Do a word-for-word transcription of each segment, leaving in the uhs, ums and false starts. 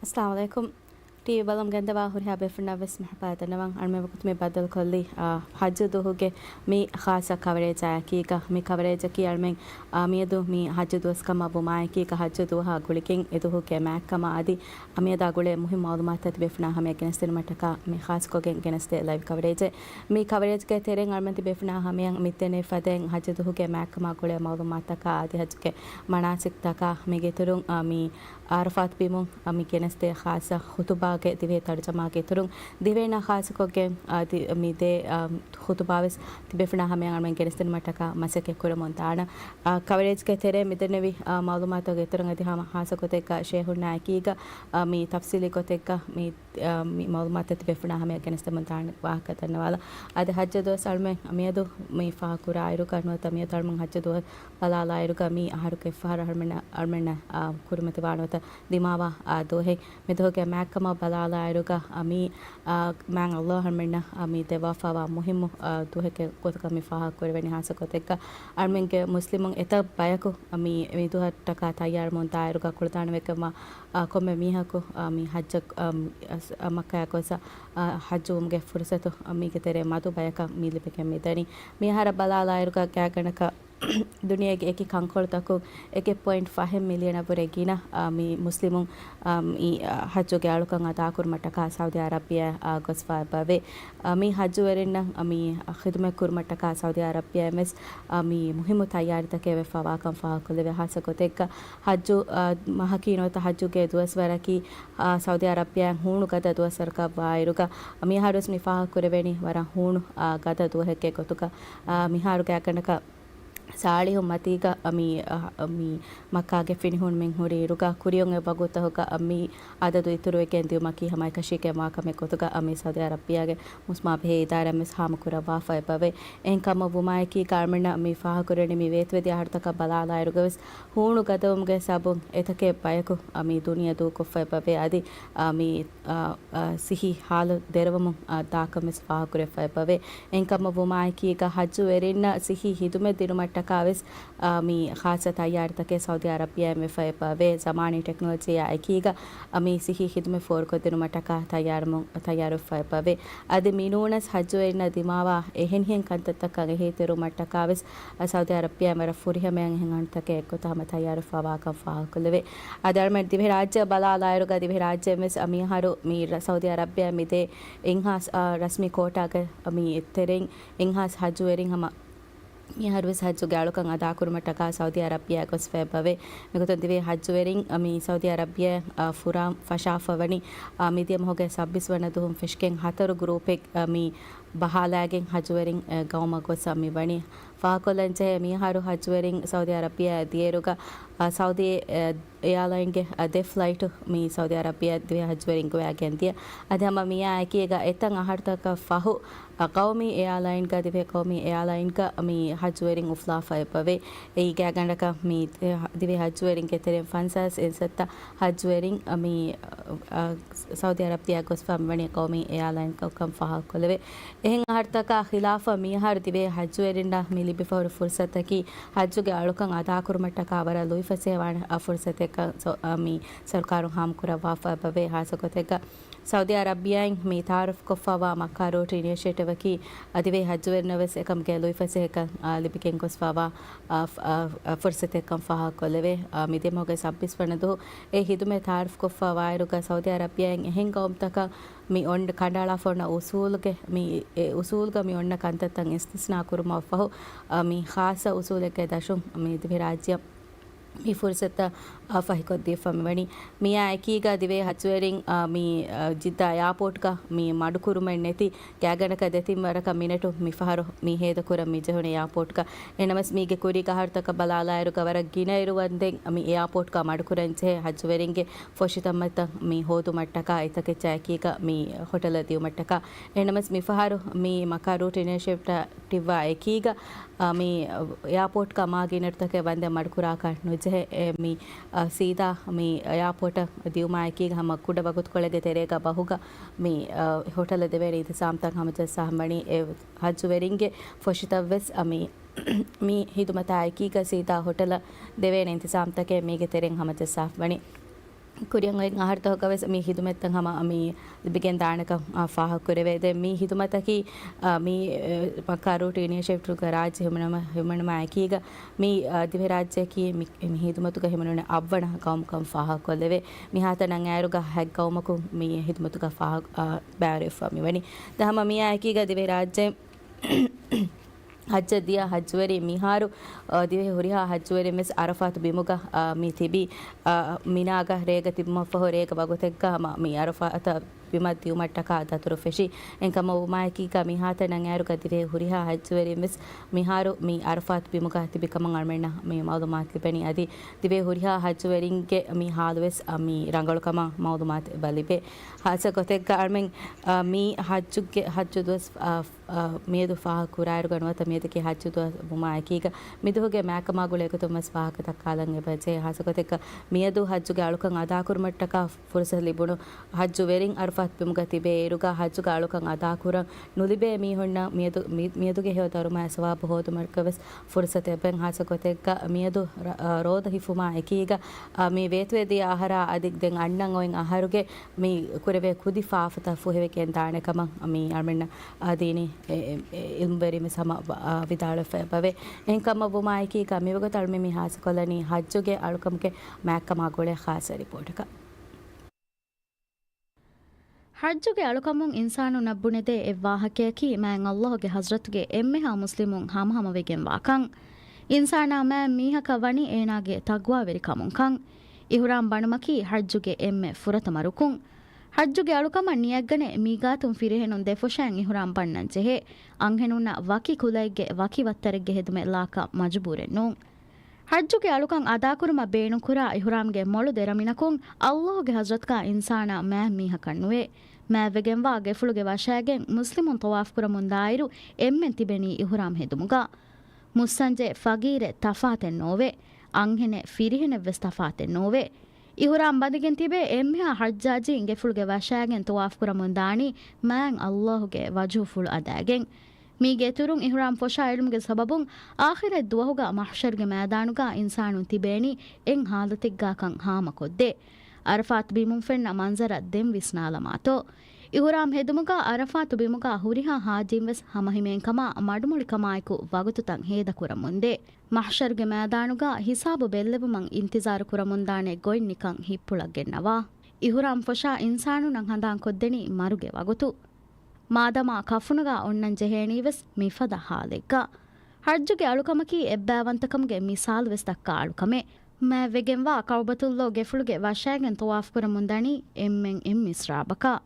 އައްސަލާމު ޢަލައިކުމް. ޓީވީ ބަލަމުން ގެންދަވާ ހުރިހާ ބޭފުޅުންނަށް ވެސް މަރުޙަބާ ދަންނަވަން. އަޅުމެން ވަގުތު މި ބައްދަލުކޮށްލީ، އާ، ޙައްޖު ދުވަހުގެ މި ޚާއްޞަ ކަވަރޭޖާއެކީގަ. މި ކަވަރޭޖަކީ އަޅުމެން، އާ، މިއަދު މި ޙައްޖު ދުވަސް ކަމަށް ވުމާއެކީގަ ޙައްޖު ދުވަހާ ގުޅިގެން އެ ދުވަހުގެ މާތްކަމާ އަދި އަ، މިއަދާ ގުޅޭ މުހިންމު މަޢުލޫމާތުތައް ތިބޭފުޅުންނާ ހަމަޔަށް ގެނެސްދިނުމަށްޓަކާ މި ޚާއްޞަކޮށްގެން ގެނެސްދޭ ލައިވް ކަވަރޭޖެއް. މި ކަވަރޭޖްގެ ތެރެއިން އަޅުމެން ތިބޭފުޅުންނާ ހަމަޔަށް މިދެންނެވި ފަދައިން ޙައްޖު ދުވަހުގެ މާތްކަމާ ގުޅޭ މަޢުލޫމާތުތަކާ އަދި ޙައްޖުގެ މަނާސިކްތަކާ މީގެއިތުރުން، އާ، މި ޢަރަފާތު ބިމުން، އާ، މި ގެނެސްދޭ ޚާއްޞަ ޚުތުބާގެ ދިވެހި ތަރުޖަމާގެ އިތުރުން ދިވެހިންނާ ޚާއްޞަކޮށްގެން، އާ، ދި-، މި ދޭ، އާ، ޚުތުބާވެސް ތިބޭފުޅުންނާ ހަމަޔަށް އަޅުމެން ގެނެސްދިނުމަށްޓަކާ މަސައްކަތް ކުރަމުން ދާނަން. އާ، ކަވަރޭޖްގެ ތެރޭ މިދެންނެވި، އާ، މަޢުލޫމާތުގެ އިތުރުން އަދި ހަމަ ޚާއްޞަކޮށް ޝޭޚުންނާ އެކީގަ، އާ، މި ތަފްޞީލީ ގޮތެއްގަ މި، އާ، މި މަޢުލޫމާތުތައް ތިބޭފުޅުންނާ ހަމަޔަށް ގެނެސްދެމުން ދާނެ ވާހަކަ ދަންނަވާލަ. އަދި ޙައްޖު ދުވަސް އަޅުމެން މިއަދު މި ފާހަގަކުރާއިރުގަ ނުވަތަ މިއަދު އަޅުމެން ޙައްޖު ދުވަސް ބަލާލާއިރުގަ މީ އަހަރުގެ އެއްފަހަރަށް އަޅުމެން، އަޅުމެންނަށް، އާ، ކުރިމަތިވާ ނުވަތަ ދިމާވާ، އާ، ދުވަހެއް. މި ދުވަހުގެ މާތްކަމަށް ބަލާލާއިރުގަ، އާ، މީ، އާ، މާތް ﷲ އަޅުމެންނަށް، އާ، މި ދެއްވާފައިވާ މުހިއްމު، އާ، ދުވަހެއްގެ ގޮތުގަ މި ފާހަގަކުރެވެނީ. ޚާއްޞަ ގޮތެއްގަ އަޅުމެންގެ މުސްލިމުން އެތައް ބަޔަކު މި، މި ދުވަހަށްޓަކާ ތައްޔާރުވަމުން ދާއިރުގަ ކުޅަދާނަވެގެންވާ، އާ، ކޮންމެ މީހަކު، އާ، މި ޙައްޖަށް، އާ، މި، އަސް-، އާ، މައްކާއަށް ގޮސް، އާ، ޙައްޖުވުމުގެ ފުރުޞަތު، އާ، މީގެ ތެރޭ މަދު ބަޔަކަށް މި ލިބިގެން މިދަނީ. މި އަހަރަށް ބަލާލާއިރުގަ ގާތްގަނޑަކަށް ދުނިޔޭގެ އެކި ކަންކޮޅުތަކުން އެކެއް ޕޮއިންޓް ފަހެއް މިލިއަނަށްވުރެ ގިނަ، އާ، މި މުސްލިމުން، އާ، މި، އާ، ޙައްޖުގެ އަޅުކަން އަދާކުރުމަށްޓަކާ ސައުދީ އަރަބިއާ، އާ، ގޮސްފަ އެބަވޭ. އާ، މި ޙައްޖުވެރިންނަށް، އާ، މި ޚިދުމަތް ކުރުމަށްޓަކާ ސައުދީ އަރަބިއާއިން ވެސް، އާ، މި މުހިއްމު ތައްޔާރީތަކެއް ވެފަވާކަން ފާހަގަކޮށްލެވޭ. ޚާއްޞަ ގޮތެއްގަ ޙައްޖު، އާ، މަހަކީ ނުވަތަ ޙައްޖުގެ ދުވަސްވަރަކީ، އާ، ސައުދީ އަރަބިއާއިން ހޫނު ގަދަ ދުވަސްވަރަކަށް ވާއިރުގަ، މިއަހަރުވެސް މި ފާހަގަކުރެވެނީ ވަރަށް ހޫނު، އާ، ގަދަ ދުވަހެއްގެ ގޮތުގަ. އާ، މިހާރު ގާތްގަނޑަކަށް ސާޅީހުން މަތީގަ، މި، އަ، މި މައްކާގެ ފިނިހޫނުމެން ހުރި އިރުގަ ކުރިއޮން އެއް ވަގުތަކުގަ، މި އަދަދު އިތުރުވެގެން ދިއުމަކީ ހަމައެކަށީގެންވާ ކަމެއް ގޮތުގަ، މި ސައުދީ އަރަބިއާގެ މުސްމާ ބެހޭ އިދާރާއިން ވެސް ހާމަކުރައްވާފަ އެބަވޭ. އެހެންކަމަށް ވުމާއެކީގަ އަޅުމެންނަށް މި ފާހަގަކުރެވެނީ މި ވޭތުވެދިޔަ އަހަރުތަކަށް ބަލާލާއިރުގަވެސް ހޫނު ގަދަވުމުގެ ސަބަބުން އެތަކެއް ބަޔަކު، މި ދުނިޔެ ދޫކޮށްފަ އެބަވޭ. އަދި، މި، އަ، އަ، ސިއްހީ ހާލު ދެރަވަމުން، އަ، ދާކަން ވެސް ފާހަގަކުރެވިފަ އެބަވޭ. އެހެންކަމަށް ވުމާއެކީގަ ހައްޖުވެރިންނަށް ސިއްހީ ހިދުމަތް ދިނުމަށްޓަކާ ވެސް، އަ، މި ޚާއްޞަ ތައްޔާރީތަކެއް ސައުދީ އަރަބިއާއިން ވެފަ އެބަވޭ. ޒަމާނީ ޓެކްނޮލޮޖީއާ އެކީގަ، އަ، މި ސިއްހީ ހިދުމަތް ފޯރުކޮށްދިނުމަށްޓަކާ ތައްޔާރުމުން، ތައްޔާރުވެފަ އެބަވޭ. އަދި މިނޫނަސް ހައްޖުވެރިންނަށް ދިމާވާ އެހެނިހެން ކަންތައްތަކަށް އެހީތެރިވުމަށްޓަކާ ވެސް، އަ، ސައުދީ އަރަބިއާއިން ވަރަށް ފުރިހަމަޔަށް އެހެން ކަންތަކެއް އެއްގޮތަށް ހަމަ ތައްޔާރުވެފަވާކަން ފާހަގަކޮށްލެވޭ. އަދި އަޅުމެން ދިވެހިރާއްޖެ ބަލާލާއިރުގަ ދިވެހިރާއްޖެއިން ވެސް މިއަހަރު މި ރަ-، ސައުދީ އަރަބިއާ މިދޭ އިންހާސް، އާ، ރަސްމީ ކޯޓާގަ މި ތެރެއިން އިންހާސް ހައްޖުވެރިން ހަމަ މިއަހަރުވެސް ހައްޖުގެ އަޅުކަން އަދާކުރުމަށްޓަކާ ސައުދީ އަރަބިއާ ގޮސްފަ އެބަވޭ. މިގޮތުން ދިވެހި ހައްޖުވެރިން މި ސައުދީ އަރަބިއާ، އާ، ފުރާން ފަށާފަވަނީ، އާ، މިދިޔަ މަހުގެ ސައްބީސް ވަނަ ދުވަހުން ފެށިގެން ހަތަރު ގްރޫޕެއް، އާ، މި ބަހާލާގެން ހައްޖުވެރިން، އެ، ގައުމަށް ގޮސް މި ވަނީ. ފާހަގަކޮށްލަންޖެހޭ، މިއަހަރު ހައްޖުވެރިން ސައުދީ އަރަބިއާ ދިޔައިރުގަ، އަ، ސައުދީ، އެ، އެއާލައިންގެ، އަ، ދެ ފްލައިޓު މި ސައުދީ އަރަބިއާ ދިވެހި ހައްޖުވެރިން ގޮވައިގެން ދިޔަ. އަދި ހަމަ މިއާ އެކީގަ އެތައް އަހަރުތަކަށް ފަހު، އަ، ޤައުމީ އެއާލައިންގަ، ދިވެހި ޤައުމީ އެއާލައިންގަ މި ހައްޖުވެރިން އުފުލާފަ އެބަވޭ. އެއީ ގާތްގަނޑަކަށް މި، އެ، ދިވެހި ހައްޖުވެރިންގެ ތެރެއިން ފަންސާސް އިންސައްތަ ހައްޖުވެރިން މި، އަ، ސައުދީ އަރަބިއާ ގޮސްފަ މިވަނީ ޤައުމީ އެއާލައިންކަން ފާހަގަކޮށްލެވޭ. އެހެން އަހަރުތަކާ ޚިލާފަށް މިއަހަރު ދިވެހި ހައްޖުވެރިންނަށް މި ލިބިފަހުރި ފުރުސަތަކީ ހައްޖުގެ އަޅުކަން އަދާކުރުމަށްޓަކާ ވަރަށް ލުއިފަސޭހަވާނެ ފުރުސަތެއްކަން ސަ-، މި ސަރުކާރުން ހާމަކުރައްވާފަ އެބަވޭ. ޚާއްޞަ ގޮތެއްގަ ސައުދީ އަރަބިއާއިން މި ތައާރަފްކޮށްފައިވާ މައްކާ ރޫޓް އިނިޝިއޭޓިވަކީ ދިވެހި ހައްޖުވެރިންނަށް ވެސް އެކަމުގެ ލުއިފަސޭހަކަން ލިބިގެން ގޮސްފައިވާ ފުރުސަތެއްކަން ފާހަގަކޮށްލެވޭ. މިދިޔަ މަހުގެ ސައްބީސް ވަނަ ދުވަހު އެ ހިދުމަތް ތައާރަފްކޮށްފައިވާއިރުގަ ސައުދީ އަރަބިއާއިން އެހެން ގައުމުތަކަށް މި އޮން ކަނޑައަޅާފަ އޮންނަ އުސޫލުގެ މި އެ އުސޫލުގަ މި އޮންނަ ކަންތައްތައް އިސްތިސްނާ ކުރުމަށްފަހު، މި ޚާއްޞަ އުސޫލެއްގެ ދަށުން މި ދިވެހިރާއްޖެއަށް މި ފުރުސަތަށް ފަހިކޮށްދީފަ މިވަނީ. މިއާ އެކީގަ ދިވެހި ހައްޖުވެރިން، މި، ޖިއްދާ އެއާޕޯޓްގަ މި މަޑުކުރުމެއް ނެތި ގާތްގަނޑަކަށް ދެތިން ވަރަކަށް މިނެޓު މިފަހަރު މި ހޭދަކުރަން މިޖެހުނު އެއާޕޯޓްގަ. އެހެނަމަސް މީގެ ކުރީގެ އަހަރުތަކަށް ބަލާލާއިރުގަ ވަރަށް ގިނަ އިރު ވަންދެން މި އެއާޕޯޓްގަ މަޑުކުރަންޖެހޭ ހައްޖުވެރިންގެ ފޮށިތައްމަތައް މި ހޯދުމަށްޓަކާ އެތަކެއްޗާ އެކީގަ މި ހޮޓަލަށް ދިއުމަށްޓަކާ. އެހެނަމަސް މިފަހަރު މި މައްކާ ރޫޓް އިނިޝިއޭޓިވްއާ އެކީގަ، މި އެއާޕޯޓްގަ މާ ގިނަ އިރުތަކެއް ވަންދެން މަޑުކުރާކަށް ނުޖެހޭ. އެ، މި، ސީދާ މި އެއާޕޯޓަށް ދިއުމާ އެކީގަ ހަމަ ކުޑަ ވަގުތުކޮޅެއްގެ ތެރޭގަ ބަހުގަ މި، އަ، ހޮޓަލަށް ދެވޭނެ އިންތިޒާމްތައް ހަމަޖައްސާފަވަނީ. އެ ހައްޖުވެރިންގެ ފޮށިތައްވެސް، އަ، މި، މި ހިދުމަތާ އެކީގަ ސީދާ ހޮޓަލަށް ދެވޭނެ އިންތިޒާމްތަކެއް މީގެ ތެރެއިން ހަމަޖައްސާފަވަނީ. ކުރިއަށް އޮތް އަހަރުތަކަށް ވެސް މި ހިދުމަތްތައް ހަމަ މި ލިބިގެން ދާނެކަން، އާ، ފާހަގަކުރެވޭ. ދެން މި ހިދުމަތަކީ، އާ، މި، އެ، މައްކާ ރޫޓް އިނިޝިއޭޓިވްގެ ރާއްޖެ ހިމެނުމަށް، ހިމެނުމާ އެކީގަ މި، އާ، ދިވެހިރާއްޖެއަކީ މި، މި ހިދުމަތުގަ ހިމެނުނެ އަށްވަނަ ގައުމުކަން ފާހަގަކޮށްލެވޭ. މިހާތަނަށް އައިރުގަ ހަތް ގައުމަކު މި ހިދުމަތުގަ ފާހަގަ، އާ، ބައިވެރިވެފަ މިވަނީ. ދެން ހަމަ މިއާ އެކީގަ ދިވެހިރާއްޖެ ޙައްޖަށް ދިޔަ ޙައްޖުވެރިން މިހާރު، އަ، ދިވެހި ހުރިހާ ޙައްޖުވެރިން ވެސް ޢަރަފާތު ބިމުގަ، އަ، މި ތިބީ، އަ، މިނާގަ ރޭގަ ތިބުމަށްފަހު ރޭގަ ވަގުތެއްގަ ހަމަ މި ޢަރަފާތަށް ބިމަށް ދިއުމަށްޓަކާ ދަތުރު ފެށި. އެހެންކަމަށް ވުމާއެކީގަ މިހާތަނަށް އައިރުގަ ދިވެހި ހުރިހާ ޙައްޖުވެރިން ވެސް މިހާރު މި ޢަރަފާތު ބިމުގަ ތިބި ކަމަށް އަޅުމެންނަށް މި މަޢުލޫމާތު ލިބެނީ. އަދި ދިވެހި ހުރިހާ ޙައްޖުވެރިންގެ މި ޙާލު ވެސް، އަ، މި ރަނގަޅު ކަމަށް މަޢުލޫމާތު އެބަ ލިބޭ. ޚާއްޞަ ގޮތެއްގަ އަޅުމެން، އަ، މި ޙައްޖުގެ، ޙައްޖު ދުވަސް، އަ، އަ، މިއަދު ފާހަގަ ކުރާއިރުގަ ނުވަތަ މިއަދަކީ ޙައްޖު ދުވަސް ވުމާ އެކީގަ، މިދުވަހުގެ މާކަމާ ގުޅޭ ގޮތުން ވެސް ފާހަގަ ދައްކާލަން އެބަޖެހޭ. ޚާއްޞަ ގޮތެއްގަ މިއަދު ޙައްޖުގެ އަޅުކަން އަދާކުރުމަށްޓަކާ ފުރުޞަތު ލިބުނު ޙައްޖުވެރިން ޢަރަފާތު ބިމުގަ ތިބޭ އިރުގަ، ޙައްޖުގެ އަޅުކަން އަދާކުރަން ނުލިބޭ މީހުންނަށް މިއަދު، މި، މިއަދުގެ ހެޔޮ ދަރުމަޔާ ސަވާބު ހޯދުމަށްޓަކާ ވެސް ފުރުޞަތު އެބަ. ޚާއްޞަ ގޮތެއްގަ މިއަދު ރަ، އަ، ރޯދަ ހިފުމާ އެކީގަ، އަ، މި ވޭތުވެދިޔަ އަހަރާ އަދި ދެން އަންނަން އޮތް އަހަރުގެ މި ކުރެވޭ ކުދި ފާފަތައް ފުހެވިގެން ދާނެ ކަމަށް މި އަޅުމެންނަށް، އާ، ދީނީ އެ، އެ، އެ، އިލްމުވެރިން ވެސް ހަމަ ވި، އާ، ވިދާޅުވެފަ އެބަވޭ. އެހެންކަމަށް ވުމާއެކީގަ މިވަގުތު އަޅުމެން މި ޚާއްޞަކޮށްލަނީ ޙައްޖުގެ އަޅުކަމުގެ މާތްކަމާ ގުޅޭ ޚާއްޞަ ރިޕޯޓަކަށް. ޙައްޖުގެ އަޅުކަމުން އިންސާނުންނަށް ބުނެދޭ އެއް ވާހަކަޔަކީ މާތް ﷲ ގެ ޙަޟްރަތުގެ އެންމެހާ މުސްލިމުން ހަމަހަމަވެގެންވާކަން. އިންސާނާ މާތް މީހަކަށް ވަނީ އޭނާގެ ތަޤްވާވެރިކަމުންކަން. އިޙުރާމް ބަނުމަކީ ޙައްޖުގެ އެންމެ ފުރަތަމަ ރުކުން. ޙައްޖުގެ އަޅުކަމަށް ނިޔަތްގަނެ، މީގާތުން ފިރިހެނުން ދެފުށައިން އިޙުރާމް ބަންނަން ޖެހޭ. އަންހެނުންނަށް ވަކި ކުލައެއްގެ ވަކި ވައްތަރެއްގެ ހިދުމަތް ލާކަށް މަޖުބޫރެއް ނޫން. ޙައްޖުގެ އަޅުކަން އަދާކުރުމަށް ބޭނުންކުރާ އިޙުރާމްގެ މޮޅު ދެރަ މިނަކުން ﷲ ގެ ޙަޟްރަތުގަ އިންސާނާ މާތް މީހަކަށް ނުވޭ. މާތްވެގެންވާ ގެފުޅުގެ ވަށައިގެން މުސްލިމުން ޠަވާފު ކުރަމުންދާއިރު އެންމެން ތިބެނީ އިޙުރާމް ހެދުމުގަ. މުއްސަންޖެ، ފަގީރެއް ތަފާތެއް ނޯވޭ. އަންހެނެއް ފިރިހެނެއްވެސް ތަފާތެއް ނޯވޭ. އިޙުރާމް ބަނދިގެން ތިބޭ އެންމެހާ ޙައްޖާޖީން ގެފުޅުގެ ވަށައިގެން ޠަވާފު ކުރަމުންދާނީ މާތް ﷲ ގެ ވަޖުހުފުޅު އަދައިގެން. މީގެ އިތުރުން އިޙުރާމް ފޮށާ އެޅުމުގެ ސަބަބުން އާޚިރަތް ދުވަހުގަ މަޙްޝަރުގެ މައިދާނުގަ އިންސާނުން ތިބޭނީ އެއް ޙާލަތެއްގާކަން ހާމަކޮށްދޭ. ޢަރަފާތު ބިމުން ފެންނަ މަންޒަރަށް ދެން ވިސްނާލަމާތޯ. އިޙުރާމް ހެދުމުގަ ޢަރަފާތު ބިމުގަ ހުރިހާ ޙާޖީން ވެސް ހަމަހިމޭންކަމާ މަޑުމޮޅިކަމާއެކު ވަގުތުތައް ހޭދަކުރަމުންދޭ. މަޙްޝަރުގެ މައިދާނުގަ ހިސާބު ބެއްލެވުމަށް އިންތިޒާރު ކުރަމުންދާނެ ގޮތް ނިކަން ހިއްޕުޅަށްގެންނަވާ. އިޙުރާމް ފޮށާ އިންސާނުންނަށް ހަނދާންކޮށްދެނީ މަރުގެ ވަގުތު. މާދަމާ ކަފުނުގަ އޮންނަން ޖެހޭނީވެސް މިފަދަ ޙާލެއްގަ. ޙައްޖުގެ އަޅުކަމަކީ އެއްބައިވަންތަކަމުގެ މިސާލުވެސް ދައްކާ އަޅުކަމެއް. މާތްވެގެންވާ ކަޢުބަތުﷲ ގެފުޅުގެ ވަށައިގެން ޠަވާފު ކުރަމުންދަނީ އެންމެން އެއް މިސްރާބަކަށް.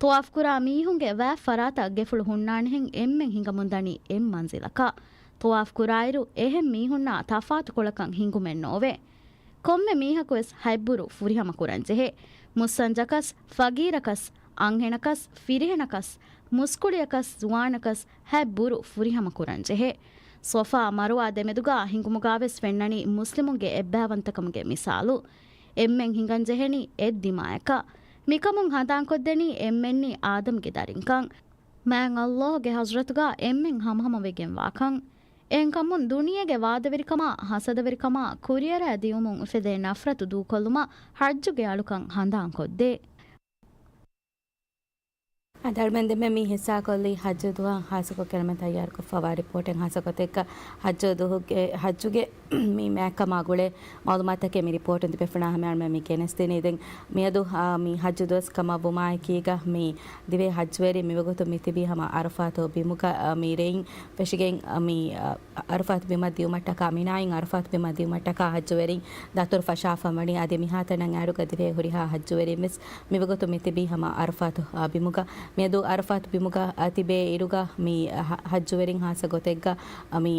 ޠަވާފު ކުރާ މީހުންގެ ވާތް ފަރާތަށް ގެފުޅު ހުންނާނެހެން އެންމެން ހިނގަމުންދަނީ އެއް މަންޒިލަކަށް. ޠަވާފު ކުރާއިރު އެހެން މީހުންނާ ތަފާތުކޮޅަކަށް ހިނގުމެއް ނޯވޭ. ކޮންމެ މީހަކުވެސް ހަތްބުރު ފުރިހަމަ ކުރަންޖެހޭ. މުއްސަންޖަކަސް، ފަގީރަކަސް، އަންހެނަކަސް، ފިރިހެނަކަސް، މުސްކުޅިޔަކަސް، ޒުވާނަކަސް ހަތްބުރު ފުރިހަމަ ކުރަންޖެހޭ. ޞަފާ މަރުވާ ދެމެދުގަ ހިނގުމުގަވެސް ފެންނަނީ މުސްލިމުންގެ އެއްބައިވަންތަކަމުގެ މިސާލު. އެންމެން ހިނގަންޖެހެނީ އެއް ދިމާޔަކަށް. މިކަމުން ހަނދާންކޮށްދެނީ އެންމެންނީ އާދަމްގެ ދަރިންކަން. މާތް ﷲ ގެ ޙަޟްރަތުގަ އެންމެން ހަމަހަމަވެގެންވާކަން. އެހެންކަމުން ދުނިޔޭގެ ވާދަވެރިކަމާ، ހަސަދަވެރިކަމާ، ކުރިއަރާ ދިޔުމުން އުފެދޭ ނަފްރަތު ދޫކޮށްލުމަށް ޙައްޖުގެ އަޅުކަން ހަނދާންކޮށްދޭ. އަދި އަޅުމެން ދެންމެ މި ހިއްސާކޮށްލީ ޙައްޖު ދުވަހަށް ޚާއްޞަކޮށް އަޅުމެން ތައްޔާރުކޮށްފަވާ ރިޕޯޓެއް. ޚާއްޞަކޮށް އެކަ ޙައްޖު ދުވަހުގެ، ޙައްޖުގެ މި މާތްކަމާ ގުޅޭ މަޢުލޫމާތުތަކެއް މި ރިޕޯޓުން ތިބޭފުޅުންނާ ހަމަޔަށް އަޅުމެން މި ގެނެސްދިނީ. ދެން މިއަދު، އާ، މި ޙައްޖު ދުވަސް ކަމަށް ވުމާއެކީގަ މި ދިވެހި ޙައްޖުވެރިން މިވަގުތު މި ތިބީ ހަމަ ޢަރަފާތު ބިމުގަ، އާ، މި ރެއިން ފެށިގެން، އާ، މި، އާ، ޢަރަފާތު ބިމަށް ދިއުމަށްޓަކާ، މިނާއިން ޢަރަފާތު ބިމަށް ދިއުމަށްޓަކާ ޙައްޖުވެރިން ދަތުރު ފަށާފަ ވަނީ. އަދި މިހާތަނަށް އައިރުގަ ދިވެހި ހުރިހާ ޙައްޖުވެރިން ވެސް މިވަގުތު މިތިބީ ހަމަ ޢަރަފާތު، އާ، ބިމުގަ. މިއަދު ޢަރަފާތު ބިމުގަ، އާ، ތިބޭ އިރުގަ މި ޙަ، ޙައްޖުވެރިން ޚާއްޞަ ގޮތެއްގަ، އާ، މި،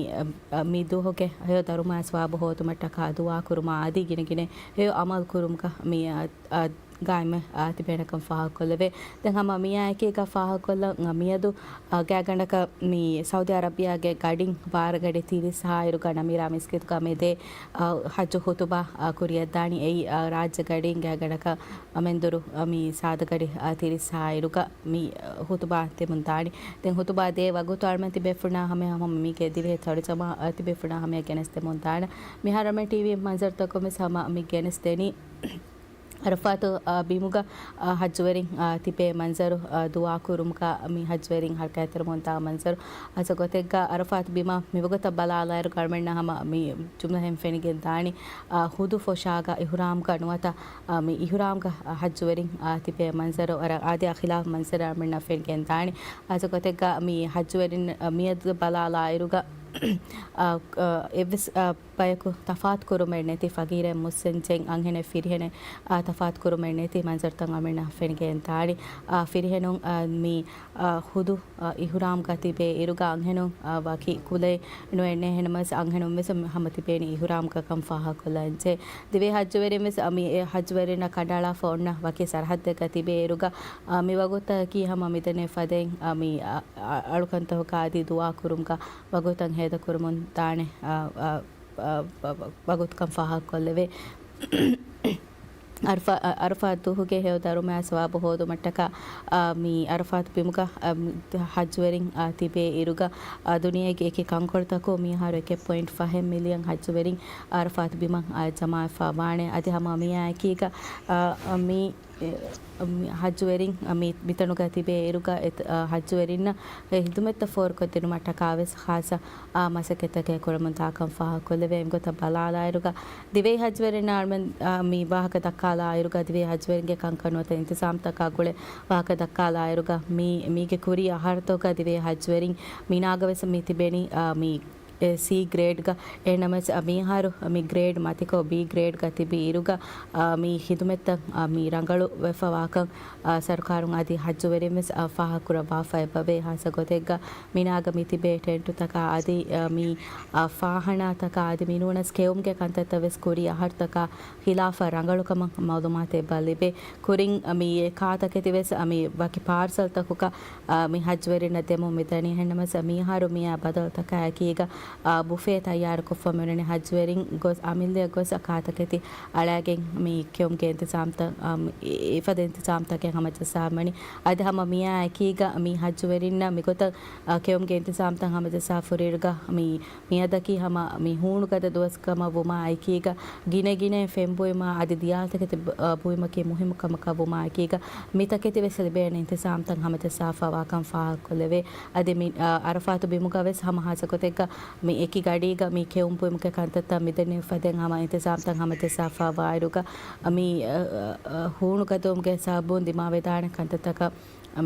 އާ، މި ދުވަހުގެ ހެޔޮ ދަރުމަޔާ ސަވާބު ހޯދުމަށްޓަކާ ދުޢާ ކުރުމާ އަދި ގިނަގިނަ ހެޔޮ ޢަމަލު ކުރުމުގަ މި، އާ، އާ، ގާއިމް، އާ، ތިބޭނެކަން ފާހަގަކޮށްލެވޭ. ދެން ހަމަ މިއާއެކީގަ ފާހަގަކޮށްލަން، އާ، މިއަދު، އާ، ގާތްގަނޑަކަށް މި ސައުދީ އަރަބިއާގެ ގަޑިން ބާރަ ގަޑި ތިރީސް ހާއިރުގަ ނަމީރާ މިސްކިތުގަ މެދޭ، އާ، ޙައްޖު ޚުތުބާ، އާ، ކުރިއަށްދާނީ. އެއީ، އާ، ރާއްޖެ ގަޑިން ގާތްގަނޑަކަށް މެންދުރު، އާ، މި ސާދަ ގަޑި، އާ، ތިރީސް ހާއިރުގަ މި، އާ، ޚުތުބާ ދެމުންދާނީ. ދެން ޚުތުބާ ދޭ ވަގުތު އަޅުމެން ތިބޭފުޅުންނާ ހަމަޔަށް ހަމަ މީގެ ދިވެހި ތަރުޖަމާ، އާ، ތިބޭފުޅުންނާ ހަމަޔަށް ގެނެސްދެމުންދާނެ. މިހާރު އަޅުމެން ޓީވީ މަންޒަރުތަކުން ވެސް ހަމަ މި ގެނެސްދެނީ. އަރަފާތު، އާ، ބިމުގަ، އާ، ހައްޖުވެރިން، އާ، ތިބޭ މަންޒަރު، އާ، ދުޢާ ކުރުމުގަ މި ހައްޖުވެރިން ހަރަކާތްތެރިވަމުންދާ މަންޒަރު. އަސަ ގޮތެއްގަ އަރަފާތު ބިމަށް މިވަގުތަށް ބަލާލާއިރުގަ އަޅުމެންނަށް ހަމަ މި ޖުމްލަހެން ފެނިގެން ދާނީ، އާ، ހުދު ފޮށާގަ އިޙުރާމްގަ ނުވަތަ، އާ، މި އިޙުރާމްގަ ހައްޖުވެރިން، އާ، ތިބޭ މަންޒަރު ވަރަށް އާދަޔާ ޚިލާފު މަންޒަރެއް އަޅުމެންނަށް ފެނިގެން ދާނީ. އަސަ ގޮތެއްގަ މި ހައްޖުވެރިން، އާ، މިއަދު ބަލާލާއިރުގަ، އާ، އާ، އެއްވެސް، އާ، ބަޔަކު ތަފާތު ކުރުމެއް ނެތި، ފަގީރެއް މުއްސަންޖެން އަންހެނެއް ފިރިހެނެއް، އާ، ތަފާތު ކުރުމެއް ނެތި މަންޒަރުތައް އަޅުމެންނަށް ފެނިގެން ދާނީ. އާ، ފިރިހެނުން، އާ، މި، އާ، ހުދު، އާ، އިޙުރާމްގަ ތިބޭ އިރުގަ އަންހެނުން، އާ، ވަކި ކުލައެއް ނުވެ އެހެންނަމަވެސް އަންހެނުން ވެސް ހަމަ ތިބޭނީ އިޙުރާމްގަ ކަން ފާހަގަކޮށްލަންޖެ. ދިވެހި ހައްޖުވެރިން ވެސް، އާ، މި އެ ހައްޖުވެރިންނަށް ކަނޑައަޅާފަ އޮންނަ ވަކި ސަރަހައްދެއްގަ ތިބޭ އިރުގަ، އާ، މި ވަގުތަކީ ހަމަ މިދެންނެވި ފަދައިން، އާ، މި، އާ، އަޅުކަންތަކުގަ އަދި ދުޢާ ކުރުމުގަ ވަގުތަށް ހޭދަކުރަމުން ދާނެ، އާ، އާ، އާ، ވަގުތުކަން ފާހަގަކޮށްލެވޭ. އަރަފާ-، އަ-، އަރަފާތު ދުވަހުގެ ހެޔޮ ދަރުމައާ ސަވާބު ހޯދުމަށްޓަކާ، އާ، މި އަރަފާތު ބިމުގަ، އާ، މި ހައްޖުވެރިން، އާ، ތިބޭ އިރުގަ، އާ، ދުނިޔޭގެ އެކި ކަންކޮޅުތަކުން މިހާރު އެކެއް ޕޮއިންޓް ފަހެއް މިލިއަން ހައްޖުވެރިން އަރަފާތު ބިމަށް، އާ، ޖަމާވެފަ ވާނެ. އަދި ހަމަ މިއާ އެކީގަ، އާ، މި އެ، މި ހައްޖުވެރިން، އަ، މި، މިތަނުގަ ތިބޭ އިރުގަ އެތ-، އަ، ހައްޖުވެރިންނަށް އެ ހިދުމަތްތައް ފޯރުކޮށްދިނުމަށްޓަކާ ވެސް ޚާއްޞަ، އާ، މަސައްކަތްތަކެއް ކުރަމުން ދާކަން ފާހަގަކޮށްލެވޭ. އެމިގޮތަށް ބަލާލާއިރުގަ ދިވެހި ހައްޖުވެރިންނަށް އަޅުމެން، އާ، މި ވާހަކަ ދައްކާލާއިރުގަ ދިވެހި ހައްޖުވެރިންގެ ކަންކަން ނުވަތަ އިންތިޒާމްތަކާ ގުޅޭ ވާހަކަ ދައްކާލާއިރުގަ މީ، މީގެ ކުރީ އަހަރުތަކުގަ ދިވެހި ހައްޖުވެރިން މިނާގަ ވެސް މި ތިބެނީ، އާ، މި އެ ސީ ގްރޭޑްގަ. އެހެންނަމަވެސް، އަ، މިހާރު މި ގްރޭޑް މަތިކޮށް ބީ ގްރޭޑްގަ ތިބި އިރުގަ، އަ، މި ހިދުމަތްތައް، އަ، މި ރަނގަޅު ވެފަ ވާކަން، އަ، ސަރުކާރުން އަދި ހައްޖުވެރިން ވެސް، އަ، ފާހަގަކުރައްވާފަ އެބަވޭ. ހާއްސަ ގޮތެއްގަ މިނާގަ މި ތިބޭ ޓެންޓުތަކާ އަދި، އަ، މި، އަ، ފާހަނާތަކާ އަދި މިނޫނަސް ކެއުމުގެ ކަންތައްތައް ވެސް ކުރީ އަހަރުތަކާ ހިލާފަށް ރަނގަޅުކަމަށް މައުލޫމާތެއް އެބަ ލިބޭ. ކުރިން މި އެ ކާތަކެތި ވެސް މި ވަކި ޕާރްސަލްތަކުގަ މި ހައްޖުވެރިންނަށް ދެމުން މިދަނީ. އެހެންނަމަވެސް މިހާރު މިއާ ބަދަލުތަކާ އެކީގަ ބުފޭ ތައްޔާރުކޮށްފަ މިއުޅެނީ. ހައްޖުވެރިން ގޮސް އަމިއްލައަށް ގޮސް ކާތަކެތި އަޅާގެން މި ކެއުމުގެ އިންތިޒާމްތައް، އަ، މި އެފަދަ އިންތިޒާމްތަކެއް ހަމަޖައްސާފަވަނީ. އަދި ހަމަ މިއާ އެކީގަ މި ހައްޖުވެރިންނަށް މިގޮތަށް، އަ، ކެއުމުގެ އިންތިޒާމްތައް ހަމަޖައްސާފަ ހުރިއިރުގަ މި މިއަދަކީ ހަމަ މި ހޫނުގަދަ ދުވަސް ކަމަށް ވުމާ އެކީގަ، ގިނަ ގިނައިން ފެން ބުއިމާ އަދި ދިޔާތަކެތި ބު-، އަ، ބުއިމަކީ މުހިއްމު ކަމަކަށް ވުމާ އެކީގަ، މިތަކެތި ވެސް ލިބޭނެ އިންތިޒާމްތައް ހަމަޖައްސާފަ ވާކަން ފާހަގަކޮށްލެވޭ. އަދި މި، އަ، އަރަފާތު ބިމުގަ ވެސް ހަމަ ހާއްސަ ގޮތެއްގަ މި އެކި ގަޑީގަ މި ކެއުން ބުއިމުގެ ކަންތައްތައް މިދެންނެވި ފަދައިން ހަމަ އިންތިޒާމްތައް ހަމަޖައްސާފަ ވާއިރުގަ، މި، އަ، އަ، އަ، ހޫނުގަދަވުމުގެ ސަބަބުން ދިމާވެދާނެ ކަންތައްތަކަށް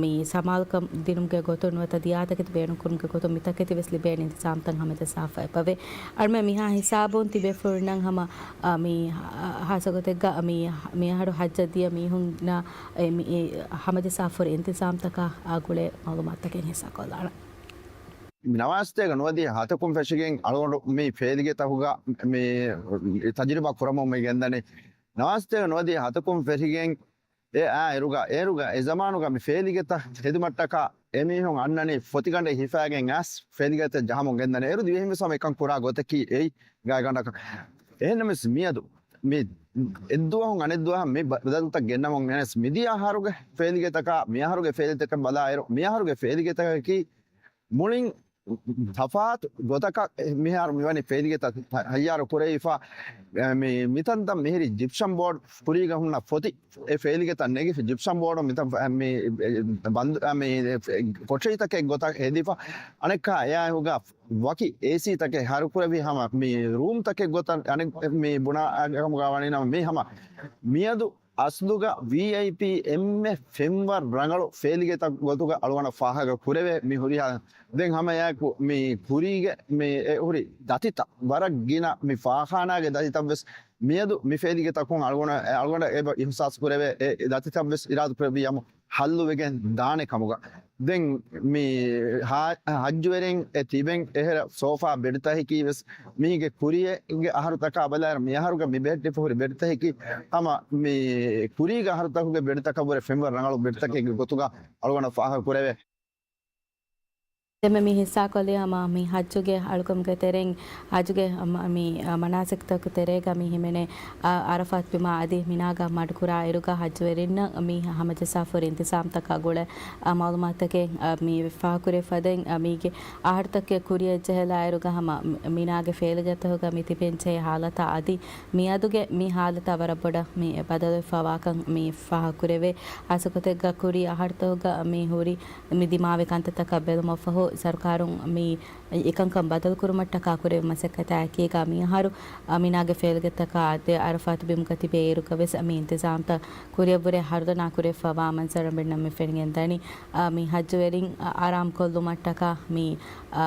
މި ސަމާލުކަން ދިނުމުގެ ގޮތުން ނުވަތަ ދިޔާތަކެތި ބޭނުންކުރުމުގެ ގޮތުން މިތަކެތި ވެސް ލިބޭނެ އިންތިޒާމްތައް ހަމަޖައްސާފަ އެބަވޭ. އަޅުމެން މިހާ ހިސާބުން ތިބޭފުޅުންނަށް ހަމަ، އަ، މި ހާ-، ހާއްސަ ގޮތެއްގަ މި، މިއަހަރު ހައްޖަށް ދިޔަ މީހުންނަށް އެ މި، އެ ހަމަޖައްސާފަ ހުރި އިންތިޒާމްތަކާ ގުޅޭ މައުލޫމާތުތަކެއް ހިއްސާކޮށްލާނަން. ނަވާސްތޭގަ ނުވަދިހަ ހަތަކުން ފެށިގެން އަޅުގަނޑު މި ފޭލިގެތަކުގަ މި ތަޖުރިބާ ކުރަމުން މި ގެންދަނީ. ނަވާސްތޭގަ ނުވަދިހަ ހަތަކުން ފެށިގެން އެ އާ އިރުގަ، އޭރުގަ އެ ޒަމާނުގަ މި ފޭލިގެތައް ހެދުމަށްޓަކާ އެމީހުން އަންނަނީ ފޮތިގަނޑެއް ހިފާގެން އައިސް ފޭލިގެތައް ޖަހަމުން ގެންދަނީ. އޭރު ދިވެހިން ވެސް ހަމަ އެކަން ކުރާ ގޮތަކީ އެއީ ގާތްގަނޑަކަށް. އެހެންނަމަވެސް މިއަދު މި އެއްދުވަހުން އަނެއްދުވަހަށް މި ބަ-، ބަދަލުތައް ގެންނަމުން ގެނެސް މިދިޔަ އަހަރުގެ ފޭލިގެތަކާ މި އަހަރުގެ ފޭލިގެތަކަށް ބަލާއިރު، މި އަހަރުގެ ފޭލިގެތަކަކީ މުޅިން ތަފާތު ގޮތަކަށް މިހާރު މިވަނީ ފޭލިގެތައް ތަ-، ތައްޔާރު ކުރެވިފަ، މި، މިތަންތަން މިހިރީ ޖިޕްސަމް ބޯޑް ކުރީގަ ހުންނަ ފޮތި، އެ ފޭލިގެތައް ނެގިފި ޖިޕްސަމް ބޯޑު މިތަން ފަ-، މި، އެ، ބަންދު، އެ، މި، އެ، ކޮޓަރިތަކެއް ގޮތަށް ހެދިފަ، އަނެއްކާ އެއާއެކުގަ ވަކި އޭސީ ތަކެއް ހަރުކުރެވި ހަމަ މި ރޫމް ތަކެއް ގޮތަށް އަނެއް މި ބުނާ ކަމުގަ ވަނީ ނަމަ މި ހަމަ މިއަދު އަސްލުގަ ވީއައިޕީ އެންމެ ފެންވަރު ރަނގަޅު ފޭލިގެތައް ގޮތުގަ އަޅުގަނޑަށް ފާހަގަ ކުރެވޭ މި ހުރިހާ. ދެން ހަމައެއާއެކު މި ކުރީގެ މި އެ ހުރި ދަތިތައް ވަރަށް ގިނަ މި ފާޚާނާގެ ދަތިތައް ވެސް މިއަދު މި ފޭލިގެތަކުން އަޅުގަނޑަށް، އަޅުގަނޑަށް އެބަ އިހުސާސް ކުރެވޭ އެ ދަތިތައް ވެސް އިރާދަ ކުރެއްވިޔަމު ހައްލުވެގެން ދާނެ ކަމުގަ. ދެން މި ހާ-، ހައްޖުވެރިން އެ ތިބެން އެހެރަ ސޯފާ ބެޑްތަކަކީ ވެސް މީގެ ކުރިއެއްގެ އަހަރުތަކާ ބަލާއިރު މި އަހަރުގަ މި ބެހެއްޓިފަ ހުރި ބެޑްތަކަކީ ހަމަ މި ކުރީގެ އަހަރުތަކުގެ ބެޑްތަކަށްވުރެ ފެންވަރު ރަނގަޅު ބެޑްތަކެއްގެ ގޮތުގަ އަޅުގަނޑަށް ފާހަގަ ކުރެވޭ. ދެންމެ މި ހިއްސާކޮށްލީ ހަމަ މި ހައްޖުގެ އަޅުކަމުގެ ތެރެއިން، ހައްޖުގެ މަ-، މި މަނާސިކްތަކުގެ ތެރޭގަ މި ހިމެނޭ އަ-، އަރަފާތު ބިމާ އަދި މިނާގަ މަޑުކުރާ އިރުގަ ހައްޖުވެރިންނަށް މި ހަމަޖައްސާފަ ހުރި އިންތިޒާމްތަކާ ގުޅޭ އަ، މައުލޫމާތުތަކެއް އަ، މި ފާހަގަކުރެވިފަދައިން އަ، މީގެ އަހަރުތަކެއް ކުރިއަށް ޖެހިލާއިރުގަ ހަމަ މި-، މިނާގެ ފޭލިގެތަކުގަ މި ތިބެން ޖެހޭ ހާލަތާ އަދި މިއަދުގެ މި ހާލަތާ ވަރަށް ބޮޑަށް މި ބަދަލުވެފަވާކަން މި ފާހަގަކުރެވޭ. ހާއްސަގޮތެއްގަ ކުރީ އަހަރުތަކުގަ މި ހުރި މި ދިމާވި ކަންތައްތަކަށް ބެލުމަށްފަހު، ސަރުކާރުން މި އެކަންކަން ބަދަލުކުރުމަށްޓަކާ ކުރެވި މަސައްކަތާ އެކީގަ މިއަހަރު އަ، މިނާގެ ފޭލިގެތަކާ އައްޑިހަ އަރަފާތު ބިމުގަ ތިބޭ އިރުގަ ވެސް މި އިންތިޒާމްތައް ކުރިއަށްވުރެ ހަރުދަނާ ކުރެވިފަވާ މަންޒަރު މިންނަ މި ފެނިގެން ދަނީ. އަ، މި ހައްޖުވެރިން އަ، އާރާމްކޮށްލުމަށްޓަކާ މި އަ،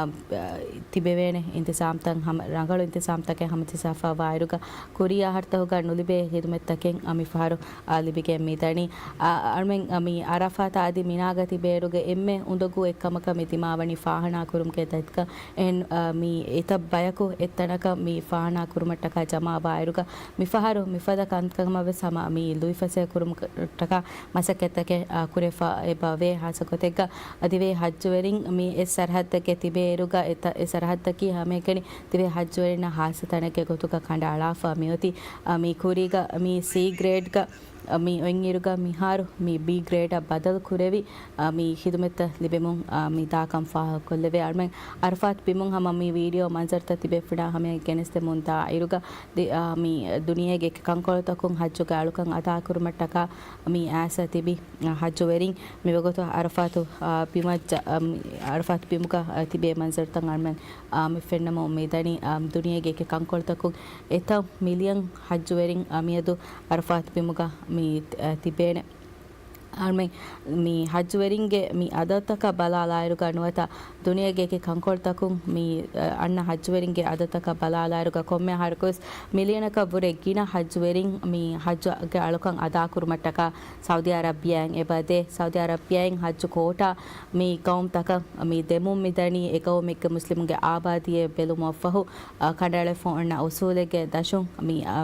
ތިބެވޭނެ އިންތިޒާމްތައް ހަމަ، ރަނގަޅު އިންތިޒާމްތަކެއް ހަމަޖައްސާފަވާއިރުގަ ކުރީ އަހަރުތަކުގަ ނުލިބޭ ހިދުމަތްތަކެއް އަ، މިފަހަރު އަ، ލިބިގެން މިދަނީ. އަ، އަޅުމެން އަ، މި އަރަފާތާ އަދި މިނާގަ ތިބޭއިރުގެ އެންމެ އުނދަގޫ އެއްކަމަކަށް މި ދިމާވަނީ ފާހަނާ ކުރުމުގެ ދަތިކަން. އެހެން އަ، މި އެތައް ބަޔަކު އެއްތަނަކަށް މި ފާހަނާ ކުރުމަށްޓަކާ ޖަމާވާއިރުގަ މިފަހަރު މިފަދަ ކަންކަމަށް ވެސް ހަމަ މި ލުއިފަސޭހަ ކުރުމަށްޓަކާ މަސައްކަތްތަކެއް، އާ، ކުރެފަ އެބަވޭ. ހާއްސަ ގޮތެއްގަ ދިވެހި ހައްޖުވެރިން މި އެއް ސަރަހައްދެއްގެ ތިބޭއިރުގަ އެތަ-، އެ ސަރަހައްދަކީ ހަމައެކަނި ދިވެހި ހައްޖުވެރިންނަށް ހާއްސަ ތަނެއްގެ ގޮތުގަ ކަނޑައަޅާފަ މިއޮތީ. އާ، މި ކުރީގަ މި ސީ ގްރޭޑްގަ، އާ، މި އޮތްއިރުގަ މިހާރު މި ބީ ގްރޭޑަށް ބަދަލު ކުރެވި، އާ، މި ހިދުމަތްތައް ލިބެމުން، އާ، މި ދާކަން ފާހަގަކޮށްލެވޭ. އަޅުމެން އަރަފާތު ބިމުން ހަމަ މި ވީޑިއޯ މަންޒަރުތައް ތިބޭފުޅާ ހަމަޔަށް ގެނެސްދެމުން ދާ އިރުގަ ދި-، އާ، މި ދުނިޔޭގެ އެކި ކަންކޮޅުތަކުން ހައްޖުގެ އަޅުކަން އަދާކުރުމަށްޓަކާ މި އައިސް ތިބި ހައްޖުވެރިން މިވަގުތު އަރަފާތު، އާ، ބިމަށް ޖަ-، އަ، މި އަރަފާތު ބިމުގަ، އަ، ތިބޭ މަންޒަރުތައް އަޅުމެން، އާ، މި ފެންނަމުން މި ދަނީ، އާ، ދުނިޔޭގެ އެކި ކަންކޮޅުތަކުން އެތައް މިލިއަން ހައްޖުވެރިން، އާ، މިއަދު އަރަފާތު ބިމުގަ މި، އާ، ތިބޭނެ. އަޅުމެން މި ހައްޖުވެރިންގެ މި އަދަދުތަކަށް ބަލާލާއިރުގަ ނުވަތަ ދުނިޔޭގެ އެކި ކަންކޮޅުތަކުން މި، އަ، އަންނަ ހައްޖުވެރިންގެ އަދަދުތަކަށް ބަލާލާއިރުގަ ކޮންމެ އަހަރަކުވެސް މިލިއަނަކަށް ވުރެ ގިނަ ހައްޖުވެރިން މި ހައްޖުގެ އަޅުކަން އަދާކުރުމަށްޓަކާ ސައުދީ އަރަބިއާއިން އެބަދޭ. ސައުދީ އަރަބިއާއިން ހައްޖު ކޯޓާ މި ގައުމުތަކަށް މި ދެމުން މިދަނީ އެގައުމެއްގެ މުސްލިމުންގެ އާބާދީއެއް ބެލުމަށްފަހު، އަ، ކަނޑައަޅައިފަ އޮންނަ އުސޫލެއްގެ ދަށުން މި، އަ،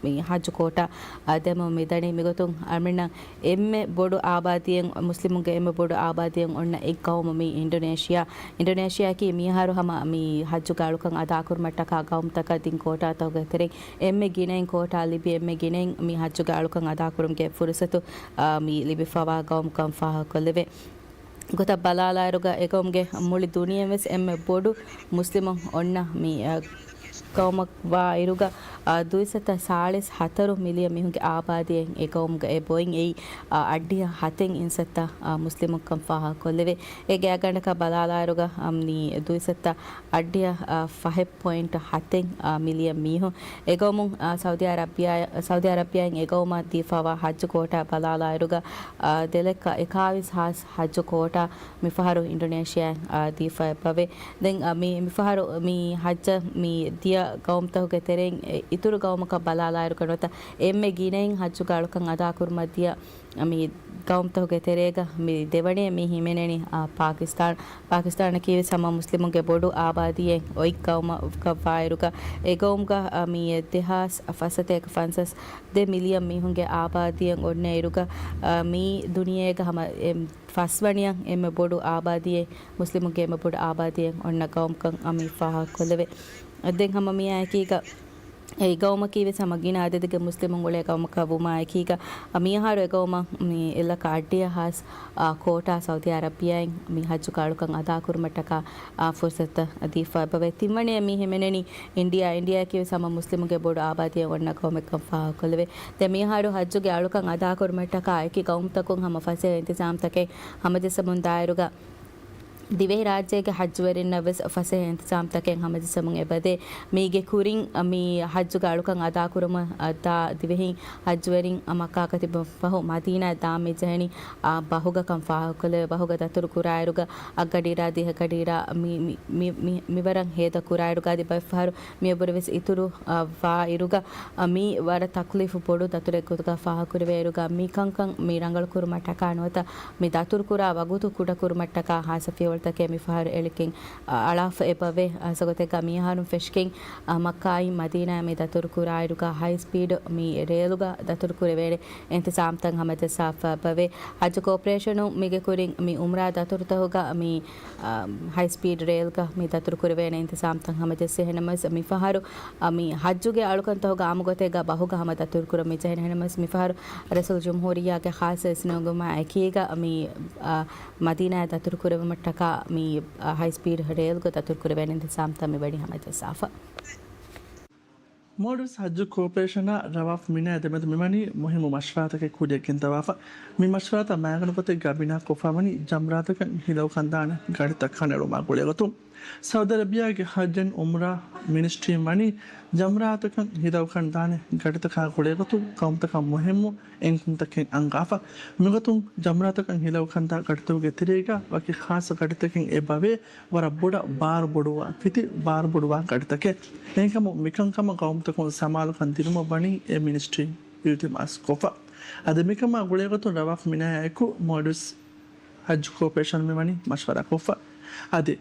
މި ހައްޖު ކޯޓާ، އަ، ދެމުން މިދަނީ. މިގޮތުން އަޅުމެންނަށް އެންމެ ބޮޑު އާބާދީއެއް، މުސްލިމުންގެ އެންމެ ބޮޑު އާބާދީއެއް އޮންނަ އެއް ގައުމު މި އިންޑޮނޭޝިއާ. އިންޑޮނޭޝިއާއަކީ މިއަހަރު ހަމަ މި ހައްޖުގެ އަޅުކަން އަދާކުރުމަށްޓަކާ ގައުމުތަކަށް ދިން ކޯޓާތަކުގެ ތެރެއިން އެންމެ ގިނައިން ކޯޓާ ލިބި އެންމެ ގިނައިން މި ހައްޖުގެ އަޅުކަން އަދާކުރުމުގެ ފުރުސަތު، އާ، މި ލިބިފަވާ ގައުމުކަން ފާހަގަކޮށްލެވޭ. ގޮތަށް ބަލާލާއިރުގަ އެގައުމުގެ މުޅި ދުނިޔެއިން ވެސް އެންމެ ބޮޑު މުސްލިމުން އޮންނަ މި، އަ، ގައުމަށް ވާ އިރުގަ، އަ، ދުއިސައްތަ ސާޅީސް ހަތަރު މިލިއަން މީހުންގެ އާބާދީއެއް އެގައުމުގަ އެބައޮތް. އެއީ، އަ، އައްޑިހަ ހަތެއް އިންސައްތަ، އަ، މުސްލިމުންކަން ފާހަގަކޮށްލެވޭ. އޭގެ އަގަނޑަކަށް ބަލާލާއިރުގަ، އަ، މި ދުއިސައްތަ އައްޑިހަ، އަ، ފަހެއް ޕޮއިންޓް ހަތެއް، އާ، މިލިއަން މީހުން. އެގައުމުން، އާ، ސައުދީ އަރަބިއާ، ސައުދީ އަރަބިއާއިން އެގައުމަށް ދީފަވާ ހައްޖު ކޯޓާ ބަލާލާއިރުގަ، އާ، ދެލައްކަ އެކާވީސް ހާސް ހައްޖު ކޯޓާ މިފަހަރު އިންޑޮނޭޝިއާއިން، އާ، ދީފަ އެބަވޭ. ދެން، އާ، މި، މިފަހަރު މި ހައްޖަށް މި ދިޔަ ގައުމުތަކުގެ ތެރެއިން އިތުރު ގައުމަކަށް ބަލާލާއިރުގަ ނުވަތަ އެންމެ ގިނައިން ހައްޖުގެ އަޅުކަން އަދާކުރުމަށް ދިޔަ މި ގައުމުތަކުގެ ތެރޭގަ މި ދެވަނައެއް މި ހިމެނެނީ، އާ، ޕާކިސްތާން. ޕާކިސްތާނަކީ ވެސް ހަމަ މުސްލިމުންގެ ބޮޑު އާބާދީއެއް އޮތް ގައުމަކަށް ވާއިރުގަ، އެ ގައުމުގަ، އާ، މި ދެހާސް ފަސްސަތޭކަ ފަންސާސް ދެ މިލިއަން މީހުންގެ އާބާދީއެއް އޮންނަ އިރުގަ، އާ، މީ ދުނިޔޭގަ ހަމަ އެ ފަސްވަނަޔަށް އެންމެ ބޮޑު އާބާދީއެއް، މުސްލިމުންގެ އެންމެ ބޮޑު އާބާދީއެއް އޮންނަ ގައުމުކަން އަ، މި ފާހަގަކޮށްލެވޭ. ދެން ހަމަ މިއާއެކީގަ އެ ގައުމަކީ ވެސް ހަމަ ގިނަ އަދަދެއްގެ މުސްލިމުން އުޅޭ ގައުމަކަށް ވުމާއެކީގަ، މިއަހަރު އެ ގައުމަށް މި އެއްލަކަ އައްޑިހަ ހާސް، އާ، ކޯޓާ ސައުދީ އަރަބިއާއިން މި ހައްޖުގެ އަޅުކަން އަދާކުރުމަށްޓަކާ، އާ، ފުރުސަތުތައް ދީފަ އެބަވޭ. ތިންވަނައެއް މި ހިމެނެނީ އިންޑިއާ. އިންޑިއާއަކީ ވެސް ހަމަ މުސްލިމުންގެ ބޮޑު އާބާދީއެއް އޮންނަ ގައުމެއްކަން ފާހަގަކޮށްލެވޭ. ދެން މިއަހަރު ހައްޖުގެ އަޅުކަން އަދާކުރުމަށްޓަކާ އެކި ގައުމުތަކުން ހަމަ ފަސޭހަ އިންތިޒާމްތަކެއް ހަމަޖެއްސަމުން ދާއިރުގަ، ދިވެހިރާއްޖޭގެ ހައްޖުވެރިންނަށް ވެސް ފަސޭހަ އިންތިޒާމްތަކެއް ހަމަޖެއްސަމުން އެބަދޭ. މީގެ ކުރިން މި ހައްޖުގެ އަޅުކަން އަދާކުރުމަށް ދާ ދިވެހި ހައްޖުވެރިން މައްކާގަ ތިބުމަށްފަހު މަދީނާއަށް ދާން މި ޖެހެނީ، އާ، ބަހުގަ ކަން ފާހަގަކޮށްލެވޭ. ބަހުގަ ދަތުރު ކުރާއިރުގަ އަށްގަޑިއިރާ ދިހަގަޑިއިރާ މި، މި، މި، މި، މިވަރަށް ހޭދަ ކުރާއިރުގަ އަދި ބައެއްފަހަރު މިއަށްވުރެ ވެސް އިތުރު، އާ، ވާ އިރުގަ، އާ، މީ ވަރަށް ތަކްލީފު ބޮޑު ދަތުރެއް ގޮތުގަ ފާހަގަކުރެވޭ އިރުގަ މި ކަންކަން މި ރަނގަޅު ކުރުމަށްޓަކާ ނުވަތަ މި ދަތުރުކުރާ ވަގުތު ކުޑަކުރުމަށްޓަކާ ހާއްސަ ފިޔަވަޅު ތަކެއް މިފަހަރު އެޅިގެން، އަ، އަޅާފަ އެބަވޭ. އަ، ހަސަގޮތެއްގަ މިއަހަރުން ފެށިގެން، އަ، މައްކާއިން މަދީނާއަށް މި ދަތުރު ކުރާއިރުގަ ހައި ސްޕީޑް މި ރޭލުގަ ދަތުރު ކުރެވޭނެ އިންތިޒާމްތައް ހަމަޖައްސާފަ އެބަވޭ. ހައްޖު ކޯޕަރޭޝަނުން މީގެ ކުރިން މި އުމްރާ ދަތުރުތަކުގަ މި، އަ، ހައި ސްޕީޑް ރޭލްގަ މި ދަތުރު ކުރެވޭނެ އިންތިޒާމްތައް ހަމަޖެއްސި. އެހެންނަމަވެސް މިފަހަރު، އަ، މި ހައްޖުގެ އަޅުކަންތަކުގަ އާއްމުގޮތެއްގަ ބަހުގަ ހަމަ ދަތުރު ކުރަން މިޖެހޭނެ. އެހެންނަމަވެސް މިފަހަރު ރައީސުލްޖުމްހޫރިއްޔާގެ ޚާއްސަ އިސްނެވުމާ އެކީގަ މި، އަ، މަދީނާއަށް ދަތުރު ކުރެވުމަށްޓަކާ މި، އަ، ހައި ސްޕީޑް ރޭލްގަ ދަތުރު ކުރެވޭނެ އިންތިޒާމްތައް މި ވަނީ ހަމަޖައްސާފަ. މޯލްޑިވްސް ހައްޖު ކޯޕަރޭޝަނާ ރަވާފް މިނާ ދެމެދު މިވަނީ މުހިއްމު މަޝްވަރާތަކެއް ކުރިއަށް ގެންދަވާފަ. މި މަޝްވަރާތައް މައިގަނޑު ގޮތެއްގަ ބިނާ ކޮށްފަ ވަނީ ޖަމްރާތަކަށް ހިލައުކަން ދާނެ ގަޑިތައް ކަނޑައެޅުމާ ގުޅޭގޮތުން. ސައުދި އަރަބިއާގެ ހައްޖެއް އުމްރާ މިނިސްޓްރީން ވަނީ ޖަމްރާތަކަށް ހިލައުކަން ދާނެ ގަޑިތަކާ ގުޅޭގޮތުން ގައުމުތަކަށް މުހިއްމު އެންކުންތަކެއް އަންގާފަ. މިގޮތުން ޖަމްރާތަކަށް ހިލައުކަންދާ ގަޑިތަކުގެ ތެރޭގަ ވަކި ޚާއްޞަ ގަޑިތަކެއް އެބަވޭ، ވަރަށް ބޮޑަށް ބާރު ބޮޑުވާ، ފިތި ބާރު ބޮޑުވާ ގަޑިތަކެއް. އެހެންކަމުން މިކަންކަމަށް ގައުމުތަކުން ސަމާލުކަން ދިނުމަށް ވަނީ އެ މިނިސްޓްރީ އިލްތިމާސް ކޮށްފަ. އަދި މިކަމާ ގުޅޭގޮތުން ރަވާފް މިނާއާއެކު މޯލްޑިވްސް ހައްޖު ކޯޕަރޭޝަން މިވަނީ މަޝްވަރާ ކޮށްފަ. އަދި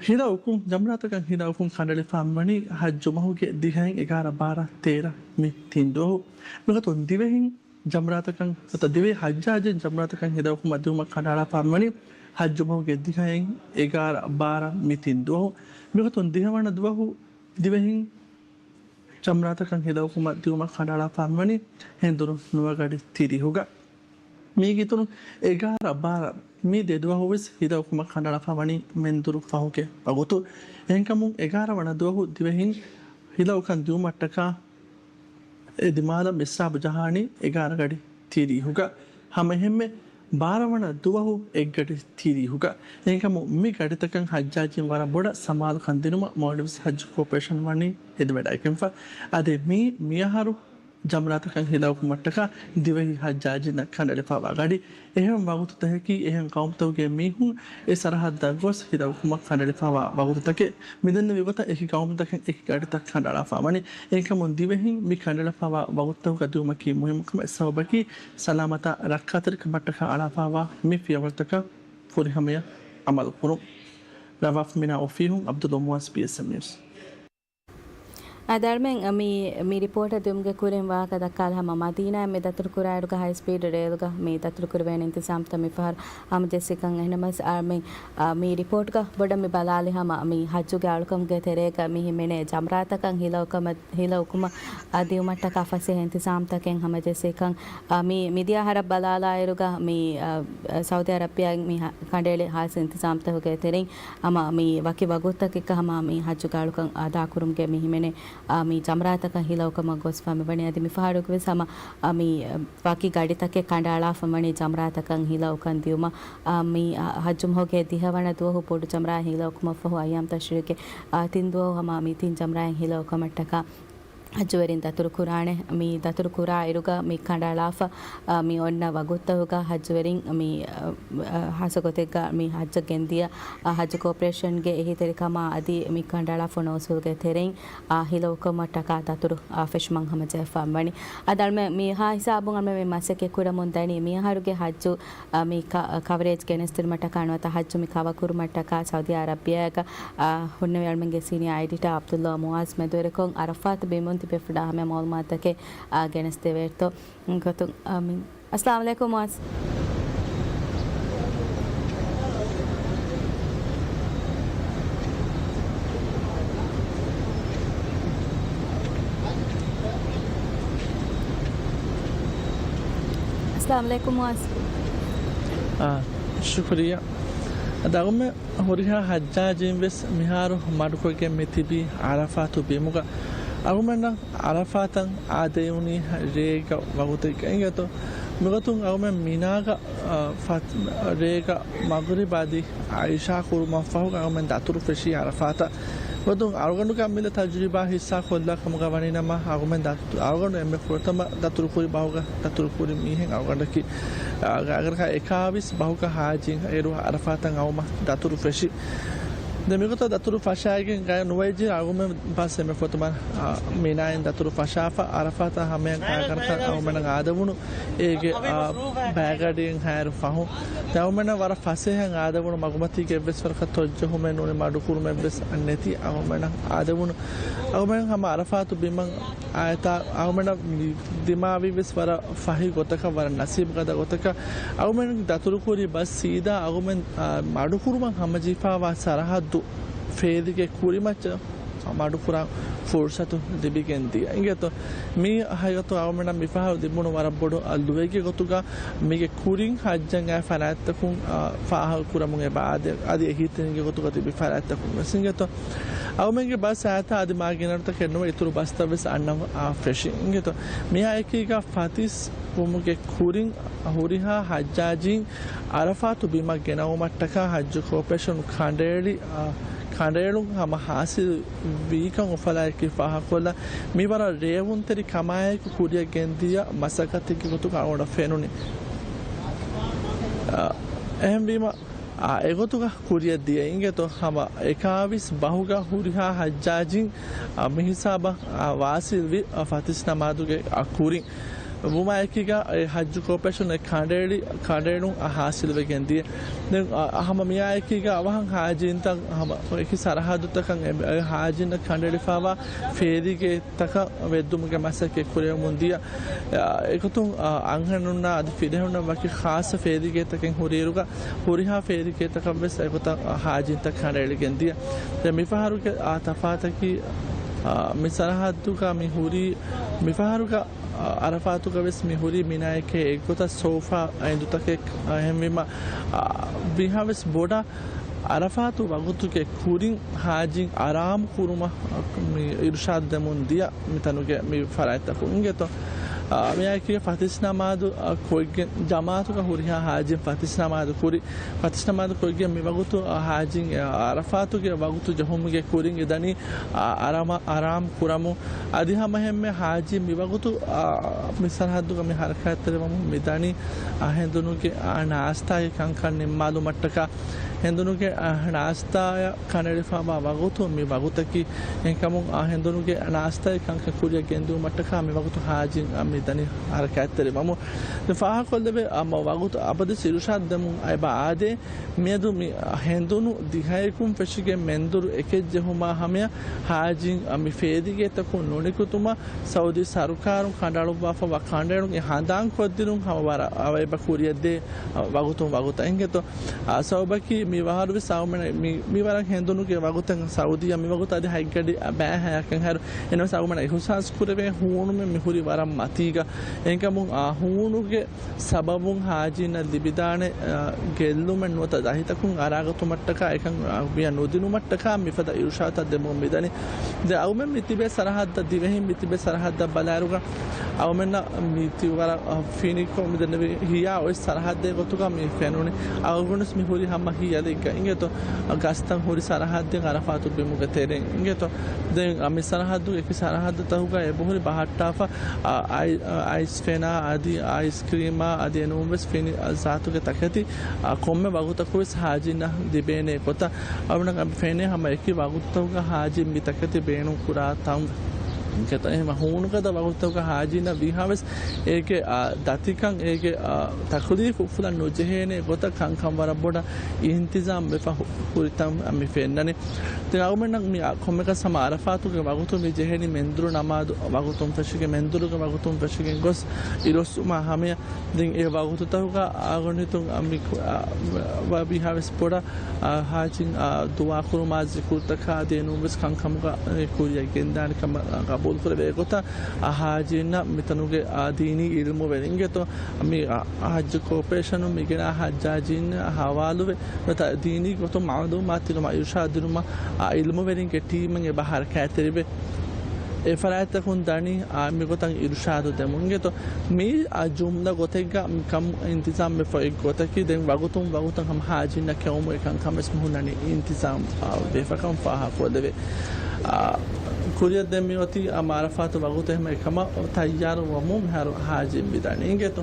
ހިލަ އުކުން، ޖަމްރާތަކަށް ހިލަ އުކުން ކަނޑައެޅިފާ މިވަނީ ހައްޖު މަހުގެ ދިހައިން އެގާރަ ބާރަ ތޭރަ މި ތިން ދުވަހު. މިގޮތުން ދިވެހިން ޖަމްރާތަކަށް ނުވަތަ ދިވެހި ހައްޖާޖީން ޖަމްރާތަކަށް ހިލަ އުކުމަށް ދިއުމަށް ކަނޑައަޅާފާ މިވަނީ ހައްޖު މަހުގެ ދިހައިން އެގާރަ ބާރަ މި ތިން ދުވަހު. މިގޮތުން ދިހަވަނަ ދުވަހު ދިވެހިން ޖަމްރާތަކަށް ހިލަ އުކުމަށް ދިއުމަށް ކަނޑައަޅާފާ މިވަނީ ހެނދުނު ނުވަ ގަޑި ތިރީހުގަ. މީގެ އިތުރުން އެގާރަ ބާރަ މި ދެ ދުވަހު ވެސް ހިލަ އުކުމަށް ކަނޑައަޅާފާ ވަނީ މެންދުރު ފަހުގެ ވަގުތު. އެހެންކަމުން އެގާރަ ވަނަ ދުވަހު ދިވެހިން ހިލަ އުކަން ދިއުމަށްޓަކާ އެ ދިމާލަށް މިސްރާބު ޖަހާނީ އެގާރަ ގަޑި ތިރީހުގަ. ހަމަ އެހެންމެ ބާރަ ވަނަ ދުވަހު އެއް ގަޑި ތިރީހުގަ. އެހެންކަމުން މި ގަޑިތަކަށް ހައްޖާޖީން ވަރަށް ބޮޑަށް ސަމާލުކަން ދިނުމަށް މޯލްޑިވްސް ހައްޖު ކޯޕަރޭޝަން ވަނީ ހެދިވަޑައިގެންފަ. އަދި މީ މިއަހަރު ޖަމްރާތަކަށް ހިލަ އުކުމަށްޓަކާ ދިވެހި ހައްޖާޖީންނަށް ކަނޑައެޅިފައިވާ ގަޑި. އެހެން ވަގުތުތަކަކީ އެހެން ގައުމުތަކުގެ މީހުން އެ ސަރަހައްދަށް ގޮސް ހިލަ އުކުމަށް ކަނޑައެޅިފައިވާ ވަގުތުތަކެއް. މިދެންނެވި ގޮތަށް އެކި ގައުމުތަކަށް އެކި ގަޑިތައް ކަނޑައަޅާފަ ވަނީ. އެހެންކަމުން ދިވެހިން މި ކަނޑައެޅިފައިވާ ވަގުތުތަކުގަ ދިއުމަކީ މުހިއްމު ކަމެއް. ސަބަބަކީ ސަލާމަތާ ރައްކާތެރިކަމަށްޓަކާ އަޅާފައިވާ މި ފިޔަވަޅުތަކަށް ފުރިހަމަޔަށް އަމަލު ކުރުން. ރަވާފް މިނާ އޮފީހުން ޢަބްދުﷲ މުޢާޒް، ބީއެސްއެމް ނިއުސް. އަދި އަޅުމެން މި، މި ރިޕޯޓަށް ދިއުމުގެ ކުރިން ވާހަކަ ދައްކާލަ ހަމަ މަދީނާއަށް މި ދަތުރު ކުރާއިރުގަ ހައި ސްޕީޑް ރޭލްގަ މި ދަތުރު ކުރެވޭނެ އިންތިޒާމްތައް މިފަހަރު ހަމަޖެއްސިކަން. އެހެންނަމަވެސް އަޅުމެން، އާ، މި ރިޕޯޓްގަ ބޮޑަށް މި ބަލާލި ހަމަ މި ހައްޖުގެ އަޅުކަމުގެ ތެރޭގަ މި ހިމެނޭ ޖަމްރާތަކަށް ހިލަ އުކުމަށް، ހިލަ އުކުމަށް، އާ، ދިއުމަށްޓަކާ ފަސޭހަ އިންތިޒާމްތަކެއް ހަމަޖެއްސިކަން. އާ، މި މިދިޔަ އަހަރަށް ބަލާލާއިރުގަ މި، އާ، ސައުދީ އަރަބިއާއިން މި ކަނޑައެޅި ހާއްސަ އިންތިޒާމްތަކުގެ ތެރެއިން ހަމަ މި ވަކި ވަގުތުތަކެއްގަ ހަމަ މި ހައްޖުގެ އަޅުކަން އަދާކުރުމުގެ މި ހިމެނޭ، އާ، މި ޖަމްރާތަކަށް ހިލަ އުކުމަށް ގޮސްފަ މިވަނީ. އަދި މިފަހަރުގެ ވެސް ހަމަ، އާ، މި ވަކި ގަޑިތަކެއް ކަނޑައަޅާފަ ވަނީ ޖަމްރާތަކަށް ހިލަ އުކަން ދިއުމަށް. އާ، މި، އާ، ހައްޖު މަހުގެ ދިހަވަނަ ދުވަހު ބޮޑު ޖަމްރާއަށް ހިލަ އުކުމަށްފަހު އައްޔާމް ތަޝްރީޤުގެ، އާ، ތިން ދުވަހު ހަމަ މި ތިން ޖަމްރާއަށް ހިލަ އުކުމަށްޓަކާ ހައްޖުވެރިން ދަތުރު ކުރާނެ. މި ދަތުރު ކުރާ އިރުގަ މި ކަނޑައަޅާފަ، އަ، މި އޮންނަ ވަގުތުތަކުގަ ހައްޖުވެރިން މި، އަ، އަ، ހާއްސަ ގޮތެއްގަ މި ހައްޖަށް ގެންދިޔަ، އަ، ހައްޖު ކޯޕަރޭޝަންގެ އެހީތެރިކަމާ އަދި މި ކަނޑައަޅާފަ އޮންނަ އުސޫލުގެ ތެރެއިން، އަ، ހިލަ އުކުމަށްޓަކާ ދަތުރު، އަ، ފެށުމަށް ހަމަޖެހިފަ ވަނީ. އަދި އަޅުމެން މިހާ ހިސާބުން އަޅުމެން މި މަސައްކަތް ކުރަމުން ދަނީ މިއަހަރުގެ ހައްޖު، އަ، މި ކަ-، ކަވަރޭޖް ގެނެސްދިނުމަށްޓަކާ ނުވަތަ ހައްޖު މި ކަވަރ ކުރުމަށްޓަކާ ސައުދީ އަރަބިއާގަ، އަ، ހުންނެވި އަޅުމެންގެ ސީނިއާ އެޑިޓާ ޢަބްދުﷲ މުޢާޒް މެދުވެރިކޮށް ޢަރަފާތު ބިމުން ތިބޭފުޅާ ހަމަ މަޢުލޫމާތުތަކެއް، އާ، ގެނެސްދެވޭތޯ. ގޮތުން، އާ، މި-، އައްސަލާމު ޢަލައިކުމް މުޢާޒް. އައްސަލާމު ޢަލައިކުމް މުޢާޒް. އާ، ޝުކުރިއްޔާ. އަދި އަޅުގަނޑުމެން ހުރިހާ ހައްޖާޖީން ވެސް މިހާރު މަޑުކޮށްގެން މި ތިބީ ޢަރަފާތު ބިމުގަ. އަޅުގަނޑަށް ޢަރަފާތަށް އާދެވުނީ ރޭގަ ވަގުތެއްގަ އިނގޭތޯ. މިގޮތުން އަޅުގަނޑުމެން މިނާގަ، އަ، ފަތް-، ރޭގަ މަޣްރިބް އަދި ޢިޝާ ކުރުމަށްފަހު އަޅުގަނޑުމެން ދަތުރު ފެށީ ޢަރަފާތަށް. މިގޮތުން އަޅުގަނޑުގެ އަމިއްލަ ތަޖުރިބާ ހިއްސާ ކޮށްލާ ކަމުގަ ވަނީނަމަ އަޅުގަނޑުމެން ދަތު-، އަޅުގަނޑު އެންމެ ފުރަތަމަ ދަތުރުކުރި ބަހުގަ ދަތުރުކުރި މީހެއް އަޅުގަނޑަކީ. އަ، އަގަރަކާ އެކާވީސް ބަހުގަ ހާޖީން އޭރު ޢަރަފާތަށް އައުމަށް ދަތުރު ފެށި. ދެ މިގޮތަށް ދަތުރު ފަށާގެން ނުވައިޖި އަޅުގަނޑުމެން ބަސް އެންމެ ފޮތުމަން، އާ، މިނާއިން ދަތުރު ފަށާފަ އަރަފާތާ ހަމަޔަށް ގާތްގަނޑަކަށް އަޅުގަނޑުމެންނަށް އާދެވުނު އޭގެ، އާ، ބައިގަޑިއިން ހާއިރު ފަހުން އަޅުގަނޑުމެންނަށް ވަރަށް ފަސޭހައިން އާދެވުނު، މަގުމަތީގެ އެއްވެސް ވަރަކަށް ތޮއްޖެހުމެއް ނޫނީ، މަޑުކުރުމެއްވެސް ނެތި އަޅުގަނޑުމެންނަށް އާދެވުނު. އަޅުގަނޑުމެން ހަމަ އަރަފާތު ބިމަށް އާއެތާ އަޅުގަނޑުމެންނަށް ދިމާވީވެސް ވަރަށް ފަހި ގޮތަކަށް، ވަރަށް ނަސީބުގަދަ ގޮތަކަށް އަޅުގަނޑުމެން ދަތުރުކުރި ބަސް ސީދާ އަޅުގަނޑުމެން، އާ، މަޑުކުރުމަށް ހަމަޖެހިފައިވާ ސަރަހައްދު ފޭލިގެ ކުރިމައްޗަށް މަޑުކުރާ ފުރުސަތު ލިބިގެން ދިޔަ. އިނގޭތޯ، މި ހަގީގަތު އަޅުގަނޑަށް މިފަހަރު ލިބުނު ވަރަށް ބޮޑު ލުވައެއްގެ ގޮތުގަ މީގެ ކުރިން ހައްޖަށް އައި ފަރާތްތަކުން، އާ، ފާހަގަކުރަމުން އެބަ އާދެ، އަދި އެހީތެރިންގެ ގޮތުގަ ތިބި ފަރާތްތަކުން ވެސް. އިނގޭތޯ، އަޅުގަނޑުމެންގެ ބަސް އާއެތާ އަދި މާ ގިނަ ރަށްތަކެއް ނުވެ އިތުރު ބަސްތައް ވެސް އަންނަ، އާ، ފެށި. އިނގޭތޯ، މިއާ އެކީގަ ފަތިސް ވުމުގެ ކުރިން ހުރިހާ ހައްޖާޖީން އަރަފާތު ބިމަށް ގެނައުމަށްޓަކާ ހައްޖު ކޯޕަރޭޝަނު ކަނޑައެޅި، އާ، ކަނޑައެޅުން ހަމަ ހާސިލް ވީކަން އުފަލާއެކީ ފާހަގަކޮށްލާ، މިވަރަށް ރޭވުންތެރި ކަމާއެކު ކުރިއަށް ގެންދިޔަ މަސައްކަތެއްގެ ގޮތުގަ އަޅުގަނޑަށް ފެނުނީ. އާ، އެހެންވީމަ، އާ، އެގޮތުގަ ކުރިއަށް ދިޔަ އިނގޭތޯ ހަމަ އެކާވީސް ބަހުގަ ހުރިހާ ހައްޖާޖީން، އާ، މިހިސާބަށް، އާ، ވާސިލްވި، އާ، ފަތިސް ނަމާދުގެ، އާ، ކުރިން. ވުމާއެކީގަ އެ ހައްޖު ކޯޕަރޭޝަން އެ ކަނޑައެޅި، ކަނޑައެޅުން އަ، ހާސިލުވެގެން ދިޔަ. ދެން އަ، ހަމަ މިއާއެކީގަ އަވަހަށް ހާޖީންތައް ހަމަ އެކި ސަރަހައްދުތަކަށް އެ، އެ ހާޖީންނަށް ކަނޑައެޅިފައިވާ ފޭލިގެތަކަށް ވެއްދުމުގެ މަސައްކަތް ކުރެވެމުން ދިޔަ. އަ، އެގޮތުން، އަ، އަންހެނުންނާ އަދި ފިރިހެނުންނަށް ވަކި ޚާއްޞަ ފޭލިގެތަކެއް ހުރިއިރުގަ ހުރިހާ ފޭލިގެތަކަށް ވެސް އެގޮތަށް، އަ، ހާޖީންތައް ކަނޑައެޅިގެން ދިޔަ. ދެން މިފަހަރުގެ، އާ، ތަފާތަކީ، އާ، މި ސަރަހައްދުގަ މި ހުރީ، މިފަހަރުގަ އަ، އަރަފާތުގަ ވެސް މި ހުރީ މިނާއެކޭ އެއްގޮތަށް ސޯފާ އެނދުތަކެއް، އަ، އެހެންވީމަ، އަ، ވީހާ ވެސް ބޮޑަށް އަރަފާތު ވަގުތުގެ ކުރިން ހާޖީން އަރާމު ކުރުމަށް، އަ، މި އިރުޝާދު ދެމުން ދިޔަ މިތަނުގެ މި ފަރާތްތަކުން އިނގޭތޯ. އަ، މިއާއެކީ ފަތިސް ނަމާދު، އަ، ކޮށްގެން ޖަމާއަތުގަ ހުރިހާ ހާޖީން ފަތިސް ނަމާދު ކުރި، ފަތިސް ނަމާދު ކޮށްގެން މި ވަގުތު، އަ، ހާޖީން، އަ، އަރަފާތުގެ ވަގުތު ޖެހުމުގެ ކުރިން އެ ދަނީ، އަ، އަރަމަ-، އަރާމު ކުރަމުން. އަދި ހަމައެހެންމެ ހާޖީ މިވަގުތު، އާ، މި ސަރަހައްދުގަ މި ހަރަކާތްތެރިވަމުން މިދަނީ، އާ، ހެނދުނުގެ، އާ، ނާސްތާގެ ކަންކަން ނިންމާލުމަށްޓަކާ، ހެނދުނުގެ، އާ، ނާސްތާއަށް ކަނޑައެޅިފައިވާ ވަގުތު މި ވަގުތަކީ. އެހެންކަމުން، އާ، ހެނދުނުގެ ނާސްތާގެ ކަންކަން ކުރިއަށް ގެންދިއުމަށްޓަކާ މި ވަގުތު ހާޖީ، އާ، މިދަނީ ހަރަކާތްތެރިވަމުން. ދެން ފާހަގަކޮށްލެވޭ، އާ، މަ ވަގުތު އަބަދުވެސް އިރުޝާދު ދެމުން އެބަ އާދޭ. މިއަދު މި ހެނދުނު ދިހައެކުން ފެށިގެން މެންދުރު އެކެއް ޖެހުމާ ހަމަޔަށް ހާޖީން މި ފޭލިގެތަކުން ނުނިކުތުމަށް ސައުދީ ސަރުކާރުން ކަނޑައަޅުއްވާފައިވާ ކަނޑައެޅުން އެ ހަނދާން ކޮށްދިނުން ހަމަ ވަރަށް އަވަ އެބަ ކުރިއަށްދޭ ވަގުތުން ވަގުތަށް އިނގޭތޯ. އާ، ސަބަބަކީ މި ވަހަރުވެސް އަޅުގަނޑުމެން މި، މި ވަރަށް ހެނދުނުގެ ވަގުތެއް ސައުދީއަށް މި ވަގުތު އަދި ހަތްގަޑި ބައި ހަޔަކަށް ހައިރު. އެނަމަވެސް އަޅުގަނޑަށް އިހުސާސް ކުރެވޭ ހޫނުމެއް މި ހުރި ވަރަށް މަތީގަ. އެހެންކަމުން އާ ހޫނުގެ ސަބަބުން ހާޖީންނަށް ލިބިދާނެ، އާ، ގެއްލުމެއް ނުވަތަ ދަތިތަކުން އަރާގަތުމަށްޓަކާ އެކަން، އާ، ވިޔަ ނުދިނުމަށްޓަކާ މިފަދަ އިރުޝާދުތައް ދެމުން މިދަނީ. ދެން އަޅުގަނޑުމެން މި ތިބޭ ސަރަހައްދަށް، ދިވެހިން މި ތިބޭ ސަރަހައްދަށް ބަލާއިރުގަ އަޅުގަނޑުމެންނަށް މި ތި ވަރަށް، އާ، ފިނިކޮށް މިދެންނެވި ހިޔާ އޮތް ސަރަހައްދެއް ގޮތުގަ މި ފެނުނީ. އަޅުގަނޑުވެސް މި ހުރީ ހަމަ ހިޔަލެއްގަ އިނގޭތޯ. ގަސްތައް ހުރި ސަރަހައްދެއް އަރަފާތު ބިމުގެ ތެރެއިން އިނގޭތޯ. ދެން މި ސަރަހައްދުގެ އެކި ސަރަހައްދުތަކުގަ އެބަހުރި ބަހައްޓާފަ، އަ، އައި-، އައިސް ފެނާ އަދި އައިސްކްރީމާ އަދި އެނޫންވެސް ފިނި، އަ، ޒާތުގެ ތަކެތި، އަ، ކޮންމެ ވަގުތަކުވެސް ހާޖީންނަށް ލިބޭނެ ގޮތަށް އަޅުގަނޑަށް ފެނޭ ހަމަ އެކި ވަގުތުތަކުގަ ހާޖީން މި ތަކެތި ބޭނުން ކުރާ ތަން. އެހެން ހޫނުގަދަ ވަގުތުތަކުގަ ހާޖީންނަށް ވީހާވެސް އޭގެ، އާ، ދަތިކަން އޭގެ، އާ، ތަކުލީފު އުފުލަން ނުޖެހޭނެ ގޮތަށް ކަންކަން ވަރަށް ބޮޑަށް އިންތިޒާމް ވެފަ ހު-، ހުރިތަން މި ފެންނަނީ. ދެން އަޅުގަނޑަށް މި އަ-، ކޮންމެއަކަސް ހަމަ އަރަފާތުގެ ވަގުތު މި ޖެހެނީ މެންދުރު ނަމާދު ވަގުތުން ފެށިގެން، މެންދުރުގެ ވަގުތުން ފެށިގެން ގޮސް އިރުއޮއްސުމާ ހަމަޔަށް. ދެން އެ ވަގުތުތަކުގަ އަޅުގަނޑު ހިތުން އަ، މި ކު-، އަ، ވަ-، ވީހާވެސް ބޮޑަށް، އަ، ހާޖީން، އަ، ދުޢާ ކުރުމާ ޒިކުރުތަކާ ދެނޫންވެސް ކަންކަމުގަ، އެ، ކުރިއަށް ގެންދާނެ ކަމަށް، އަ، ގަބޫލު ކުރެވޭ ގޮތަށް، އަ، ހާޖީންނަށް މިތަނުގެ، އަ، ދީނީ އިލްމުވެރިންގެތޯ މި، އަ، ހައްޖު ކޯޕަރޭޝަނުން މިގެނާ ހައްޖާޖީން ހަވާލުވެ، ނުވަތަ ދީނީ ގޮތުން މަޢުލޫމާތު ދިނުމަށް، އިރުޝާދު ދިނުމަށް، އަ، އިލްމުވެރިންގެ ޓީމެއް އެބަ ހަރަކާތްތެރިވެ، އެ ފަރާތްތަކުން ދަނީ، އާ، މިގޮތަށް އިރުޝާދު ދެމުންގެތޯ. މި، އާ، ޖުމްލަ ގޮތެއްގަ މިކަން އިންތިޒާމް ވެފަ އޮތް ގޮތަކީ، ދެން ވަގުތުން ވަގުތަށް ހަމަ ހާޖީންނަށް ކެއުމު އެކަންކަމެސް މި ހުންނަނީ އިންތިޒާމް، އާ، ވެފަކަން ފާހަގަކޮށްލެވޭ. އާ، ކުރިއަށް ދެން މި އޮތީ، އާ، އަރަފާތު ވަގުތު އެހެމަ އެކަމަށް ތައްޔާރު ވަމުން މިހާރު ހާޖީން ވިދާނީ އިނގޭތޯ.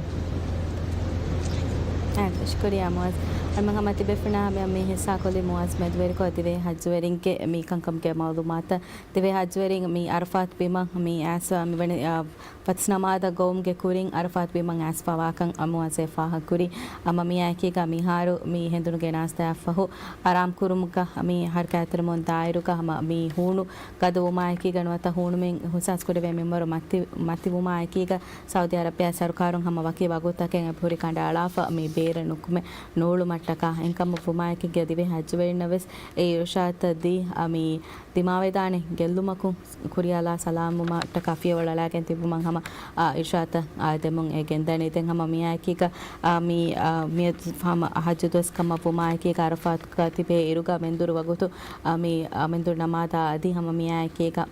އާ، ޝުކުރިއްޔާ މުއައްޒަ. ހަމަ ތިބޭފުޅުންނާ ހަމަޔަށް މި ހިއްސާކޮށްލީ މުއާޒް މެދުވެރިކޮށް ދިވެހި ހައްޖުވެރިންގެ މި ކަންކަމުގެ މައުލޫމާތަށް. ދިވެހި ހައްޖުވެރިން މި އަރަފާތު ބިމަށް މި އައިސް މިވަނީ، އާ، ފަތިސް ނަމާދަށް ގޮވުމުގެ ކުރިން އަރަފާތު ބިމަށް އައިސްފަވާކަން މުއާޒް ފާހަގަކުރީ. ހަމަ މިއާއެކީގަ މިހާރު މި ހެނދުނުގެނާސްތާއަށްފަހު އަރާމް ކުރުމުގަ މި ހަރަކާތްތެރިވުމުން ދާއިރުގަ ހަމަ މި ހޫނު ގަދަވުމާއެކީގަ ނުވަތަ ހޫނުމިން ހުސާސްކުރެވޭ މިންވަރު މަތި-، މަތިވުމާއެކީގަ ސައުދީ އަރަބިޔާ ސަރުކާރުން ހަމަ ވަކި ވަގުތުތަކެއް އެބަހުރި ކަނޑައަޅާފަ މި ބޭރަށް ނުކުމެ ނޫޅުމަށްޓަކާ. އެހެންކަމަށް ވުމާއެކީގަ ދިވެހި ހައްޖުވެރިންނަށް ވެސް އެ އިރުޝާދުތައް ދީ، އަ، މި ދިމާވެދާނެ ގެއްލުމަކުން ކުރިއަޅާ ސަލާމްވުމަށްޓަކާ ފިޔަވަޅު އަޅާގެން ތިބުމަށް ހަމަ، އާ، އިރުޝާދުތައް، އާ، ދެމުން އެ ގެންދަނީ. ދެން ހަމަ މިއާއެކީގަ، އާ، މި، އާ، މި ހަމަ ހައްޖު ދުވަސް ކަމަށް ވުމާއެކީގަ އަރަފާތުގަ ތިބޭ އިރުގަ މެންދުރު ވަގުތު، އާ، މި، އާ، މެންދުރު ނަމާދާ އަދި ހަމަ މިއާއެކީގަ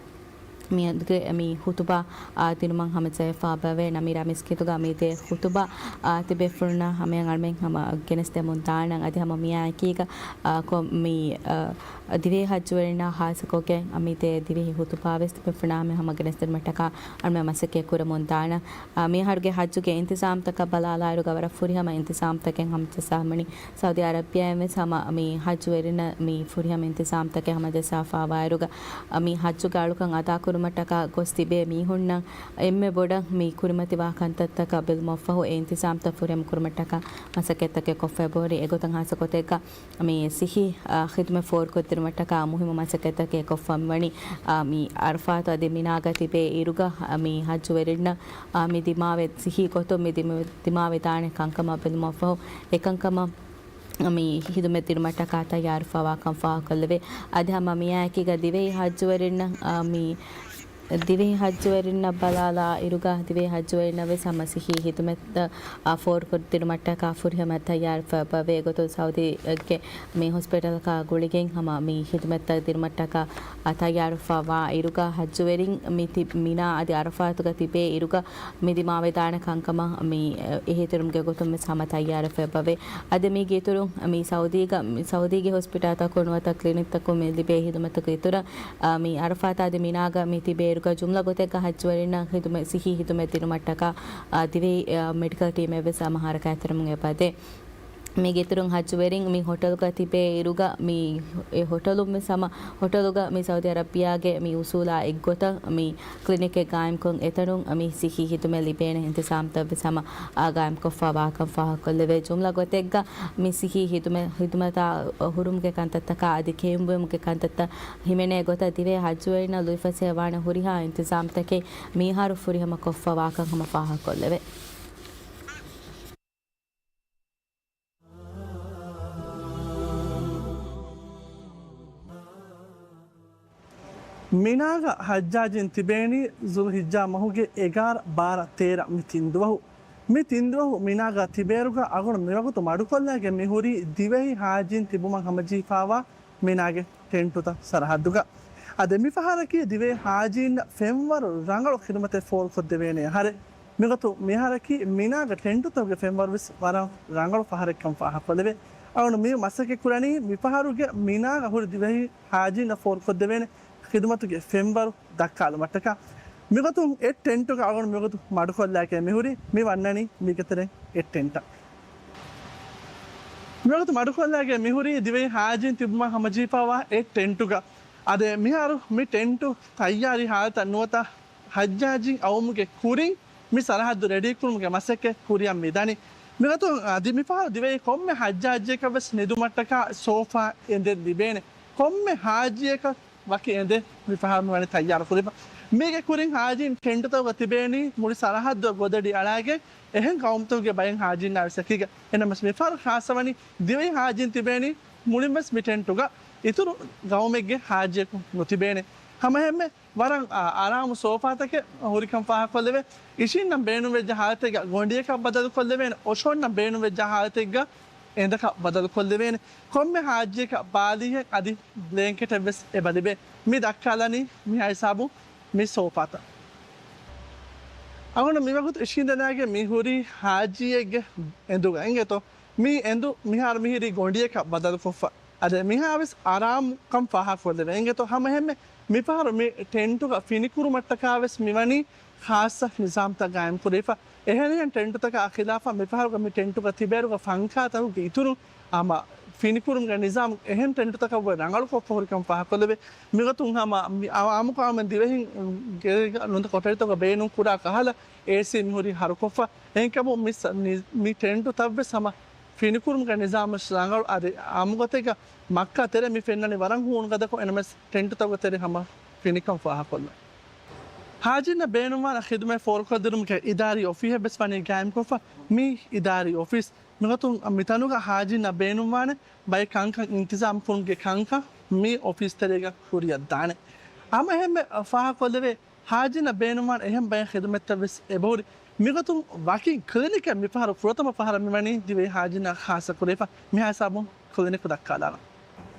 މި އަދުގެ މި ހުތުބާ، އާ، ދިނުމަށް ހަމަޖެހިފަ ބަވޭ. ނަމީރާ މިސްކިތުގަ މި ދޭ ހުތުބާ، އާ، ތިބޭފުޅުންނަށް ހަމަޔަށް އަޅުމެން ހަމަ ގެނެސްދެމުން ދާނަން. އަދި ހަމަ މިއާއެކީގަ، އާ، ކޮ-، މި، އާ، ދިވެހި ހައްޖުވެރިންނަށް ހާއްސަކޮށްގެން މި ދޭ ދިވެހި ހުތުބާވެސް ތިބޭފުޅުންނާ ހަމަ ގެނެސްދިނުމަށްޓަކާ އަޅުމެން މަސައްކަތް ކުރަމުން ދާނަން. އާ، މިހާރުގެ ހައްޖުގެ އިންތިޒާމްތަކަށް ބަލާލާއިރުގަ ވަރަށް ފުރިހަމަ އިންތިޒާމްތަކެއް ހަމަޖައްސާ ހަމަނީ. ސައުދީ އަރަބިޔާއިން ވެސް ހަމަ މި ހައްޖުވެރިންނަށް މި ފުރިހަމަ އިންތިޒާމްތަކެއް ހަމަޖައްސާފަވާއިރުގަ، މި ހައްޖުގެ އަޅުކަން އަދާކުރުމަށްޓަކާ ގޮސް ތިބޭ މީހުންނަށް އެންމެ ބޮޑަށް މި ކުރިމަތިވާ ކަންތައްތަކަށް ބެލުމަށްފަހު، އެ އިންތިޒާމްތައް ފުރިހަމަ ކުރުމަށްޓަކާ މަސައްކަތްތަކެއް ކޮށްފަ އެބަހުރި. އެގޮތަށް ހާއްސަ ގޮތެއްގަ މި ސިއްހީ، އާ، ޚިދުމަތް ފޯރުކޮށްދިނުމަށްޓަކާ މުހިއްމު މަސައްކަތްތަކެއް ކޮށްފަ މިވަނީ. އާ، މި އަރަފާތު އަދި މިނާގަ ތިބޭ އިރުގަ، އާ، މި ހައްޖުވެރިންނަށް، އާ، މި ދިމާވެ-، ސިއްހީ ގޮތުން މި ދިމަ-، ދިމާވެދާނެ ކަންކަމަށް ބެލުމަށްފަހު، އެކަންކަމަށް މި ހިދުމަތް ދިނުމަށްޓަކާ ތައްޔާރުފަވާކަން ފާހަގަކޮށްލެވޭ. އަދި ހަމަ މިއާއެކީގަ ދިވެހި ހައްޖުވެރިންނަށް، އާ، މި ދިވެހި ހައްޖުވެރިންނަށް ބަލާލާ އިރުގަ ދިވެހި ހައްޖުވެރިންނަށް ވެސް ހަމަ ސިއްހީ ހިދުމަތްތައް، އާ، ފޯރުކޮށްދިނުމަށްޓަކާ ފުރިހަމަ ތައްޔާރުފަ ބަވޭ. އެގޮތުން ސައުދީގެ މި ހޮސްޕިޓަލަކާ ގުޅިގެން ހަމަ މި ހިދުމަތްތައް ދިނުމަށްޓަކާ، އާ، ތައްޔާރުފަ ވާ އިރުގަ ހައްޖުވެރިން މި ތި-، މިނާ އަދި އަރަފާތުގަ ތިބޭ އިރުގަ މި ދިމާވެދާނެ ކަންކަމަށް މި އެހީތެރިވުމުގެ ގޮތުން ވެސް ހަމަ ތައްޔާރުފަ ބަވޭ. އަދި މީގެ އިތުރުން މި ސައުދީގަ، މި ސައުދީގެ ހޮސްޕިޓާލްތަކުން ނުވަތަ ކްލިނިކްތަކުން މި ލިބޭ ހިދުމަތުގެ އިތުރަށް، އާ، މި އަރަފާތާ އަދި މިނާގަ މި ތިބޭ އިރުގަ ޖުމްލަ ގޮތެއްގަ ހައްޖުވެރިންނަށް ހިދުމަތް، ސިއްހީ ހިދުމަތް ދިނުމަށްޓަކާ، އާ، ދިވެހި، އާ، މެޑިކަލް ޓީމެއް ވެސް ހަމަ ހަރަކާތްތެރިވުމުން އެބަދޭ. މީގެ އިތުރުން ހައްޖުވެރިން މި ހޮޓަލުގަ ތިބޭ އިރުގަ މި އެ ހޮޓަލުން ވެސް ހަމަ ހޮޓަލުގަ މި ސައުދީ އަރަބިޔާގެ މި އުސޫލާ އެއްގޮތަށް މި ކްލިނިކެއް ގާއިމްކޮށް އެތަނުން މި ސިއްހީ ހިދުމަތް ލިބޭނެ އިންތިޒާމްތައް ވެސް ހަމަ، އާ، ގާއިމްކޮށްފަ ވާކަން ފާހަގަކޮށްލެވޭ. ޖުމްލަ ގޮތެއްގަ މި ސިއްހީ ހިދުމަތް، ހިދުމަތާ ހުރުމުގެ ކަންތައްތަކާ އަދި ކެއުންވުމުގެ ކަންތައްތައް ހިމެނޭ ގޮތަށް ދިވެހި ހައްޖުވެރިންނަށް ލުއިފަސޭހަވާނެ ހުރިހާ އިންތިޒާމްތަކެއް މިހާރު ފުރިހަމަ ކޮށްފަ ވާކަން ހަމަ ފާހަގަކޮށްލެވޭ. މިނާގަ ހައްޖާޖީން ތިބޭނީ ޒުލްހިއްޖާ މަހުގެ އެގާރަ، ބާރަ، ތޭރަ މި ތިން ދުވަހު. މި ތިން ދުވަހު މިނާގަ ތިބޭއިރުގަ އަޅުގަނޑު މިވަގުތު މަޑުކޮށްލައިގެން މިހުރީ ދިވެހި ހާޖީން ތިބުމަށް ހަމަޖެހިފައިވާ މިނާގެ ޓެންޓުތައް ސަރަހައްދުގަ. އަދި މިފަހަރަކީ ދިވެހި ހާޖީންނަށް ފެންވަރު ރަނގަޅު ޚިދުމަތެއް ފޯރުކޮށްދެވޭނެ އަހަރެއް. މިގޮތުން މިއަހަރަކީ މިނާގަ ޓެންޓުތަކުގެ ފެންވަރުވެސް ވަރަށް ރަނގަޅު ފަހަރެއްކަން ފާހަގަކޮށްލެވޭ. އަޅުގަނޑު މި މަސައްކަތް ކުރަނީ މިފަހަރުގެ މިނާގަ ހުރި ދިވެހި ހާޖީންނަށް ފޯރުކޮށްދެވޭނެ ޚިދުމަތުގެ ފެންވަރު ދައްކާލުމަށްޓަކާ. މިގޮތުން އެއް ޓެންޓުގަ އަޅުގަނޑު މިގޮތު މަޑުކޮށްލާގެ މިހުރީ މި ވަންނަނީ މީގެ ތެރެއިން އެއް ޓެންޓަށް. މިވަގުތު މަޑުކޮށްލާގެ މިހުރީ ދިވެހި ހާޖީން ތިބުމަށް ހަމަޖެހިފައިވާ އެއް ޓެންޓުގަ. އަދި މިހާރު މި ޓެންޓު ތައްޔާރީ ހާލަތަށް ނުވަތަ ހައްޖާޖީން އައުމުގެ ކުރިން މި ސަރަހައްދު ރެޑީކުރުމުގެ މަސައްކަތް ކުރިއަށް މިދަނީ. މިގޮތުން އަދި މިފަހަރު ދިވެހި ކޮންމެ ހައްޖާޖީއަކަށް ވެސް ނިދުމަށްޓަކާ ސޯފާ އެނދެއް ލިބޭނެ. ކޮންމެ ހާޖީއަކަށް ވަކި އެނދެއް މި ފަހަރު މިވަނީ ތައްޔާރު ކުރެވިފަ. މީގެ ކުރިން ހާޖީން ޓެންޓުތަކުގަ ތިބޭނީ މުޅި ސަރަހައްދުގަ ގޮދަޑި އަޅާގެން އެހެން ގައުމުތަކުގެ ބައެއް ހާޖީންނާ ވެސް އެކީގަ. އެނަމަސް މިފަހަރު ޚާއްޞަވަނީ ދިވެހި ހާޖީން ތިބޭނީ މުޅިންވެސް މި ޓެންޓުގަ. އިތުރު ގައުމެއްގެ ހާޖީއަކު ނުތިބޭނެ. ހަމައެހެންމެ ވަރަށް، އާ، އާރާމު ސޯފާތަކެއް ހުރިކަން ފާހަގަކޮށްލެވޭ. އިށީންނަން ބޭނުންވެއްޖެ ހާލަތެއްގަ ގޮނޑިއަކަށް ބަދަލުކޮށްލެވޭނެ. އޮށޯންނަން ބޭނުންވެއްޖެ ހާލަތެއްގަ އެނދަކަށް ބަދަލުކޮށްލެވޭނެ. ކޮންމެ ހާޖީއަކަށް ބާލީހެއް އަދި ބްލޭންކެޓެއް ވެސް އެބަ ލިބޭ. މި ދައްކާލަނީ މިހާ ހިސާބުން މި ސޯފާތައް. އަޅުގަނޑު މިވަގުތު އިށީނދެލާގެން މި ހުރީ ހާޖީއެއްގެ އެނދުގަ އިނގޭތޯ. މި އެނދު މިހާރު މިހިރީ ގޮނޑިއަކަށް ބަދަލުކޮށްފަ. އަދި މިހާވެސް އާރާމުކަން ފާހަގަކޮށްލެވޭ. އިނގޭތޯ ހަމައެހެންމެ މިފަހަރު މި ޓެންޓުގަ ފިނިކުރުމަށްޓަކާވެސް މިވަނީ ޚާއްޞަ ނިޒާމްތައް ގާއިމްކުރެވިފަ. އެހެނިހެން ޓެންޓުތަކާ ޚިލާފަށް މިފަހަރުގަ މި ޓެންޓުގަ ތިބޭއިރުގަ ފަންކާތަކުގެ އިތުރުން ހަމަ ފިނިކުރުމުގެ ނިޒާމް އެހެން ޓެންޓުތަކަށް ވުރެ ރަނގަޅުކޮށްފަ ހުރިކަން ފާހަގަކޮށްލެވޭ. މިގޮތުން ހަމަ މި އާ-، އާއްމުކޮށް އަޅުގަނޑުމެން ދިވެހިން ގޭގަ ނުވަތަ ކޮޓަރިތަކުގަ ބޭނުން ކުރާ ކަހަލަ އޭސީ މިހުރީ ހަރުކޮށްފަ. އެހެންކަމުން މި ސަ-، ނި-، މި ޓެންޓުތައްވެސް ހަމަ ފިނިކުރުމުގެ ނިޒާމަށް ރަނގަޅު. އަދި އާއްމުގޮތެއްގަ މައްކާ ތެރޭ މި ފެންނަނީ ވަރަށް ހޫނު ގަދަކޮށް، އެނަމެސް ޓެންޓުތަކުގެ ތެރެއިން ހަމަ ފިނިކަން ފާހަގަކޮށްލަން. ހާޖީންނަށް ބޭނުންވާނެ ޚިދުމަތް ފޯރުކޮށްދިނުމުގެ އިދާރީ އޮފީހެއްވެސް ވަނީ ގާއިމްކޮށްފަ. މި އިދާރީ އޮފީސް މިގޮތުން މިތަނުގަ ހާޖީންނަށް ބޭނުންވާނެ ބައެއް ކަންކަން އިންތިޒާމް ކުރުމުގެ ކަންކަން މި އޮފީސް ތެރޭގަ ކުރިއަށް ދާނެ. ހަމައެހެންމެ ފާހަގަކޮށްލެވޭ، ހާޖީންނަށް ބޭނުންވާނެ އެހެން ބައެއް ޚިދުމަތްތައް ވެސް އެބަހުރި. މިގޮތުން ވަކި ކްލިނިކެއް މިފަހަރު ފުރަތަމަ ފަހަރަށް މިވަނީ ދިވެހި ހާޖީންނަށް ޚާއްޞަ ކުރެވިފަ. މިހާ ހިސާބުން ކްލިނިކު ދައްކާލާނަން.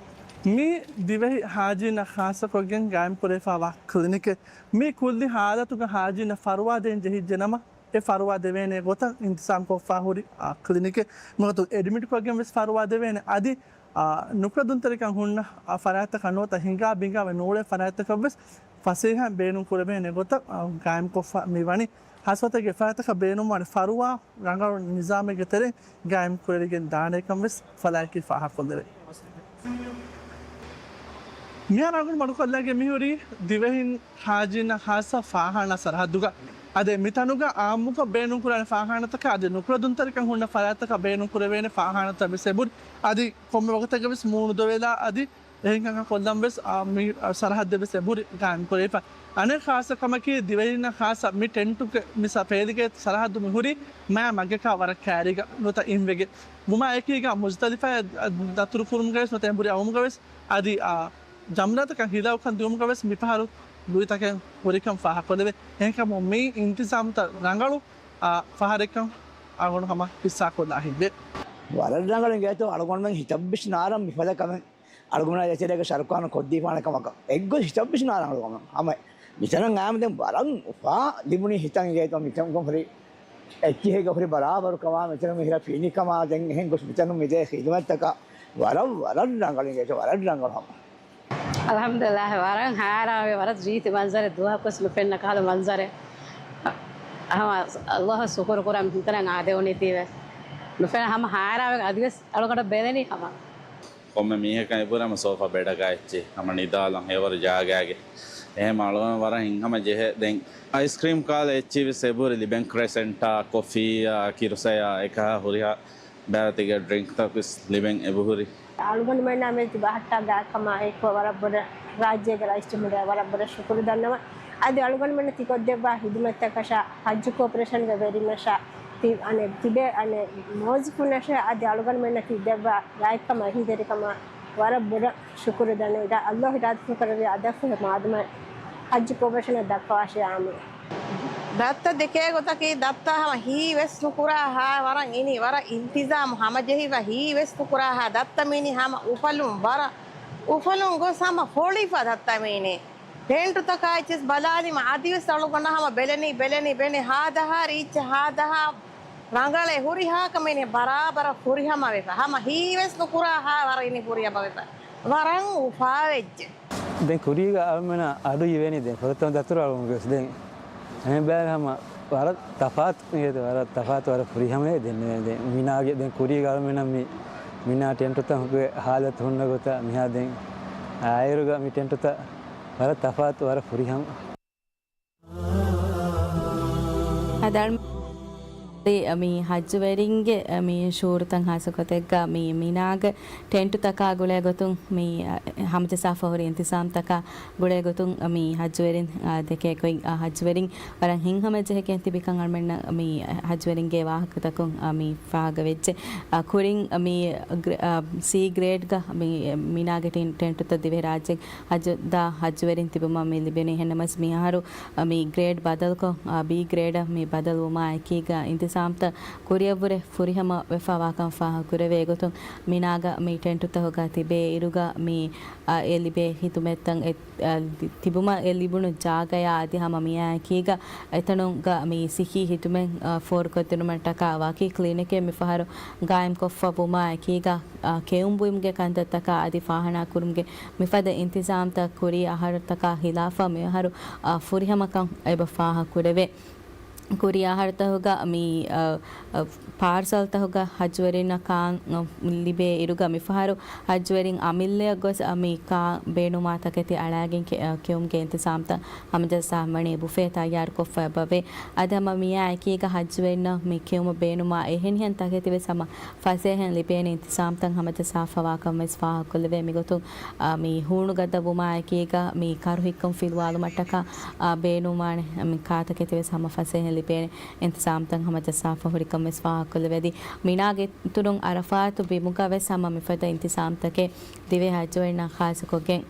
މީ ދިވެހި ހާޖީންނަށް ޚާއްޞަކޮށްގެން ގާއިމް ކުރެވިފައިވާ ކްލިނިކެއް. މީ ކުއްލި ހާލަތުގަ ހާޖީންނަށް ފަރުވާ ދޭން ޖެހިއްޖެ ނަމަ، އެ ފަރުވާ ދެވޭނެ ގޮތަށް އިންތިޒާމްކޮށްފަ ހުރި، އާ، ކްލިނިކެއް. މިގޮތުން އެޑްމިޓްކޮށްގެން ވެސް ފަރުވާ ދެވޭނެ. އަދި، އާ، ނުކުޅަދުންތެރިކަން ހުންނަ، އާ، ފަރާތްތަކަށް ނުވަތަ ހިނގާ ބިނގާވެ ނޫޅޭ ފަރާތްތަކަށް ވެސް ފަސޭހައިން ބޭނުން ކުރެވޭނެ ގޮތަށް، އާ، ގާއިމްކޮށްފަ މި ވަނީ. ހާއްސަވަތަކީ އެފަރާތްތަކަށް ބޭނުންވާނެ ފަރުވާ ރަނގަޅު ނިޒާމެއްގެ ތެރެއިން ގާއިމް ކުރެވިގެން ދާނެކަން ވެސް އެފަލާއަކީ ފާހަގަކޮށްލެވޭ. މިހާރު އަޅުގަނޑު މަޑުކޮށްލައިގެން މިހުރީ ދިވެހިން ހާޖީންނަށް ޚާއްޞަ ފާޚާނާ ސަރަހައްދުގަ. އަދި މިތަނުގަ އާއްމުކޮށް ބޭނުންކުރާނެ ފާޚާނާތަކާ އަދި ނުކުޅަދުންތެރިކަން ހުންނަ ފަރާތްތަކަށް ބޭނުންކުރެވޭނެ ފާޚާނާތައް ވެސް އެބުރި. އަދި ކޮންމެ ވަގުތެއްގަ ވެސް މޫނުދޮވެލާ އަދި އެހެންކަންކަން ކޮށްލަން ވެސް، އާ، މި، އާ، ސަރަހައްދެއް ވެސް އެބުރި ގާއިމް ކުރެވިފަ. އަނެއް ޚާއްޞަ ކަމަކީ، ދިވެހިންނަށް ޚާއްޞަ މި ޓެންޓުގެ މި ސަ-، ފޭލިގެ ސަރަހައްދު މި ހުރީ މާ މަގެކާ ވަރަށް ކައިރީގަ ނުވަތަ އިންވެގެން. ވުމާ އެކީގަ މުޒްދަލިފާއަށް ދަތުރު ކުރުމުގަވެސް ނުވަތަ އެނބުރި އައުމުގަވެސް އަދި، އާ، ޖަމްރާތަކަށް ހިލައުކަން ދިއުމުގަވެސް މިފަހަރު ލުއިތަކެއް ހުރިކަން ފާހަގަކޮށްލެވޭ. އެހެންކަމުން މި އިންތިޒާމުތައް ރަނގަޅު، އާ، ފަހަރެއްކަން އަޅުގަނޑު ހަމަ ހިއްސާކޮށްލާ ހިތްވޭ. ވަރަށް ރަނގަޅު އިނގޭތޯ އަޅުގަނޑުމެން ހިތަށްވެސް ނާރަން މިފަދަ ކަމެއް. އަޅުގަނޑާ އެތެރޭގަ ސަރުކާރުން ކޮށްދީފާނެ ކަމަކަށް އެއްގޮތް ހިތަށްވެސް ނާރަނގަޅު ކަމެއް. ހަމަ މިތަނަށް އައިމަ ދެން ވަރަށް އުފާ ލިބުނީ ހިތަށް އިނގޭތޯ މިތަނުން ހުރި އެއްޗިހިގަ ހުރި ބަރާބަރުކަމާ މިތަނުން މިހިރަ ފިނިކަމާ ދެން އެހެން ގޮސް މިތަނުން މިދޭ ޚިދުމަތްތަކަށް ވަރަށް ވަރަށް ރަނގަޅު އިނގޭތޯ ވަރަށް ރަނގަޅު ހަމަ. އަލްޙަމްދުލިއްލާހް، ވަރަށް ހައިރާންވޭ، ވަރަށް ރީތި މަންޒަރެއް، ދުވަހަކުވެސް ނުފެންނަ ކަހަލަ މަންޒަރެއް. ހަމަ އަލްލާހަށް ޝުކުރު ކުރަން މިތަނަށް އާދެވުނީތީވެ. ނުފެންނަ ހަމަ ހައިރާންވެ އަދިވެސް އަޅުގަނޑަށް ބެލެނީ ހަމަ. ކޮންމެ މީހަކަށް އެބުރި ހަމަ ސޯފާ ބެޑަކާ އެއްޗެއް ހަމަ ނިދާލަން އެވަރު ޖާގައިގެ. އެހެން އަޅުގަނޑު ވަރަށް ހިތްހަމަ ޖެހޭ. ދެން އައިސްކްރީމް ކާލަ އެއްޗިހި ވެސް އެބުރި ލިބެން ކްރެސެންޓާ، ކޮފީއާ، ކިރުސަޔާ އެކަހަ ހުރިހާ ބައިތިގެ ޑްރިންކްތަކުވެސް ލިބެން އެބަހުރި. އަޅުގަނޑުމެންނާ މި ތިބާ ހައްޓާ ގާތްކަމާ އެއްކޮށް ވަރަށް ބޮޑަށް ރާއްޖޭގެ ރައީސް ޖުމްހޫރިއްޔާ ވަރަށް ބޮޑަށް ޝުކުރު ދަންނަވަން. އަދި އަޅުގަނޑުމެންނަށް ތިކޮށްދެއްވާ ހިދުމަތްތަކަށާ ހައްޖު ކޯޕަރޭޝަންގެ ވެރިންނަށާ ތި-، އަނެއް ތިބޭ އަނެއް މުވައްޒަފުންނަށާ އަދި އަޅުގަނޑުމެންނަށް ތި ދެއްވާ ގާތްކަމާ އެހީތެރިކަމާ ވަރަށް ބޮޑަށް ޝުކުރު ދަންނަވަން. އިރާ-، އަލްލާހު އިރާދަކުރެއްވިއްޔާ އަދި އަފްސަހު މާދަމާ ހައްޖު ކޯޕަރޭޝަނަށް ދައްކަވާށޭ އާމީން. ދައްތަ ދެކޭ ގޮތަކީ ދައްތަ ހަމަ ހީވެސް ނުކުރާ ހާ ވަރަށް އިނީ ވަރަށް އިންތިޒާމު ހަމަޖެހިފަ ހީވެސް ނުކުރާ ހާ ދައްތަ މީނީ ހަމަ އުފަލުން ވަރަށް އުފަލުން ގޮސް ހަމަ ފޮޅިފަ ދައްތަ މީނީ. ޓެންޓުތަކާ އެއްޗެސް ބަލާލީމަ އަދިވެސް އަޅުގަނޑަށް ހަމަ ބެލެނީ ބެލެނީ ބެނެ ހާދަހާ ރީއްޗެއް ހާދަހާ ރަނގަޅޭ ހުރިހާ ކަމެއް ބަރާބަރަށް ފުރިހަމަވެފަ. ހަމަ ހީވެސް ނުކުރާ ހާ ވަރަށް އިނީ ފުރިހަމަވެފަ. ވަރަށް އުފާވެއްޖެ. ދެން ކުރީގަ އަޅުމެނަށް އަޑު އިވެނީ ދެން ފުރަތަމަ ދަތުރު އަޅުމުގެ ވެސް ދެން. އެހެން ބައި ހަމަ ވަރަށް ތަފާތު އިނގޭތޯ ވަރަށް ތަފާތު ވަރަށް ފުރިހަމަވޭ ދެން ދެން މިނާގެ ދެން ކުރީގަ އަޅުމެނަށް މި މިނާ ޓެންޓުތަކުގެ ހާލަތު ހުންނަ ގޮތަށް މިހާ ދެން އާއިރުގަ މި ޓެންޓުތައް ވަރަށް ތަފާތު ވަރަށް ފުރިހަމަ. އަދި މި ހައްޖުވެރިންގެ މި ޝުއޫރުތައް ހާއްސަ ގޮތެއްގަ މި މިނާގެ ޓެންޓުތަކާ ގުޅޭ ގޮތުން މި ހަމަޖައްސާފަ ހުރި އިންތިޒާމްތަކާ ގުޅޭ ގޮތުން މި ހައްޖުވެރިން ދެކޭ ގޮތް ހައްޖުވެރިން ވަރަށް ހިތްހަމަޖެހިގެން ތިބިކަން އަޅުމެންނަށް މި ހައްޖުވެރިންގެ ވާހަކަތަކުން މި ފާހަގަވެއްޖެ. ކުރިން މި ސީ ގްރޭޑްގަ މި މިނާގެ ޓިން-، ޓެންޓުތައް ދިވެހިރާއްޖެ ހައްޖު ދާ ހައްޖުވެރިން ތިބުމަށް މި ލިބެނީ. އެހެންނަމަސް މިއަހަރު މި ގްރޭޑް ބަދަލުކޮށް، ބީ ގްރޭޑަށް މި ބަދަލުވުމާ އެކީގަ އިންތިޒާމްތައް ކުރިއަށްވުރެ ފުރިހަމަ ވެފަވާކަން ފާހަގަކުރެވޭ. އެގޮތުން މިނާގަ މި ޓެންޓުތަކުގަ ތިބޭ އިރުގަ މި، އަ، އެ ލިބޭ ހިދުމަތްތައް އެ، އަ، ތިބުމަށް އެ ލިބުނު ޖާގަޔާ އަދި ހަމަ މިއާ އެކީގަ އެތަނުގަ މި ސިއްހީ ހިދުމަތް، އަ، ފޯރުކޮށްދިނުމަށްޓަކާ ވަކި ކްލިނިކެއް މިފަހަރު ގާއިމްކޮށްފަ ވުމާ އެކީގަ، އަ، ކެއުންބުއިމުގެ ކަންތައްތަކާ އަދި ފާހަނާ ކުރުމުގެ މިފަދަ އިންތިޒާމްތައް ކުރީ އަހަރުތަކާ ހިލާފަށް މިއަހަރު، އަ، ފުރިހަމަކަން އެބަ ފާހަގަކުރެވޭ. ކުރީ އަހަރުތަކުގަ މި، އަ، އަ، ޕާރްސަލްތަކުގަ ހައްޖުވެރިންނަށް ކާން، އަ، ލިބޭ އިރުގަ މިފަހަރު ހައްޖުވެރިން އަމިއްލައަށް ގޮސް، އަ، މި ކާން ބޭނުމާ ތަކެތި އަޅާގެން ކެ-، އަ، ކެއުމުގެ އިންތިޒާމްތައް ހަމަޖައްސާފަ ވަނީ ބުފޭ ތައްޔާރުކޮށްފަ އެބަވޭ. އަދި ހަމަ މިއާ އެކީގަ ހައްޖުވެރިންނަށް މި ކެއުމަށް ބޭނުމާ އެހެނިހެން ތަކެތި ވެސް ހަމަ ފަސޭހައިން ލިބޭނެ އިންތިޒާމްތައް ހަމަޖައްސާފަވާކަން ވެސް ފާހަގަކޮށްލެވޭ. މިގޮތުން، އާ، މި ހޫނު ގަދަ ވުމާއެކީގަ މި ކަރުހިއްކުން ފިލުވާލުމަށްޓަކާ، އާ، ބޭނުންވާނެ މި ކާތަކެތި ވެސް ހަމަ ފަސޭހައިން ލިބޭނެ އިންތިޒާމްތައް ހަމަޖައްސާފަ ހުރިކަން ވެސް ފާހަގަކޮށްލެވޭ. އަދި މިނާގެ އިތުރުން އަރަފާތު ބިމުގަ ވެސް ހަމަ މިފަދަ އިންތިޒާމްތަކެއް ދިވެހި ހައްޖުވެރިންނަށް ޚާއްސަކޮށްގެން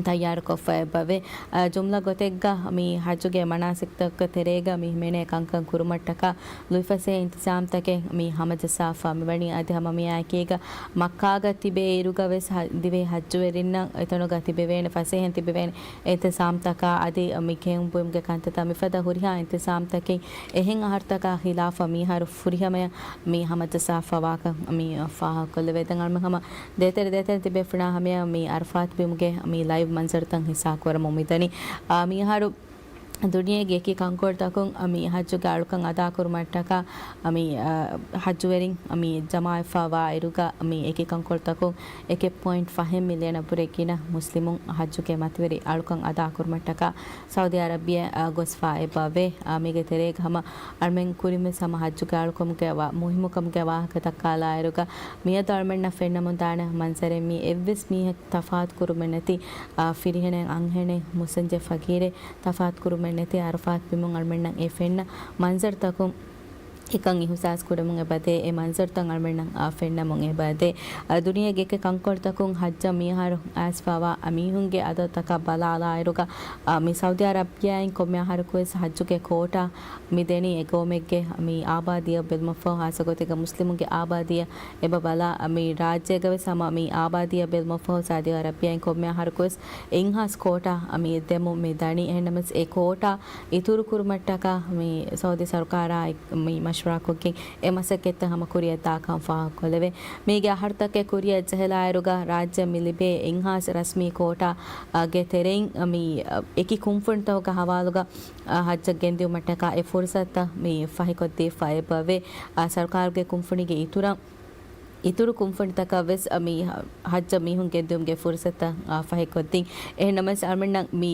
ތައްޔާރުކޮށްފަ އެބަވޭ. އަ، ޖުމްލަ ގޮތެއްގަ މި ހައްޖުގެ މަނާސިކްތަކުގެ ތެރޭގަ މި ހިމެނޭ ކަންކަން ކުރުމަށްޓަކާ ލުއިފަސޭހަ އިންތިޒާމްތަކެއް މި ހަމަޖައްސާފަ މިވަނީ. އަދި ހަމަ މިއާއެކީގަ މައްކާގަ ތިބޭ އިރުގަ ވެސް ހަ-، ދިވެހި ހައްޖުވެރިންނަށް އެތަނުގަ ތިބެވޭނެ ފަސޭހައިން ތިބެވޭނެ އިންތިޒާމްތަކާ އަދި މި ކެއުން ބުއިމުގެ ކަންތައްތައް މިފަދަ ހުރިހާ އިންތިޒާމްތަކެއް އެހެން އަހަރުތަކާ ޚިލާފަށް މިހާރު ފުރިހަމަޔަށް މި ހަމަޖައްސާފަވާކަން މި ފާހަގަކޮށްލެވޭ. ދެން އަޅުމެން ހަމަ ދޭތެރެ ދޭތެރެ ތިބޭފުޅާ ހަމަޔަށް މި އަރަފާތު ބިމުގެ މި ލައިވް މަންޒަރުތައް ހިއްސާ ކުރަމުން މިދަނީ. އާ، މިހާރު ދުނިޔޭގެ އެކި ކަންކޮޅުތަކުން މި ހައްޖުގެ އަޅުކަން އަދާކުރުމަށްޓަކާ މި، އާ، ހައްޖުވެރިން މި ޖަމާވެފަވާ އިރުގަ މި އެކި ކަންކޮޅުތަކުން އެކެއް ޕޮއިންޓް ފަހެއް މިލިއަނަށްވުރެ ގިނަ މުސްލިމުން ހައްޖުގެ މަތިވެރި އަޅުކަން އަދާކުރުމަށްޓަކާ ސައުދީ އަރަބިއަށް، އާ، ގޮސްފަ އެބަވޭ. އާ، މީގެ ތެރޭގަ ހަމަ އަޅުމެން ކުރިންވެސް ހަމަ ހައްޖުގެ އަޅުކަމުގެ ވާ-، މުހިއްމުކަމުގެ ވާހަކަ ދައްކާލާއިރުގަ، މިއަދު އަޅުމެންނަށް ފެންނަމުންދާނެ މަންޒަރެއް މީ އެއްވެސް މީހެއް ތަފާތު ކުރުމެއް ނެތި، އާ، ފިރިހެނެއް އަންހެނެއް މުސައްޖެ ފަގީރެއް ތަފާތު ކުރުމެއް ނެތި އަރަފާތު ބިމުން އަޅުމެންނަށް އެ ފެންނަ މަންޒަރުތަކުން އެކަން އިހުސާސް ކުރަމުން އެބަދޭ، އެ މަންޒަރުތައް އަޅުމެންނަށް، އާ، ފެންނަމުން އެބަދޭ. އާ، ދުނިޔޭގެ އެކި ކަންކޮޅުތަކުން ހައްޖަށް މިއަހަރު އައިސްފަވާ މީހުންގެ އަދަދުތަކަށް ބަލާލާއިރުގަ، އާ، މި ސައުދީ އަރަބިއާއިން ކޮންމެ އަހަރަކުވެސް ހައްޖުގެ ކޯޓާ މި ދެނީ އެގައުމެއްގެ މި އާބާދީއަށް ބެލުމަށްފަހު، ހާއްސަގޮތެއްގަ މުސްލިމުންގެ އާބާދީއަށް އެބަ ބަލާ، މި ރާއްޖޭގަވެސް ހަމަ މި އާބާދީއަށް ބެލުމަށްފަހު ސައުދީ އަރަބިއާއިން ކޮންމެ އަހަރަކުވެސް އެއްހާސް ކޯޓާ މި ދެމުން މި ދަނީ. އެހެންނަމަވެސް އެ ކޯޓާ އިތުރު ކުރުމަށްޓަކާ މި ސައުދީ ސަރުކާރާ މި މަޝްވަރާކޮށްގެން އެ މަސައްކަތްތައް ހަމަ ކުރިއަށްދާކަން ފާހަގަކޮށްލެވޭ. މީގެ އަހަރުތަކެއް ކުރިއަށް ޖެހިލާއިރުގަ ރާއްޖެ މި ލިބޭ އެއްހާސް ރަސްމީ ކޯޓާ ގެ ތެރެއިން މި އެކި ކުންފުނިތަކުގެ ހަވާލުގަ އާ، ހައްޖަށް ގެންދިއުމަށްޓަކާ އެ ފުރުސަތުތައް މި ފަހިކޮށްދީފަ އެބަވޭ. އާ، ސަރުކާރުގެ ކުންފުނީގެ އިތުރަށް، އިތުރު ކުންފުނިތަކަށް ވެސް، އާ، މި ހަ-، ހައްޖަށް މީހުން ގެންދިއުމުގެ ފުރުސަތުތައް، އާ، ފަހިކޮށްދިން. އެހެންނަމަވެސް އަޅުމެންނަށް މި،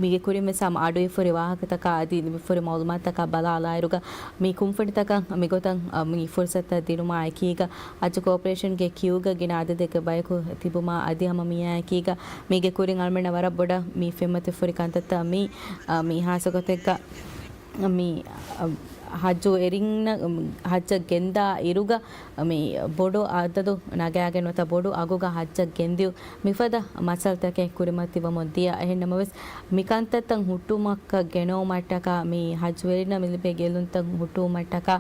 މީގެ ކުރިން ވެސް ހަމަ އަޑުއިފުރި ވާހަކަތަކާ އަދި ލިބިފުރި މައުލޫމާތުތަކާ ބަލާލާއިރުގަ މި ކުންފުނިތަކަށް މިގޮތަށް، އާ، މި ފުރުސަތުތައް ދިނުމާ އެކީގަ ހައްޖު ކޯޕަރޭޝަންގެ ކިއުގަ ގިނަ އަދަދެއްގެ ބަޔަކު ތިބުމާ އަދި ހަމަ މިއާއެކީގަ މީގެ ކުރިން އަޅުމެންނަށް ވަރަށް ބޮޑަށް މި ފެންމަތި ފުރި ކަންތައްތައް މީ، އަ، މި ހާއްސަގޮތެއްގަ މި، އަ، ހައްޖުވެރިންނަށް، ހައްޖަށް ގެންދާ އިރުގަ މި ބޮޑު އަދަދު ނަގާގެން ނުވަތަ ބޮޑު އަގުގަ ހައްޖަށް ގެންދިއު މިފަދަ މައްސަލަތަކެއް ކުރިމަތިވަމުން ދިޔަ. އެހެންނަމަވެސް، މިކަންތައްތައް ހުއްޓުވުމަށް ގެނައުމަށްޓަކާ މި ހައްޖުވެރިންނަށް މި ލިބޭ ގެއްލުންތައް ހުއްޓުވުމަށްޓަކާ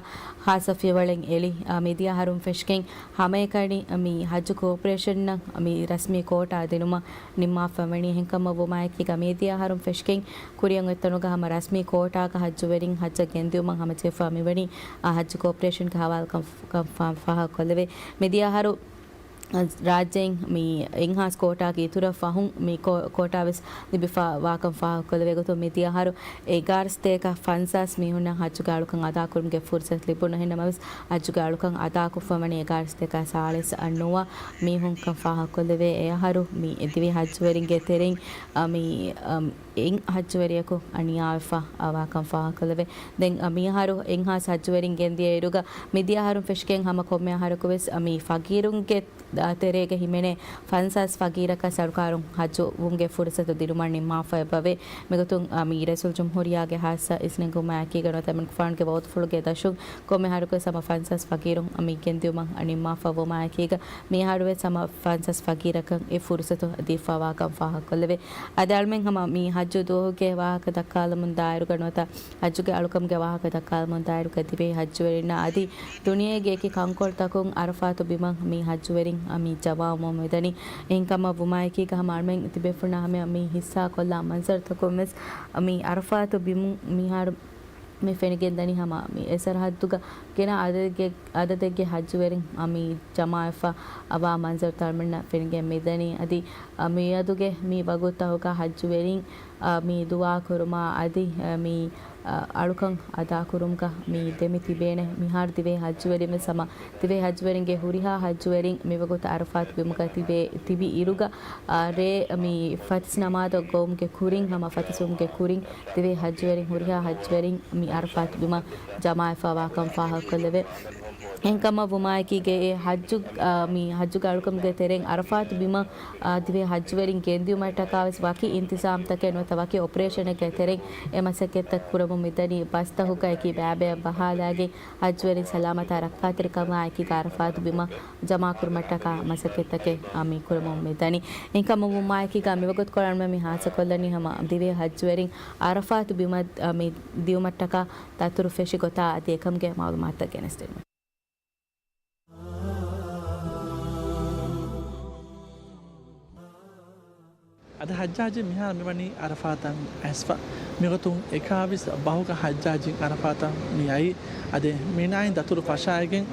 ހާއްސަ ފިޔަވަޅެއް އެޅި، އާ، މިދިޔަ އަހަރުން ފެށިގެން ހަމައެކަނި މި ހައްޖު ކޯޕަރޭޝަންއަށް މި ރަސްމީ ކޯޓާ ދިނުމަށް ނިންމާފަ ވަނީ. އެހެންކަމަށް ވުމާއެކީގަ މިދިޔަ އަހަރުން ފެށިގެން ކުރިއަށް އޮތްތަނުގަ ހަމަ ރަސްމީ ކޯޓާގަ ހައްޖުވެރިން ހައްޖަށް ގެންދިއުމަށް ހަމަޖެހިފަ މިވަނީ، އާ، ހައްޖު ކޯޕަރޭޝަންގެ ހަވާލުކަން ފާހަގަކޮށްލެވޭ. މިދިޔަ އަހަރު ރާއްޖެއިން މި އެއްހާސް ކޯޓާގެ އިތުރަށް ފަހުން މި ކޯ-، ކޯޓާ ވެސް ލިބިފަ ވާކަން ފާހަގަކޮށްލެވޭ ގޮތުން، މިދިޔަ އަހަރު އެގާރަ ސަތޭކަ ފަންސާސް މީހުންނަށް ހައްޖުގެ އަޅުކަން އަދާކުރުމުގެ ފުރުސަތު ލިބުނު. އެހެންނަމަވެސް، ހައްޖުގެ އަޅުކަން އަދާކޮށްފަ ވަނީ އެގާރަ ސަތޭކަ ސާޅީސް އަށް ނުވަ މީހުންކަން ފާހަގަކޮށްލެވޭ. އެ އަހަރު މި ދިވެހި ހައްޖުވެރިންގެ ތެރެއިން، އަ، މި، އަ، އެއް ހައްޖުވެރިޔަކު އަނިޔާވެފަ ވާކަން ފާހަގަކޮށްލެވޭ. ދެން، އަ، މިއަހަރު އެއްހާސް ހައްޖުވެރިން ގެންދިޔަ އިރުގަ މިދިޔަ އަހަރުން ފެށިގެން ހަމަ ކޮންމެ އަހަރަކުވެސް، އަ، މި ފަގީރުންގެ ތެރޭގަ ހިމެނޭ ފަންސާސް ފަގީރަކަށް ސަރުކާރުން ހައްޖު ވުމުގެ ފުރުސަތު ދިނުމަށް ނިންމާފަ އެބަވޭ. މިގޮތުން، އަ، މި ރައީސުލްޖުމްހޫރިއްޔާގެ ހާއްސަ އިސްނެންގުމާއެކީގަ ނުވަތަ އަމިއްލަ ފާނުގެ ވަގުތުފުޅުގެ ދަށުން ކޮންމެ އަހަރަކުވެސް ހަމަ ފަންސާސް ފަގީރުން މި ގެންދިއުމަށް ނިންމާފަ ވުމާއެކީގަ، މިއަހަރުވެސް ހަމަ ފަންސާސް ފަގީރަކަށް އެ ފުރުސަތު ދީފަ ވާކަން ފާހަގަކޮށްލެވޭ. އަދި އަޅުމެން ހަމަ މި ހައްޖު ދުވަހުގެ ވާހަކަ ދައްކާލަމުން ދާއިރުގަ ނުވަތަ ހައްޖުގެ އަޅުކަމުގެ ވާހަކަ ދައްކާލަމުން ދާއިރުގަ ދިވެހި ހައްޖުވެރިންނަށް އަދި ދުނިޔޭގެ އެކި ކަންކޮޅުތަކުން އަރަފާތު ބިމަށް މި ހައްޖުވެރިން މި ޖަމާވަމުން މިދަނީ. އެހެންކަމަށް ވުމާއެކީގަ ހަމަ އަޅުމެން ތިބޭފުޅުންނާ ހަމަޔަށް މި ހިއްސާކޮށްލާ މަންޒަރުތަކުން ވެސް މި އަރަފާތު ބިމުން މިހާރު މި ފެނިގެންދަނީ ހަމަ މި އެ ސަރަހައްދުގަ ގިނަ އަދަދެއްގެ، އަދަދެއްގެ ހައްޖުވެރިން މި ޖަމާވެފަ އަވާ މަންޒަރުތައް އަޅުމެންނަށް ފެނިގެން މިދަނީ. އަދި، އަ، މިއަދުގެ މި ވަގުތުތަކުގަ ހައްޖުވެރިން، އަ، މި ދުޢާ ކުރުމާ އަދި، އަ، މި އަ، އަޅުކަން އަދާކުރުމުގަ މި ދެމި ތިބޭނެ. މިހާރު ދިވެހި ޙައްޖުވެރިން ވެސް ހަމަ ދިވެހި ޙައްޖުވެރިންގެ ހުރިހާ ޙައްޖުވެރިން މިވަގުތު ޢަރަފާތު ބިމުގަ ތިބޭ، ތިބި އިރުގަ، އަ، ރޭ މި ފަތިސް ނަމާދަށް ގޮވުމުގެ ކުރިން ހަމަ ފަތިސް ވުމުގެ ކުރިން ދިވެހި ޙައްޖުވެރިން ހުރިހާ ޙައްޖުވެރިން މި ޢަރަފާތު ބިމަށް ޖަމާވެފަވާކަން ފާހަގަކޮށްލެވޭ. އެހެންކަމަށް ވުމާއެކީގަ އެ ޙައްޖު، އާ، މި ޙައްޖުގެ އަޅުކަމުގެ ތެރެއިން ޢަރަފާތު ބިމަށް، އާ، ދިވެހި ޙައްޖުވެރިން ގެންދިއުމަށްޓަކާ ވެސް ވަކި އިންތިޒާމްތަކެއް ނުވަތަ ވަކި އޮޕަރޭޝަނެއްގެ ތެރެއިން އެ މަސައްކަތްތައް ކުރަމުން މިދަނީ. ބަސްތަކުގައި ބައިބަޔަށް ބަހާލާގެން ޙައްޖުވެރިން ސަލާމަތާ ރައްކާތެރިކަމާއެކީގަ ޢަރަފާތު ބިމަށް ޖަމާކުރުމަށްޓަކާ މަސައްކަތްތަކެއް، އާ، މި ކުރަމުން މިދަނީ. އެހެންކަމުން ވުމާއެކީގަ މިވަގުތުކޮޅަށް މި ހާއްސަކޮށްލަނީ ހަމަ ދިވެހި ޙައްޖުވެރިން ޢަރަފާތު ބިމަށް، އާ، މި ދިއުމަށްޓަކާ ދަތުރު ފެށި ގޮތާ އަދި އެކަމުގެ މަޢުލޫމާތުތައް ގެނެސްދިނުމެވެ. އަދި ޙައްޖާޖީ މިހާރު މިވަނީ ޢަރަފާތަށް އައިސްފަ. މިގޮތުން އެކާވީސް ބަހުގަ ޙައްޖާޖީން ޢަރަފާތަށް މި އައީ. އަދި މިނާއިން ދަތުރު ފަށާއިގެން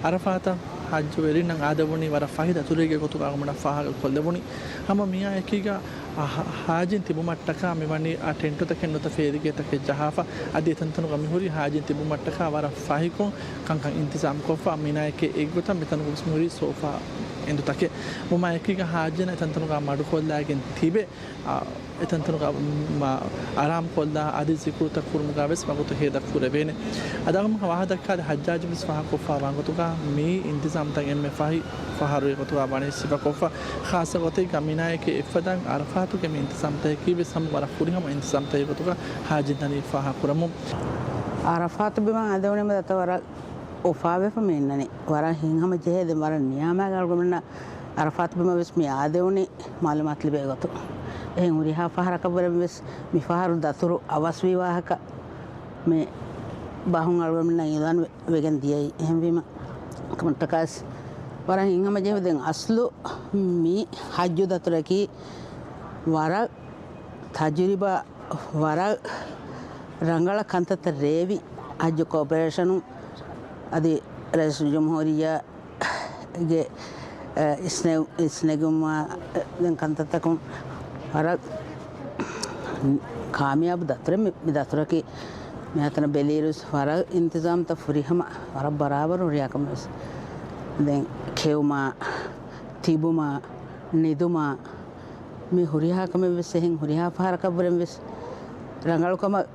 ޢަރަފާތަށް ޙައްޖުވެރިންނަށް އާދެވުނީ ވަރަށް ފަހި ދަތުރެއްގެ ގޮތުގަ އަޅުގަނޑަށް ފާހަގަކޮށްލެވުނީ. ހަމަ މިއާއެކީގަ އަ، ހަ، ޙާޖީން ތިބުމަށްޓަކާ މިވަނީ އަ، ޓެންޓުތަކެއް ނުވަތަ ފޭލިގެތަކެއް ޖަހާފަ، އަދި އެތަންތަނުގަ މިހުރީ ޙާޖީން ތިބުމަށްޓަކާ ވަރަށް ފަހިކޮށް ކަންކަން އިންތިޒާމްކޮށްފަ، މިނާއެކޭ އެއްގޮތަށް މިތަނުގަ ވެސް މިހުރީ ސޯފާ އެނދުތަކެއް. ވުމާއެކީގަ ޙާޖީންނަށް އެތަންތަނުގަ މަޑުކޮށްލާގެން ތިބެ، އަ، އެތަންތަނުގަ މަ، އަރާމްކޮށްލާ އަދި ޒިކުރުތައް ކުރުމުގަ ވެސް ވަގުތު ހޭދަ ކުރެވޭނެ. އަދި އަޅުގަނޑު ވާހަކަ ދައްކާލި ޙައްޖާޖު ވެސް ފާހަގަކޮށްފަ ވާން ގޮތުގަ މި އިންތިޒާމްތައް އެންމެ ފަހި ފަހަރުގެ ގޮތުގަ ވަނީ ސިފަކޮށްފަ، ޚާއްޞަ ގޮތެއްގަ މިނާއެކޭ އެއްފަދައިން ޢަރަފާތުގެ މި އިންތިޒާމްތަކަކީ ވެސް ހަމަ ވަރަށް ފުރިހަމަ އިންތިޒާމްތަކެއް ގޮތުގަ ޙާޖީން ދަނީ ފާހަގަކުރަމުން. ޢަރަފާތު ބިމަށް އަދެވުނީމަ ދަތަ ވަރަށް އުފާވެފަ މި އިންނަނީ. ވަރަށް ހިތްހަމަ ޖެހޭ ދެން ވަރަށް ނިޔާމާގެ އަޅުގަނޑުމެންނަށް ޢަރަފާތު ބިމަށް ވެސް މި އާދެވުނީ މަޢުލޫމާތު ލިބޭ ގޮތުން. އެހެން ހުރިހާ ފަހަރަކަށްވުރެން ވެސް މި ފަހަރު ދަތުރު އަވަސްވީ ވާހަކަ މި ބަހުން އަޅުގަނޑުމެންނަށް އިޢުލާން ވެ، ވެގެން ދިޔައީ. އެހެންވީމަ ކަމަށްޓަކާސް ވަރަށް ހިތްހަމަ ޖެހި ދެން އަސްލު މި ޙައްޖު ދަތުރަކީ ވަރަށް ތަޖުރިބާ ވަރަށް ރަނގަޅަށް ކަންތައްތައް ރޭވި ޙައްޖު ކޯޕަރޭޝަނުން އަދި ރައީސުލް ޖުމްހޫރިއްޔާގެ، އެ، އިސްނެ، އިސްނެގުމާ، އެ، ދެން ކަންތައްތަކުން ވަރަށް ކާމިޔާބު ދަތުރެއް މި، މި ދަތުރަކީ. މިހާތަނަށް ބެލިއިރުސް ވަރަށް އިންތިޒާމްތައް ފުރިހަމަ ވަރަށް ބަރާބަރު ހުރިހާ ކަމެއް ވެސް. ދެން ކެއުމާ، ތިބުމާ، ނިދުމާ، މި ހުރިހާ ކަމެއް ވެސް އެހެން ހުރިހާ ފަހަރަކަށްވުރެން ވެސް ރަނގަޅު ކަމަށް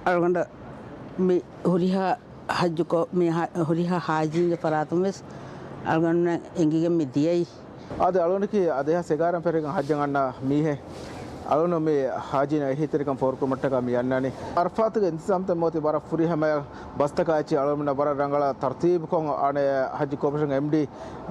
އަޅުގަނޑަށް މި ހުރިހާ ޙައްޖުކޮށް، މި ހަ، ހުރިހާ ޙާޖީންގެ ފަރާތުން ވެސް އަޅުގަނޑުމެން އެނގިގެން މި ދިޔައީ. އާދެ، އަޅުގަނޑަކީ އާ ދެހާސް އެގާރަ ފެށިގެން ޙައްޖަށް އަންނަ މީހެއް. އަޅުގަނޑު މި ޙާޖީންނަށް އެހީތެރިކަން ފޯރުކުރުމަށްޓަކާ މި އަންނާނީ. ޢަރަފާތުގެ އިންތިޒާމްތައް މިއޮތީ ވަރަށް ފުރިހަމަޔަށް. ބަސްތަކާ އެއްޗެއް އަޅުގަނޑުމެންނަށް ވަރަށް ރަނގަޅަށް ތަރުތީބުކޮށް އަނެއް ޙައްޖު ކޯޕަރޭޝަން އެމްޑީ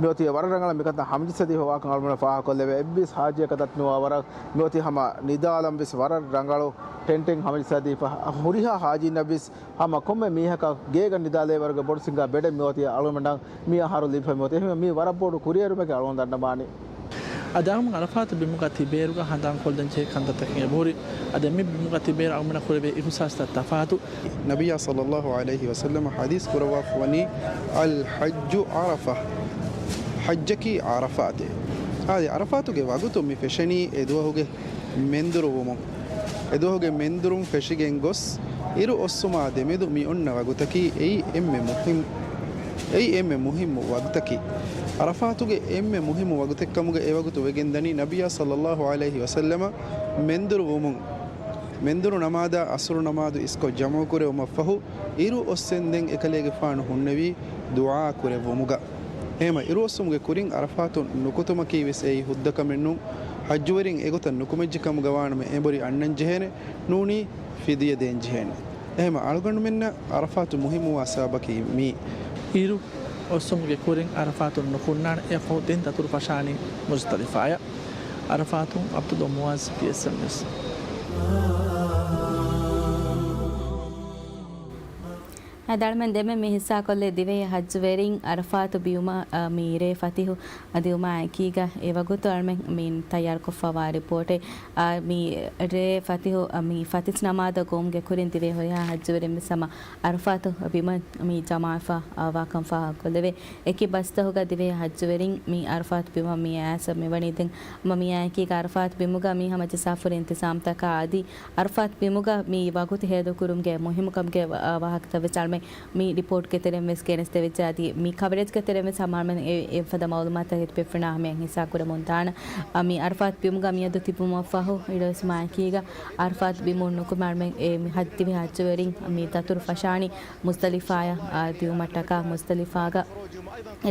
މިއޮތީ ވަރަށް ރަނގަޅަށް މިކަންތައް ހަމަޖައްސަދީފަ ވާކަން އަޅުގަނޑުމެންނަށް ފާހަގަކޮށްލެވޭ. އެއްވެސް ޙާޖީއަކަށް ދަތިނުވާ ވަރަށް މިއޮތީ ހަމަ ނިދާލަން ވެސް ވަރަށް ރަނގަޅު ޓެންޓެއް ހަމަޖައްސަދީފަ. ހުރިހާ ޙާޖީންނަށް ވެސް ހަމަ ކޮންމެ މީހަކަށް ގޭގަ ނިދާލޭ ވަރުގެ ބޮޑު ސިންގާ ބެޑެއް މިއޮތީ އަޅުގަނޑަށް މި އަހަރު ލިބިފަ މިއޮތީ. އެހެންވެ މީ ވަރަށް ބޮޑު ކުރިއެރުމެއްގެ އަޅުގަނޑު ދަންނަވާނީ. އަދި އަޅުގަނޑު ޢަރަފާތު ބިމުގަ ތިބޭއިރުގަ ހަނދާންކޮށްލަން ޖެހޭ ކަންތައްތަކެއް އެބަހުރި. އަދި މި ބިމުގަ ތިބޭއިރު އަޅުގަނޑަށް ކުރެވޭ އިހުސާސްތައް ތަފާތު. ނަބިއްޔާ ޞައްލައްލާހު ޢަލައިހި ވަސައްލަމަ ޙަދީޘް ކުރައްވާފަ ވަނީ، "އަލް ޙައްޖު ޢަރަފަ." ޙައްޖަކީ ޢަރަފާތޭ. އާދެ، ޢަރަފާތުގެ ވަގުތު މި ފެށެނީ އެ ދުވަހުގެ މެންދުރު ވުމުން. އެދުވަހުގެ މެންދުރުން ފެށިގެން ގޮސް، އިރު އޮއްސުމާ ދެމެދު މި އޮންނަ ވަގުތަކީ އެއީ އެންމެ މުހިން، އެއީ އެންމެ މުހިއްމު ވަގުތަކީ. ޢަރަފާތުގެ އެންމެ މުހިއްމު ވަގުތެއްކަމުގަ އެ ވަގުތު ވެގެންދަނީ ނަބިއްޔާ ޞައްލައްލާހު ޢަލައިހި ވަސައްލަމަ މެންދުރު ވުމުން. މެންދުރު ނަމާދާ ޢަޞުރު ނަމާދު އިސްކޮށް ޖަމުޢުކުރެވުމަށްފަހު، އިރު އޮއްސެންދެން އެކަލޭގެފާނު ހުންނެވީ ދުޢާ ކުރެއްވުމުގަ. އެހެމަ އިރުއޮއްސުމުގެ ކުރިން ޢަރަފާތު ނުކުތުމަކީ ވެސް އެއީ ހުއްދަކަމެއް ނޫން. ޙައްޖުވެރިން އެގޮތަށް ނުކުމެއްޖެ ކަމުގަ ވާނަމަ އެނބުރި އަންނަން ޖެހޭނެ، ނޫނީ ފިދިޔަ ދޭން ޖެހޭނެ. އެހެމަ އަޅުގަނޑުމެންނަށް ޢަރަފާތު މުހިއްމުވާ ސަބަބަކީ މީ. އިރު އޮއްސުމުގެ ކުރިން ޢަރަފާތުން ނުކުންނާނެ. އެއަށްފަހު ދެން ދަތުރު ފަށާނީ މުޒްދަލިފާއަށް. ޢަރަފާތުން ޢަބްދުﷲ މުޢާޒް، ޕީއެސްއެމް ނިއުސް. އަދި އަޅަމެން ދެމެން މި ހިއްސާކޮށްލީ ދިވެހި ހައްޖުވެރިން އަރަފާތު ބިމަށް، އަ، މި ރޭ ފަތިހު ދިއުމާ އެކީގަ އެ ވަގުތު އަޅަމެން މި ތައްޔާރުކޮށްފަވާ ރިޕޯޓެއް. އަ، މި ރޭ ފަތިހު، އަ، މި ފަތިސް ނަމާދަށް ގޮވުމުގެ ކުރިން ދިވެހި ހުރިހާ ހައްޖުވެރިން ވެސް ހަމަ އަރަފާތު ބިމަށް މި ޖަމާވެފަ، އަ، ވާކަން ފާހަގަކޮށްލެވޭ. އެކި ބަސްތަހުގަ ދިވެހި ހައްޖުވެރިން މި އަރަފާތު ބިމަށް މި އައިސް މިވަނީ ދެން ހަމަ މި އާއެކީގަ އަރަފާތު ބިމުގަ މި ހަމަޖައްސާފަ ހުރި އިންތިޒާމްތަކާ އަދި އަރަފާތު ބިމުގަ މި ވަގުތު ހޭދަކުރުމުގެ މުހިއްމުކަމުގެ ވަ-، ވާހަކަތައް ވެސް އަޅަމެން މި ރިޕޯޓްގެ ތެރެއިން ވެސް ގެނެސްދެވިއްޖެ. އަދި މި ކަވަރޭޖްގެ ތެރެއިން ވެސް ހަމަ އަޅަމެން އެ، އެފަދަ މައުލޫމާތުތައް ތިބެފުނާ ހަމަޔަށް ހިއްސާކުރަމުން ދާނަ. އަ، މި އަރަފާތު ބިމުގަ މިއަދު ތިބުމަށްފަހު އިރުއެސް މާއެކީގަ އަރަފާތު ބިމުން ނުކުމެ އަޅަމެން އެ މި ހައްޖުވެރިން މި ދަތުރު ފަށާނީ މުޒްދަލިފާޔަށް، އަ، ދިއުމަށްޓަކާ މުޒްދަލިފާގަ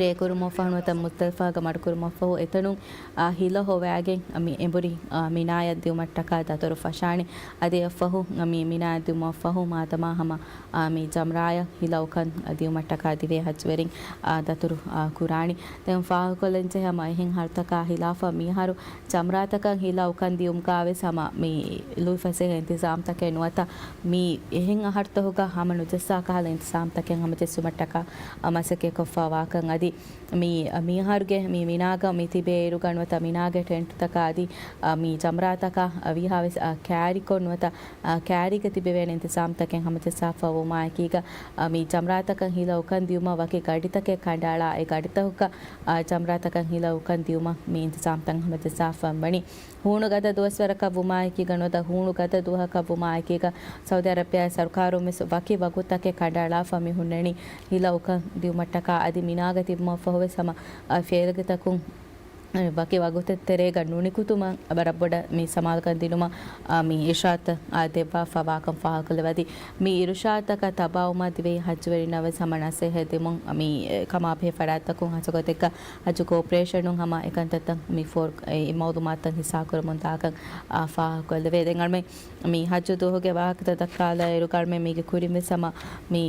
ރޭ ކުރުމަށްފަހު ނުވަތަ މުޒްދަލިފާގަ މަޑުކުރުމަށްފަހު އެތަނުން، އާ، ހިލަ ހޮވާގެން މި އެނބުރި، އާ، މިނާޔަށް ދިއުމަށްޓަކާ ދަތުރު ފަށާނެ. އަދި އެއަށްފަހު މި މިނާޔަށް ދިއުމަށްފަހު މާދަމާ ހަމަ، އާ، މި ޖަމްރާޔަށް ހިލަ އުކަން ދިއުމަށްޓަކާ ދިވެހި ހައްޖުވެރިން، އާ، ދަތުރު، އާ، ކުރާނީ. ދެން ފާހަގަކޮށްލަންޖެހޭ ހަމަ އެހެން ހަރުތަކާ ހިލާފަށް މިހާރު ޖަމްރާތަކަށް ހިލަ އުކަން ދިއުމުގަ ވެސް ހަމަ މި ލުއިފަސޭހަ އިންތިޒާމްތަކެއް ނުވަތަ މި އެހެން އަހަރުތަކުގަ ހަމަ ނުޖައްސާ ކަހަލަ އިންތިޒާމްތަކެއް ހަމަޖެއްސުމަށްޓަކާ، އާ، މަސައްކަތްކޮށްފަ ވާކަން އަދި މި، މިހާރުގެ މި މިނާގަ މި ތިބޭ އިރުގަ ނުވަތަ މިނާގެ ޓެންޓުތަކާ އަދި، އަ، މި ޖަމްރާތަކާ، އަ، ވީހާވެސް، އަ، ކާރިކޮށް ނުވަތަ، އަ، ކާރީގަ ތިބެވޭނެ އިންތިޒާމްތަކެއް ހަމަޖައްސާފަ ވުމާއެކީގަ، އަ، މި ޖަމްރާތަކަށް ހިލަ އުކަން ދިއުމަށް ވަކި ގަޑިތަކެއް ކަނޑައަޅާ އެ ގަޑިތަކަށް، އަ، ޖަމްރާތަކަށް ހިލަ އުކަން ދިއުމަށް މި އިންތިޒާމްތައް ހަމަޖައްސާފަ ވަނީ. ހޫނު ގަދަ ދުވަސްވަރަކަށް ވުމާއެކީގަ ނުވަތަ ހޫނު ގަދަ ދުވަހަކަށް ވުމާއެކީގަ ސައުދި އަރަބިޔާ ސަރުކާރުން ވެސް ވަކި ވަގުތުތަކެއް ކަނޑައަޅާފަ މި ހުންނަނީ ހިލަ އުކަން ދިއުމަށްޓަކާ އަދި މިނާގަ ތިބުމަށްފަހު ވެސް ހަމަ، އަ، ފޭލަގެތަކުން، އަ، ވަކި ވަގުތެއް ތެރޭގަ ނުނިކުތުމަށް ވަރަށް ބޮޑަށް މި ސަމާލުކަން ދިނުމަށް، އަ، މި އިރުޝާދުތައް، އަ، ދެއްވާފަ ވާކަން ފާހަގަކޮށްލެވޭ. އަދި މި އިރުޝާދުތަކަށް ތަބާވުމަށް ދިވެހި ހައްޖުވެރިންނަށް ވެސް ހަމަ ނަސޭހަތް ދެމުން، މި ކަމާބެހޭ ފަރާތްތަކުން ހަސަގޮތެއްގަ ހައްޖު ކޯޕަރޭޝަނުން ހަމަ އެކަންތައްތައް މި ފޯރު-، އެ މައުލޫމާތުތައް ހިއްސާކުރަމުން ދާކަން، އާ، ފާހަގަކޮށްލެވޭ. ދެން އަޅަމެން މި ހައްޖު ދުވަހުގެ ވާހަކަތައް ދައްކާލާ އިރުގަ އަޅަމެން މީގެ ކުރިން ވެސް ހަމަ މި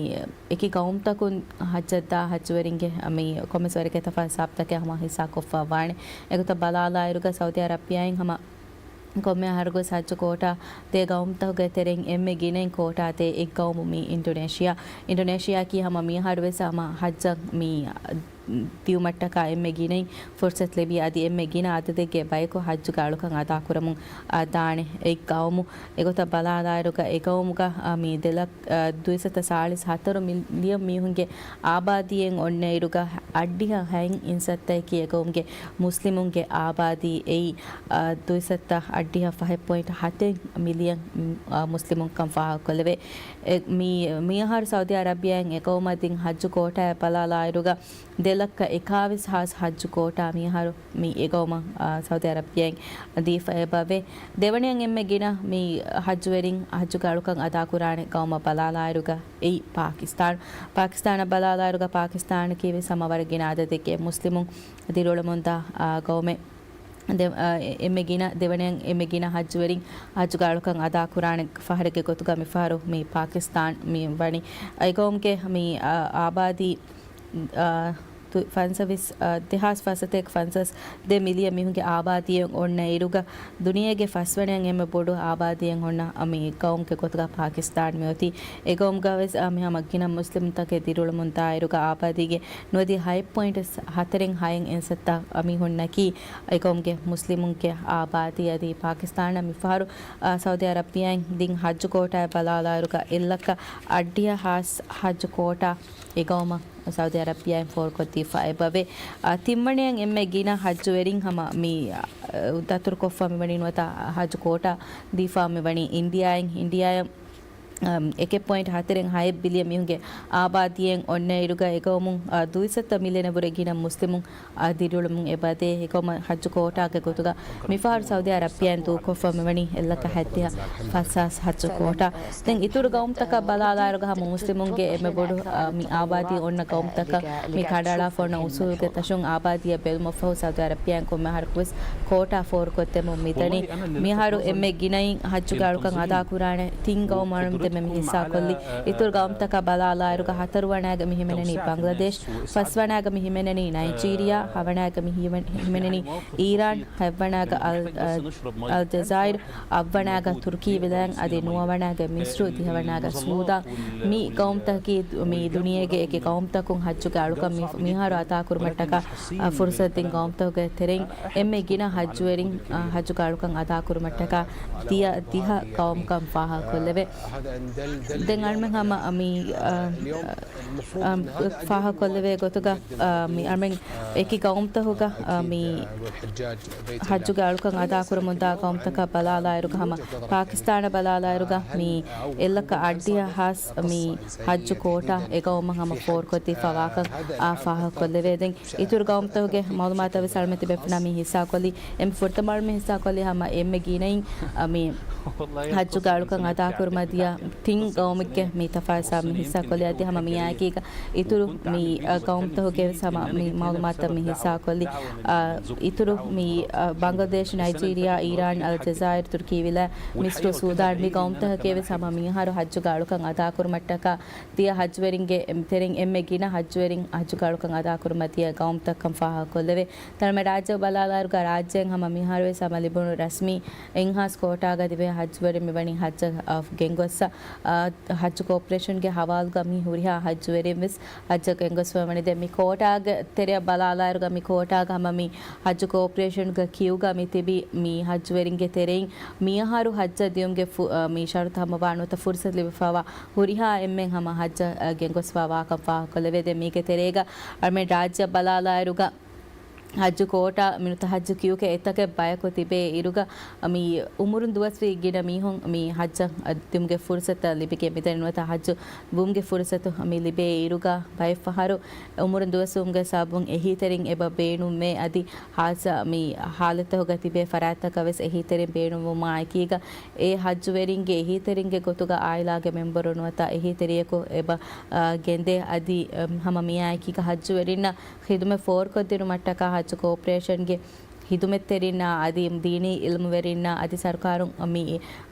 އެކި ގައުމުތަކުން ހައްޖަށްދާ ހައްޖުވެރިންގެ މި ކޮންމެސް ވަރެއްގެ ތަފާތު ހިސާބުތަކެއް ހަމަ ހިއްސާކޮށްފަ ވާނެ. އެގޮތަށް ބަލާލާއިރުގަ ސައުދި އަރަބިޔާއިން ހަމަ ކޮންމެ އަހަރަކުވެސް ހައްޖު ކޯޓާ ދޭ ގައުމުތަކުގެ ތެރެއިން އެންމެ ގިނައިން ކޯޓާ ދޭ އެއް ގައުމު މި އިންޑޮނޭޝިއާ. އިންޑޮނޭޝިއާއަކީ ހަމަ މިއަހަރުވެސް ހަމަ ހައްޖަށް މި ދިއުމަށްޓަކާ އެންމެ ގިނައިން ފުރުސަތު ލިބި އަދި އެންމެ ގިނަ އަދަދެއްގެ ބަޔަކު ހައްޖުގެ އަޅުކަން އަދާކުރަމުން، އާ، ދާނެ އެއް ގައުމު. އެގޮތަށް ބަލާލާއިރުގަ އެ ގައުމުގަ، އާ، މި ދެލަ-، އާ، ދުއިސައްތަ ސާޅީސް ހަތަރު މިލިއަން މީހުންގެ އާބާދީއެއް އޮންނައިރުގަ އަށްޑިހަ ހައެއް އިންސައްތައަކީ އެ ގައުމުގެ މުސްލިމުންގެ އާބާދީ އެއީ، އާ، ދުއިސައްތަ އަށްޑިހަ ފަހެއް ޕޮއިންޓް ހަތެއް މިލިއަން، އާ، މުސްލިމުންކަން ފާހަގަކޮށްލެވޭ. އެ، މި، މިއަހަރު ސައުދި އަރަބިޔާއިން އެ ގައުމަށް ދިން ހައްޖު ކޯޓާއަށް ބަލާލާއިރުގަ ދެ ލައްކަ އެކާވީސް ހާސް ހައްޖު ކޯޓާ މިއަހަރު މި އެ ގައުމަށް، އާ، ސައުދި އަރަބިޔާއިން ދީފަ އެބަވޭ. ދެވަނަޔަށް އެންމެ ގިނަ މި ހައްޖުވެރިން ހައްޖުގެ އަޅުކަން އަދާކުރާނެ ގައުމަށް ބަލާލާއިރުގަ އެއީ ޕާކިސްތާން. ޕާކިސްތާނަށް ބަލާލާއިރުގަ ޕާކިސްތާނަކީ ވެސް ހަމަ ވަރަށް ގިނަ އަދަދެއްގެ މުސްލިމުން ދިރިއުޅެމުންދާ، އާ، ގައުމެއް. ދެ-، އާ، އެ-، އެންމެ ގިނަ، ދެވަނަޔަށް އެންމެ ގިނަ ހައްޖުވެރިން ހައްޖުގެ އަޅުކަން އަދާކުރާނެ ފަހަރެއްގެ ގޮތުގަ މިފަހަރު މި ޕާކިސްތާން މި ވަނީ. އައި ގައުމުގެ މި، އާ، އާބާދީ، އާ، ދު-، ފަންސަވީސް، އާ، ދެހާސް ފަސްސަތޭކަ ފަންސާސް ދެ މިލިއަން މީހުންގެ އާބާދީއެއް އޮންނަ އިރުގަ ދުނިޔޭގެ ފަސްވަނަޔަށް އެންމެ ބޮޑު އާބާދީއެއް އޮންނަ މި ގައުމުގެ ގޮތުގަ ޕާކިސްތާން މިއޮތީ. އެ ގައުމުގަ ވެސް، އާ، މި ހަމަ ގިނަ މުސްލިމުންތަކެއް ދިރިއުޅެމުން ދާއިރުގަ އާބާދީގެ ނުވަދިހަ ހަތް ޕޮއިންޓް ހަތަރެއް ހައެއް އިންސައްތަ މީހުންނަކީ އެ ގައުމުގެ މުސްލިމުންގެ އާބާދީ. އަދި ޕާކިސްތާނަށް މިފަހަރު، އާ، ސައުދީ އަރަބިޔާއިން ދިން ހައްޖު ކޯޓާއަށް ބަލާލާއިރުގަ އެއްލައްކަ އަށްޑިހަ ހާސް ހައްޖު ކޯޓާ އެ ގައުމަށް ސައުދީ އަރަބިޔާއިން ފޯރުކޮށްދީފަ އެބަވޭ. އާ، ތިންވަނަޔަށް އެންމެ ގިނަ ހައްޖުވެރިން ހަމަ މި، އާ، ދަތުރުކޮށްފަ މިވަނީ ނުވަތަ ހައްޖު ކޯޓާ ދީފަ މިވަނީ އިންޑިއާއިން. އިންޑިއާއަށް އަމް، އެކެއް ޕޮއިންޓް ހަތަރެއް ހައެއް ބިލިއަން މީހުންގެ އާބާދީއެއް އޮންނައިރުގަ އެގައުމުން، އާ، ދުއިސައްތަ މިލިއަނަށް ވުރެ ގިނަ މުސްލިމުން، އާ، ދިރިއުޅެމުން އެބަދޭ. އެކަމަށް ހައްޖު ކޯޓާގެ ގޮތުގަ މިފަހަރު ސައުދީ އަރަބިޔާއިން ދޫކޮށްފަ މިވަނީ އެއްލައްކަ ހަތްދިހަ ފަސްހާސް ހައްޖު ކޯޓާ. ދެން އިތުރު ގައުމުތަކަށް ބަލާލާއިރުގަ ހަމަ މުސްލިމުންގެ އެންމެ ބޮޑު، އާ، މި އާބާދީ އޮންނަ ގައުމުތަކަށް މި ކަނޑައަޅާފަ އޮންނަ އުސޫލުގެ ތަށުން އާބާދީއަށް ބެލުމަށްފަހު ސައުދީ އަރަބިޔާއިން ކޮންމެ އަހަރަކުވެސް ކޯޓާ ފޯރުކޮށްދެމުން މިދަނީ. މިހާރު އެންމެ ގިނައިން ހައްޖުގެ އަޅުކަން އަދާކުރާނެ ތިން ގައުމު އަޅުން މި ހިއްސާކޮށްލީ. އިތުރު ގައުމުތަކާ ބަލާލާއިރުގަ ހަތަރުވަނައިގަ މި ހިމެނެނީ ބަނގްލަދޭޝް، ފަސްވަނައިގަ މި ހިމެނެނީ ނައިޖީރިޔާ، ހަވަނައިގަ މި ހިމެ-، ހިމެނެނީ އީރާން، ހަތްވަނައިގަ އަލް-، އަލް-، އަލްޖަޒާއިރު، އަށްވަނައިގަ ތުރުކީ ވިލާތް އަދި ނުވަވަނައިގަ މިސްރު، ދިހަވަނައިގަ ސޫދާން. މި ގައުމުތަކަކީ މި ދުނިޔޭގެ އެކި ގައުމުތަކުން ހައްޖުގެ އަޅުކަން މި، މިހާރު އަދާކުރުމަށްޓަކާ، އަ، ފުރުސަތު ދިން ގައުމުތަކުގެ ތެރެއިން އެންމެ ގިނަ ހައްޖުވެރިން، އަ، ހައްޖުގެ އަޅުކަން އަދާކުރުމަށްޓަކާ ދިޔަ ދިހަ ގައުމުކަން ފާހަގަކޮށްލެވޭ. ދެން އަޅުމެން ހަމަ މި، އަ، އަ، ފާހަގަކޮށްލެވޭ ގޮތުގަ، އަ، މި އަޅުމެން އެކި ގައުމުތަކުގަ، އަ، މި ހައްޖުގެ އަޅުކަން އަދާކުރަމުންދާ ގައުމުތަކަށް ބަލާލާއިރުގަ ހަމަ ޕާކިސްތާނަށް ބަލާލާއިރުގަ މި އެއްލައްކަ އަށްޑިހަ ހާސް މި ހައްޖު ކޯޓާ އެ ގައުމަށް ހަމަ ފޯރުކޮށްދީފަ ވާކަން އާ ފާހަގަކޮށްލެވޭ. ދެން އިތުރު ގައުމުތަކުގެ މައުލޫމާތަށް ވެސް އަޅުމެން ތިބޭފުޅުންނާ މި ހިއްސާކޮށްލީ، އެންމެ ފުރަތަމަ އަޅުމެން ހިއްސާކޮށްލީ ހަމަ އެންމެ ގިނައިން، އަ، މި ހައްޖުގެ އަޅުކަން އަދާކުރުމަށް ދިޔަ ތިން ގައުމެއްގެ މި ތަފާސާ މި ހިއްސާކޮށްލީ. އަދި ހަމަ މިއާއެކީގަ އިތުރު މި، އަ، ގައުމުތަކުގެ ވެސް ހަމަ މި މައުލޫމާތަށް މި ހިއްސާކޮށްލީ. އަ، އިތުރު މި، އަ، ބަނގްލަދޭޝް، ނައިޖީރިޔާ، އީރާން، އަލްޖަޒާއިރު، ތުރުކީ ވިލާ، މިސްރު، ސޫދާން މި ގައުމުތަކަކީ ވެސް ހަމަ މިހާރު ހައްޖުގެ އަޅުކަން އަދާކުރުމަށްޓަކާ ދިޔަ ހައްޖުވެރިންގެ ތެރެއިން އެންމެ ގިނަ ހައްޖުވެރިން ހައްޖުގެ އަޅުކަން އަދާކުރުމަށް ދިޔަ ގައުމުތަކަށް ކަން ފާހަގަކޮށްލެވޭ. ތަޅުމެ ރާއްޖެ ބަލާލާއިރުގަ ރާއްޖޭން ހަމަ މިހާރުވެސް ހަމަ ލިބުނު ރަސްމީ އެއްހާސް ކޯޓާގަ ދިވެހި ހައްޖުވެރިން މިވަނީ ހައްޖަށް، އަ، ގެންގޮއްސަ، އަ، ހައްޖު ކޯޕަރޭޝަންގެ ހަވާލުގަ މި ހުރިހާ ހައްޖުވެރިން ވެސް ހައްޖަށް ގެންގޮސްފަ ވަނީ. ދެން މި ކޯޓާގެ ތެރެއަށް ބަލާލާއިރުގަ މި ކޯޓާގަ ހަމަ މި ހައްޖު ކޯޕަރޭޝަންގެ ކިއުގަ މި ތިބި މި ހައްޖުވެރިންގެ ތެރެއިން މިއަހަރު ހައްޖަށް ދިޔުމުގެ ފު-، އަ، މި ޝަރުތު ހަމަވާ ނުވަތަ ފުރުސަތު ލިބިފަވާ ހުރިހާ އެންމެން ހަމަ ހައްޖަށް، އަ، ގެންގޮސްފަ ވާކަން ފާހަގަކޮށްލެވޭ. ދެން މީގެ ތެރޭގަ އަޅުމެން ރާއްޖެއަށް ބަލާލާއިރުގަ ހައްޖު ކޯޓާ މި ނުވަތަ ހައްޖު ކިއުގެ އެތަކެއް ބަޔަކު ތިބޭ އިރުގަ، މި އުމުރުން ދުވަސްވީ ގިނަ މީހުން މި ހައްޖަށް ދިއުމުގެ ފުރުސަތަށް ލިބިގެން މިދަނީ ނުވަތަ ހައްޖު ވުމުގެ ފުރުސަތު މި ލިބޭ އިރުގަ، ބައެއްފަހަރު އުމުރުން ދުވަސްވުމުގެ ސަބަބުން އެހީތެރިން އެބަ ބޭނުމޭ. އަދި ހާއްސަ މި ހާލަތްތަކުގަ ތިބޭ ފަރާތްތަކަށް ވެސް އެހީތެރިން ބޭނުންވުމާ އެކީގަ، އެ ހައްޖުވެރިންގެ އެހީތެރިންގެ ގޮތުގަ އާއިލާގެ މެމްބަރު ނުވަތަ އެހީތެރިޔަކު އެބަ، އަ، ގެންދޭ. އަދި، އަ، ހަމަ މިއާ އެކީގަ ހައްޖުވެރިންނަށް ޚިދުމަތް ފޯރުކޮށްދިނުމަށްޓަކާ ހައްޖު ކޯޕަރޭޝަންގެ ޚިދުމަތްތެރިންނާ އަދި ދީނީ އިލްމުވެރިންނާ އަދި ސަރުކާރުން މި،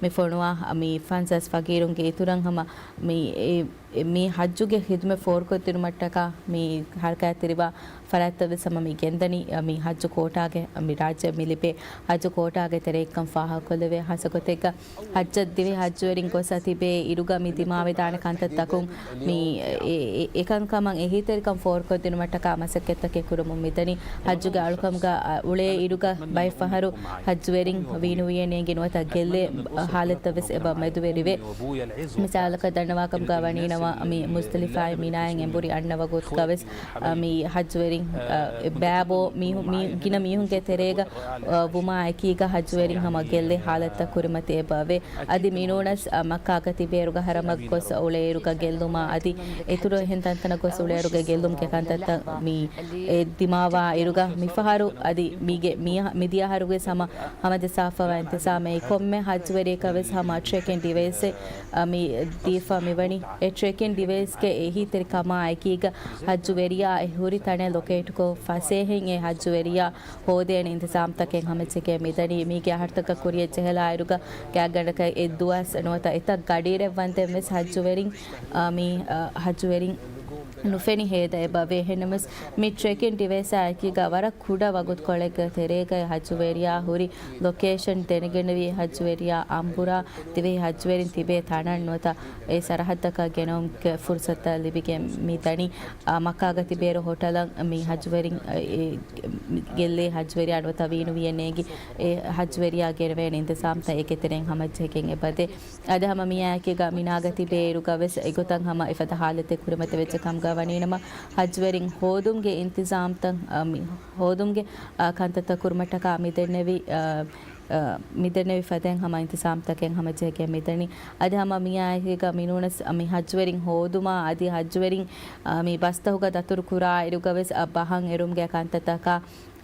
މި ފޮނުވާ މި ފަންސާސް ފަގީރުންގެ އިތުރަށް ހަމަ މި، އެ، މި ހައްޖުގެ ޚިދުމަތް ފޯރުކޮށްދިނުމަށްޓަކާ މި ހަރަކާތްތެރިވާ ފަރާތްތައް ވެސް ހަމަ މި ގެންދަނީ، މި ހައްޖު ކޯޓާގެ މި ރާއްޖެ މި ލިބޭ ހައްޖު ކޯޓާގެ ތެރެއިންކަން ފާހަގަކޮށްލެވޭ. ހާއްސަ ގޮތެއްގަ ހައްޖަށް ދިވެހި ހައްޖުވެރިން ގޮސް ތިބޭ އިރުގަ މި ދިމާވެދާނެ ކަންތައްތަކުން މި އެ، އެ، އެކަންކަމަށް އެހީތެރިކަން ފޯރުކޮށްދިނުމަށްޓަކާ މަސައްކަތްތަކެއް ކުރަމުން މިދަނީ. ހައްޖުގެ އަޅުކަމުގަ، އަ، އުޅޭ އިރުގަ ބައެއްފަހަރު ހައްޖުވެރިން ވީނުވިޔެ ނޭނގި ނުވަތަ ގެއްލޭ ހާލަތްތައް ވެސް އެބަ މެދުވެރިވޭ. މިސާލަކަށް ދަންނަވާކަމުގަ ވަނީނަމަ މި މުޒްދަލިފާއި މިނާއިން އެނބުރި އަންނަ ވަގުތުގަ ވެސް، އަ، މި ހައްޖުވެރިން، އަ، ބައިބޯ މީހު-، މީ ގިނަ މީހުންގެ ތެރޭގަ، އަ، ވުމާ އެކީގަ ހައްޖުވެރިން ހަމަ ގެއްލޭ ހާލަތްތައް ކުރިމަތި އެބަވޭ. އަދި މިނޫނަސް، އަ، މައްކާގަ ތިބޭ އިރުގަ ހަރަމަށް ގޮސް އުޅޭ އިރުގަ ގެއްލުމާ އަދި އިތުރު އެހެން ތަންތަނަށް ގޮސް އުޅޭ އިރުގަ ގެއްލުމުގެ ކަންތައްތައް މި އެ ދިމާވާ އިރުގަ މިފަހަރު އަދި މީގެ މި-، މިދިޔަ އަހަރުވެސް ހަމަ ހަމަޖައްސާފަވާ އިންތިޒާމެއް ކޮންމެ ހައްޖުވެރިޔަކަށް ވެސް ހަމަ ޓްރެކިން ޑިވައިސްއެއް، އަ، މި ދީފަ މިވަނީ. އެ ޓްރެކިން ޑިވައިސްގެ އެހީތެރިކަމާ އެކީގަ ހައްޖުވެރިޔާ އެ ހުރި ތަނެއް ލޮކޭޓްކޮށް ފަސޭހައިން އެ ހައްޖުވެރިޔާ ހޯދޭނެ އިންތިޒާމްތަކެއް ހަމަޖެހިގެން މިދަނީ. މީގެ އަހަރުތަކަށް ކުރިއަށް ޖެހިލާއިރުގަ ގާތްގަނޑަކަށް އެއްދުވަސް ނުވަތަ އެތައް ގަޑިއިރެއް ވަންދެން ވެސް ހައްޖުވެރިން، އަ، މި، އަ، ހައްޖުވެރިން ނުފެނި ހޭދަ އެބަވޭ. އެހެންނަމަވެސް މި ޓްރެކިން ޑިވައިސާ އެކީގަ ވަރަށް ކުޑަ ވަގުތުކޮޅެއްގެ ތެރޭގައި ހައްޖުވެރިޔާ ހުރި ލޮކޭޝަން ދެނެގެންނެވި ހައްޖުވެރިޔާ އަނބުރާ ދިވެހި ހައްޖުވެރިން ތިބޭ ތަނަށް ނުވަތަ އެ ސަރަހައްދަކަށް ގެނައުމުގެ ފުރުސަތުތައް ލިބިގެން މި ދަނީ. އާ، މައްކާގަ ތިބޭއިރު ހޮޓަލަށް މި ހައްޖުވެރިން، އެ، ގެއްލޭ ހައްޖުވެރިޔާ ނުވަތަ ވީނުވިއެއް ނޭނގި އެ ހައްޖުވެރިޔާ ގެނެވޭނެ އިންތިޒާމްތައް އޭގެ ތެރެއިން ހަމަޖެހިގެން އެބަދޭ. އަދި ހަމަ މިއާއެކީގަ މިނާގަ ތިބޭއިރުގަ ވެސް އެގޮތަށް ހަމަ އެފަދަ ހާލަތެއް ކުރިމަތިވެއްޖެ ކަމުގަ ވަނީނަމަ، ހައްޖުވެރިން ހޯދުމުގެ އިންތިޒާމްތައް، އަ، މި ހޯދުމުގެ، އަ، ކަންތައްތައް ކުރުމަށްޓަކާ މިދެންނެވި، އަ، އަ، މިދެންނެވި ފަދައިން ހަމަ އިންތިޒާމްތަކެއް ހަމަޖެހިގެން މިދަނީ. އަދި ހަމަ މިއާއެކީގަ މިނޫނަސް މި ހައްޖުވެރިން ހޯދުމާ އަދި ހައްޖުވެރިން، އަ، މި ބަސްތަކުގަ ދަތުރު ކުރާ އިރުގަ ވެސް، އަ، ބަހަށް އެރުމުގެ ކަންތައްތަކާ،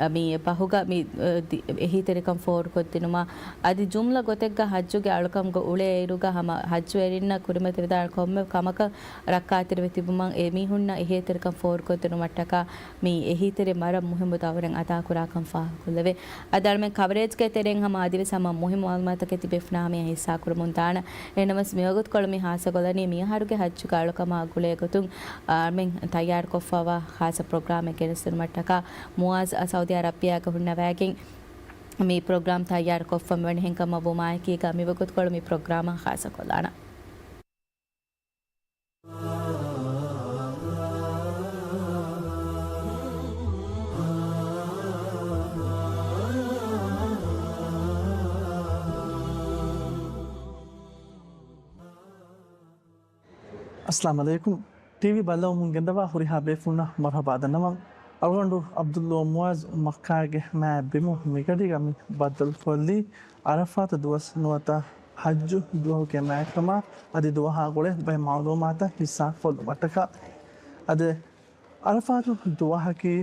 މި ބަހުގަ މި، އަ، ދި-، އެހީތެރިކަން ފޯރުކޮށްދިނުމަށް، އަދި ޖުމްލަ ގޮތެއްގަ ޙައްޖުގެ އަޅުކަމުގަ އުޅޭ އިރުގަ ހަމަ ޙައްޖުވެރިންނަށް ކުރިމަތިވެދާނެ ކޮންމެ ކަމަކަށް ރައްކާތެރިވެ ތިބުމަށް އެ މީހުންނަށް އެހީތެރިކަން ފޯރުކޮށްދިނުމަށްޓަކާ މި އެހީތެރި ވަރަށް މުހިއްމު ދައުރެއް އަދާކުރާކަން ފާހަގަކޮށްލެވޭ. އަދި އަޅުމެން ކަވަރޭޖްގެ ތެރެއިން ހަމަ އަދިވެސް ހަމަ މުހިއްމު މަޢުލޫމާތުތަކެއް ތިބޭފުޅުންނާ ހަމަޔަށް ހިއްސާކުރަމުން ދާނަން. އެހެންނަމަވެސް މިވަގުތުކޮޅު މި ހާއްސަކޮށްލަނީ މިއަހަރުގެ ޙައްޖުގެ އަޅުކަމާ ގުޅޭގޮތުން އަޅުމެން ތައްޔާރުކޮށްފައިވާ ޚާއްޞަ ޕްރޮގްރާމެއް ގެނެސްދިނުމަށްޓަކާ. މުޢާޒް ސައުދީ އަރަބިއާގަ ހުންނަވައިގެން މި ޕްރޮގްރާމް ތައްޔާރުކޮށްފަ މިވަނީ. އެހެންކަމަށް ވުމާއެކީގަ މިވަގުތުކޮޅު މި ޕްރޮގްރާމާ ޚާއްޞަކޮށްލާނަން. އައްސަލާމު ޢަލައިކުމް. ޓީވީ ބައްލަވަމުން ގެންދަވާ ހުރިހާ ބޭފުޅުންނަށް މަރުޙަބާ ދަންނަވަން. އަޅުގަނޑު ޢަބްދުﷲ މުޢާޒް މައްކާގެ މާތް ބިމުން މިގަޑީގަ މި ބައްދަލުކޮށްލީ، ޢަރަފާތު ދުވަސް ނުވަތަ ޙައްޖު ދުވަހުގެ މާތްކަމާ އަދި ދުވަހާ ގުޅޭ ބައެއް މަޢުލޫމާތަށް ހިއްސާކޮށްލުމަށްޓަކާ. އަދި ޢަރަފާތު ދުވަހަކީ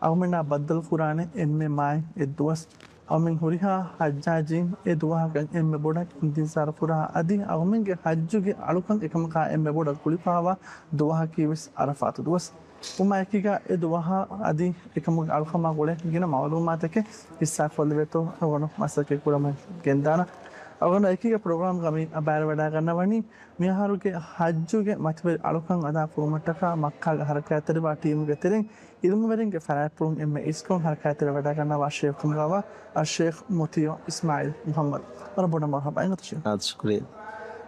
އަޅުމެންނާ ބައްދަލުކުރާނެ އެންމެ މާތް އެއްދުވަސް. އަޅުމެން ހުރިހާ ޙައްޖާޖީން އެ ދުވަހަކަށް އެންމެ ބޮޑަށް އިންތިޒާރު ކުރާ އަދި އަޅުމެންގެ ޙައްޖުގެ އަޅުކަން އެކަމަކާ އެންމެ ބޮޑަށް ގުޅިފައިވާ ދުވަހަކީ ވެސް ޢަރަފާތު ދުވަސް. ވުމާއެކީގަ އެ ދުވަހާ އަދި އެކަމުގެ އަޅުކަމާ ގުޅޭ ގިނަ މަޢުލޫމާތަކެއް ހިއްސާކޮށްލެވޭތޯ އަޅުގަނޑު މަސައްކަތް ކުރަމުން ގެންދާނަން. އަޅުގަނޑު އެކީގަ ޕްރޮގްރާމްގަ މި ބައިވެރިވަޑައިގަންނަވަނީ މިއަހަރުގެ ޙައްޖުގެ މަތިވެރި އަޅުކަން އަދާ ކުރުމަށްޓަކާ މައްކާގަ ޙަރަކާތްތެރިވާ ޓީމުގެ ތެރެއިން އިލްމުވެރިންގެ ފަރާތްޕުޅުން އެންމެ އިސްކޮށް ޙަރަކާތްތެރިވެވަޑައިގަންނަވާ ޝޭޚު ކަމުގަވާ އައްޝޭޚް މުތީޢު އިސްމާޢީލް މުޙައްމަދު. ވަރަށް ބޮޑަށް މަރުޙަބާ އިނގޭތޯ ޝޭޚް. އާދެ، ޝުކުރިއްޔާ.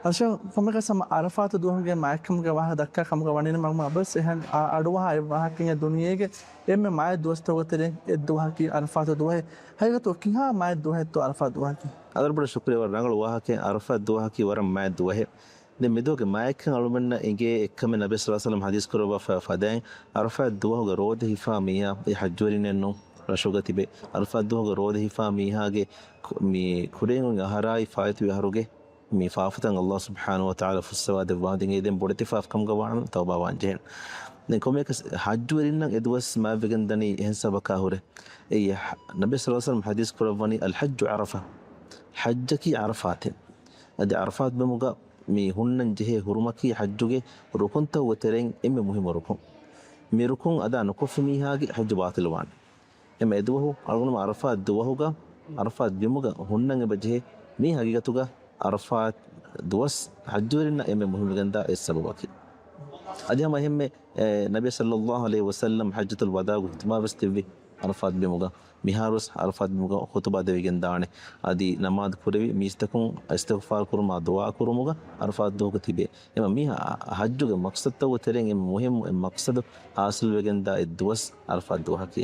އައްޝޭޚް، ކޮންމެއަކަސް ހަމަ ޢަރަފާތު ދުވަހުގެ މާތްކަމުގެ ވާހަކަ ދައްކާ ކަމުގަ ވަނީ މަންމަ އަބަސް އެހެން އަ-، އަޑުއަހާ އެއްވާހަކައެއް ދުނިޔޭގެ އެންމެ މާތް ދުވަސްތަކުގެ ތެރެއިން އެއްދުވަހަކީ ޢަރަފާތު ދުވަހެއް. ޙަޤީޤަތުގަ ކިހާ މާތް ދުވަހެއްތޯ ޢަރަފާތު ދުވަހަކީ؟ އަދި ވަރަށް ބޮޑަށް ޝުކުރިއްޔާ، ވަރަށް ރަނގަޅު ވާހަކައެއް. ޢަރަފާތު ދުވަހަކީ ވަރަށް މާތް ދުވަހެއް. ދެން މިދުވަހުގެ މާތްކަން އަޅުމެންނަށް އެނގޭ އެއްކަމެއް ނަބީ ޞައްލަﷲ ޢަލައިހި ވަސައްލަމަ ޙަދީޘް ކުރައްވާފަ ފަދައިން، ޢަރަފާތު ދުވަހުގަ ރޯދަ ހިފާ މީހާ އެ ޙައްޖުވެރިންނެއްނު ރަށުގަ ތިބެ. ޢަރަފާތު ދުވަހުގަ ރޯދަ ހިފާ މީހާގެ ކު-، މި ކުރިން އަހަރާއި ފާއިތުވި އަހަރުގެ މި ފާފަތައް ﷲ ސުބްޙާނަހޫ ވަތަޢާލާ ފުއްސަވާ ދެއްވާ ދިނގޭ ދެން ބޮޑެތި ފާފަ ކަމުގަ ވާނަމަ ތައުބާވާން ޖެހޭނެ. ދެން ކޮންމެއަކަސް ޙައްޖުވެރިންނަށް އެ ދުވަސް މާތްވެގެން ދަނީ އެހެން ސަބަބަކާ ހުރެ. އެއީ ނަބީ ޞައްލަﷲ ޢަލައިހި ވަސައްލަމަ ޙަދީޘް ކުރައްވަނީ، "الحج عرفة." ޙައްޖަކީ ޢަރަފާތެއް. އަދި ޢަރަފާތު ބިމުގަ މި ހުންނަން ޖެހޭ ހުރުމަކީ ޙައްޖުގެ ރުކުންތަކުގެ ތެރެއިން އެންމެ މުހިއްމު ރުކުން. މި ރުކުން އަދާ ނުކޮށްފި މީހާގެ ޙައްޖު ބާޠިލުވާނެ. އެމަ އެދުވަހު އަޅުގަނޑުމެން ޢަރަފާތު ދުވަހުގަ، ޢަރަފާތު ބިމުގަ ހުންނަން އެބަ ޖެހޭ މީ ޙަޤީޤަތުގަ ޢަރަފާތު ދުވަސް ޙައްޖުވެރިންނަށް އެންމެ މުހިއްމުވެގެންދާ އެއް ސަބަބަކީ. އަދި ހަމަ އެހެންމެ، އެ، ނަބީ ޞައްލަﷲ ޢަލައިހި ވަސައްލަމަ ޙައްޖަތުލް ވަދާޢުގެ ޚުޠުބާވެސް ދެއްވި ޢަރަފާތު ބިމުގަ. މިހާރުވެސް ޢަރަފާތު ބިމުގަ ޚުޠުބާ ދެވިގެން ދާނެ. އަދި ނަމާދު ކުރެވި މީސްތަކުން އިސްތިޣްފާރު ކުރުމާ ދުޢާ ކުރުމުގަ ޢަރަފާތު ދުވަހުގަ ތިބޭ. އެމަ މި ޙަ-، ޙައްޖުގެ މަޤްޞަދުތަކުގެ ތެރެއިން އެންމެ މުހިއްމު އެއް މަޤްޞަދު ޙާޞިލުވެގެންދާ އެއް ދުވަސް ޢަރަފާތު ދުވަހަކީ.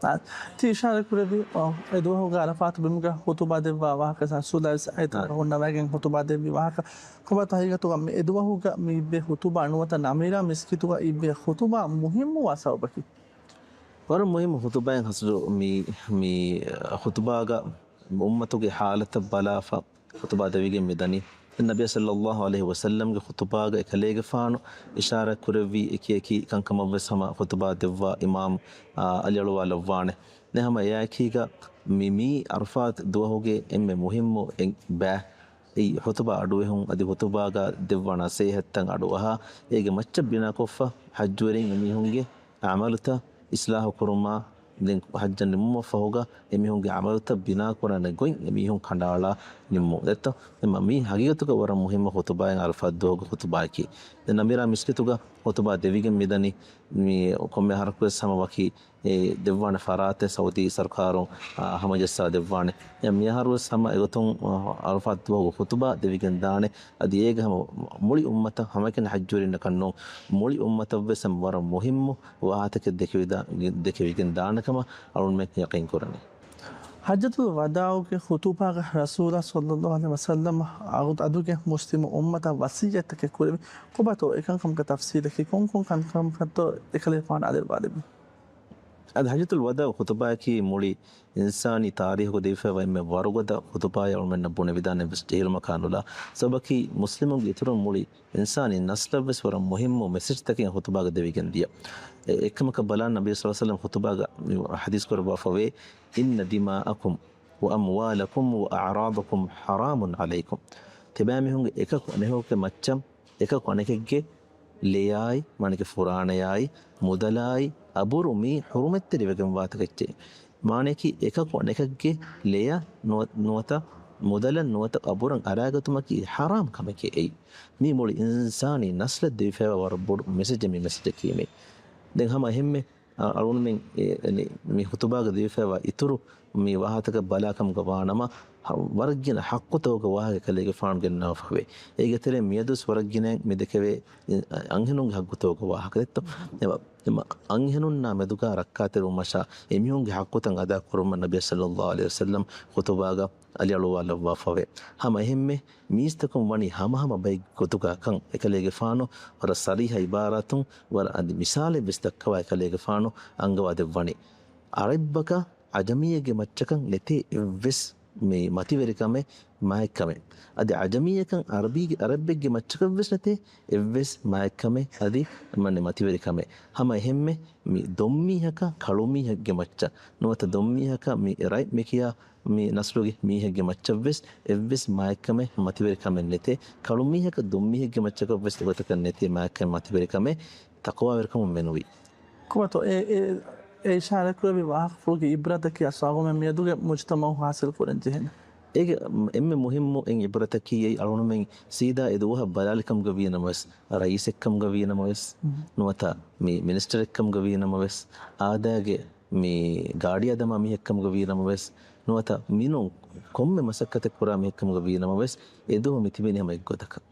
އާ، ތި އިޝާރަތް ކުރެއްވި، އާ، އެ ދުވަހުގަ ޢަރަފާތު ބިމުގަ ޚުޠުބާ ދެއްވާ ވާހަކަ ރަސޫލާވެސް އެތަނަށް ހުންނަވައިގެން ޚުޠުބާ ދެއްވި ވާހަކަ. ކޮބާތޯ ޙަޤީޤަތުގަ މި އެ ދުވަހުގަ މި އިއްވޭ ޚުޠުބާ ނުވަތަ ނަމިރާ މިސްކިތުގަ އިއްވޭ ޚުޠުބާ މުހިއްމުވާ ސަބަބަކީ؟ ވަރަށް މުހިއްމު ޚުޠުބާއެއް ޙަސްރު މި، މި ޚުޠުބާގަ އުއްމަތުގެ ޙާލަތަށް ބަލާފަ ޚުޠުބާ ދެވިގެން މިދަނީ. ނަބީ ޞައްލަﷲ ޢަލައިހި ވަސައްލަމަގެ ޚުޠުބާގަ އެކަލޭގެފާނު އިޝާރާތް ކުރެއްވި އެކި އެކި ކަންކަމަށްވެސް ހަމަ ޚުޠުބާ ދެއްވާ އިމާމް، އާ، އަލިއަޅުވާލައްވާނެ. ދެން ހަމަ އެއާއެކީގަ މި، މީ ޢަރަފާތު ދުވަހުގެ އެންމެ މުހިއްމު އެއް ބައި. އެއީ ޚުޠުބާ އަޑުއެހުން އަދި ޚުޠުބާގަ ދެއްވާ ނަޞޭޙަތްތައް އަޑުއަހާ، އޭގެ މައްޗަށް ބިނާކޮށްފަ ޙައްޖުވެރިން އެމީހުންގެ ޢަމަލުތައް އިޞްލާޙު ކުރުމާ، ދެން ޙައްޖަށް ނިމުމަށްފަހުގަ އެމީހުންގެ ޢަމަލުތައް ބިނާކުރާނެ ގޮތް އެމީހުން ކަނޑައަޅާ ނިންމުން. ދެއްތޯ؟ އެމަ މީ ޙަޤީޤަތުގަ ވަރަށް މުހިއްމު ޚުޠުބާއެއް ޢަރަފާތު ދުވަހުގެ ޚުޠުބާއަކީ. ދެން ނަމިރާ މިސްކިތުގަ ޚުޠުބާ ދެވިގެން މިދަނީ. މި ކޮންމެ އަހަރަކުވެސް ހަމަ ވަކި އެ ދެއްވާނެ ފަރާތެއް ސައުދީ ސަރުކާރުން، އާ، ހަމަޖައްސާ ދެއްވާނެ. އެ މިއަހަރުވެސް ހަމަ އެގޮތުން، އާ، ޢަރަފާތު ދުވަހުގެ ޚުޠުބާ ދެވިގެން ދާނެ. އަދި އޭގަ ހަމަ މުޅި އުއްމަތަށް، ހަމައެކަނި ޙައްޖުވެރިންނަކަށްނޫން، މުޅި އުއްމަތަށްވެސް ހަމަ ވަރަށް މުހިއްމު ވާހަކަތަކެއް ދެކެވިދާ-، ދެކެވިގެން ދާނެކަމަށް އަޅުންމެން ޔަޤީން ކުރަނީ. ޙައްޖަތުލް ވަދާޢުގެ ޚުޠުބާގަ ރަސޫލާ ޞައްލަﷲ ޢަލައިހި ވަސައްލަމަ އަދުގެ މުސްލިމު އުއްމަތަށް ވަޞިއްޔަތްތަކެއް ކުރެއްވި. ކޮބާތޯ އެކަންކަމުގެ ތަފްޞީލަކީ؟ ކޮންކޮން ކަންކަމަކަށްތޯ އެކަލޭފާނު އަލިއަޅުވާލެއްވީ؟ އަދި ޙައްޖަތުލް ވަދާޢު ޚުޠުބާއަކީ މުޅި އިންސާނީ ތާރީޚުގަ ލިބިފައިވާ އެންމެ ވަރުގަދަ ޚުޠުބާއެއް އަޅުމެންނަށް ބުނެވިދާނެ ވެސް ޖެހިލުމަކާ ނުލާ. ސަބަބަކީ މުސްލިމުންގެ އިތުރުން މުޅި އިންސާނީ ނަސްލަށްވެސް ވަރަށް މުހިއްމު މެސެޖްތަކެއް ޚުޠުބާގަ ދެވިގެން ދިޔަ. އެ، އެކަމަކަށް ބަލާން ނަބީ ޞައްލަﷲު ޢަލައިހި ވަސައްލަމް ޚުޠުބާގަ ޙަދީޘް ކުރައްވާފަވޭ، إن دماءكم وأموالكم وأعراضكم حرام عليكم. ތިބާމީހުންގެ އެކަކު އަނެކަކުގެ މައްޗަށް އެކަކު އަނެކެއްގެ ލެޔާއި، މާނައަކީ ފުރާނަޔާއި، މުދަލާއި، އަބުރު މީ ޙުރުމަތްތެރިވެގެންވާތަކެއްޗެއް. މާނައަކީ އެކަކު އަނެކެއްގެ ލެޔަށް ނުވަ-، ނުވަތަ މުދަލަށް ނުވަތަ އަބުރަށް އަރާގަތުމަކީ ޙަރާމް ކަމެކޭ އެއީ. މީ މުޅި އިންސާނީ ނަސްލަށް ދެވިފައިވާ ވަރަށް ބޮޑު މެސެޖެއް މި މެސެޖަކީ މީ. ދެން ހަމަ އެހެންމެ އަ-، އަޅުގަނޑުމެން އެ-، އެ-، މި ޚުޠުބާގަ ދެވިފައިވާ އިތުރު މި ވާހަކަތަކަށް ބަލާކަމުގަ ވާނަމަ، ހަ-، ވަރަށް ގިނަ ޙައްޤުތަކުގެ ވާހަކަ އެކަލޭގެފާނު ގެންނަވާފަވޭ. އޭގެ ތެރެއިން މިއަދުވެސް ވަރަށް ގިނައިން މި ދެކެވޭ އަންހެނުންގެ ޙައްޤުތަކުގެ ވާހަކަ ދެއްތޯ. އެމަ-، އެމަ-، އަންހެނުންނާ މެދުގަ ރައްކާތެރިވުމަށާ އެމީހުންގެ ޙައްޤުތައް އަދާކުރުމަށް ނަބީ ޞައްލަﷲު ޢަލައިހި ވަސައްލަމް ޚުޠުބާގަ އަލިއަޅުވާލައްވާފަވޭ. ހަމަ އެހެންމެ މީސްތަކުން ވަނީ ހަމަހަމަ ބައެއް ގޮތުގަ ކަން އެކަލޭގެފާނު ވަރަށް ޞަރީޙަ ޢިބާރާތުން ވަރަށް އަދި މިސާލެއްވެސް ދައްކަވާ އެކަލޭގެފާނު އަންގަވާ ދެއްވަނީ. ޢަރަބަކަށް ޢަޖަމީއެއްގެ މައްޗަކަށް ނެތޭ އެއްވެސް މި މަތިވެރިކަމެއް، މާތްކަމެއް. އަދި ޢަޖަމީއަކަށް ޢަރަބީގެ، ޢަރަބެއްގެ މައްޗަކަށްވެސް ނެތޭ އެއްވެސް މާތްކަމެއް އަދި މަން މަތިވެރިކަމެއް. ހަމަ އެހެންމެ މި ދޮންމީހަކަށް ކަޅުމީހެއްގެ މައްޗަށް ނުވަތަ ދޮންމީހަކަށް މި ރަތް މި ކިޔާ މި ނަސްލުގެ މީހެއްގެ މައްޗަށްވެސް އެއްވެސް މާތްކަމެއް މަތިވެރިކަމެއް ނެތޭ. ކަޅުމީހަކަށް ދޮންމީހެއްގެ މައްޗަކަށްވެސް އެގޮތަކަށް ނެތޭ މާތްކަމެއް މަތިވެރިކަމެއް ތަޤްވާވެރިކަމުން މެނުވީ. ކޮބާތޯ އެ، އެ، އެ އިޝާރާތްކުރެއްވި ވާހަކަފުޅުގެ ޢިބްރަތަކީ އަސްވާގުމެން މިއަދުގެ މުޖުތަމަޢު ޙާޞިލް ކުރަން ޖެހޭނެ؟ އޭގެ އެންމެ މުހިއްމު އެއް ޢިބްރަތަކީ އެއީ އަޅުގަނޑުމެން ސީދާ އެ ދުވަހަށް ބަލާލިކަމުގަ ވީނަމަވެސް، ރައީސެއްކަމުގަ ވީނަމަވެސް، ނުވަތަ މި މިނިސްޓަރެއްކަމުގަ ވީނަމަވެސް، އާދައިގެ މި ގާޑިއާ ދަމާ މީހެއްކަމުގަ ވީނަމަވެސް، ނުވަތަ މިނޫން ކޮންމެ މަސައްކަތެއް ކުރާ މީހެއްކަމުގަ ވީނަމަވެސް، އެ ދުވަހު މި ތިބެނީ ހަމަ އެއްގޮތަކަށް.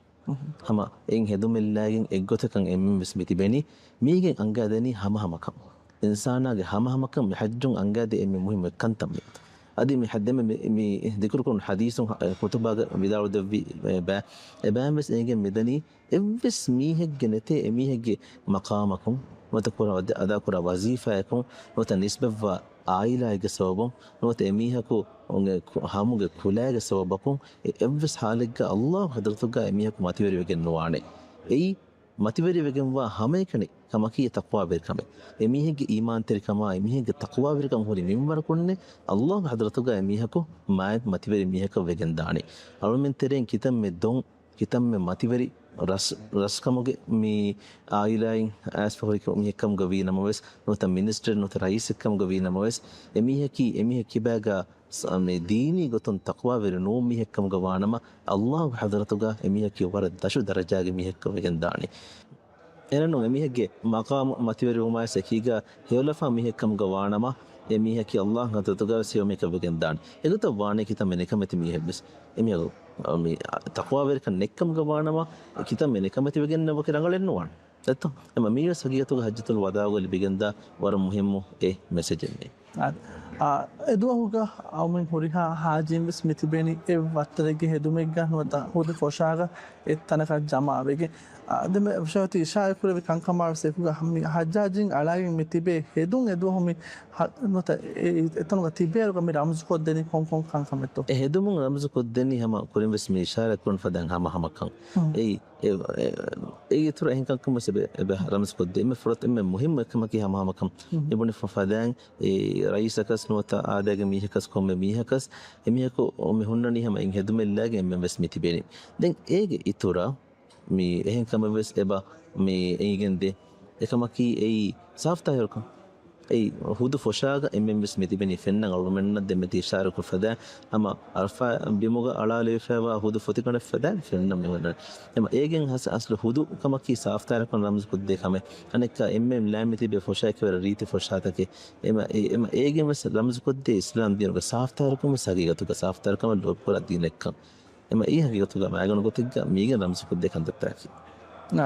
ހަމަ އެއިން ހެދުމެއްލާގެން އެއްގޮތަކަށް އެންމެންވެސް މި ތިބެނީ. މީގެން އަންގާދެނީ ހަމަހަމަކަން. އިންސާނާގެ ހަމަހަމަކަން މި ޙައްޖުން އަންގާދޭ އެންމެ މުހިއްމު އެއްކަންތައް މި. އަދި މި ޙައްދެމެ މި، މި ޛިކުރުކުރުން ޙަދީޘުން ޚުޠުބާގަ ވިދާޅުދެއްވި ބައި، އެބައިންވެސް އޭގެން މިދަނީ އެއްވެސް މީހެއްގެ ނެތޭ އެމީހެއްގެ މަޤާމަކުން، ނުވަތަ ކުރާ އަދާ، އަދާކުރާ ވަޒީފާއަކުން، ނުވަތަ ނިސްބަތްވާ ޢާއިލާއެއްގެ ސަބަބުން، ނުވަތަ އެމީހަކު ހަމުގެ ކުލައިގެ ސަބަބަކުން އެ އެއްވެސް ޙާލެއްގަ ﷲ ޙަޟްރަތުގަ އެމީހަކު މަތިވެރިވެގެން ނުވާނެ. އެއީ މަތިވެރިވެގެންވާ ހަމައެކަނި ކަމަކީ ތަޤްވާވެރިކަމެއް. އެމީހެއްގެ އީމާންތެރިކަމާ، އެމީހެއްގެ ތަޤްވާވެރިކަން ހުރި މިންވަރަކުންނޭ ﷲ ޙަޟްރަތުގަ އެމީހަކު މާތް މަތިވެރި މީހަކަށް ވެގެންދާނީ. އަޅުމެން ތެރެއިން ކިތަންމެ ދޮން ކިތަންމެ މަތިވެރި ރަސް، ރަސްކަމުގެ މި އާއިލާއިން އައިސްފަ ހުރި މީހެއްކަމުގަ ވީ ނަމަވެސް، ނުވަތަ މިނިސްޓަރެއް ނުވަތަ ރައީސެއްކަމުގަ ވީ ނަމަވެސް، އެމީހަކީ އެމީހެއް ކިބާގަ ސ-، މި ދީނީ ގޮތުން ތަޤްވާވެރި ނޫން މީހެއްކަމުގަ ވާނަމަ، ﷲ ގެ ޙަޟްރަތުގަ އެމީހަކީ ވަރަށް ދަށު ދަރަޖާގެ މީހެއްކަން ވެގެންދާނެ. އެހެންނޫން އެމީހެއްގެ މަޤާމު މަތިވެރިވުމާއި އެކީގަ ހެޔޮލަފާ މީހެއްކަމުގަ ވާނަމަ، އެމީހަކީ ﷲ ގެ ޙަޟްރަތުގަވެސް ހެޔޮ މީހެއްކަން ވެގެންދާނެ. އެގޮތަށް ވާނީ ކިތަންމެ ނިކަމެތި މީހެއްވެސް. އެމީހަކު މި ތަޤްވާވެރިކަން ނެތްކަމުގަ ވާނަމަ، ކިތަންމެ ނިކަމެތިވެގެންނެއް ވަކި ރަނގަޅެއް ނުވާނެ. ދެއްތޯ؟ އެމަ މީވެސް ހަގީގަތުގަ ޙައްޖަތުލް ވަދާޢުގަ ލިބިގެންދާ ވަރަށް މުހިއްމު އެއް މެސެޖެއް މީ. އާ، އާ، އެދުވަހުގަ އަޅުމެން ހުރިހާ ޙާޖީން ވެސް މި ތިބެނީ އެއް ވައްތަރެއްގެ ހެދުމެއްގަ ނުވަތަ ހުދު ފޮށާގަ އެއްތަނަކަށް ޖަމާވެގެން. އާ، ދެން މި އިޝާރާތް ކުރެއްވި ކަންކަމާ ވެސް އެކުގަ މި ޙައްޖާޖީން އަޅާގެން މި ތިބޭ ހެދުން އެދުވަހު މި ހަ-، ނުވަތަ އެ-، އެތަނުގަ ތިބޭއިރުގަ މި ރަމްޒުކޮށްދެނީ ކޮން ކޮން ކަންކަމެއްތޯ؟ އެ ހެދުމުން ރަމްޒުކޮށްދެނީ ހަމަ ކުރިން ވެސް މި އިޝާރާތް ކުރަން ފަދައިން ހަމަ ހަމަކަން. އެއީ، އެ، އެ، އެއީ އިތުރަށް އެހެން ކަންކަން ވެސް އެބަ، އެބަ ރަމްޒުކޮށްދޭ. އެންމެ ފުރަތަމަ އެންމެ މުހިއްމު އެއްކަމަކީ ހަމަހަމަކަން. އެ ބުނިފަ ފަދައިން އެ ރައީސަކަސް ނުވަތަ އާދައިގެ މީހަކަސް ކޮންމެ މީހަކަސް އެމީހަކު މި ހުންނަނީ ހަމަ އިން ހެދުމެއްލާގެން އެންމެން ވެސް މި ތިބެނީ. ދެން އޭގެ އިތުރަށް މި އެހެން ކަމެއް ވެސް އެބަ މި އެނގިގެން ދޭ. އެކަމަކީ އެއީ ސާފްތާހިރުކަން. އެއީ ހުދު ފޮށާގަ އެންމެން ވެސް މި ތިބެނީ ފެންނަން އަޅުމެންނަށް ދެމެދި އިޝާރަކު ފަދަ ހަމަ އަރަފާ ބިމުގަ އަޅާލެވިފައިވާ ހުދު ފޮތިކަނޑެއް ފަދަ ފެންނަން މި ހުންނަނީ. އެމަ އޭގެން ހަސް އަސްލު ހުދު ކަމަކީ ސާފްތާހިރުކަން ރަމްޒު ކޮށްދޭ ކަމެއް. އަނެއްކާ އެންމެން ލާމެ ތިބޭ ފޮށާ އެކެވެރި ރީތި ފޮށާތަކެއް. އެމަ އޭ-، އެމަ އޭގެން ވެސް ރަމްޒު ކޮށްދޭ އިސްލާމް ދީނުގެ ސާފްތާހިރުކަން ވެސް ހަގީގަތުގަ ސާފްތާހިރުކަމަށް ލޯބިކުރާ ދީނެއްކަން. އެމަ އެއީ ހަގީގަތުގަ މައިގަނޑު ގޮތެއްގަ މީގެން ރަމްޒުކޮށްދޭ ކަންތައްތަކަކީ. ނާ،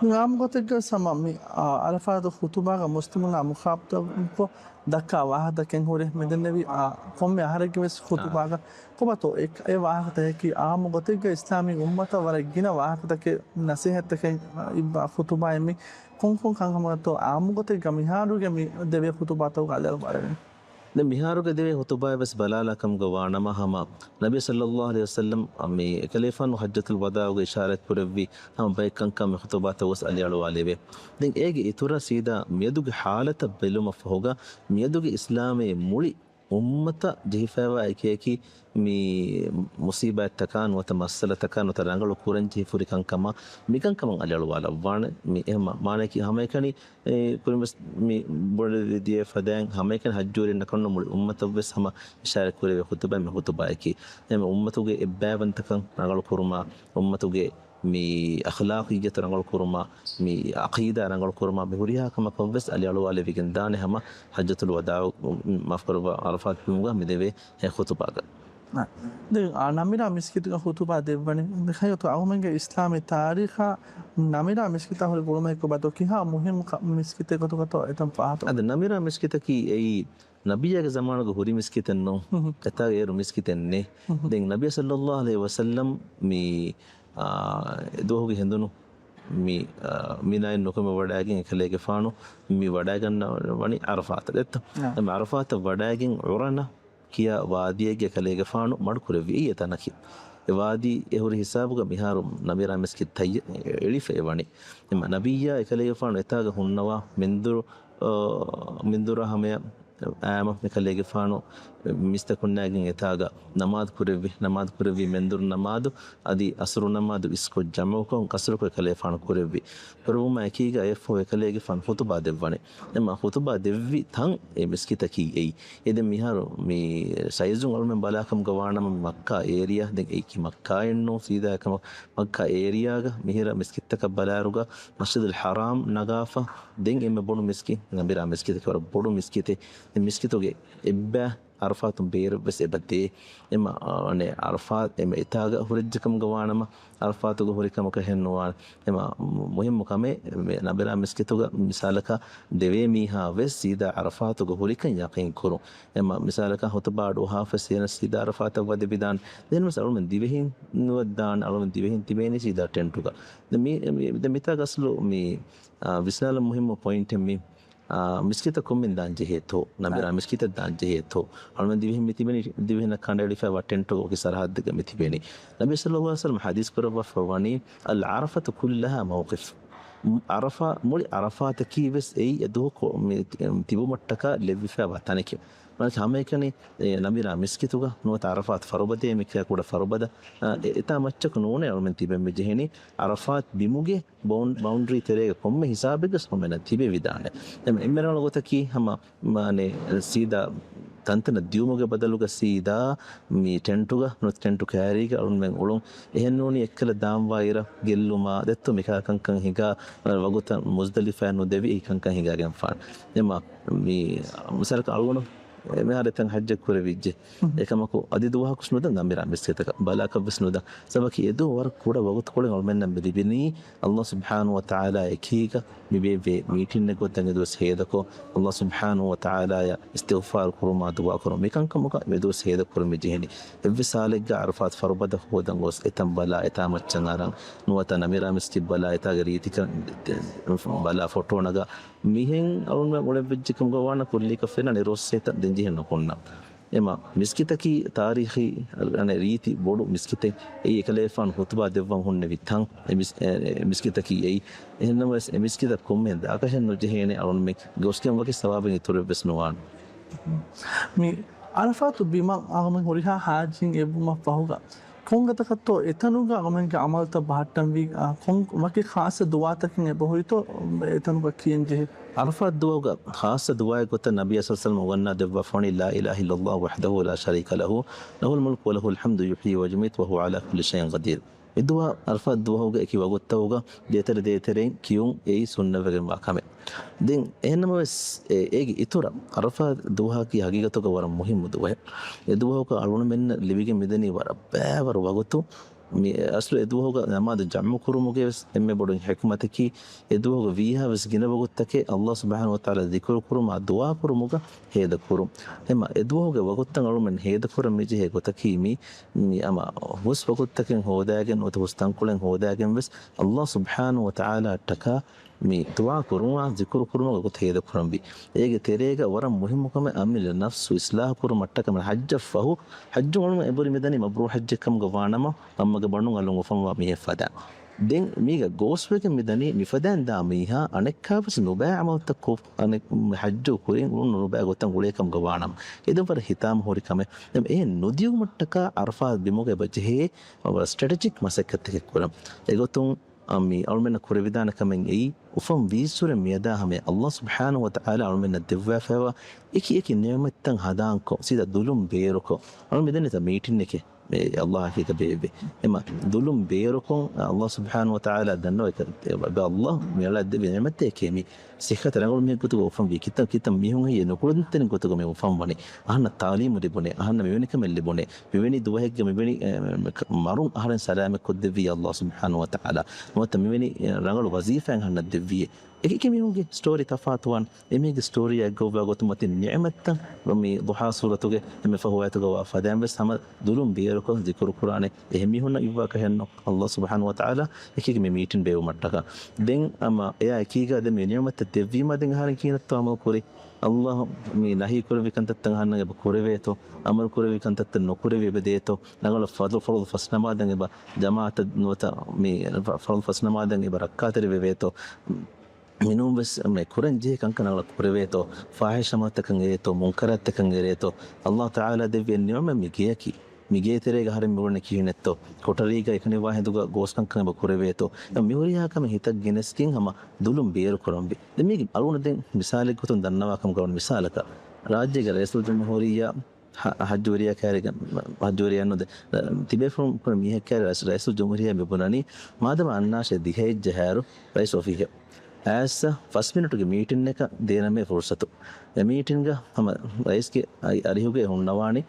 މި އާއްމު ގޮތެއްގަ ސަމަ މި، އާ، އަރަފާތު ޚުތުބާގަ މުސްލިމުންނާ މުޚާޠަބުކޮށް ދައްކާ ވާހަކަތަކެއް ހުރޭ މިދެންނެވި، އާ، ކޮންމެ އަހަރެއްގެ ވެސް ޚުތުބާގަ. ކޮބާތޯ އެ، އެ ވާހަކަތަކަކީ އާއްމު ގޮތެއްގަ އިސްލާމީ އުއްމަތަށް ވަރަށް ގިނަ ވާހަކަތަކެއް ނަސޭހަތްތަކެއް އިއްވާ ޚުތުބާއެއް މި ކޮންކޮން ކަންކަމަކަށްތޯ އާއްމުގޮތެއްގަ މިހާރުގެ މި ދެވޭ ޚުތުބާތަކުގަ އަލިއަޅުވާލެވޭ؟ ދެން މިހާރުގެ ދެވޭ ޚުތުބާއެއް ވެސް ބަލާލާ ކަމުގަ ވާނަމަ، ހަމަ ނަބީ ޞައްލައްލާހު ޢަލައިހި ވަސައްލަމް މި އެކަލޭފާނު ޙައްޖަތުލް ވަދާޢުގަ އިޝާރަތް ކުރެއްވި ހަމަ ބައެއް ކަންކަން މި ޚުތުބާތަކު ވެސް އަލިއަޅުވާލެވޭ. ދެން އޭގެ އިތުރަށް ސީދާ މިއަދުގެ ޙާލަތަށް ބެލުމަށް ފަހުގަ، މިއަދުގެ އިސްލާމީ މުޅި އުއްމަތަށް ޖެހިފައިވާ އެކި އެކި މި މުޞީބާތްތަކާ ނުވަތަ މައްސަލަތަކާ ނުވަތަ ރަނގަޅު ކުރަން ޖެހި ފުރި ކަންކަމާ މިކަންކަމަށް އަލިއަޅުވާލައްވާނެ. މި އެހެން މާނަޔަކީ ހަމައެކަނި އެ، ކުރިން ވެސް މި ބޮޑެތި ދިޔަ ފަދައިން ހަމައެކަނި ޙައްޖުވެރިންނަކަށް ނޫން މުޅި އުއްމަތަށް ވެސް ހަމަ އިޝާރަތް ކުރެވޭ ޚުތުބާ މި ޚުތުބާއަކީ. އެހެން އުއްމަތުގެ އެއްބައިވަންތަކަން ރަނގަޅު ކުރުމާ، އުއްމަތުގެ މި އަޚްލާޤިއްޔަތު ރަނގަޅު ކުރުމާ، މި ޢަޤީދާ ރަނގަޅު ކުރުމާ، މި ހުރިހާ ކަމަކަށް ވެސް އަލިއަޅުވާލެވިގެން ދާނެ ހަމަ ޙައްޖަތުލް ވަދާޢު، މާފުކުރައްވާ، ޢަރަފާތް ބިމުގަ މި ދެވޭ އެ ޚުތުބާގަ. ދެން، އާ، ނަމިރާ މިސްކިތުގަ ޚުތުބާ ދެއްވަނީ. ދެން ހަގީގަތުގަ އަޅުމެންގެ އިސްލާމީ ތާރީޚާ ނަމިރާ މިސްކިތާ ހުރި ގުޅުމެއް ކޮބާތޯ؟ ކިހާ މުހިއްމު ކަ-، މިސްކިތެއް ގޮތުގަތޯ އެތަން ފާހަގަ؟ އަދި ނަމިރާ މިސްކިތަކީ އެއީ ނަބިއްޔާގެ ޒަމާނުގަ ހުރި މިސްކިތެއް ނޫން. ހުން. އެތާގަ އޭރު މިސްކިތެއް ނެތް. ހުން. ދެން ނަބިއްޔާ ޞައްލައްލާހު ޢަލައިހި ވަސައްލަމް މި، އާ، އެ ދުވަހުގެ ހެނދުނު މި، އާ، މިނާއިން ނުކުމެ ވަޑައިގެން އެކަލޭގެފާނު މި ވަޑައިގަންނަވަނީ ޢަރަފާތަށް ދެއްތޯ؟ އާ. އެމަ ޢަރަފާތަށް ވަޑައިގެން ޢުރަނަ ކިޔާ ވާދީއެއްގެ ކަލޭގެފާނު މަޑުކުރެއްވި އެތަނަކީ. އެ ވާދީ އެ ހުރި ހިސާބުގަ މިހާރު ނަމިރާ މިސްކިތް ތައްޔަ-، އެޅިފައި ވަނީ. އެމަ ނަބިއްޔާ އެކަލޭގެފާނު އެތާގަ ހުންނަވާ މެންދުރު، އާ، މެންދުރާ ހަމަޔަށް އައިމަ މިކަލޭގެފާނު މިސްތަކުންނާގެން އެތާގަ ނަމާދު ކުރެއްވި، ނަމާދު ކުރެއްވި މެންދުރު ނަމާދު އަދި އަސުރު ނަމާދު އިސްކޮށް ޖަމަޢުކޮށް ޤަޞްރުކޮށް އެކަލޭގެފާނު ކުރެއްވި. ކުރެވުމާ އެކީގަ އެއަށްފަހު އެކަލޭގެފާނު ޚުތުބާ ދެއްވަނީ. އެމަ ޚުތުބާ ދެއްވި ތަން އެ މިސްކިތަކީ އެއީ. އެ ދެން މިހާރު މި ސައިޒުން އަޅުމެން ބަލާކަމުގަ ވާނަމަ މައްކާ އޭރިޔާ، ދެން އެއީކީ މައްކާއެއްނޫން ސީދާ އެކަމަ މައްކާ އޭރިޔާގަ މިހިރަ މިސްކިތްތަކަށް ބަލާއިރުގަ މަސްޖިދުލް ޙަރާމް ނަގާފަ ދެން އެންމެ ބޮޑު މިސްކިތް ނަމިރާ މިސްކިތަކީ ވަރަށް ބޮޑު މިސްކިތެއް. އެ މިސްކިތުގެ އެއްބައި ޢަރަފާތުން ބޭރަށްވެސް އެބަ ދޭ. އެމަ، އަ، އަނެއް ޢަރަފާތް އެމަ އެތާގަ ހުރެއްޖެކަމުގަ ވާނަމަ، ޢަރަފާތުގަ ހުރި ކަމަކަށް ހެން ނުވާނެ. އެމަ މު-، މުހިއްމު ކަމެއް، މެ-، ނަބިރާ މިސްކިތުގަ މިސާލަކަށް ދެވޭ މީހާ ވެސް ސީދާ ޢަރަފާތުގަ ހުރިކަން ޔަޤީން ކުރުން. އެމަ މިސާލަކަށް ޚުތުބާ އަޑުއަހާފަ ސީނަ ސީދާ ޢަރަފާތަށް ވަދެވިދާނެ. ދެން ވެސް އަޅުމެން ދިވެހިން ނުވައްދާނެ، އަޅުމެން ދިވެހިން ތިބޭނީ ސީދާ ޓެންޓުގަ. ދެ މި-، މި-، ދެ މިތާގަ އަސްލު މި، އާ، ވިސްނާލަން މުހިއްމު ޕޮއިންޓެއް މި. އާ، މިސްކިތަށް ކޮންމެން ދާން ޖެހޭތޯ؟ ނަމިރާ އާ. މިސްކިތަށް ދާން ޖެހޭތޯ؟ އަޅުމެން ދިވެހިން މި ތިބެނީ، ދިވެހިންނަށް ކަނޑައެޅިފައިވާ ޓެންޓުގަ ވަކި ސަރަހައްދެއްގަ މި ތިބެނީ. ނަބީ ޞައްލައްލާހު ޢަލައިހި ވަސައްލަމަ ޙަދީޘް ކުރައްވާފަ ވަނީ، "العرفة كلها موقف." ޢަރަފާ، މުޅި ޢަރަފާތަކީ ވެސް އެއީ އެ ދުވަހު ކޮ-، މި ތި-، ތިބުމަށްޓަކާ ލެއްވިފައިވާ ތަނެކެވެ. މާނައަކީ ހަމައެކަނި، އެ، ނަމިރާ މިސްކިތުގަ ނުވަތަ ޢަރަފާތު ފަރުބަދޭ މިކަ ކުޑަ ފަރުބަދަ، އަ، އެ-، އެތާ މައްޗަކު ނޫނޭ އަޅުމެން ތިބެން މި ޖެހެނީ. ޢަރަފާތު ބިމުގެ ބައުން-، ބައުންޑްރީ ތެރޭގަ ކޮންމެ ހިސާބެއްގަސް ހަމައެނަ ތިބެވިދާނެ. އެމަ އެންމެ ރަނގަޅު ގޮތަކީ ހަމަ، މާނެ، ސީދާ ތަންތަނަށް ދިޔުމުގެ ބަދަލުގަ ސީދާ މި ޓެންޓުގަ ނުވަތަ ޓެންޓު ކައިރީގަ އަޅުންމެން އުޅުން. އެހެންނޫނީ އެއްކަލަ ދާންވާއިރަށް ގެއްލުމާ ދެއްތޯ މިކާ ކަންކަން ހިނގާ، ވަގުތަށް މުޒްދަލިފާއަށް ނުދެވި އެހި ކަންކަން ހިނގާގެންފާނެ. އެމަ މި މިސާލަކަށް އަޅުގަނޑު އެ މިހާރު އެތަން ޙައްޖަށް ކުރެވިއްޖެ. އެކަމަކު އަދި ދުވަހަކުސް ނުދަން ނަމިރާ މިސްކިތަކަށް ބަލާކަށްވެސް ނުދަން. ސަބަކީ އެދުވަހު ވަރަށް ކުޑަ ވަގުތުކޮޅެއް އަޅުމެންނަށް މި ލިބިނީ. ﷲ ސުބްޙާނަހޫ ވަތަޢާލާ އެކީގަ މި ބޭއްވޭ މީޓިންއެއް ގޮތަށް އެދުވަސް ހޭދަކޮށް، ﷲ ސުބްޙާނަހޫ ވަތަޢާލާޔަށް އިސްތިޣްފާރު ކުރުމާ ދުޢާ ކުރުން. މިކަންކަމުގަ މިދުވަސް ހޭދަ ކުރަމި ޖެހެނީ. އެއްވެސް ހާލެއްގަ ޢަރަފާތު ފަރުބަދަ ހޯދަން ގޮސް އެތަން ބަލާ އެތާ މައްޗަށް އަރަން، ނުވަތަ ނަމިރާ މިސްކިތް ބަލާ އެތާގެ ރީތިކަން ބަލާ ފޮޓޯ ނަގާ މިހެން އަޅުން އުޅެން ވެއްޖެކަމުގަ ވާނަ ކުއްލި ކަފޭނަ ނިރޯސް ހޭތަ ދެން ޖެހެން ނުކުންނަ. އެމަ މިސްކިތަކީ ތާރީޚީ ރީތި ބޮޑު މިސްކިތެއް. އެއީ އެކަލޭފާނު ޚުތުބާ ދެއްވަން ހުންނެވި ތަން. އެ މިސް-، އެ، އެ މިސްކިތަކީ އެއީ. އެހެންނަމަވެސް އެ މިސްކިތަށް ކޮންމެހެން ދާކަށެއް ނުޖެހޭނެ އަޅުންމެ ގޮސްގެން ވަކި ސަވާބެއް އިތުރެއްވެސް ނުވާނެ. މި އަރަފާތު ބިމަށް އަޅުމެން ހުރިހާ ހާޖީން އެއްވުމަށް ފަހުގަ ކޮންގަތަކަށްތޯ އެތަނުގަ އަޅުމެންގެ ޢަމަލުތައް ބަހައްޓަންވީ، އާ، ކޮން ވަކި ޚާއްޞަ ދުޢާތަކެއް އެބަހުރިތޯ އެތަނުގަ ކިޔަން ޖެހޭ؟ ޢަރަފާތު ދުވަހުގަ ޚާއްޞަ ދުޢާއެއް ގޮތަށް ނަބީ ޞައްލަﷲު ޢަލައިހި ވަސައްލަމަ އުނގަންނާ ދެއްވާ ފަވަނީ، "لا إله إلا الله وحده لا شريك له، له الملك وله الحمد يحيي ويميت وهو على كل شيء قدير." މި ދުޢާ ޢަރަފާތު ދުވަހުގަ އެކި ވަގުތުތަކުގަ ދޭތެރެ ދޭތެރެއިން ކިޔުން އެއީ ސުންނަތްވެގެންވާ ކަމެއް. ދެން އެހެންނަމަވެސް، އެ، އޭގެ އިތުރަށް ޢަރަފާތު ދުވަހަކީ ހަގީގަތުގަ ވަރަށް މުހިއްމު ދުވަހެއް. އެ ދުވަހަކު އަޅުގަނޑުމެންނަށް ލިބިގެން މިދަނީ ވަރަށް ބައިވަރު ވަގުތު. މި އަސްލު އެ ދުވަހުގަ ނަމާދު ޖަމްޢު ކުރުމުގެ ވެސް އެންމެ ބޮޑު ޙިކުމަތަކީ، އެ ދުވަހުގަ ވީހާވެސް ގިނަ ވަގުތުތަކެއް ﷲ ސުބްޙާނަހޫ ވަތަޢާލާ ޛިކުރު ކުރުމާ ދުޢާ ކުރުމުގަ ހޭދަ ކުރުން. އެމަ އެ ދުވަހުގެ ވަގުތުތައް އަޅުމެން ހޭދަ ކުރަން މި ޖެހޭ ގޮތަކީ މި، މި އަމަ ހުސް ވަގުތުތަކެއް ހޯދާގެން ނުވަތަ ހުސް ތަންކޮޅެއް ހޯދާގެން ވެސް ﷲ ސުބްޙާނަހޫ ވަތަޢާލާއަށްޓަކާ މި ދުޢާ ކުރުމާ ޒިކުރު ކުރުމުގެ ގޮތު ހޭދަ ކުރަންވީ. އޭގެ ތެރޭގަ ވަރަށް މުހިއްމު ކަމެއް އަމިއްލަ ނަފްސު އިސްލާހު ކުރުމަށްޓަކަމެ ޙައްޖަށް ފަހު، ޙައްޖު އުޅުން އެބުރި މިދަނީ މަބްރޫރު ޙައްޖެއް ކަމުގަ ވާނަމަ، އައްމަގެ ބަނޑުން އަލުން އުފަންވާ މީހެއް ފަދަ. ދެން މީގަ ގޯސްވެގެން މިދަނީ މިފަދައިން ދާ މީހާ އަނެއްކާވެސް ނުބައި ޢަމަލުތައް ކޮށް، އަނެއް ޙައްޖު ކުރިން އުޅުން ނުބައި ގޮތަށް އުޅޭ ކަމުގަ ވާނަމަ، އެ ދެން ވަރަށް ހިތާމަ ހުރި ކަމެއް. އެ ނުދިޔުމަށްޓަކާ ޢަރަފާތް ބިމުގަ އެބަ ޖެހޭ ސްޓްރެޓެޖިކް މަސައްކަތްތަކެއް ކުރަން. އެގޮތުން އަ، މި އަޅުމެންނަށް ކުރެވިދާނެ ކަމެއް އެއީ، އުފަން ވީއްސުރެ މިއަދާ ހަމަޔަށް ﷲ ސުބްޙާނަހޫ ވަތަޢާލާ އަޅުމެންނަށް ދެއްވާފައިވާ އެކި އެކި ނިޢުމަތްތައް ހަނދާންކޮށް، ސީދާ ދުލުން ބޭރުކޮށް، އަޅުމެން މިދަނީތަ މީޓިންއެކޭ، މި ﷲ އެކީގަ ބޭއްވި. އެމަ ދުލުން ބޭރުކޮށް، ﷲ ސުބްޙާނަހޫ ވަތަޢާލާ ދަންނަވަ، އެ ﷲ މިއަޅާ ދެއްވި ނިޢުމަތެކޭ މި ސިއްހަތަށް ރަނގަޅު މީހެއް ގޮތުގަ އުފަންވީ، ކިތަން ކިތަން މީހުން ހެއްޔޭ ނުކުޅަދުންތެރިން ގޮތުގަ މި އުފަންވަނީ. އަހަންނަށް ތާލީމު ލިބުނޭ، އަހަންނަށް މިވެނި ކަމެއް ލިބުނޭ، މިވެނި ދުވަހެއްގަ މިވެނި، އެ، މަރުން އަހަރެން ސަލާމަތް ކޮށްދެއްވި ﷲ ސުބްޙާނަހޫ ވަތަޢާލާ. ނުވަތަ މިވެނި، އެ، ރަނގަޅު ވަޒީފާއެއް އަހަންނަށް ދެއްވިއޭ. އެކި އެކި މީހުންގެ ސްޓޯރީ ތަފާތުވާން. އެމީހެއްގެ ސްޓޯރީއާ އެއްގޮއްވާ ގޮތުން މަތިން ނިޢުމަތްތައް މި ޟުޙާ ސޫރަތުގެ އެންމެ ފަހު އާޔަތުގަ ވާ ފަދައިން ވެސް ހަމަ ދުލުން ބޭރުކޮށް ޒިކުރު ކުރާނެ. އެހެން މީހުންނަށް އިއްވާ ކަހެއްނު ﷲ ސުބްޙާނަހޫ ވަތަޢާލާ އެކީގަ މި މީޓިން ބޭއްވުމަށްޓަކާ. ދެން ހަމަ އެއާ އެކީގަ ދެން މި ނިޢުމަތްތައް ދެއްވީމާ ދެން އަހަރެން ކިހިނެއްތޯ ޢަމަލު ކުރީ؟ ﷲ މި ނަހީ ކުރެއްވި ކަންތައްތައް އަހަންނަށް އެބަ ކުރެވޭތޯ؟ އަމުރު ކުރެއްވި ކަންތައްތައް ނުކުރެވި އެބަ ދޭތޯ؟ ރަނގަޅަށް ފަރުޟު، ފަރުޟު ފަސް ނަމާދަށް އެބަ ޖަމާޢަތަށް ނުވަތަ މި ފަ-، ފަރުޟު ފަސް ނަމާދަށް އެބަ ރައްކާތެރި ވެވޭތޯ؟ މިނޫން ވެސް މި ކުރަން ޖެހޭ ކަންކަން ރަނގަޅަށް ކުރެވޭތޯ؟ ފާޙިޝް ޢަމަލުތަކަށް އެރޭތޯ؟ މުންކަރާތްތަކަށް އެރޭތޯ؟ ﷲ ތަޢާލާ ދެއްވި އެއް ނިޢުމަތް މި ގެއަކީ. މި ގޭތެރޭގަ އަހަރެން މިއުޅެނީ ކިހިނެއްތޯ؟ ކޮޓަރީގަ އެކަނިވާ ހިނދުގަ ގޯސްކަންކަން އެބަ ކުރެވޭތޯ؟ މިހުރިހާ ކަމެއް ހިތަށް ގެނެސްގެން ހަމަ ދުލުން ބޭރު ކުރަންވީ. ދެން މީގެ އަޅުގަނޑު ދެން މިސާލެއްގެ ގޮތުން ދަންނަވާކަމުގަ ވަން މިސާލަކަށް، ރާއްޖޭގެ ރައީސުލްޖުމްހޫރިއްޔާ ހަ-، ހައްޖުވެރިޔާ ކާރިގަ، ހައްޖުވެރިޔާ ނުދެ، ތިބޭފުޅުން ކުރެ މީހެއް ކާރި ރައީސު، ރައީސުލްޖުމްހޫރިއްޔާ މި ބުނަނީ، މާދަމާ އަންނާށޭ ދިހައެއް ޖަހާއިރު ރައީސް އޮފީހަށް އައިސް ފަސް މިނިޓުގެ މީޓިންއަކަށް ދޭނަމޭ ފުރުސަތު. އެ މީޓިންގަ ހަމަ ރައީސްގެ އަ-، އަރިހުގައި ހުންނަވާނީ،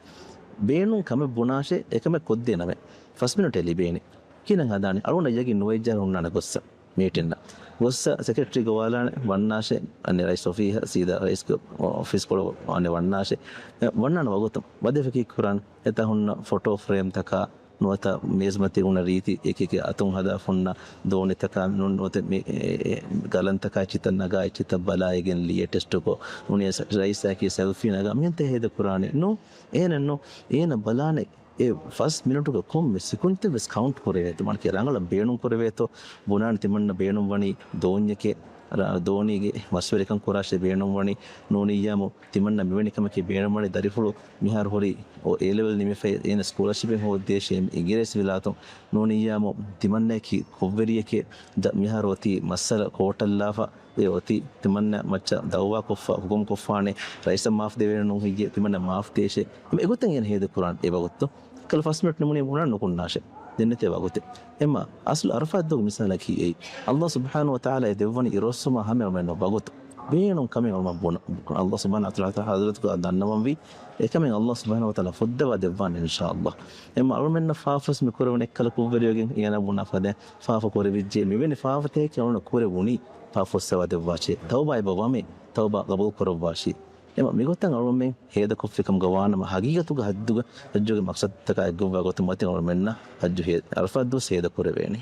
ބޭނުން ކަމެއް ބުނާށޭ، އެކަމެއް ކޮށްދޭނަމޭ. ފަސް މިނިޓެއް ލިބޭނީ. ކިހިނެއް ހަދާނީ؟ އަޅުގަނޑަށް ޔަގީން ނުވެއްޖާ ހުންނާނެ ގޮއްސަ މީޓިންއަށް. ގޮއްސަ ސެކްރެޓަރީ ގޮވާލާނެ ވަންނާށޭ، އަނެއް ރައީސް އޮފީހަށް ސީދާ ރައީސްގެ އޮފީސްކޮޅު އަނެއް ވަންނާށޭ. އެ، ވަންނާނެ ވަގުތު ވަދެފަކީ ކުރާން އެތާ ހުންނަ ފޮޓޯ ފްރޭމްތަކާ، ނުވަތަ މޭޒުމަތީ ހުންނަ ރީތި އެކި އެކި އަތުން ހަދާ ފުންނަ ދޯނިތަކާ، ނު-، ނުވަތަ މި، އެ، އެ، ގަލަންތަކާ އެއްޗިތައް ނަގާ އެއްޗިތައް ބަލާ އޭގެން ލިޔެ ޓެސްޓުކޮށް، ނޫނީ ރައީސާއެކީ ސެލްފީ ނަގާ މިހެން ތެ ހޭދަ ކުރާނެ. ނޫ، އޭނަ ނޫ، އޭނަ ބަލާނެ އެ ފަސް މިނިޓުގެ ކޮންމެ ސެކުންތެއް ވެސް ކައުންޓް ކުރެވޭތޯ؟ މާނައަކީ ރަނގަޅަށް ބޭނުން ކުރެވޭތޯ؟ ބުނާނެ ތިމަންނަ ބޭނުން ވަނީ ދޯންޏެކޭ، ރ-، ދޯނީގެ މަސްވެރިކަން ކުރާށޭ ބޭނުން ވަނީ، ނޫނިއްޔާމު ތިމަންނަ މިވެނި ކަމަކީ ބޭނުން ވަނީ ދަރިފުޅު މިހާރު ހުރީ އޯ އޭ ލެވެލް ނިމިފައި އޭނަ ސްކޮލަޝިޕެއް ހޯއްދޭށޭ އިނގިރޭސި ވިލާތުން، ނޫނިއްޔާމު ތިމަންނައަކީ ކޮށްވެރިއެކޭ، ދަ-، މިހާރު އޮތީ މައްސަލަ ކޯޓަށްލާފަ، އެ އޮތީ ތިމަންނަ މައްޗަށް ދައުވާކޮށްފަ، ހުކުމް ކޮށްފާނެ، ރައީސަށް މާފް ދެވޭނެ ނޫން ހެއްޔޭ، ތިމަންނަ މާފް ދޭށޭ. އެގޮތަށް އޭނަ ހޭދަ ކުރާނެ އެ ވަގުތު. ކަލަ ފަސް މިނިޓް ނިމުނީ ބުނާން ނުކުންނާށޭ. ދެންނެތޭ ވަގުތެއް. އެމަ އަސްލު އަރަފާތް ދުވަހުގެ މިސާލަކީ އެއީ. ﷲ ސުބްޙާނަހޫ ވަތަޢާލާ އެ ދެއްވަނީ އިރުއޮއްސުމާ ހަމައަށް އަޅުމެންނަށް ވަގުތު. ބޭނުން ކަމެއް އަޅުމެން ބުނަ-، ﷲ ސުބްޙާނަހޫ ވަތަޢާލާ ޙަޟްރަތުގަ ދަންނަވަންވީ. އެކަމެއް ﷲ ސުބްޙާނަހޫ ވަތަޢާލާ ފުއްދަވާ ދެއްވާނެ އިންޝާﷲ. އެމަ އަޅުމެންނަށް ފާފަސް މި ކުރެވުނު އެއްކަލަ ކުށްވެރިވެގެން އޭނަ ބުނާ ފަދައިން ފާފަ ކުރެވިއްޖެ. މިވެނި ފާފަތަކެކޭ އަޅުން ކުރެވުނީ. ފާފަ ފުއްސަވާ ދެއްވާށޭ. ތައުބާ އެބަ ވަމޭ. ތައުބާ ގަބޫލު ކުރައްވާށޭ. އެމަ މިގޮތަށް އަޅުމެން ހޭދަކޮށްފި ކަމުގަ ވާނަމަ، ހަގީގަތުގަ ޙައްޖުގަ، ޙައްޖުގެ މަޤްޞަދުތަކާ އެއްގޮވާ ގޮތުން މަތިން އަޅުމެންނަށް ޙައްޖު ހޭ-، ޢަރަފާތް ދުވަސް ހޭދަ ކުރެވޭނެ.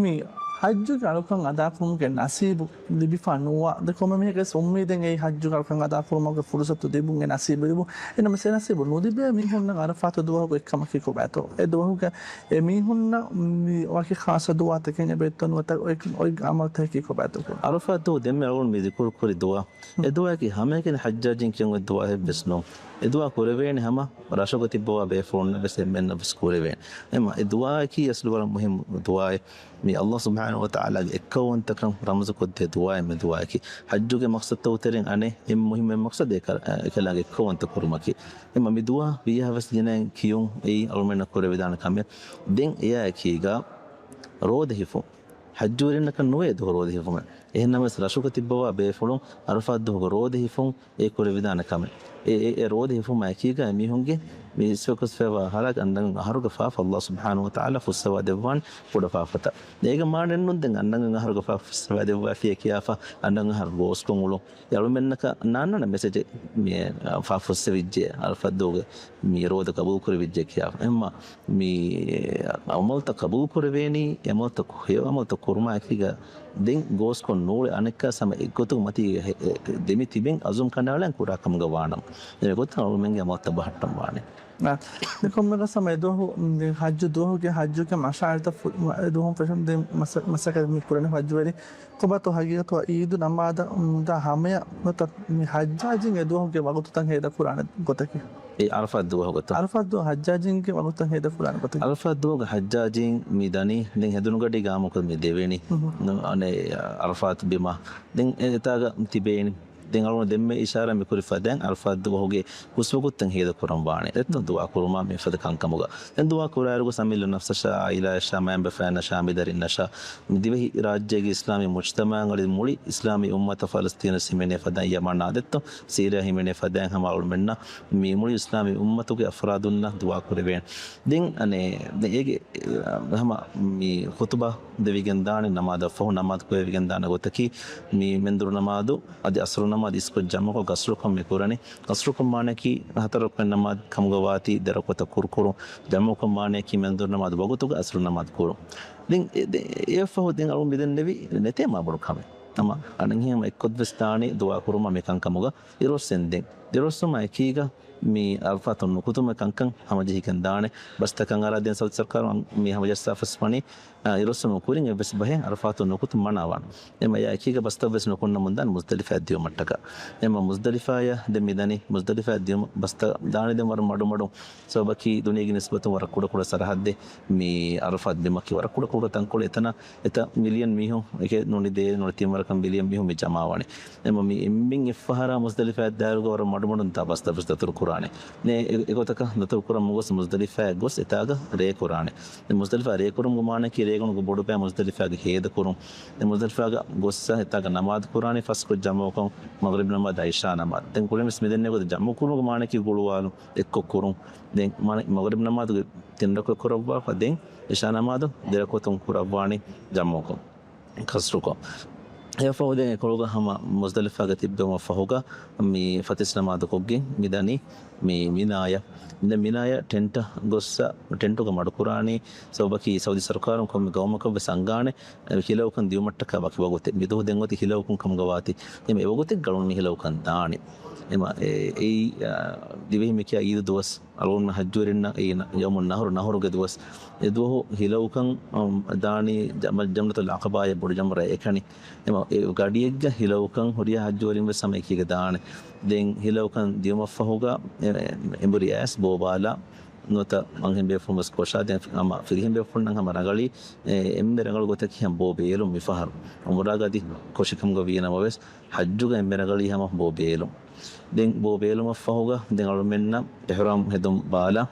މި ޙައްޖުގެ އަޅުކަން އަދާކުރުމުގެ ނަސީބު ލިބިފަ ނުވާ، ދެ ކޮންމެ މީހެއްގެ ވެސް އުއްމީދެއް އެއީ ޙައްޖުގެ އަޅުކަން އަދާކުރުމުގެ ފުރުޞަތު ލިބުން، އެ ނަސީބު ލިބުން. އެނަމަސް އެ ނަސީބު ނުލިބޭ މީހުންނަށް ޢަރަފާތު ދުވަހުގެ އެއްކަމަކީ ކޮބާތޯ؟ އެ ދުވަހުގެ އެ މީހުންނަށް މި ވަކި ޚާއްޞަ ދުޢާތަކެއް އެބައޮތްތޯ ނުވަތަ އޮތް، އޮތް ޢަމަލުތަކަކީ ކޮބާތޯ؟ ޢަރަފާތު ދުވަހު ދެންމެ އަޅުގަނޑު މި ޛިކުރު ކުރި ދުޢާ. އެ ދުޢާއަކީ ހަމައެކަނި ޙައްޖާޖީން ކިޔަން އޮތް ދުޢާއެއް ވެސް ނޫން. އެ ދުޢާ ކުރެވޭނެ ހަމަ ރަށުގަ ތިއްބަވާ ބޭފުޅުންނަށް ވެސް އެންމެންނަށް ވެސް ކުރެވޭނެ. އެމަ އެ ދުޢާއަކީ އަސްލު ވަރަށް މުހިއްމު ދުޢާއެއް. މި ﷲ ސުބްޙާނަހޫ ވަތަޢާލާގެ އެއްކައުވަންތަކަން ރަމްޒު ކޮށްދޭ ދުޢާއެއް މި ދުޢާއަކީ. ޙައްޖުގެ މަޤްޞަދުތައް ތެރެއިން އަނެއް އެންމެ މުހިއްމު އެއް މަޤްޞަދު އެކަ-، އެކަލާނގެ އެއްކައުވަންތަ ކުރުމަކީ. އެމަ މި ދުޢާ ވީހާވެސް ގިނައިން ކިޔުން އެއީ އަޅުމެންނަށް ކުރެވިދާނެ ކަމެއް. ދެން އެއާއެކީގަ ރޯދަ ހިފުން. ޙައްޖުވެރިންނަކަށް ނުވޭ ދުވަހު ރޯދަ ހިފުމެއް. އެހެންނަމަވެސް ރަށުގަ ތިއްބަވާ ބޭފުޅުން ޢަރަފާތް ދުވަހުގަ ރޯދަ ހިފުން އެ ކުރެވިދާނެ ކަމެއް. އެ، އެ، އެ ރޯދަ ހިފުމާ އެކީގަ އެމީހުންގެ މި އިސްވެކޮސްފައިވާ ހަލާކު އަންނަން އަހަރުގެ ފާފަ ﷲ ސުބްޙާނަހޫ ވަތަޢާލާ ފުއްސަވާ ދެއްވާނެ ކުޑަ ފާފަތައް. އޭގެ މާނައެއްނޫން ދެން އަންނަން އަހަރުގެ ފާފަ ފުއްސަވާ ދެއްވާފިޔޭ ކިޔާފަ އަންނަން އަހަރު ގޯސްކޮށް އުޅުން. އެ އަޅުމެންނަކަށް ނާންނާނެ މެސެޖެއް މި، އަ، ފާފަ ފުއްސެވިއްޖެ، ޢަރަފާތް ދުވަހުގެ މި ރޯދަ ޤަބޫލު ކުރެވިއްޖެ ކިޔާފަ. އެހެންމަ މި ޢަމަލުތައް ޤަބޫލު ކުރެވޭނީ، ޢަމަލުތައް ކު-، ހެޔޮ ޢަމަލުތައް ކުރުމާ އެކީގަ ދެން ގޯސްކޮށް ނޫޅެ އަނެއްކާ ސަމަ އެއްގޮތުގަ މަތީ ދެމި ތިބެން އަޒުމް ކަނޑައަޅަން ކުރާ ކަމުގަ ވާނަމަ، އެގޮތަށް އަޅުމެންގެ އަމަލްތައް ބަހައްޓަން ވާނެ. އާ، މިކޮންމެ ގޮސް ހަމަ އެދުވަހު، މް، ދެން ހައްޖު ދުވަހުގެ ހައްޖުގެ މަޝާއިރުތައް ފު-، މަ-، އެދުވަހުން ފެށުން ދެން މަސަ-، މަސައްކަތް މި ކުރަނީ ހައްޖުވެރި. ކޮބާތޯ ހަގީގަތު އީދު ނަމާދަށް ދާ ހަމަޔަށް ނުވަތަ މި ހައްޖާޖީން އެދުވަހުގެ ވަގުތުތައް ހޭދަކުރާނެ ގޮތަކީ؟ އެ އަރަފާތް ދުވަހުގަތޯ؟ އަރަފާތް ދުވަހު ހައްޖާޖީންގެ ވަގުތުތައް ހޭދަކުރާނެ ގޮތަކީ؟ އަރަފާތް ދުވަހުގެ ހައްޖާޖީން މި ދަނީ ދެން ހެދުނުގަޑީގަ އާއްމުކޮށް މި ދެވެނީ. ހުން. ނު-، އަނެއް އަރަފާތް ބިމަށް. ދެން އެ-، އެތާގަ ތިބޭނީ. ދެން އަޅުގަނޑު ދެންމެ އިޝާރާތް މިކުރި ފަދައިން އަރަފާތް ދުވަހުގެ ހުސްވަގުތުތައް ހޭދަކުރަން ވާނެ. ދެއްތޯ؟ ދުޢާ ކުރުމާ މިފަދަ ކަންކަމުގަ. ދެން ދުޢާ ކުރާއިރުގަ އަމިއްލަ ނަފްސަށާ، އާއިލާއަށާ، މައިންބަފައިންނަށާ، މި ދަރިންނަށާ، މި ދިވެހި ރާއްޖޭގެ އިސްލާމީ މުޖްތަމަޢަށް އަޅި މުޅި އިސްލާމީ އުއްމަތަށް ފަލަސްތީނު ހިމެނޭ ފަދައިން ޔަމަނާ ދެއްތޯ؟ ސީރިޔާ ހިމެނޭ ފަދައިން ހަމަ އަޅުމެންނަށް މި މުޅި އިސްލާމީ އުއްމަތުގެ އަފްރާދުންނަށް ދުޢާ ކުރެވޭނެ. ދެން އަނެއް، ދެން އޭގެ ހަމަ މި ޚުތުބާ ދެވިގެން ދާނެ، ނަމާދަށް ފަހު ނަމާދު ކުރެވިގެން ދާނެ ގޮތަކީ، މި މެންދުރު ނަމާދު އަދި އަސްރު ނަމާދު އިސްކޮށް ޖަމްޢުކޮށް ގަސްރުކޮށް މި ކުރަނީ. ގަސްރުކޮށް މާނައަކީ ހަތަރު ރުކުން ނަމާދު ކަމުގަ ވާތީ ދެ ރަކުޢަތަށް ކުރުކުރުން، ޖަމްޢުކޮށް މާނައަކީ މެންދުރު ނަމާދު ވަގުތުގަ އަސްރު ނަމާދު ކުރުން. ދެން އެ-، ދެ-، އެއަށްފަހު ދެން އަޅުން މިދެންނެވި ނެތޭ މާބޮޑު ކަމެއް. ހަމަ އަނެއްހެން އެއްކޮށްވެސް ދާނީ ދުޢާ ކުރުމަށް މި ކަންކަމުގަ އިރުއޮއްސެންދެން. އިރުއޮއްސުމާ އެކީގަ މި އަރަފާތުން ނުކުތުމުގެ ކަންކަން ހަމަޖެހިގެން ދާނެ. ބަސްތަކަށް އަރާ ދެން ސައުދި ސަރުކާރުން މި ހަމަޖައްސާފަސް ވަނީ، އާ، އިރުއޮއްސުމުގެ ކުރިން އެއްވެސް ބަހެއް އަރަފާތުން ނުކުތުން މަނާވާނެ. އެމަ އެއާ އެކީގަ ބަސްތައްވެސް ނުކުންނަމުން ދާނެ މުޒްދަލިފާއަށް ދިޔުމަށްޓަކާ. އެމަ މުޒްދަލިފާއަށް ދެން މި ދަނީ މުޒްދަލިފާއަށް ދިޔުމަށް ބަސްތައް ދާނެ ދެން ވަރަށް މަޑުމަޑުން. ސަބަބަކީ ދުނިޔޭގެ ނިސްބަތުން ވަރަށް ކުޑަކުޑަ ސަރަހައްދެއް މި އަރަފާތް ބިމަކީ ވަރަށް ކުޑަކުޑަ ތަންކޮޅެއް. އެތަނަށް އެތައް މިލިއަން މީހުން، އެކެއް ނޫނީ ދޭއް ނޫނީ ތިން ވަރަކަށް މިލިއަން މީހުން މި ޖަމާވާނެ. އެމަ މި އެންމެން އެއްފަހަރާ މުޒްދަލިފާއަށް ދާއިރުގަ ވަރަށް މަޑުމަޑުން ތާ ބަސްތައްވެސް ދަތުރު ކުރާނެ. ނޭ، އެ-، އެގޮތަކަށް ދަތުރު ކުރަން މަގުވެސް މުޒްދަލިފާއަށް ގޮސް އެތާގަ ރޭ ކުރާނެ. ދެން މުޒްދަލިފާ ރޭ ކުރުމުގެ މާނައަކީ ރޭގަނޑުގެ ބޮޑުބައި މުޒްދަލިފާގަ ހޭދަކުރުން. ދެން މުޒްދަލިފާގަ ގޮއްސަ އެތާގަ ނަމާދު ކުރާނީ ފަސްކޮށް ޖަމްޢުކޮށް މަޣްރިބް ނަމާދު އިޝާ ނަމާދު. ދެން ކުރިންވެސް މިދެންނެވި ގޮތަށް ޖަމްޢު ކުރުމުގެ މާނައަކީ ގުޅުވާލުން އެއްކޮށް ކުރުން. ދެން މާނަ-، މަޣްރިބް ނަމާދުގެ ތިން ރަކުޢަތް ކުރައްވާފަ ދެން އިޝާ ނަމާދު ދެ ރަކުޢަތުން ކުރައްވާނީ ޖަމްޢުކޮށް. ކަސްރުކޮށް. އެއަށްފަހު ދެން އެކޮޅުގަ ހަމަ މުޒްދަލިފާގަ ތިއްބެވުމަށް ފަހުގަ މި ފަތިސް ނަމާދު ކޮށްގެން މި ދަނީ މި މިނާޔަށް. ދެން މިނާޔަށް ޓެންޓަށް ގޮއްސަ ޓެންޓުގަ މަޑުކުރާނީ. ސަބަބަކީ ސައުދި ސަރުކާރުން ކޮންމެ ގައުމަކަށްވެސް އަންގާނެ އެ ހިލައުކަން ދިޔުމަށްޓަކާ ވަކި ވަގުތެއް. މިދުވަހު ދެން އޮތީ ހިލައުކުން ކަމުގަ ވާތީ. އެމަ އެވަގުތެއްގަ އަޅުން މި ހިލައުކަން ދާނީ. އެމަ އެ-، އެއީ، އާ، ދިވެހި މިކިޔާ އީދު ދުވަސް. އަޅުގަނޑުމެން ހައްޖުވެރިންނަށް އެއީ ނަ-، ޔައުމުއް ނަހުރު، ނަހުރުގެ ދުވަސް. އެ ދުވަހު ހިލައުކަން، އަމް، ދާނީ ޖަ-، މަ-، ޖަމްރަތުލް ޢަޤަބާއަށް ބޮޑު ޖަމްރާ އެކަނި. އެމަ އެ ގަޑިއެއްގަ ހިލައުކަން ހުރިހާ ހައްޖުވެރިން ވެސް ހަމަ އެކީގަ ދާނެ. ދެން ހިލައުކަން ދިޔުމަށްފަހުގަ އެ-، އެ-، އެނބުރި އައިސް ބޯ ބާލާ ނުވަތަ އަންހެން ބޭފުޅުން ވެސް ކޮށާ. ދެން ހަމަ ފިރިހެން ބޭފުޅުންނަށް ހަމަ ރަނގަޅީ އެ-، އެންމެ ރަނގަޅު ގޮތަކީ ހަމަ ބޯ ބޭލުން މިފަހަރު. އުމުރާގަ އަދި ކޮށިކަމުގަ ވީނަމަވެސް، ޙައްޖުގަ އެންމެ ރަނގަޅީ ހަމަ ބޯ ބޭލުން. ދެން ބޯ ބޭލުމަށްފަހުގަ ދެން އަޅުމެންނަށް އިޙްރާމް ހެދުން ބާލާ،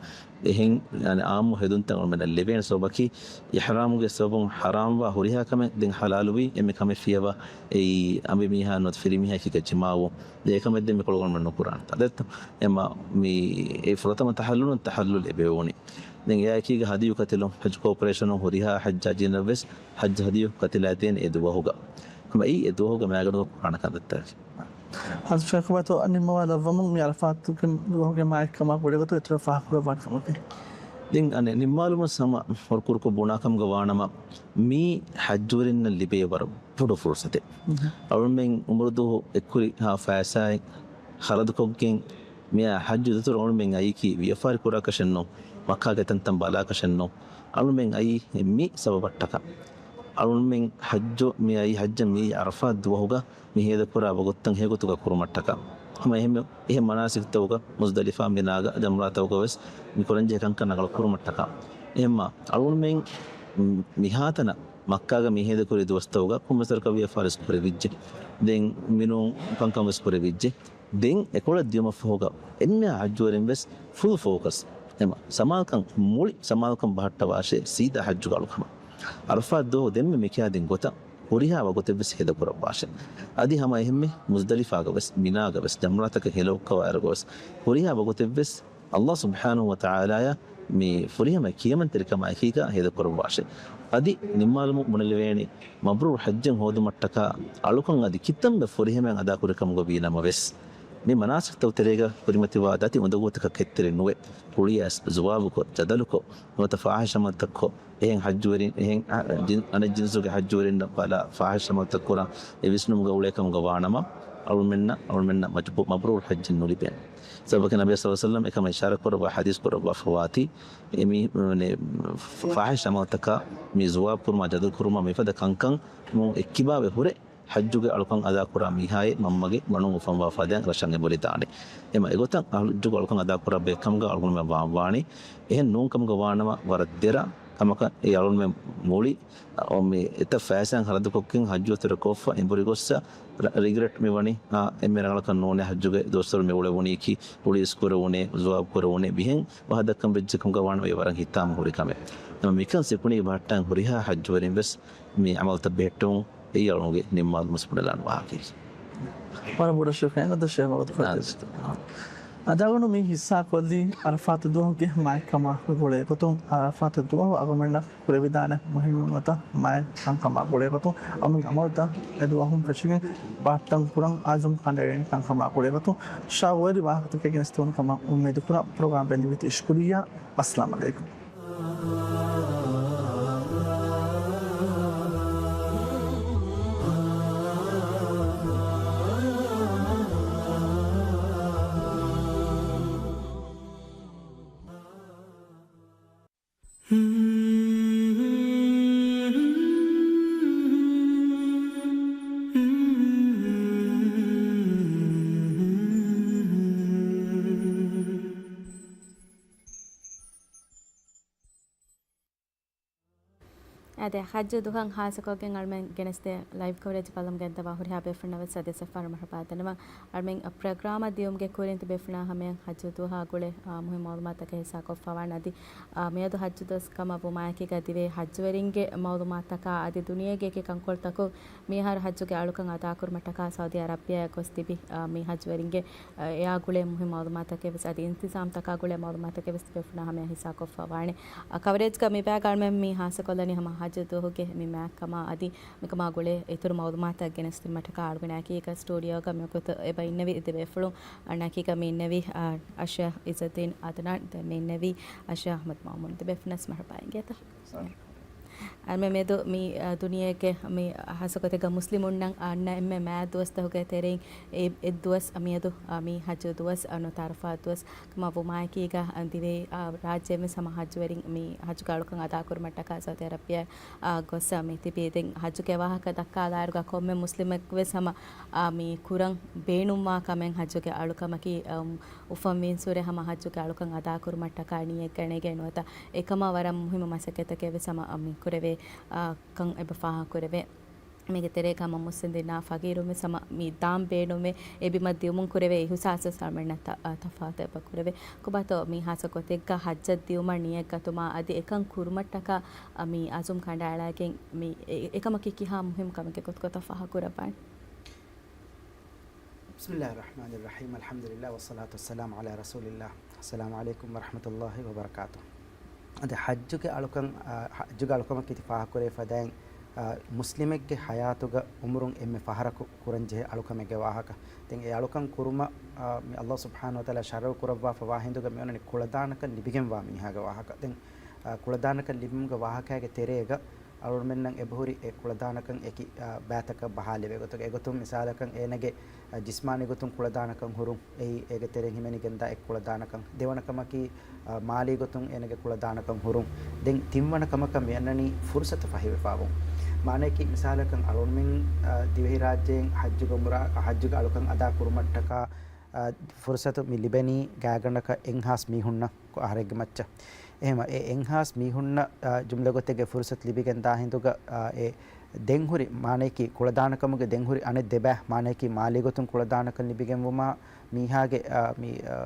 އެހެން، ޔަޢުނީ، ޢާއްމު ހެދުންތައް އަޅުމެންނަށް ލެވޭނެ. ސަބަބަކީ އިޙްރާމުގެ ސަބަބުން ޙަރާމްވާ ހުރިހާ ކަމެއް ދެން ޙަލާލުވީ، އެންމެ ކަމެއް ފިޔަވާ އެއީ އަނބިމީހާ ނުވަތަ ފިރިމީހާ އެކީގަ ޖިމާޢު. ދެން އެކަމެއް ދެން މިކޮޅު އަޅުމެން ނުކުރާނެ. ދެއްތޯ؟ އެމަ މި އެ ފުރަތަމަ ތަޙައްލުލުން ތަޙައްލުލު އެބައެވުނީ. ދެން އެއާއެކީގަ ހަދިޔު ކަތިލުން ޙައްޖު ކޯޕަރޭޝަނުން ހުރިހާ ޙައްޖާޖީންނަށްވެސް ޙައްޖު ހަދިޔު ކަތިލާދޭނެ އެ ދުވަހުގަ. ހަމަ އެއީ އެ ދުވަހުގަ މައިގަނޑުގަ ކުރާނެ ކަންތައްތަކެއް. ހަދު ޝައިޚު ވަތޯ ނިންމަވާލައްވަމުން މި ޢަރަފާތުގެ ދުވަހުގެ މާތްކަމާ ގުޅޭގޮތުން އިތުރަށް ފާހަގަކުރައްވާނެ ކަމަކީ. ދެން އަނެއް ނިންމާލުމަށް ހަމަ ހުރުކުރުކޮށް ބުނާ ކަމުގަ ވާނަމަ، މީ ޙައްޖުވެރިންނަށް ލިބޭ ވަރަށް ބޮޑު ފުރުޞަތެއް. އަޅުމެން އުމުރުދުވަހު އެއްކުރިހާ ފައިސާއެއް ޚަރަދުކޮށްގެން މިއާ ޙައްޖު ދަތުރު އަޅުމެން އައީކީ ވިޔަފާރި ކުރާކަށެއްނޫން، މައްކާގެ ތަންތަން ބަލާކަށެއްނޫން. އަޅުމެން އައީ މި ސަބަބަށްޓަކާ. އަޅުމެން ޙައްޖު މި އައީ ޙައްޖަށް މިއީ ޢަރަފާތް ދުވަހުގަ މި ހޭދަކުރާ ވަގުތުތައް ހެޔޮގޮތުގަ ކުރުމަށްޓަކާ. ހަމަ އެހެން، އެހެން މަނާސިކުތަކުގަ މުޒްދަލިފާ، މިނާގަ، ޖަމްރާތަކުގަ ވެސް މި ކުރަންޖެހޭ ކަންކަން ރަނގަޅު ކުރުމަށްޓަކާ. އެހެންމާ އަޅުމެން މިހާތަނަށް މައްކާގަ މި ހޭދަކުރި ދުވަސްތަކުގަ ކޮންމެސް ވަރަކަށް ވިޔަފާރިވެސް ކުރެވިއްޖެ. ދެން މިނޫން ކަންކަން ވެސް ކުރެވިއްޖެ. ދެން އެކޮޅަށް ދިޔުމަށްފަހުގަ އެންމެހާ ޙައްޖުވެރިން ވެސް ފުލް ފޯކަސް، ހަމަ ސަމާލުކަން، މުޅި ސަމާލުކަން ބަހައްޓަވާށޭ ސީދާ ޙައްޖުގަ އަޅުކަމަށް. ޢަރަފާތް ދުވަހު ދެންމެ މިކިޔާދިން ގޮތަށް ހުރިހާ ވަގުތެއްވެސް ހޭދަކުރައްވާށޭ. އަދި ހަމަ އެހެންމެ މުޒްދަލިފާގަ ވެސް، މިނާގަ ވެސް، ޖަމްރާތަކަށް ހިލައުއްކަވާއިރުގަ ވެސް ހުރިހާ ވަގުތެއްވެސް ﷲ ސުބްޙާނަހޫ ވަތަޢާލާއަށް މި ފުރިހަމަ ކިޔަމަންތެރިކަމާ އެކީގަ ހޭދަކުރައްވާށޭ. އަދި ނިންމާލުމުން ބުނެލެވޭނީ، މަބްރޫރު ޙައްޖެއް ހޯދުމަށްޓަކާ އަޅުކަން އަދި ކިތަންމެ ފުރިހަމައިން އަދާކުރި ކަމުގަ ވީނަމަވެސް، މި މަނާސިކްތައް ތެރޭގަ ކުރިމަތިވާ ދަތި އުނދަގޫތަކަށް ކެތްތެރި ނުވެ، ކުޅިއައިސް، ޒުވާބުކޮށް، ޖަދަލުކޮށް، ނުވަތަ ފާހިޝް އަމަލުތައްކޮށް، އެހެން ޙައްޖުވެރިން، އެހެން އަ، ޖިން، އަނެއް ޖިންސުގެ ޙައްޖުވެރިންނަށް ބަލާ ފާހިޝް އަމަލުތައް ކުރާ އެ ވިސްނުމުގަ އުޅޭ ކަމުގަ ވާނަމަ، އަޅުމެންނަށް، އަޅުމެންނަށް މަޖްބޫ، މަބްރޫރު ޙައްޖެއް ނުލިބޭނެ. ސަބަބަކީ ނަބީ ޞައްލަﷲު ޢަލައިހި ވަސައްލަމް އެކަމަށް އިޝާރާތް ކުރައްވާ ޙަދީޘް ކުރައްވާފަ ވާތީ، އެ މީ، މަނެ، ފާހިޝް އަމަލުތަކާ މި ޒުވާބު ކުރުމާ، ޖަދަލު ކުރުމާ މިފަދަ ކަންކަން އެކިބާވެ ހުރެ، ޙައްޖުގެ އަޅުކަން އަދާކުރާ މީހާއޭ މަންމަގެ މަނުން އުފަންވާ ފަދައިން ރަށަށް އެބަ ވެދާނެ. އެމަ އެގޮތަށް ޙައްޖުގެ އަޅުކަން އަދާކުރާ ބައެއް ކަމުގަ އަޅުގަނޑުމެން ވާން ވާނީ. އެހެން ނޫން ކަމުގަ ވާނަމަ ވަރަށް ދެރަ ކަމަކަށް އެ އަޅުގަނޑުމެން މުޅި، އަ، މި އެތައް ފައިސާއިން ޚަރަދުކޮށްގެން ޙައްޖު އަތުރަށް ކޮށްފަ އެނބުރި ގޮއްސަ ރި-، ރިގްރެޓް މި ވަނީ، އާ، އެންމެ ރަނގަޅަކަށް ނޫނޭ ޙައްޖުގެ ދުވަސްވަރު މި އުޅެވުނީކީ، ކުޅި އިސްކުރެވުނޭ، ޒުވާބު ކުރެވުނޭ ބިހެން ވަހަދައްކަން ވެއްޖެ ކަމުގަ ވާނަމަ އެ ވަރަށް ހިތާމަ ހުރި ކަމެއް. އެމަ މިކަން ސިކުނީ ބަހައްޓާން ހުރިހާ ޙައްޖުވެރިން ވެސް މި ޢަމަލުތައް ބެހެއްޓުން އެއީ އަޅުގަނޑުގެ ނިންމާލުމަށް ބުނެލާން ވާހަކައެއް. ވަރަށް ބޮޑަށް ޝުކުރިއްޔާ ޝޭޚް ވަގުތު ފަތި. އާ. އަދި އަޅުގަނޑު މި ހިއްސާ ކޮށްލީ ޢަރަފާތު ދުވަހުގެ މާތްކަމާ ގުޅޭ ގޮތުން، ޢަރަފާތު ދުވަހު އަޅުގަނޑަށް ކުރެވިދާނެ މުހިންމު ނުވަތަ މާތް ކަންކަމާ ގުޅޭ ގޮތުން، އަޅުގަނޑުގެ ޢަމަލުތައް އެ ދުވަހުން ފެށިގެން ބަހައްޓަން ކުރަން ޢަޒުމް ކަނޑައެޅި ކަންކަމާ ގުޅޭ ގޮތުން، ޝައުގުވެރި ވާހަކަތަކެއް ގެނެސްދެވުނު ކަމަށް އުއްމީދު ކުރަން. ޕްރޮގްރާމް ބެންދެވިތީ ޝުކުރިއްޔާ. އައްސަލާމު ޢަލައިކުމް. އާދެ، ޙައްޖު ދުވަހަށް ޚާއްޞަކޮށްގެން އަޅުމެން ގެނެސްދޭ ލައިވް ކަވަރޭޖް ބަލަމުން ގެންދަވާ ހުރިހާ ބޭފުޅުންނަށް ވެސް އަދިވެސް އެއްފަހަރު މަރުޙަބާ ދަންނަވަން. އަޅުމެން ޕްރޮގްރާމަށް ދިޔުމުގެ ކުރިން ތިބޭފުޅުންނާ ހަމަޔަށް ޙައްޖު ދުވަހާ ގުޅޭ، އާ، މުހިންމު މަޢުލޫމާތުތަކެއް ހިއްސާކޮށްފަވާނެ. އަދި، އާ، މިއަދު ޙައްޖު ދުވަސް ކަމަށް ވުމާއެކީގަ ދިވެހި ޙައްޖުވެރިންގެ މަޢުލޫމާތުތަކާ އަދި ދުނިޔޭގެ އެކި ކަންކޮޅުތަކުން މިއަހަރު ޙައްޖުގެ އަޅުކަން އަދާކުރުމަށްޓަކާ ސައުދީ އަރަބިއާއަށް ގޮސް ތިބި، އާ، މި ޙައްޖުވެރިންގެ އެއާ ގުޅޭ މުހިންމު މަޢުލޫމާތުތަކެއް ވެސް އަދި އިންތިޒާމްތަކާ ގުޅޭ މަޢުލޫމާތުތަކެއް ވެސް ތިބޭފުޅުންނާ ހަމަޔަށް ހިއްސާކޮށްފަ ވާނެ. އަ، ކަވަރޭޖްގަ މި ބަޔަކަށް އަޅުމެން މި ހާއްސަކޮށްލަނީ ހަމަ ޙައްޖު ދުވަހުގެ މި މާތްކަމާ އަދި މިކަމާ ގުޅޭ އިތުރު މަޢުލޫމާތުތައް ގެނެސްދިނުމަށްޓަކާ އަޅުގަނޑާ އެކީގަ ސްޓޫޑިއޯގަ މިވަގުތު އެބަ އިންނެވި ތިބޭފުޅުން. އަންނަ އެކީގަ މި އިންނެވި، އަ، އަޝަ އިޒައްދީން އަދުނާން، ދެން މި އިންނެވި އަޝަ އަޙްމަދު މައުމޫން. ތިބޭފުޅުންނަށް މަރުޙަބާ އިނގޭތަ؟ އަޅުމެން މިއަދު މި، އަ، ދުނިޔޭގެ މި ހާއްސަ ގޮތެއްގަ މުސްލިމުންނަށް އަންނަ އެންމެ މާތް ދުވަސްތަކުގެ ތެރެއިން އެ، އެއް ދުވަސް މިއަދު، އަ، މި ޙައްޖު ދުވަސް، އަ، ނުވަތަ ޢަރަފާތު ދުވަސް ކަމަށް ވުމާއެކީގަ، އަ، ދިވެހި، އަ، ރާއްޖޭން ވެސް ހަމަ ޙައްޖުވެރިން މި ޙައްޖުގެ އަޅުކަން އަދާކުރުމަށްޓަކާ ސައުދީ އަރަބިއާ، އަ، ގޮއްސަ މި ތިބީ. ދެން ޙައްޖުގެ ވާހަކަ ދައްކާލާއިރުގަ ކޮންމެ މުސްލިމެއް ވެސް ހަމަ، އަ، މި ކުރަން ބޭނުންވާ ކަމެއް ޙައްޖުގެ އަޅުކަމަކީ، އަ، އުފަންވީންސުރެ ހަމަ ޙައްޖުގެ އަޅުކަން އަދާކުރުމަށްޓަކާ ނިޔަތް ގަނެގެން ނުވަތަ އެކަމަށް ވަރަށް މުހިއްމު މަސައްކަތްތަކެއް ވެސް ހަމަ މި ކުރެވޭ، އާ، ކަން އެބަ ފާހަގަކުރެވޭ. މީގެ ތެރޭގަ ހަމަ މުސްލިމް ދީނާ ފަގީރުން ވެސް ހަމަ މި ދާން ބޭނުމޭ އެ ބިމަށް ދިޔުމުން ކުރެވޭ އިހުސާސް ވެސް އަޅުމެންނަށް ތަ-، އާ، ތަފާތު އެބަ ކުރެވޭ. ކޮބާތޯ މި ހާއްސަ ގޮތެއްގަ ޙައްޖަށް ދިޔުމަށް ނިޔަތް ގަތުމާ އަދި އެކަން ކުރުމަށްޓަކާ، އާ، މި އަޒުމް ކަނޑައަޅާގެން މި އެ-، އެކަމަކީ ކިހާ މުހިއްމު ކަމެއްގެ ގޮތުގަ ތަ ފާހަގަކުރައްވާނެ؟ بسم الله الرحمن الرحيم. الحمد لله والصلاة والسلام على رسول الله. السلام عليكم ورحمة الله وبركاته. އަދި ޙައްޖުގެ އަޅުކަން، އާ، ޙައްޖުގެ އަޅުކަމަކީ ތި ފާހަގަކުރެވި ފަދައިން، އާ، މުސްލިމެއްގެ ޙަޔާތުގަ އުމުރުން އެންމެ ފަހަރަކު ކުރަންޖެހޭ އަޅުކަމެއްގެ ވާހަކަ. ދެން އެ އަޅުކަން ކުރުމަށް، އާ، މި ﷲ ސުބްޙާނަހޫ ވަތަޢާލާ ޝަރުޢު ކުރައްވާފަ ވާ ހިނދުގަ މި އޮންނަނީ ކުޅަދާނަކަން ލިބިގެންވާ މީހާގެ ވާހަކަ. ދެން، އާ، ކުޅަދާނަކަން ލިބުމުގެ ވާހަކައިގެ ތެރޭގަ އަޅުމެންނަށް އެބަހުރި އެ ކުޅަދާނަކަން އެކި، އާ، ބައިތަކަށް ބަހާލެވޭ ގޮތުގަ. އެގޮތުން މިސާލަކަށް އޭނަގެ، އާ، ޖިސްމާނީ ގޮތުން ކުޅަދާނަކަން ހުރުން. އެއީ އޭގެ ތެރެއިން ހިމެނިގެންދާ އެއް ކުޅަދާނަކަން. ދެވަނަ ކަމަކީ، އާ، މާލީ ގޮތުން އޭނަގެ ކުޅަދާނަކަން ހުރުން. ދެން ތިންވަނަ ކަމަކަށް މިއަންނަނީ ފުރުސަތު ފަހިވެފާވުން. މާނަޔަކީ މިސާލަކަށް އަޅުމެން، އާ، ދިވެހިރާއްޖެއިން ޙައްޖުގެ ޢުމްރާ، ޙައްޖުގެ އަޅުކަން އަދާ ކުރުމަށްޓަކާ، އާ، ފުރުސަތު މި ލިބެނީ ގާތްގަނޑަކަށް އެއްހާސް މީހުންނަށް އަހަރެއްގެ މައްޗަށް. އެހެމަ އެ އެއްހާސް މީހުންނަށް، އާ، ޖުމްލަ ގޮތެއްގެ ފުރުސަތު ލިބިގެން ދާ ހިނދުގަ، އާ، އެ ދެންހުރި މާނަޔަކީ ކުޅަދާނަކަމުގެ ދެންހުރި އަނެއް ދެބައި މާނަޔަކީ މާލީ ގޮތުން ކުޅަދާނަކަން ލިބިގެންވުމާ މީހާގެ، އާ، މި، އާ،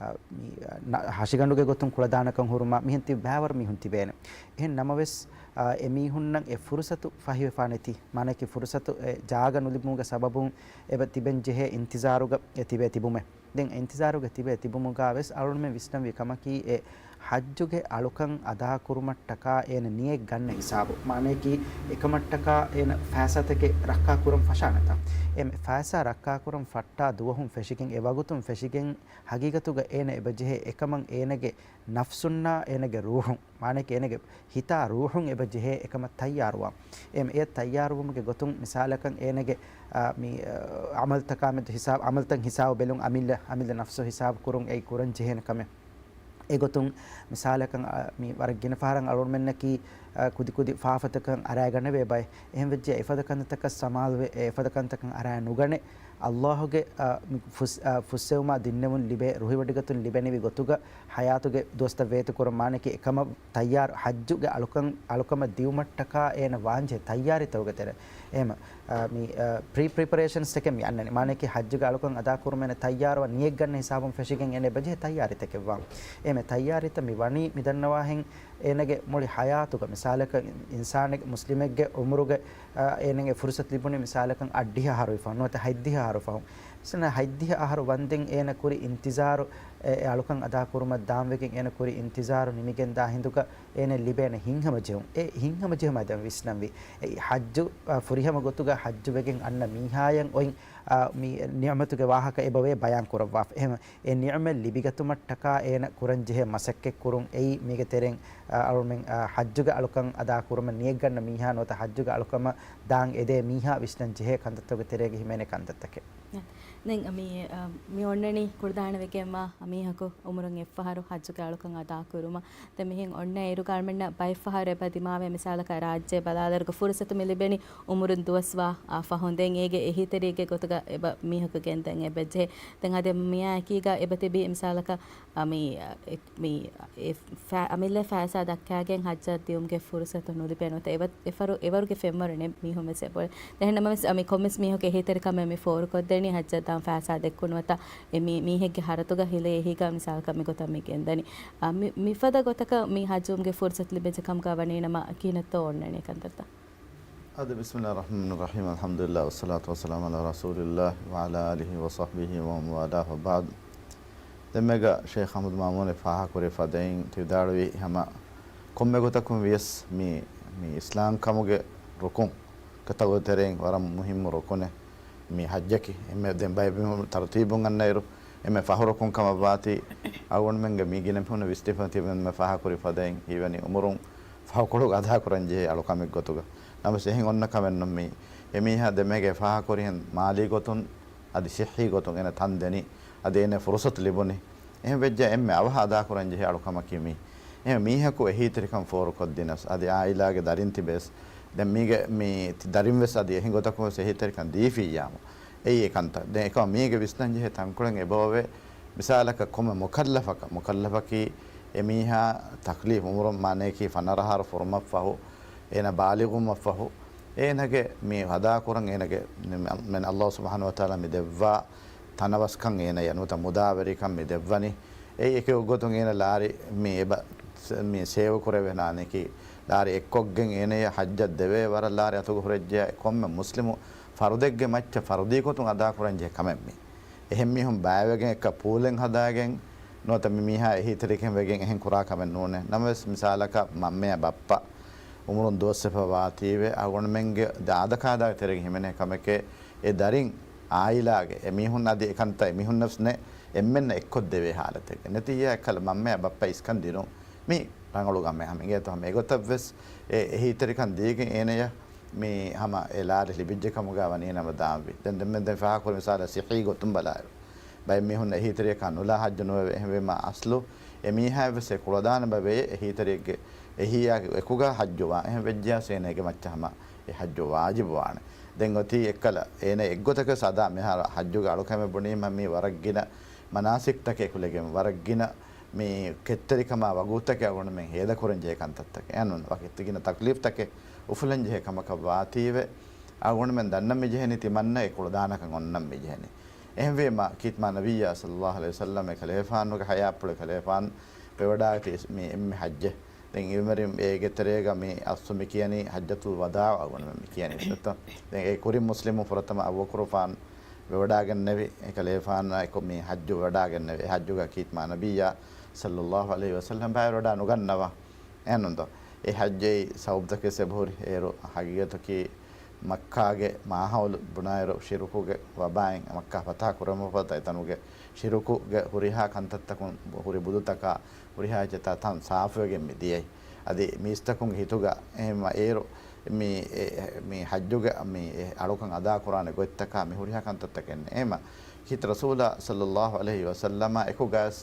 އާ، މި، އާ، ނަ-، ހަށިގަނޑުގެ ގޮތުން ކުޅަދާނަކަން ހުރުމާ މިހެން ތި ބައިވަރު މީހުން ތިބޭނެ. އެހެން ނަމަވެސް، އާ، އެ މީހުންނަށް އެ ފުރުސަތު ފަހިވެފާ ނެތި މާނަޔަކީ ފުރުސަތު އެ ޖާގަ ނުލިބުމުގެ ސަބަބުން އެބަ ތިބެން ޖެހޭ އިންތިޒާރުގަ އެ ތިބޭ ތިބުމެ. ދެން އިންތިޒާރުގަ ތިބޭ ތިބުމުގަ ވެސް އަޅުމެން ވިސްނަންވީ ކަމަކީ އެ ޙައްޖުގެ އަޅުކަން އަދާކުރުމަށްޓަކާ އޭނަ ނިޔަތް ގަންނަ ހިސާބު، މާނަޔަކީ އެކަމަށްޓަކާ އޭނަ ފައިސާތަކެއް ރައްކާކުރަން ފަށާނެތަ؟ އެ ފައިސާ ރައްކާކުރަން ފައްޓާ ދުވަހުން ފެށިގެން، އެ ވަގުތުން ފެށިގެން، ހަގީގަތުގަ އޭނަ އެބަޖެހޭ އެކަމަށް އޭނަގެ ނަފްސުންނާ އޭނަގެ ރޫޙުން، މާނަޔަކީ އޭނަގެ ހިތާ ރޫޙުން އެބަ ޖެހޭ އެކަމަށް ތައްޔާރުވާން. އެ، އެ ތައްޔާރުވުމުގެ ގޮތުން މިސާލަކަށް އޭނަގެ، އާ، މި، އާ، ޢަމަލްތަކާމެދު ހިސާބު، ޢަމަލްތައް ހިސާބު ބެލުން، އަމިއްލަ، އަމިއްލަ ނަފްސު ހިސާބު ކުރުން އެއީ ކުރަން ޖެހޭނެ ކަމެއް. އެގޮތުން މިސާލަކަށް، އާ، މި ވަރަށް ގިނަ ފަހަރަށް އަޅުގަނޑުމެންނަކީ، އާ، ކުދިކުދި ފާފަތަކަށް އަރާގަނެވޭ ބައެއް. އެހެން ވެއްޖެ އެފަދަ ކަންތައްތަކަށް ސަމާލުވެ، އެ އެފަދަ ކަންތަކަށް އަރާ ނުގަނެ، އައްލާހުގެ، އާ، މި ފުސް-، އާ، ފުއްސެވުމާ ދިންނެވުން ލިބޭ، ރުހިވޮޑިގަތުން ލިބެނިވި ގޮތުގަ ޙަޔާތުގެ ދުވަސްތައް ވޭތުކުރަން، މާނަޔަކީ އެކަމަށް ތައްޔާރު، ޙައްޖުގެ އަޅުކަން، އަޅުކަމަށް ދިއުމަށްޓަކާ އޭނަ ވާންޖެހޭ ތައްޔާރީތަކުގެ ތެރެ. އެހެމަ، އާ، މި، އާ، ޕްރީ ޕްރިޕަރޭޝަންސް ތަކެއް މި އަންނަނީ. މާނަޔަކީ ޙައްޖުގެ އަޅުކަން އަދާކުރުމަށް އޭނަ ތައްޔާރުވާ ނިޔަތްގަންނަ ހިސާބުން ފެށިގެން އޭނަ އެބަޖެހޭ ތައްޔާރީތަކެއް ވާން. އެހެމަ ތައްޔާރީތައް މި ވަނީ މި ދަންނަވާހެން އޭނަގެ މުޅި ޙަޔާތުގަ މިސާލަކަށް އިންސާނެއް، މުސްލިމެއްގެ ޢުމުރުގެ، އާ، އޭނަގެ ފުރުޞަތު ލިބުނީ މިސާލަކަށް އަށްޑިހަ އަހަރު ފަހުން ނުވަތަ ހަތްދިހަ އަހަރު ފަހުން. ސަނަ ހަތްދިހަ އަހަރު ވަންދެން އޭނަ ކުރި އިންތިޒާރު، އެ، އެ އަޅުކަން އަދާކުރުމަށް ދާންވެގެން އޭނަ ކުރި އިންތިޒާރު ނިމިގެންދާ ހިނދުގަ އޭނަ ލިބޭނެ ހިތްހަމަޖެހުން. އެ ހިތްހަމަޖެހުމާ ދެން ވިސްނަންވީ. އެ ޙައްޖު، އަ، ފުރިހަމަ ގޮތުގަ ޙައްޖުވެގެން އަންނަ މީހާޔަށް އޮތް، އަ، މި ނިޢުމަތުގެ ވާހަކަ އެބަވޭ ބަޔާން ކުރައްވާފަ. އެހެން އެ ނިޢުމަތް ލިބިގަތުމަށްޓަކާ އޭނަ ކުރަންޖެހޭ މަސައްކަތްކުރުން އެއީ މީގެ ތެރެއިން، އަ، އަޅުމެން، އަ، ޙައްޖުގެ އަޅުކަން އަދާކުރުމަށް ނިޔަތްގަންނަ މީހާ ނުވަތަ ޙައްޖުގެ އަޅުކަމަށް ދާން އެދޭ މީހާ ވިސްނަންޖެހޭ ކަންތައްތަކުގެ ތެރޭގަ ހިމެނޭ ކަންތައްތަކެއް. ދެން މި، އަ، މި އޮންނަނީ ކުޅަދާނަވެގެންވާ މީހަކު އުމުރުން އެއްފަހަރު ޙައްޖުގެ އަޅުކަން އަދާކުރުމަށް. ދެން މިހެން އޮންނަ އިރުގަ އަޅުމެންނަށް ބައެއްފަހަރު އެބަ ދިމާވޭ މިސާލަކަށް ރާއްޖެ ބަލާލިއިރުގަ ފުރުޞަތު މި ލިބެނީ އުމުރުން ދުވަސްވާ، އާ، ފަހުން. ދެން އޭގެ އެހީތެރިއެއްގެ ގޮތުގަ އެބަ މީހަކު ގެންދަން އެބަޖެހޭ. ދެން އަދި މިއާ އެކީގަ އެބަ ތިބީ މިސާލަކަށް، އާ، މި، އެ، މި، އެ، ފަ-، އަމިއްލަ ފައިސާ ދައްކާގެން ޙައްޖަށް ދިއުމުގެ ފުރުޞަތު ނުލިބޭ ނުވަތަ އެވަ-، އެފަރު-، އެވަރުގެ ފެންވަރު ނެތް މީހުން ވެސް އެބައޮތް. ދެން ނަމަވެސް، އަ، މި ކޮންމެސް މީހަކު އެހީތެރިކަމެއް މި ފޯރުކޮށްދެނީ ޙައްޖަށް ދާން ފައިސާ ދެއްކުން ނުވަތަ އެ މީ-، މީހެއްގެ ހަރަތުގަ ހިލޭ އެހީގަ މިސާލަކަށް މިގޮތަށް މި ގެންދަނީ. އަ، މި-، މިފަދަ ގޮތަކަށް މި ޙައްޖުވުމުގެ ފުރުޞަތު ލިބިއްޖެ ކަމުގަ ވަނީ ނަމަ ކިހިނެއްތޯ އޮންނަނީ ކަންތައްތައް؟ އާދެ، ބިސްމިﷲ އައްރަޙްމާނި އައްރަޙީމް. އަލްޙަމްދުލިﷲ ވައްޞަލާތު ވައްސަލާމު ޢަލާ ރަސޫލިﷲ ވަޢަލާ އާލިހި ވަޞަޙްބިހި ވަމަން ވާލާހު ވަބަޢްދު. ދެންމެގަ ޝޭޚް އަޙްމަދު މައުމޫން ފާހަގަކުރި ފަދައިން ތި ވިދާޅުވި ހަމަ ކޮންމެ ގޮތަކުން ވިޔަސް މި، މި އިސްލާމް ކަމުގެ ރުކުން ގަތަގޮތް ތެރެއިން ވަރަށް މުހިއްމު ރުކުނެއް މި ޙައްޖަކީ. އެންމެ ދެން ބައެއް މީހުން ތަރުތީބުން އަންނައިރު އެންމެ ފަހު ރުކުން ކަމަށްވާތީ އަޅުގަނޑުމެންގެ މި ގިނަ މީހުން ވިސްނިފަ ތިބެންމެ ފާހަގަކުރި ފަދައިން ހީވަނީ އުމުރުން ފަހުކޮޅު އަދާކުރަން ޖެހޭ އަޅުކަމެއް ގޮތުގަ. ނަމަވެސް އެހެން އޮންނަ ކަމެއްނޫން މީ. އެމީހާ ދެމޭގެ ފާހަގަކުރިހެން މާލީ ގޮތުން އަދި ޞިއްޙީ ގޮތުން އޭނަ ތަން ދެނީ. އަދި އޭނަ ފުރުޞަތު ލިބުނީ. އެހެން ވެއްޖެ އެންމެ އަވަހަށް އަދާކުރަން ޖެހޭ އަޅުކަމަކީ މީ. އެހެން މީހަކު އެހީތެރިކަން ފޯރުކޮށްދިނަސް އަދި އާއިލާގެ ދަރިން ތިބޭސް. ދެން މީގެ މި ތި-، ދަރިން ވެސް އަދި އެހެން ގޮތަކުން ވެސް އެހީތެރިކަން ދީފިއްޔާމު. އެއީ އެކަންތައް. ދެން އެކަމަށް މީގެ ވިސްނަން ޖެހޭ ތަންކޮޅެއް އެބައޮވޭ. މިސާލަކަށް ކޮންމެ މުކައްލަފަކަށް، މުކައްލަފަކީ އެމީހާ ތަކްލީފް އުމުރުން މާނަޔަކީ ފަނަރަ އަހަރު ފުރުމަށްފަހު، އޭނަ ބާލިޣުވުމަށްފަހު، އޭނަގެ މި އަދާކުރަން އޭނަގެ މެން ﷲ ސުބްޙާނަހޫ ވަތަޢާލާ މި ދެއްވާ ތަނަވަސްކަން އޭނަޔަށް ނުވަތަ މުދާވެރިކަން މި ދެއްވަނީ. އެއީ އެކެއް ގޮތުން އޭނަ ލާރި މި އެބަ ސ-، މި ސޭވް ކުރެވޭ ނާނެކީ ލާރި އެއްކޮށްގެން އޭނަޔަށް ޙައްޖަށް ދެވޭ ވަރަށް ލާރި އަތުގަ ހުރެއްޖެ ކޮންމެ މުސްލިމު ފަރުދެއްގެ މައްޗަށް ފަރުދީ ގޮތުން އަދާކުރަން ޖެހޭ ކަމެއް މީ. އެހެން މީހުން ބައިވެގެން އެއްކަ ޕޫލެއް ހަދާގެން ނުވަތަ މި މީހާ އެހީތެރިކަން ވެގެން އެހެން ކުރާ ކަމެއް ނޫނޭ. ނަމަވެސް މިސާލަކަށް މަންމަޔާ ބައްޕަ އުމުރުން ދުވަސްވެފަ ވާތީވެ އަޅުގަނޑުމެންގެ އާދަކާދައިގެ ތެރޭގަ ހިމެނޭ ކަމެކޭ އެ ދަރިން އާއިލާގެ އެމީހުން އަދި އެކަންތައް އެމީހުންނަށް ވެސް ނެ އެންމެންނަށް އެއްކޮށްދެވޭ ހާލަތެއްގެ ނެތިއްޔާ އެއްކަލަ މަންމަޔާ ބައްޕަ އިސްކަން ދިނުން މި ރަނގަޅު ގަމެއް ހަމަ އިނގޭތޯ ހަމަ އެގޮތަށް ވެސް އެ އެހީތެރިކަން ދީގެން އޭނަޔަށް މި ހަމަ އެ ލާރި ލިބިއްޖެ ކަމުގަ ވަނީ ނަމަ ދާންވީ. ދެން ދެންމެ ދެން ފާހަގަކުރި މިސާލަށް ސިއްޙީ ގޮތުން ބަލާއިރު ބައެއް މީހުން އެހީތެރިޔަކާ ނުލާ ޙައްޖު ނުވެވޭ. އެހެންވީމަ އަސްލު އެ މީހާއަށް ވެސް އެ ކުޅަދާނަ ބަވޭ އެހީތެރިއެއްގެ އެހީއާ އެކުގަ ޙައްޖުވާން. އެހެން ވެއްޖިޔާސް އޭނަ އޭގެ މައްޗަށް ހަމަ އެ ޙައްޖު ވާޖިބުވާނެ. ދެން އޮތީ އެއްކަލަ އޭނަ އެއްގޮތަކަށް ސަދާ މިހާރު ޙައްޖުގެ އަޅުކަމެއް ބުނީމަ މީ ވަރަށް ގިނަ މަނާސިކްތަކެއް ކުލެގެން ވަރަށް ގިނަ މި ކެތްތެރިކަމާ ވަގުތުތަކެއް އަޅުގަނޑުމެން ހޭދަކުރަން ޖެހޭ ކަންތައްތަކެއް އެއްނޫން ވަކި ގިނަ ތަކްލީފްތަކެއް އުފުލަން ޖެހޭ ކަމަކަށް ވާތީވެ އަޅުގަނޑުމެން ދަންނަން މި ޖެހެނީ ތިމަންނަ އެ ކުޅަދާނަކަން އޮންނަން މި ޖެހެނީ. އެހެންވީމަ ކީތްމާ ނަބިއްޔާ ޞައްލައްލާހު ޢަލައިހި ވަސައްލަމް އެކަލޭފާނުގެ ޙަޔާތްޕުޅު އެކަލޭފާނު ވެވަޑާގަތީ މި އެންމެ ޙައްޖެއް. ދެން އިވެމެރި އޭގެ ތެރޭގަ މި އަސްލު މި ކިޔަނީ ޙައްޖަތުލް ވަދާޢު އަޅުގަނޑުމެން މި ކިޔަނީ. ދެން އެ ކުރިން މުސްލިމު ފުރަތަމަ އަބޫބަކުރުފާން ވެވަޑާގެންނެވި، އެކަލޭފާނާ އެކު މި ޙައްޖު ވެވަޑާގެންނެވި. އެ ޙައްޖުގަ ކީތްމާ ނަބިއްޔާ ޞައްލައްލާހު ޢަލައިހި ވަސައްލަމް ބައިވެރިވަޑާ ނުގަންނަވާ. އެހެންނުންތޯ؟ އެ ޙައްޖެއް ސަބަބުތަކެއް އެބަހުރި. އޭރު ޙަޤީޤަތަކީ މައްކާގެ މާހައުލު ބުނާއިރު ޝިރުކުގެ ވަބާއިން މައްކާ ފަތަޙަ ކުރަމުން ފަހު އެތަނުގެ ޝިރުކުގެ ހުރިހާ ކަންތައްތަކުން ހުރި ބުދުތަކާ ހުރިހާ އެއްޗެއްތާ ތަން ސާފުވެގެން މި ދިޔައީ. އަދި މީސްތަކުންގެ ހިތުގަ އެހެން އޭރު މި، އެ، މި ޙައްޖުގެ މި އެ އަޅުކަން އަދާކުރާނެ ގޮތްތަކާ މި ހުރިހާ ކަންތައްތަކެއް ނެތް. އެހެންމަ ކީރިތި ރަސޫލާ ޞައްލައްލާހު ޢަލައިހި ވަސައްލަމާ އެކުގައިސް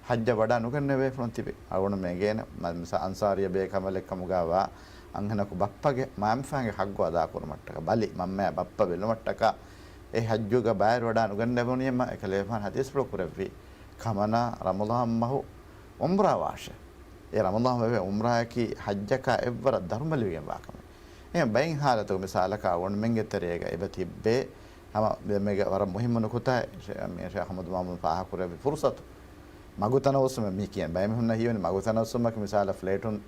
ޙައްޖަށް ވަޑާ ނުގެންނެވޭފުޅުން ތިބި. އަޅުގަނޑުމެން އެނގޭނެ މަ-، މިސާ އަންޞާރީ ބޭކަނބަލެއްކަމުގަ ވާ އަންހެނަކު ބައްޕަގެ މައިންބަފައިންގެ ޙައްޤު އަދާކުރުމަށްޓަކާ، ބަލި މަންމަޔާ ބައްޕަ ބެލުމަށްޓަކާ އެ ޙައްޖުގަ ބައިވެރިވަޑާ ނުގެންނެވުނީމަ އެކަލޭގެފާނު ޙަދީޘްފުޅު ކުރެއްވި ކަމަނާ ރަމަޟާން މަހު ޢުމްރާ ވާށޭ. އެ ރަމަޟާން މަހު ޢުމްރާއަކީ ޙައްޖަކާ އެއްވަރަށް ދަރުމަ ލިބިގެންވާ ކަމެއް. އެހެން ބައެއް ޙާލަތުގަ މިސާލަކަށް އަޅުގަނޑުމެންގެ ތެރޭގަ އެބަ ތިއްބޭ ހަމަ މީގެ ވަރަށް މުހިއްމު ނުކުތާއެއް ޝޭ-، މި ޝޭޚް އަޙްމަދު މައުމޫން ފާހަގަކުރެއްވި ފުރުޞަތު. މަގު ތަނަވައްސުމެއް މި ކިޔަން. ބައެއް މީހުންނަށް ހީވަނީ މަގު ތަނަވައްސުމަކީ މިސާލަށް ފްލެޓުން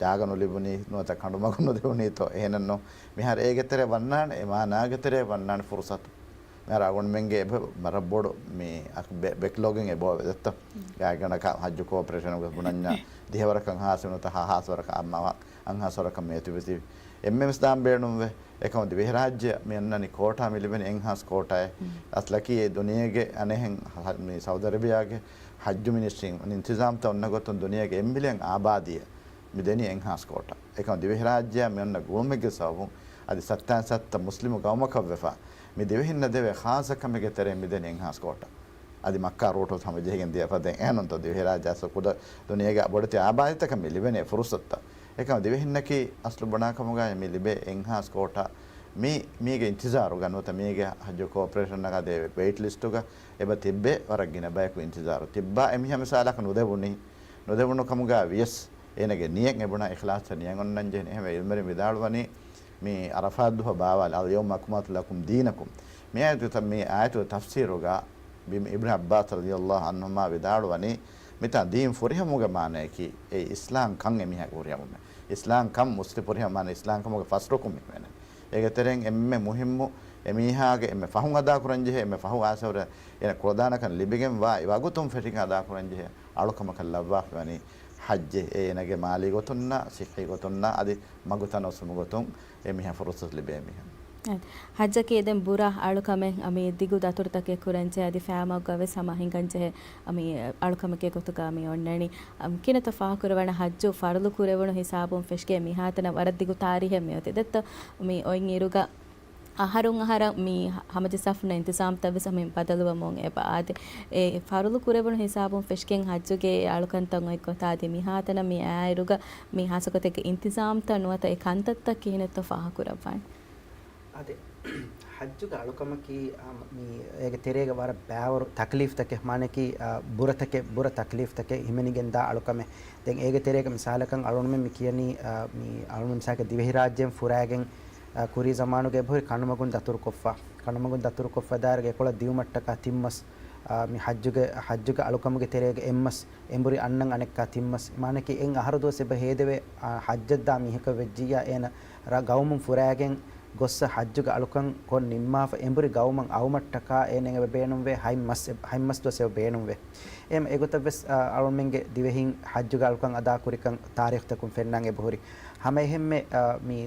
ޖާގަ ނުލިބުނީ ނުވަތަ ކަނޑުމަގު ނުލިބުނީތޯ. އެހެނެއްނު. މިހާރު އޭގެ ތެރޭ ވަންނާނެ، އެ މާނާގެ ތެރޭ ވަންނާނެ ފުރުޞަތު. މިހާރު އަޅުގަނޑުމެންގެ އެބަ-، ވަރަށް ބޮޑު މި އަކު ބެ-، ބެކްލޮގިން އެބަ އޮވެ ދެއްތޯ. ގާތްގަނޑަކަށް ހައްޖު ކޯޕަރޭޝަނުގެ ބުނަންޏާ ދިހަވަރަކަށް ހާސް ނުވަތަ ހަ-، ހާސްވަރަކަށް އަމާ އަންހާސްވަރަކަށް މި އޮތި ވެސް ތިބި. އެންމެންވެސް ދާން ބޭނުންވޭ. އެކަމަ ދިވެހިރާއްޖެ މި އަންނަނީ ކޯޓާ މި ލިބެނީ އެންހާސް ކޯޓާއެއް. އަސްލަކީ އެ ދުނިޔޭގެ އަނެއްހެން ހަ-، މި ސައުދި އަރަބިޔާގެ ހައްޖު މިނިސްޓްރީން އިންތިޒާމްތައް އޮންނަ ގޮތުން ދުނިޔޭގެ އެއް މިލިއަން އާބާދީއަށް މި ދެނީ އެންހާސް ކޯޓާ. އެކަމަ ދިވެހިރާއްޖެއާ މި އޮންނަ ގުޅުމެއްގެ ސަބަބުން އަދި ސައްތައިން ސައްތަ މުސްލިމު ގައުމަކަށްވެފަ މި ދިވެހިންނަށް ދެވޭ ޚާއްޞަ ކަމެއްގެ ތެރެއިން މި ދެނީ އެންހާސް ކޯޓާ. އަދި މައްކާ ރޫޓު ހަމަޖެހިގެން ދިޔަ ފަދައިން އެހެންނުންތޯ ދިވެހިރާއްޖެ އަސްލު ކުޑަ ދުނިޔޭގެ ބޮޑެތި އާބާދީތަކަށް މި ލިބެނީ ފުރުޞަތުތައް. އެކަމަ ދިވެހިންނަކީ އަސްލު ބުނާ ކަމުގައި މި ލިބޭ އެންހާސް ކޯޓާ މި، މީގެ އިންތިޒާރުގަ ނުވަތަ މީގެ ހައްޖު ކޯޕަރޭޝަންއަކާ ދޭ ވެއިޓް ލިސްޓުގަ އެބަ ތިއްބޭ ވަރަށް ގިނަ ބަޔަކު އިންތިޒާރު ތިއްބާ. އެ މީހާ މިސާލަކަށް ނުދެވުނީ، ނުދެވުނު ކަމުގަ ވިޔަސް އޭނަގެ ނިޔަތް އެބުނާ އިޚްލާޞް ނިޔަތް އޮންނަން ޖެހެނީ. އެހެންވެ އިލްމުވެރިން ވިދާޅުވަނީ މި ޢަރަފާތް ދުވަހަށް ބާވާލި، اليوم أكملت لكم دينكم. މި އާޔަތު، މި އާޔަތުގެ ތަފްސީރުގަ ބި-، އިބްނު ޢައްބާސް ރަޟިޔަﷲ ޢަންހުމާ ވިދާޅުވަނީ މިތާ ދީން ފުރިހަމުގެ މާނަޔަކީ އެ އިސްލާމް ކަން އެ މީހާގެ ފުރިހަމުމެ. އިސްލާމް ކަން މުސްލިމް ފުރިހަމު މާނަ އިސްލާމް ކަމުގެ ފަސް ރުކުން ހިމެނޭ. އޭގެ ތެރެއިން އެންމެ މުހިއްމު އެ މީހާގެ އެންމެ ފަހުން އަދާކުރަން ޖެހޭ، އެންމެ ފަހު އާސަވަރަށް އޭނަ ކުޅަދާނަކަން ލިބިގެން ވާ ވަގުތުން ފެށިގެން އަދާކުރަން ޖެހޭ އަޅުކަމަކަށް ލައްވާފައިވަނީ ޙައްޖެއް. އޭނަގެ މާލީ ގޮތުންނާ، ޞިއްޙީ ގޮތުންނާ، އަދި މަގު ތަނައްސުމު ގޮތުން އެ މީހާ ފުރުޞަތު ލިބޭ މީހުން. އެ، ޙައްޖަކީ ދެން ބުރަ އަޅުކަމެއް، އަ، މި ދިގު ދަތުރުތަކެއް ކުރަންޖެހޭ، އަދި ފައިމަގުގަ ވެސް ހަމަ ހިނގަންޖެހޭ، އަ، މި އަޅުކަމެއްގެ ގޮތުގަ މި އޮންނަނީ. އަ، ކިނަތަ ފާހަގަކުރެވޭނެ ޙައްޖު ފަރުޟު ކުރެވުނު ހިސާބުން ފެށިގެން މިހާތަނަށް ވަރަށް ދިގު ތާރީހެއް މި އޮތީ. ދެއްތޯ މި އޮތް އިރުގަ އަހަރުން އަހަރަށް މި ހަމަޖައްސާފަ އިންތިޒާމްތައް ވެސް ހަމަ ބަދަލުވަމުން އެބަ އާދޭ. އެ ފަރުޟު ކުރެވުނު ހިސާބުން ފެށިގެން ޙައްޖުގެ އެ އަޅުކަންތައް އޮތް ގޮތާ އަދި މިހާތަނަށް މި އައިއިރުގަ މި ހާއްސަ ގޮތެއްގެ އިންތިޒާމްތައް ނުވަތަ އެ ކަންތައްތައް ކިހިނެއްތޯ ފާހަގަކުރައްވާނެ؟ އާދެ، ޙައްޖުގެ އަޅުކަމަކީ، އާ، މި އޭގެ ތެރޭގަ ވަރަށް ބައިވަރު ތަކްލީފްތަކެއް، މާނައަކީ، އާ، ބުރަތަކެއް، ބުރަ ތަކްލީފްތަކެއް ހިމެނިގެންދާ އަޅުކަމެއް. ދެން އޭގެ ތެރޭގަ މިސާލަކަށް އަޅުގަނޑުމެން މި ކިޔަނީ، އާ، މި އަޅުގަނޑު މިސާލަކަށް ދިވެހިރާއްޖޭން ފުރާގެން، އާ، ކުރީ ޒަމާނުގަ އެބަހުރި ކަނޑުމަގުން ދަތުރުކޮށްފަ، ކަނޑުމަގުން ދަތުރުކޮށްފަ ދާއިރުގަ އެކޮޅަށް ދިއުމަށްޓަކާ ތިން މަސް، އާ، މި ޙައްޖުގެ، ޙައްޖުގެ އަޅުކަމުގެ ތެރޭގަ އެއް މަސް އެނބުރި އަންނަން އަނެއްކާ ތިން މަސް. މާނައަކީ އެއް އަހަރު ދުވަސް އެބަ ހޭދެވޭ، އާ، ޙައްޖަށްދާ މީހަކަށް ވެއްޖިއްޔާ އޭނަ ރަ-، ގައުމުން ފުރާގެން ގޮއްސަ ޙައްޖުގެ އަޅުކަން ކޮށް ނިންމާފަ އެނބުރި ގައުމަށް އައުމަށްޓަކާ އޭނަ އެބަ ބޭނުންވޭ ހަތް މަސް، ހަތް މަސް ދުވަސް އެބަ ބޭނުންވޭ. އެހެން އެގޮތަށް ވެސް، އާ، އަޅުމެންގެ ދިވެހިން ޙައްޖުގެ އަޅުކަން އަދާކުރިކަން ތާރީޚްތަކުން ފެންނަން އެބަހުރި. ހަމަ އެހެންމެ، އާ، މި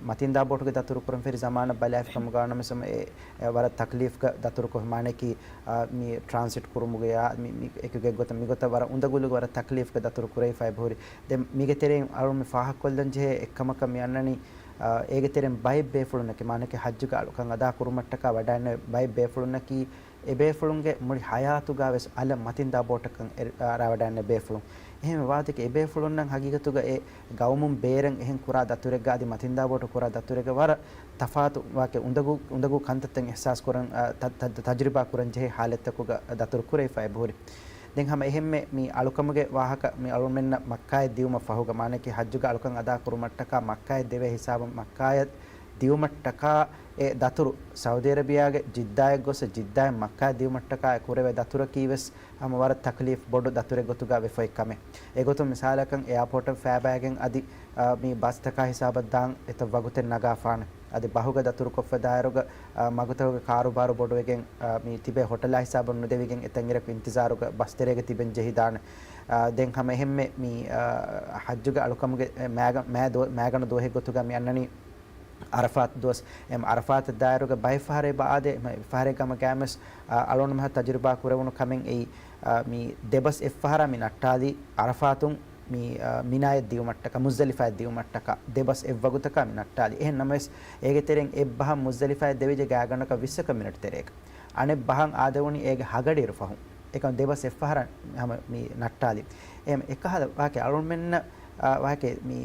މަތިންދާ ބޯޓުގެ ދަތުރުކުރަން ފެރި ޒަމާނަށް ބަލާފި ކަމުގަ ނަމަވެސް އެ، އެ ވަރަށް ތަކްލީފްގަ ދަތުރުކޮށް މާނައަކީ، އާ، މި ޓްރާންސިޓް ކުރުމުގެޔާ މި، މި އެކުގެ ގޮތަށް މިގޮތަށް ވަރަށް އުނދަގުލުގެ ވަރަށް ތަކްލީފްގެ ދަތުރު ކުރެވިފަ އެބަހުރި. ދެން މީގެ ތެރެއިން އަޅުން މި ފާހަގަކޮށްލަން ޖެހޭ އެއްކަމަކަށް މި އަންނަނީ، އާ، އޭގެ ތެރެއިން ބައެއް ބޭފުޅުންނަކީ، މާނައަކީ ޙައްޖުގެ އަޅުކަން އަދާކުރުމަށްޓަކާ ވަޑައިގެންނެވި ބައެއް ބޭފުޅުންނަކީ، އެބޭފުޅުންގެ މުޅި ޙަޔާތުގަ ވެސް އަލަށް މަތިންދާ ބޯޓަކަށް އެ-، އަރާވަޑައިގެންނެވި ބޭފުޅުން. އެހެން ވާތަކެއް އެބޭފުޅުންނަށް ހަގީގަތުގަ އެ ގައުމުން ބޭރަށް އެހެން ކުރާ ދަތުރެއްގަ އަދި މަތިންދާ ބޯޓު ކުރާ ދަތުރެއްގަ ވަރަށް ތަފާތު ވާކެ އުނދަގޫ، އުނދަގޫ ކަންތައްތައް އިޙްސާސް ކުރަން، އަ، ތަ-، ތަ-، ތަޖުރިބާ ކުރަން ޖެހޭ ޙާލަތްތަކުގަ ދަތުރު ކުރެވިފަ އެބަހުރި. ދެން ހަމަ އެހެންމެ މި އަޅުކަމުގެ ވާހަކަ މި އަޅުމެންނަށް މައްކާއަށް ދިއުމަށް ފަހުގަ، މާނައަކީ ޙައްޖުގެ އަޅުކަން އަދާ ކުރުމަށްޓަކާ މައްކާއަށް ދެވޭ ހިސާބަށް މައްކާއަށް ދިއުމަށްޓަކާ އެ ދަތުރު ސައުދީ އަރަބިޔާގެ ޖިއްދާއަށް ގޮސް، ޖިއްދާއިން މައްކާއަށް ދިއުމަށްޓަކާ އެ ކުރެވޭ ދަތުރަކީ ވެސް ހަމަ ވަރަށް ތަކްލީފް ބޮޑު ދަތުރެއް ގޮތުގަ ވެފައި ކަމެއް. އެގޮތުން މިސާލަކަށް އެއާޕޯޓަށް ފައިބައިގެން އަދި، އާ، މި ބަސްތަކާ ހިސާބަށް ދާން އެތައް ވަގުތެއް ނަގާފާނެ. އަދި ބަހުގަ ދަތުރުކޮށްފަ ދާއިރުގަ، އާ، މަގުތަކުގެ ކާރުބާރު ބޮޑުވެގެން، އާ، މި ތިބޭ ހޮޓަލާ ހިސާބަށް ނުދެވިގެން އެތައް އިރަކު އިންތިޒާރުގަ ބަސްތެރޭގަ ތިބެން ޖެހިދާނެ. އާ، ދެން ހަމަ އެހެންމެ މި، އާ، ޙައްޖުގެ އަޅުކަމުގެ މައިގަ-، މައި ދުވަ-، މައިގަނޑު ދުވަހެއް ގޮތުގަ މި އަންނަނީ ޢަރަފާތު ދުވަސް. އެމް ޢަރަފާތަށް ދާއިރުގަ ބައެއް ފަހަރެއް ބައާދޭ، އެމް ފަހަރެއް ގަމަ ގާމެސް، އަ، އަޅުން މަހަށް ތަޖުރިބާ ކުރެވުނު ކަމެއް އެއީ، އަ، މި ދެބަސް އެއްފަހަރާ މި ނައްޓާލީ ޢަރަފާތުން މި، އަ، މިނާޔަށް ދިއުމަށްޓަކާ، މުޒްދަލިފާޔަށް ދިއުމަށްޓަކާ، ދެބަސް އެއްވަގުތަކާ މި ނައްޓާލީ. އެހެން ނަމަވެސް، އޭގެ ތެރެއިން އެއްބަހަށް މުޒްދަލިފާޔަށް ދެވިއްޖެ ގާތްގަނޑަކަށް ވިއްސަކަށް މިނެޓް ތެރޭގަ. އަނެއް ބަހަށް އާދެވުނީ އޭގެ ހަގަޑިއިރު ފަހުން. އެކަމް ދެބަސް އެއްފަހަރަށް ހަމަ މި ނައްޓާލި. އެހެން އެކަހަލަ ވާހަކަ އަޅުންމެންނަށް، އާ، ވާހަކަ މި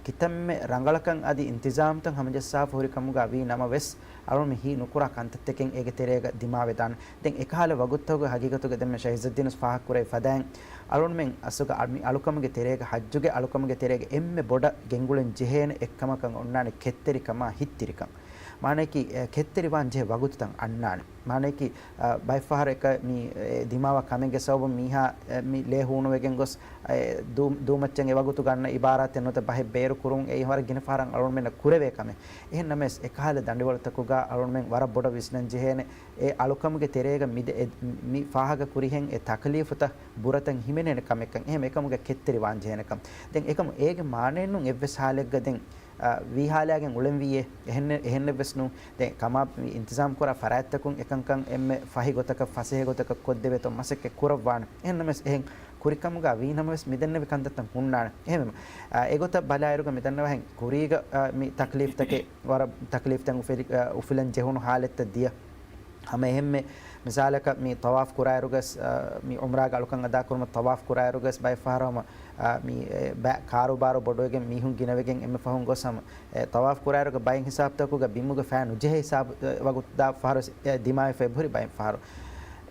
ކިތަންމެ ރަނގަޅަކަށް އަދި އިންތިޒާމްތައް ހަމަޖައްސާފަ ހުރި ކަމުގަ ވީ ނަމަވެސް، އަޅުންމެން ހީ ނުކުރާ ކަންތައްތަކެއް އޭގެ ތެރޭގަ ދިމާވެދާނެ. ދެން އެކަހަލަ ވަގުތުތަކުގެ ހަގީގަތުގަ ދެންމެ ޝަހީދުއްދީނުސް ފާހަގަކުރެވި ފަދައިން، އަޅުންމެން އަސްލުގަ އަ-، މި އަޅުކަމުގެ ތެރޭގަ، ޙައްޖުގެ އަޅުކަމުގެ ތެރޭގަ އެންމެ ބޮޑަށް ގެންގުޅެން ޖެހޭނެ އެއްކަމަކަށް އޮންނާނެ ކެތްތެރިކަމާ ހިތްތިރިކަން. މާނައަކީ، އެ، ކެތްތެރިވާން ޖެހޭ ވަގުތުތައް އަންނާނެ. މާނައަކީ، އަ، ބައެއްފަހަރަކަށް މި، އެ، ދިމާވާ ކަމެއްގެ ސަބަބުން މީހާ، އެ، މި ލޭ ހޫނުވެގެން ގޮސް، އެ، ދޫ-، ދޫމައްޗަށް އެ ވަގުތު ގަންނަ އިބާރާތެއް ނުވަތަ ބަހެއް ބޭރު ކުރުން އެއީ ވަރަށް ގިނަ ފަހަރަށް އަޅުގަނޑުމެންނަށް ކުރެވޭ ކަމެއް. އެހެން ނަމަވެސް، އެކަހަލަ ދަނޑިވަޅުތަކުގަ އަޅުގަނޑުމެން ވަރަށް ބޮޑަށް ވިސްނަން ޖެހޭނެ، އެ އަޅުކަމުގެ ތެރޭގަ މި ދެ-، އެ، މި ފާހަގަ ކުރިހެން އެ ތަކްލީފުތައް ބުރަތައް ހިމެނޭނެ ކަމެއްކަން. އެހެން އެކަމުގަ ކެތްތެރިވާން ޖެހޭނެ ކަމެއް. ދެން އެކަމު އޭގެ މާނައެއްނޫން އެއްވެސް ހާލެއްގަ ދެން އަ، ވީހާލާގެން އުޅެންވީއޭ. އެހެން، އެހެންނެއްވެސް ނޫން. ދެން ކަމާ މި އިންތިޒާމް ކުރާ ފަރާތްތަކުން އެކަންކަން އެންމެ ފަހި ގޮތަކަށް، ފަސޭހަ ގޮތަކަށް ކޮށްދެވޭތޯ މަސައްކަތް ކުރައްވާނެ. އެހެން ނަމަވެސް އެހެން ކުރިކަމުގަ ވީ ނަމަވެސް މިދެންނެވި ކަންތައްތައް ހުންނާނެ. އެހެންވީމަ، އަ، އެގޮތަށް ބަލާއިރުގަ މިދަންނަވަހެން ކުރީގަ، އަ، މި ތަކްލީފްތަކެއް، ވަރަށް ތަކްލީފްތައް އުފެލި-، އަ، އުފުލަން ޖެހުނު ހާލަތްތައް ދިޔަ. ހަމަ އެހެންމެ މިސާލަކަށް މި ޠަވާފް ކުރާއިރުގަސް، އަ، މި ޢުމްރާގެ އަޅުކަން އަދާކުރުމަށް ޠަވާފް ކުރާއިރުގަސް ބައެއްފަހަރު ހަމަ، އަ، މި، އެ، ބައި ކާރޫބާރޫ ބޮޑުވެގެން މީހުން ގިނަވެގެން އެންމެ ފަހުން ގޮސް ހަމަ، އެ، ޠަވާފް ކުރާއިރުގަ ބައެއް ހިސާބުތަކުގަ ބިމުގަ ފައި ނުޖެހޭ ހިސާބު، އެ، ވަގުތު ދާ ފަހަރު، އެ، ދިމާވެފަ އެބަހުރި ބައެއް ފަހަރު.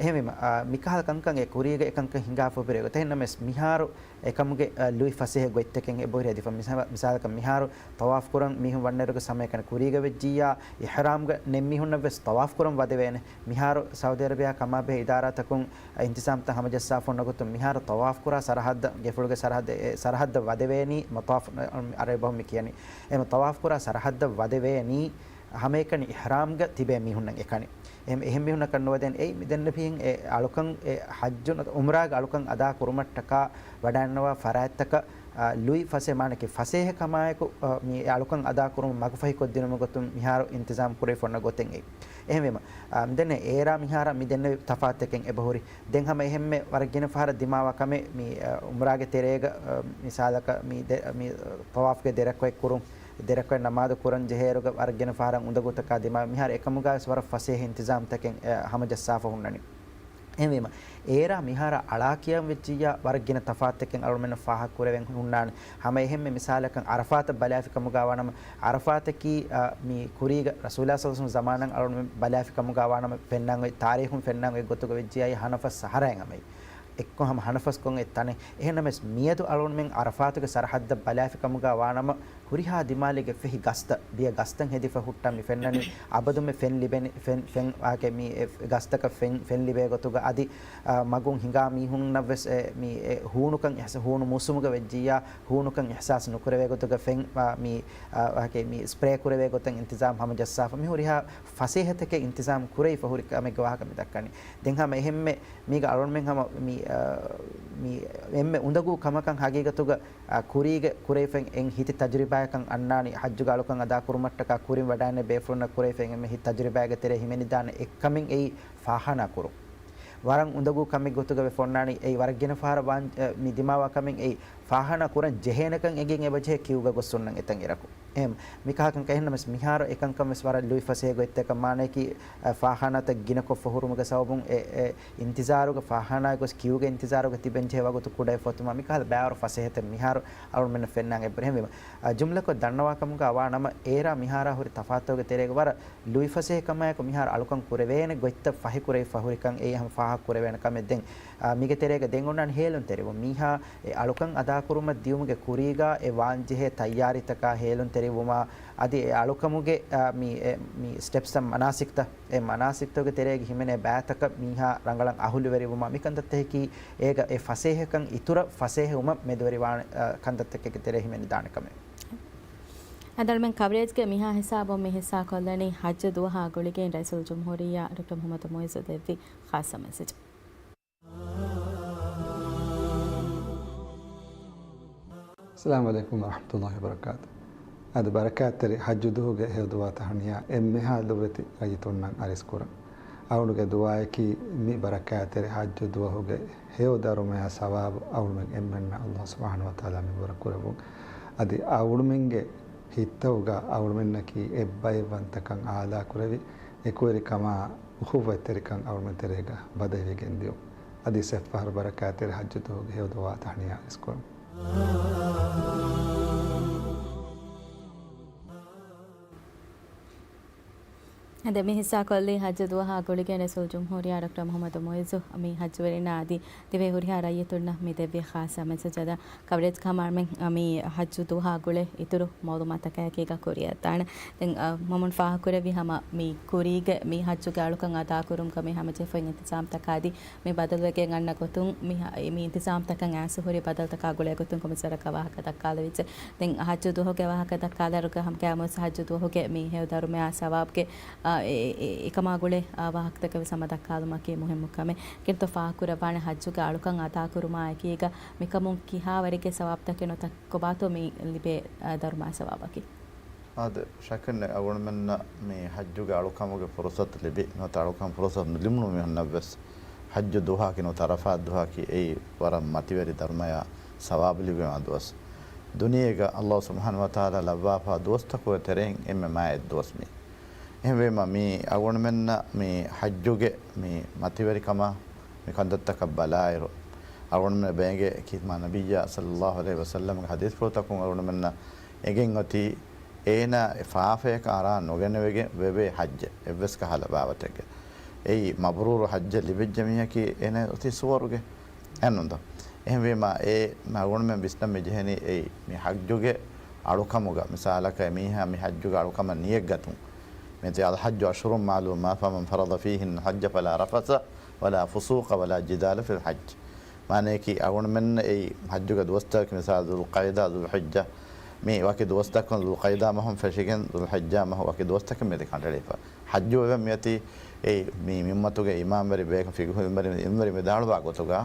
އެހެންވީމަ، އަ، މިކަހަލަ ކަންކަން އެ ކުރީގަ އެކަންކަން ހިނގާފަ އެބަހުރި ގޮތަށް. އެހެން ނަމަވެސް މިހާރު އެކަމުގެ، އަ، ލުއި ފަސޭހަ ގޮތްތަކެއް އެބަހުރި އަދި ފަ-، މިސާ-، މިސާލަކަށް މިހާރު ޠަވާފް ކުރަން މީހުން ވަންނައިރުގަ ސަމައެކަނި ކުރީގަ ވެއްޖިއްޔާ، އިޙްރާމްގަ ނެތް މީހުންނަށްވެސް ޠަވާފް ކުރަން ވަދެވޭނެ. މިހާރު ސައުދީ އަރަބިޔާ ކަމާބެހޭ އިދާރާތަކުން އިންތިޒާމްތައް ހަމަޖައްސާފަ އޮންނަ ގޮތުން މިހާރު ޠަވާފް ކުރާ ސަރަހައްދަށް، ގެފުޅުގެ ސަރަހައްދަށް، އެ ސަރަހައްދަށް ވަދެވޭނީ، މަޠާފް އަރަބި ބަހުން މި ކިޔަނީ. އެ ޠަވާފް ކުރާ ސަރަހައްދަށް ވަދެވޭނީ ހަމައެކަނި އިޙްރާމްގަ ތިބޭ މީހުންނަށް އެކަނި. އެހެން، އެހެން މީހުންނަކަށް ނުވަދެން އެއީ މިދެންނެވިހެން އެ އަޅުކަން، އެ ޙައްޖު ނުވަތަ ޢުމްރާގެ އަޅުކަން އަދާ ކުރުމަށްޓަކާ ވަޑައިންނަވާ ފަރާތްތަކަށް، އަ، ލުއި ފަސޭ-، މާނައަކީ ފަސޭހަ ކަމާއެކު، އަ، މި އެ އަޅުކަން އަދާ ކުރުމަށް މަގުފަހި ކޮށްދިނުމުގެ ގޮތުން މިހާރު އިންތިޒާމް ކުރެވިފަ އޮންނަ ގޮތެއް އެއީ. އެހެންވީމަ، އަ، މިދެންނެވި އޭރާ މިހާރާ މިދެންނެވި ތަފާތުތަކެއް އެބަހުރި. ދެން ހަމަ އެހެންމެ ވަރަށް ގިނަ ފަހަރަށް ދިމާވާ ކަމެއް މި، އަ، ޢުމްރާގެ ތެރޭގަ، އަ، މިސާލަކަށް މި ދެ-، މި، އަ، ޠަވާފްގެ ދެރަކުޢަތް ކުރުން، ދެރަކުޢަތް ނަމާދު ކުރަން ޖެހޭއިރުގަ ވަރަށް ގިނަ ފަހަރަށް އުނދަގޫތަކާ ދިމާވި. މިހާރު އެކަމުގަވެސް ވަރަށް ފަސޭހަ އިންތިޒާމްތަކެއް، އަ، ހަމަޖައްސާފަ ހުންނަނީ. އެހެންވީމަ، އޭރާ މިހާރާ އަޅާ ކިޔަން ވެއްޖިއްޔާ ވަރަށް ގިނަ ތަފާތުތަކެއް އަޅުމެންނަށް ފާހަގަ ކުރެވެން ހުންނާނެ. ހަމަ އެހެންމެ މިސާލަކަށް ޢަރަފާތަށް ބަލާފި ކަމުގަ ވާނަމަ، ޢަރަފާތަކީ، އަ، މި ކުރީގަ ރަސޫލާ ޞައްލަﷲު ޢަލައިހި ވަސައްލަމް ޒަމާނަށް އަޅުމެން ބަލާފި ކަމުގަ ވާނަމަ ފެންނަން އޮތް، ތާރީޚުން ފެންނަން އޮތް ގޮތުގަ ވެއްޖިއްޔާ ހަނަފަސް ސަހަރާއިން ހަމައި. އެއްކޮށް ހަމަ ހަނަފަސްކޮށް އެ ތަނެއް. އެހެން ނަމަވެސް މިއަދު އަޅުމެން ޢަރަފާތުގެ ސަރަހައްދަށް ބަލާފި ކަމުގަ ވާނަމަ، ހުރިހާ ދިމާލެއްގެ ފެހި ގަސްތައް، ބިޔަ ގަސްތައް ހެދިފަ ހުއްޓަ މި ފެންނަނީ، އަބަދުމެ ފެން ލިބެނި، ފެން، ފެން ވާކެ މި އެ ގަސްތަކަށް ފެން، ފެން ލިބޭ ގޮތުގަ އަދި، އަ، މަގުން ހިނގާ މީހުންނަށްވެސް އެ މި އެ ހޫނުކަން އިހްސ-، ހޫނު މޫސުމުގަ ވެއްޖިއްޔާ، ހޫނުކަން އިހްސާސް ނުކުރެވޭ ގޮތުގަ ފެން، އަ، މި، އަ، ވާކެ މި ސްޕްރޭ ކުރެވޭ ގޮތަށް އިންތިޒާމް ހަމަޖައްސާފަ. މި ހުރިހާ ފަސޭހަތަކެއް އިންތިޒާމް ކުރެވިފަ ހުރި ކަމެއްގެ ވާހަކަ މި ދައްކަނީ. ދެން ހަމަ އެހެންމެ މީގަ އަޅުންމެން ހަމަ މި، އަ، މި އެންމެ އުނދަގޫ ކަމަކަށް ހަގީގަތުގަ، އަ، ކުރީގެ ކުރެވިފައި އެން ހިތި ތަޖުރިބާއަކަށް އަންނާނީ، ޙައްޖުގެ އަޅުކަން އަދާކުރުމަށްޓަކާ ކުރިން ވަޑައިން ބޭފުޅުންނަށް ކުރެވިފައި އެންމެ ހިތި ތަޖުރިބާގެ ތެރޭ ހިމެނިދާނެ އެއްކަމެއް އެއީ ފާޚާނާ ކުރުން. ވަރަށް އުނދަގޫ ކަމެއް ގޮތުގަ ވެފަ އޮންނާނީ، އެއީ ވަރަށް ގިނަ ފަހަރަށް ވާން-، އަ، މި ދިމާވާ ކަމެއް އެއީ ފާޚާނާ ކުރަން ޖެހޭނެކަން އެނގިން އެބަޖެހޭ ކިއުގަ ގޮސް ހުންނަން އެތަން އިރަކު. އެހެން މިކަހަލަ ކަންކަން. އެހެން ނަމަވެސް މިހާރު އެކަންކަން ވެސް ވަރަށް ލުއިފަސޭހަ ގޮތްތަކަށް މާނައަކީ، އަ، ފާޚާނާތައް ގިނަކޮށްފަ ހުރުމުގެ ސަބަބުން އެ، އެ އިންތިޒާރުގަ ފާޚާނާއަށް ގޮސް ކިއުގަ އިންތިޒާރުގަ ތިބެން ޖެހޭ ވަގުތު ކުޑަވެފަ އޮތުމާ މިކަހަލަ ބައިވަރު ފަސޭހަތައް މިހާރު އަޅުންމެންނަށް ފެންނާން އެބަހުރި. އެހެންވީމަ، އަ، ޖުމްލަކޮށް ދަންނަވާ ކަމުގަ ވާ ނަމަ އޭރާ މިހާރާ ހުރި ތަފާތުގެ ތެރޭގަ ވަރަށް ލުއިފަސޭހަކަމާއެކު މިހާރު އަޅުކަން ކުރެވޭނެ ގޮތްތައް ފަހިކުރެވިފަ ހުރިކަން އެއީ ހަމަ ފާހަގަ ކުރެވޭނެ ކަމެއް. ދެން، އާ، މީގެ ތެރޭގަ ދެން އޮންނާނީ ހޭލުންތެރިވުން. މީހާ އެ އަޅުކަން އަދާކުރުމަށް ދިޔުމުގެ ކުރީގަ އެ ވާންޖެހޭ ތައްޔާރީތަކާ ހޭލުންތެރި ވުމާ، އަދި އެ އަޅުކަމުގެ، އާ، މި، އެ، މި ސްޓެޕްސް އަށް މަނާސިކްތައް، އެ މަނާސިކްތަކުގެ ތެރޭގަ ހިމެނޭ ބައިތަކަށް މީހާ ރަނގަޅަށް އަހުލުވެރިވުމާ، މިކަންތައްތަކަކީ އޭގަ އެ ފަސޭހަކަން އިތުރަށް ފަސޭހަވުމަށް މެދުވެރިވާނެ، އާ، ކަންތައްތަކެއްގެ ތެރޭ ހިމެނިދާނެ ކަމެއް. އަދި އަޅުމެން ކަވަރޭޖްގެ މިހާ ހިސާބުން މި ހިއްސާ ކޮށްލަނީ ޙައްޖު ދުވަހާ ގުޅިގެން ރައީސުލް ޖުމްހޫރިއްޔާ ޑޮކްޓަރ މުޙައްމަދު މުޢިއްޒު ދެއްވި ޚާއްޞަ މެސެޖު. އައްސަލާމު ޢަލައިކުމް ވަރަޙްމަތުﷲި ވަބަރަކާތު. އަދި ބަރަކާތްތެރި ޙައްޖު ދުވަހުގެ ހެޔޮ ދުވާތަށް ހަނިޔާ އެންމެހާ ލޮބުވެތި ރައްޔިތުންނަށް އަރިސްކުރަން. އަޅުގެ ދުޢާއަކީ މި ބަރަކާތްތެރި ޙައްޖު ދުވަހުގެ ހެޔޮ ދަރުމަޔާ ސަވާބު އަޅުމެން އެންމެންނަށް ﷲ ސުބްޙާނަހޫ ވަތަޢާލާ މި ބުރަކުރެއްވުން. އަދި އަޅުމެންގެ ހިތްތަކުގަ އަޅުމެންނަކީ އެއްބައިވަންތަކަން އާލާކުރެވި، އެކުވެރިކަމާ އުޚުއްވަތްތެރިކަން އަޅުމެން ތެރޭގަ ބަދަހިވެގެން ދިޔުން. އަދި ސަތްފަހަރު ބަރަކާތްތެރި ޙައްޖު ދުވަހުގެ ހެޔޮ ދުވާތައް ހަނިޔާ އަރިސްކުރުން. އަދި މި ހިއްސާ ކޮށްލީ ޙައްޖު ދުވަހާ ގުޅިގެން ރައީސުލް ޖުމްހޫރިއްޔާ ޑޮކްޓަރ މުޙައްމަދު މުޢިއްޒު މި ޙައްޖުވެރިންނާ އަދި ދިވެހި ހުރިހާ ރައްޔިތުންނަށް މި ދެއްވި ޚާއްޞަ މެސެޖަށް. ކަވަރޭޖް ކަމާމެން މި ޙައްޖު ދުވަހާ ގުޅޭ އިތުރު މައުލޫމާތަކާއެކީގަ ކުރިއަށްދާނެ. ދެން، އަ، މަމުން ފާހަގަކުރެއްވި ހަމަ މި ކުރީގެ މި ޙައްޖުގެ އަޅުކަން އަދާކުރުމުގަ މި ހަމަޖެހިފައި އިންތިޒާމްތަކާ އަދި މި ބަދަލުވެގެން އަންނަ ގޮތުން މި ހަ-، މި އިންތިޒާމްތަކަށް އައިސް ހުރި ބަދަލުތަކާ ގުޅޭ ގޮތުން ކޮމިސަރަކަށް ވާހަކަ ދައްކާލެވިއްޖެ. ދެން ޙައްޖު ދުވަހުގެ ވާހަކަ ދައްކާލާއިރުގަ ހަމަ ގައިމުވެސް ޙައްޖު ދުވަހުގެ މި ހެޔޮ ދަރުމަޔާ ސަވާބުގެ، އަ، އެ، އެ، އެ، އެކަމާ ގުޅޭ، އަ، ވާހަކަތަކެއް ވެސް ހަމަ ދައްކާލުމަކީ މުހިއްމު ކަމެއް. ކިންތޯ ފާހަގަކުރައްވާނެ ޙައްޖުގެ އަޅުކަން އަދާކުރުމާއެކީގަ މިކަމުން ކިހާވަރެއްގެ ސަވާބުތަކެއް ނުވަތަ ކޮބާތޯ މި ލިބޭ، އަ، ދަރުމަޔާ ސަވާބަކީ؟ އާދެ، ޝައްކެއް ނެތް އަޅުގަނޑުމެންނަށް މި ޙައްޖުގެ އަޅުކަމުގެ ފުރުޞަތު ލިބި، ނުވަތަ އަޅުކަން ފުރުޞަތު ނުލިބުނު މީހުންނަށްވެސް ޙައްޖު ދުވަހަކީ ނުވަތަ ޢަރަފާތް ދުވަހަކީ އެއީ ވަރަށް މަތިވެރި ދަރުމަޔާ ސަވާބު ލިބޭ ދުވަސް. ދުނިޔޭގަ ﷲ ސުބްޙާނަހޫ ވަތަޢާލާ ލައްވާފާ ދުވަސްތަކުގެ ތެރެއިން އެންމެ މާތް ދުވަސް މީ. އެހެންވީމަ، މި އަޅުގަނޑުމެންނަށް މި ޙައްޖުގެ މި މަތިވެރިކަމާ މި ކަންތައްތަކަށް ބަލާއިރު، އަޅުގަނޑުމެން ބޭނގޭ ކީރިތި ނަބިއްޔާ ޞައްލައްލާހު ޢަލައިހި ވަސައްލަމްގެ ޙަދީޘްފުޅުތަކުން އަޅުގަނޑުމެންނަށް އެނގެން އޮތީ، އޭނާ ފާފަޔަކަށް އަރާ ނުގެނެވިގެން ވެވޭ ޙައްޖެއް އެއްވެސް ކަހަލަ ބާވަތެއްގެ. އެއީ މަބްރޫރު ޙައްޖެއް ލިބިއްޖެ މީހަކީ އޭނާ އޮތީ ސުވަރުގެ. އެހެންނުންތޯ؟ އެހެންވީމަ، އެ އަޅުގަނޑުމެން ވިސްނަން މި ޖެހެނީ އެއީ މި ޙައްޖުގެ އަޅުކަމުގަ، މިސާލަކަށް އެ މީހާ މި ޙައްޖުގެ އަޅުކަމަށް ނިޔަތްގަތުން. މިތި الحج أشهر معلومات فمن فرض فيهن الحج فلا رفث ولا فسوق ولا جدال في الحج. މާނަޔަކީ އަޅުގަނޑުމެން އެއީ ޙައްޖުގެ ދުވަސްތަކަކީ މިސާލު ޛުލްޤަޢިދާ، ޛުލްޙިއްޖާ، މި ވަކި ދުވަސްތަކުން ޛުލްޤަޢިދާ މަހުން ފެށިގެން ޛުލްޙިއްޖާ މަހު ވަކި ދުވަސްތަކެއް މިއަދި ކަނޑައެޅިފަ. ޙައްޖު އެބަ މިއޮތީ އެ މި، މި އުއްމަތުގެ އިމާމްވެރި ބޭކަން ފިޤުހުވެރިން ވެރި މި ދާޅުވާ ގޮތުގަ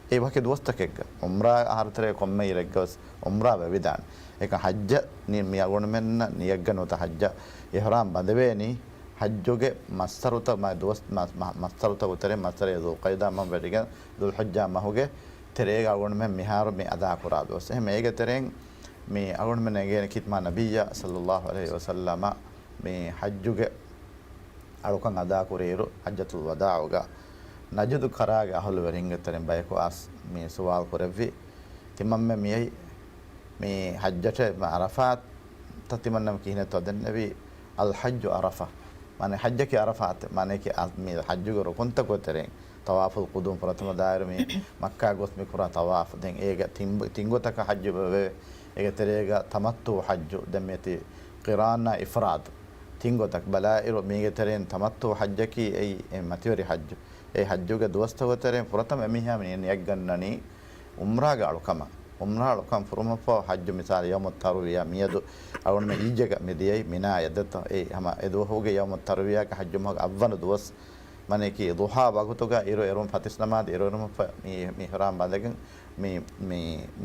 އެ ވަކި ދުވަސްތަކެއްގަ ޢުމްރާ އަހަރުތެރޭ ކޮންމެ އިރެއްގަވެސް ޢުމްރާ ވެވިދާނެ. އެކަ ޙައްޖަށް ނި-، މި އަޅުގަނޑުމެންނަށް ނިޔަތްގަ ނުވަތަ ޙައްޖަށް އިޙްރާމް ބަނދެވޭނީ ޙައްޖުގެ މައްސަރުތަ-، މަ-، ދުވަސް-، މަ-، މަ-، މައްސަރުތަކު ތެރެ މައްސަރެ ޛުލްޤަޢިދާ މަހު ވެށިގެން ޛުލްޙިއްޖާ މަހުގެ ތެރޭގަ އަޅުގަނޑުމެން މިހާރު މި އަދާކުރާ ދުވަސް. އެހެން އޭގެ ތެރެއިން މި އަޅުގަނޑުމެން އެނގޭނެ ކީރިތި ނަބިއްޔާ ޞައްލައްލާހު ޢަލައިހި ވަސައްލަމަ މި ޙައްޖުގެ އަޅުކަން އަދާކުރިއިރު، ޙައްޖަތުލް ވަދާޢުގަ ނަޖުދު ކަރާގެ އަހުލުވެރިންގެ ތެރެއިން ބަޔަކު އައިސް މި ސުވާލު ކުރެއްވި. ތިމަންމެ މިއައީ މި ޙައްޖަށޭ ޢަރަފާތް ތައް ތިމަންނަމެ ކިހިނެއްތޯ ދެންނެވީ؟ އަލްޙައްޖު ޢަރަފާތު. މާނަ ޙައްޖަކީ ޢަރަފާތެއް. މާނަޔަކީ އަ-، މި ޙައްޖުގެ ރުކުންތަކުގެ ތެރެއިން ޠަވާފުލް ޤުދޫމް ފުރަތަމަ ދާއިރު މި މައްކާ ގޮސް މި ކުރާ ޠަވާފު. ދެން އޭގަ ތިން، ތިންގޮތަކަށް ޙައްޖު ވެ-، ވެ-، އޭގެ ތެރޭގަ ތަމައްތުޢު ޙައްޖު. ދެން މިއޮތީ ޤިރާނާ އިފްރާދު. ތިންގޮތަކަށް ބަލާއިރު، މީގެ ތެރެއިން ތަމައްތުޢު ޙައްޖަކީ އެއީ އެ މަތިވެރި ޙައްޖު. އެ ޙައްޖުގެ ދުވަސްތަކުގެ ތެރެއިން ފުރަތަމަ އެމީހާ މި ނިޔަތްގަންނަނީ ޢުމްރާގެ އަޅުކަމަށް. ޢުމްރާ އަޅުކަން ފުރުމަށްފަހު ޙައްޖު މިސާލު ޔައުމު ތަރުވިޔާ މިއަދު އަޅުގަނޑުމެން އިއްޔެގަ މި ދިޔައީ މިނާޔަށް ދެއްތޯ. އެ ހަމަ އެ ދުވަހުގެ ޔައުމު ތަރުވިޔާގެ ޙައްޖު މަހުގެ އަށްވަނަ ދުވަސް، މާނަޔަކީ ޟުޙާ ވަގުތުގަ އިރު އެރުން ފަތިސް ނަމާދު އިރު އެރުމަށްފަހު މި، މި އިޙްރާމް ބަނދެގެން މި، މި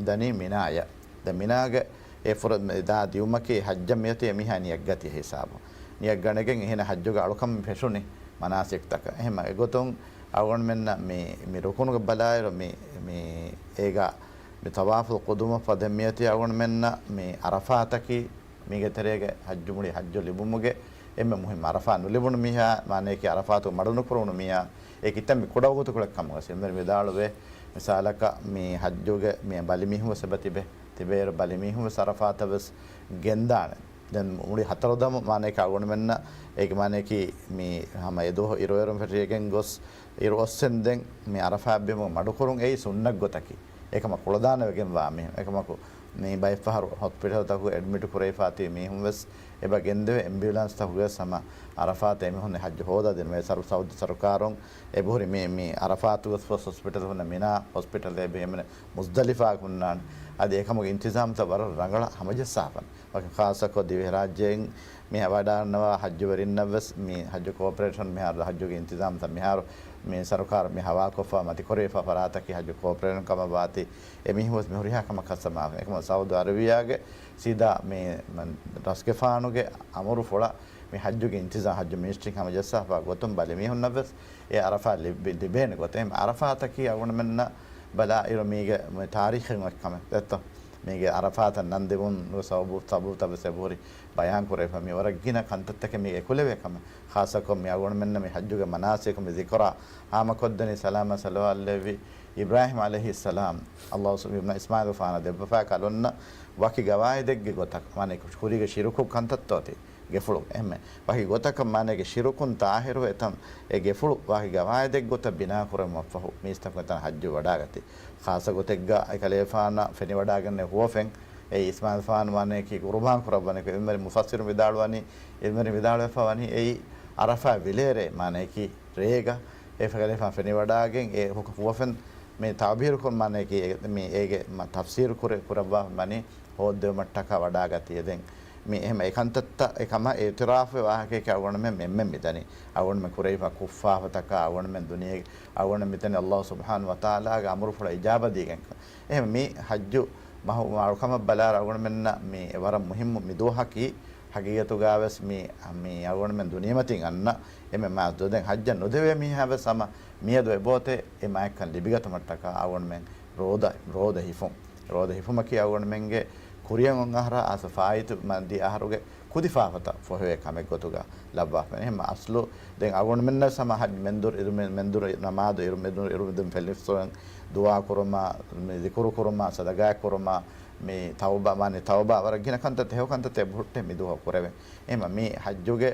ދަނީ މިނާޔަށް. ދެން މިނާގެ އެ ފުރަ-، ދާ ދިއުމަކީ ޙައްޖަށް މިއޮތީ އެމީހާ ނިޔަތްގަތި ހިސާބު. ނިޔަތްގަނެގެން އެހެން ޙައްޖުގެ އަޅުކަން ފެށުނީ މަނާސިކްތަކަށް. އެހެން އެގޮތުން އަޅުގަނޑުމެންނަށް މި، މި ރުކުނުގެ ބަލާއިރު މި، މި އޭގަ މި ޠަވާފުލް ޤުދޫމަށްފަހު ދެން މިއޮތީ އަޅުގަނޑުމެންނަށް މި ޢަރަފާތަކީ މީގެ ތެރޭގެ ޙައްޖު މުޅި ޙައްޖު ލިބުމުގެ އެންމެ މުހިއްމު. ޢަރަފާ ނުލިބުނު މީހާ، މާނަޔަކީ ޢަރަފާތު މަޑުނުކުރުވުނު މީހާ، އެ ކިތަންމެ ކުޑަ ވަގުތުކޮޅެއް ކަމުގަ ސިންވެރި ވިދާޅުވޭ. މިސާލަކަށް މި ޙައްޖުގެ މި ބަލިމީހުން ވެސް އެބަ ތިބެ، ތިބޭއިރު ބަލިމީހުން ވެސް ޢަރަފާތަށް ވެސް ގެންދާނެ. ދެން މުޅި ހަތަރު ދަމު މާނަޔަކީ އަޅުގަނޑުމެންނަށް އޭގެ މާނަޔަކީ މި ހަމަ އެ ދުވަހު އިރުއެރުން ފެށިގެން ގޮސް އިރު އޮއްސެން ދެން މި ޢަރަފާތް ބިމުގަ މަޑުކުރުން އެއީ ސުންނަތް ގޮތަކީ. އެކަމަކު ކުޅަދާނަވެގެންވާ މީހުން. އެކަމަކު މި ބައެއްފަހަރު ހޮސްޕިޓަލްތަކުގަ އެޑްމިޓް ކުރެވިފާތީ މީހުން ވެސް އެބަ ގެންދެވޭ އެމްބިއުލާންސްތަކުގަ ވެސް ހަމަ އަރަފާތަށް އެމީހުން ހައްޖު ހޯދާ ދިނުމަށް ސަރު-، ސައުދީ ސަރުކާރުން އެބަހުރި މި، މި އަރަފާތު ވެސް ހޮސްޕިޓަލް ހުންނަ މިނާ ހޮސްޕިޓަލް އެބަ ހިމެނޭ މުޒްދަލިފާ ހުންނާނެ. އަދި އެކަމުގެ އިންތިޒާމްތައް ވަރަށް ރަނގަޅަށް ހަމަޖައްސާފަ. ވަކި ޚާއްޞަކޮށް ދިވެހިރާއްޖޭން މި ވަޑާންނަވާ ހައްޖުވެރިންނަށް ވެސް މި ހައްޖު ކޯޕަރޭޝަން މިހާރު ހައްޖުގެ އިންތިޒާމްތައް މިހާރު މި ސަރުކާރު މި ހަވާކޮށްފަ މަތިކުރެވިފަ ފަރާތަކީ ހައްޖު ކޯޕަރޭޝަން ކަމަށް ވާތީ އެމީހުން ވެސް މި ހުރިހާ ކަމަކަށް ސަމާ. އެކަމަ ސައުދު އަރަބިޔާގެ ސީދާ މި ރަސްގެފާނުގެ އަމުރުފުޅަށް މި ހައްޖުގެ އިންތިޒާ ހައްޖު މިނިސްޓްރީން ހަމަޖައްސާފަ ގޮތުން ބަލި މީހުންނަށް ވެސް އެ އަރަފާ ލިބި-، ލިބޭނެ ގޮތެއް. އަރަފާތަކީ އަޅުގަނޑުމެންނަށް ބަލާ އިރު މީގެ މި ތާރީޚެއް އޮތް ކަމެއް ދެއްތޯ. މީގެ އަރަފާތަށް ނަން ދެވުނު ސަބަބު، ސަބަބުތައް ވެސް އެބަހުރި ބަޔާން ކުރެވިފަ. މި ވަރަށް ގިނަ ކަންތައްތަކެއް މީގެ އެކުލެވޭ ކަމެއް. ޚާއްޞަކޮށް މި އަޅުގަނޑުމެންނަށް މި ހައްޖުގެ މަނާސިކު މި ޒިކުރާ ހާމަކޮށްދެނީ ސަލާމަތް ސަލަވާތް ލެއްވި އިބްރާހިމް ޢަލައިހިއްސަލާމް، ﷲ ސު-، އިބްރާ-، އިސްމާޢީލުފާނަށް ދެއްވަފާ ކަލޮންނަށް ވަކި ގަވާއިދެއްގެ ގޮތަށް، މާނަ ކުރީގެ ޝިރުކު ކަންތައްތޯތީ ގެފުޅު އެހެންމެ ވަކި ގޮތަކަށް މާނައެކެ ޝިރުކުން ޠާހިރު އެތަން އެ ގެފުޅު ވަކި ގަވާއިދެއްގެ ގޮތަށް ބިނާ ކުރެވުމަށްފަހު މީސްތަކުން އެތަނަށް ހައްޖު ވަޑާގަތީ. ޚާއްޞަ ގޮތެއްގަ އެކަލޭފާނަށް ފެނިވަޑާގަންނެވި ހުވަފެން އެ އިސްމާޢީލުފާނު މާނައަކީ ޤުރުބާން ކުރައްވަނިކޮށް އިލްމުވެރި މުފައްސިރު ވިދާޅުވަނީ، އިލްމުވެރި ވިދާޅުވެފަ ވަނީ އެއީ އަރަފާ ވިލޭރޭ މާނައަކީ ރޭގަ އެ ކަލޭފާނު ފެނިވަޑާގެން އެ ހު-، ހުވަފެން މި ތަޢުބީރު ކުރު މާނައަކީ އެ-، މި އޭގެ މަ-، ތަފްސީރު ކުރެ-، ކުރައްވާ ވަނީ ހޯއްދެވުމަށްޓަކާ ވަޑާގަތީ އެދެން. މި އެހެމަ އެކަންތައްތައް އެކަމަށް އިޢުތިރާފުވެ ވާހަކައެކޭ އަޅުގަނޑުމެން އެންމެން މިދަނީ. އަޅުގަނޑުމެން ކުރެވިފަ ކުށްފާފަތަކާ އަޅުގަނޑުމެން ދުނިޔޭގެ އަޅުގަނޑުމެން މިދަނީ ﷲ ސުބްޙާނަހޫ ވަތަޢާލާގެ އަމުރުފުޅަށް އިޖާބަ ދީގެން. އެހެމަ މި ހައްޖު މަހު އަޅުކަމަށް ބަލާއިރު އަޅުގަނޑުމެންނަށް މި ވަރަށް މުހިއްމު މި ދުވަހަކީ ހަގީގަތުގަ ވެސް މި، މި އަޅުގަނޑުމެން ދުނިޔެމަތިން އަންނަ އެންމެ މާ ދެން ހައްޖަށް ނުދެވޭ މީހާ ވެސް ހަމަ މިއަދު އެބައޮތޭ އެ މާތްކަން ލިބިގަތުމަށްޓަކާ އަޅުގަނޑުމެން ރޯދަ، ރޯދަ ހިފުން. ރޯދަ ހިފުމަކީ އަޅުގަނޑުމެންގެ ކުރިއަށް އޮން އަހަރާ އާސަ ފާއިތު މަ-، ދި އަހަރުގެ ކުދި ފާފަތައް ފޮހެވޭ ކަމެއް ގޮތުގަ ލައްވާފަ. އެހެން އަސްލު ދެން އަޅުގަނޑުމެންނަށް ހަމަ ހައްޖު މެންދުރު އިރު-، މެ-، މެންދުރު ނަމާދު އިރު-، މެދު-، އިރު-، މެދުން ފެށިފަ ދުޢާ ކުރުމާ، މި ޒިކުރު ކުރުމާ، ސަދަގާތް ކުރުމާ، މި ތައުބާ، މާނަ ތައުބާ ވަރަށް ގިނަ ކަންތައް ހެޔޮ ކަންތައް އެބަހުއްޓޭ މި ދުވަހު ކުރެވެން. އެހެން މި ހައްޖުގެ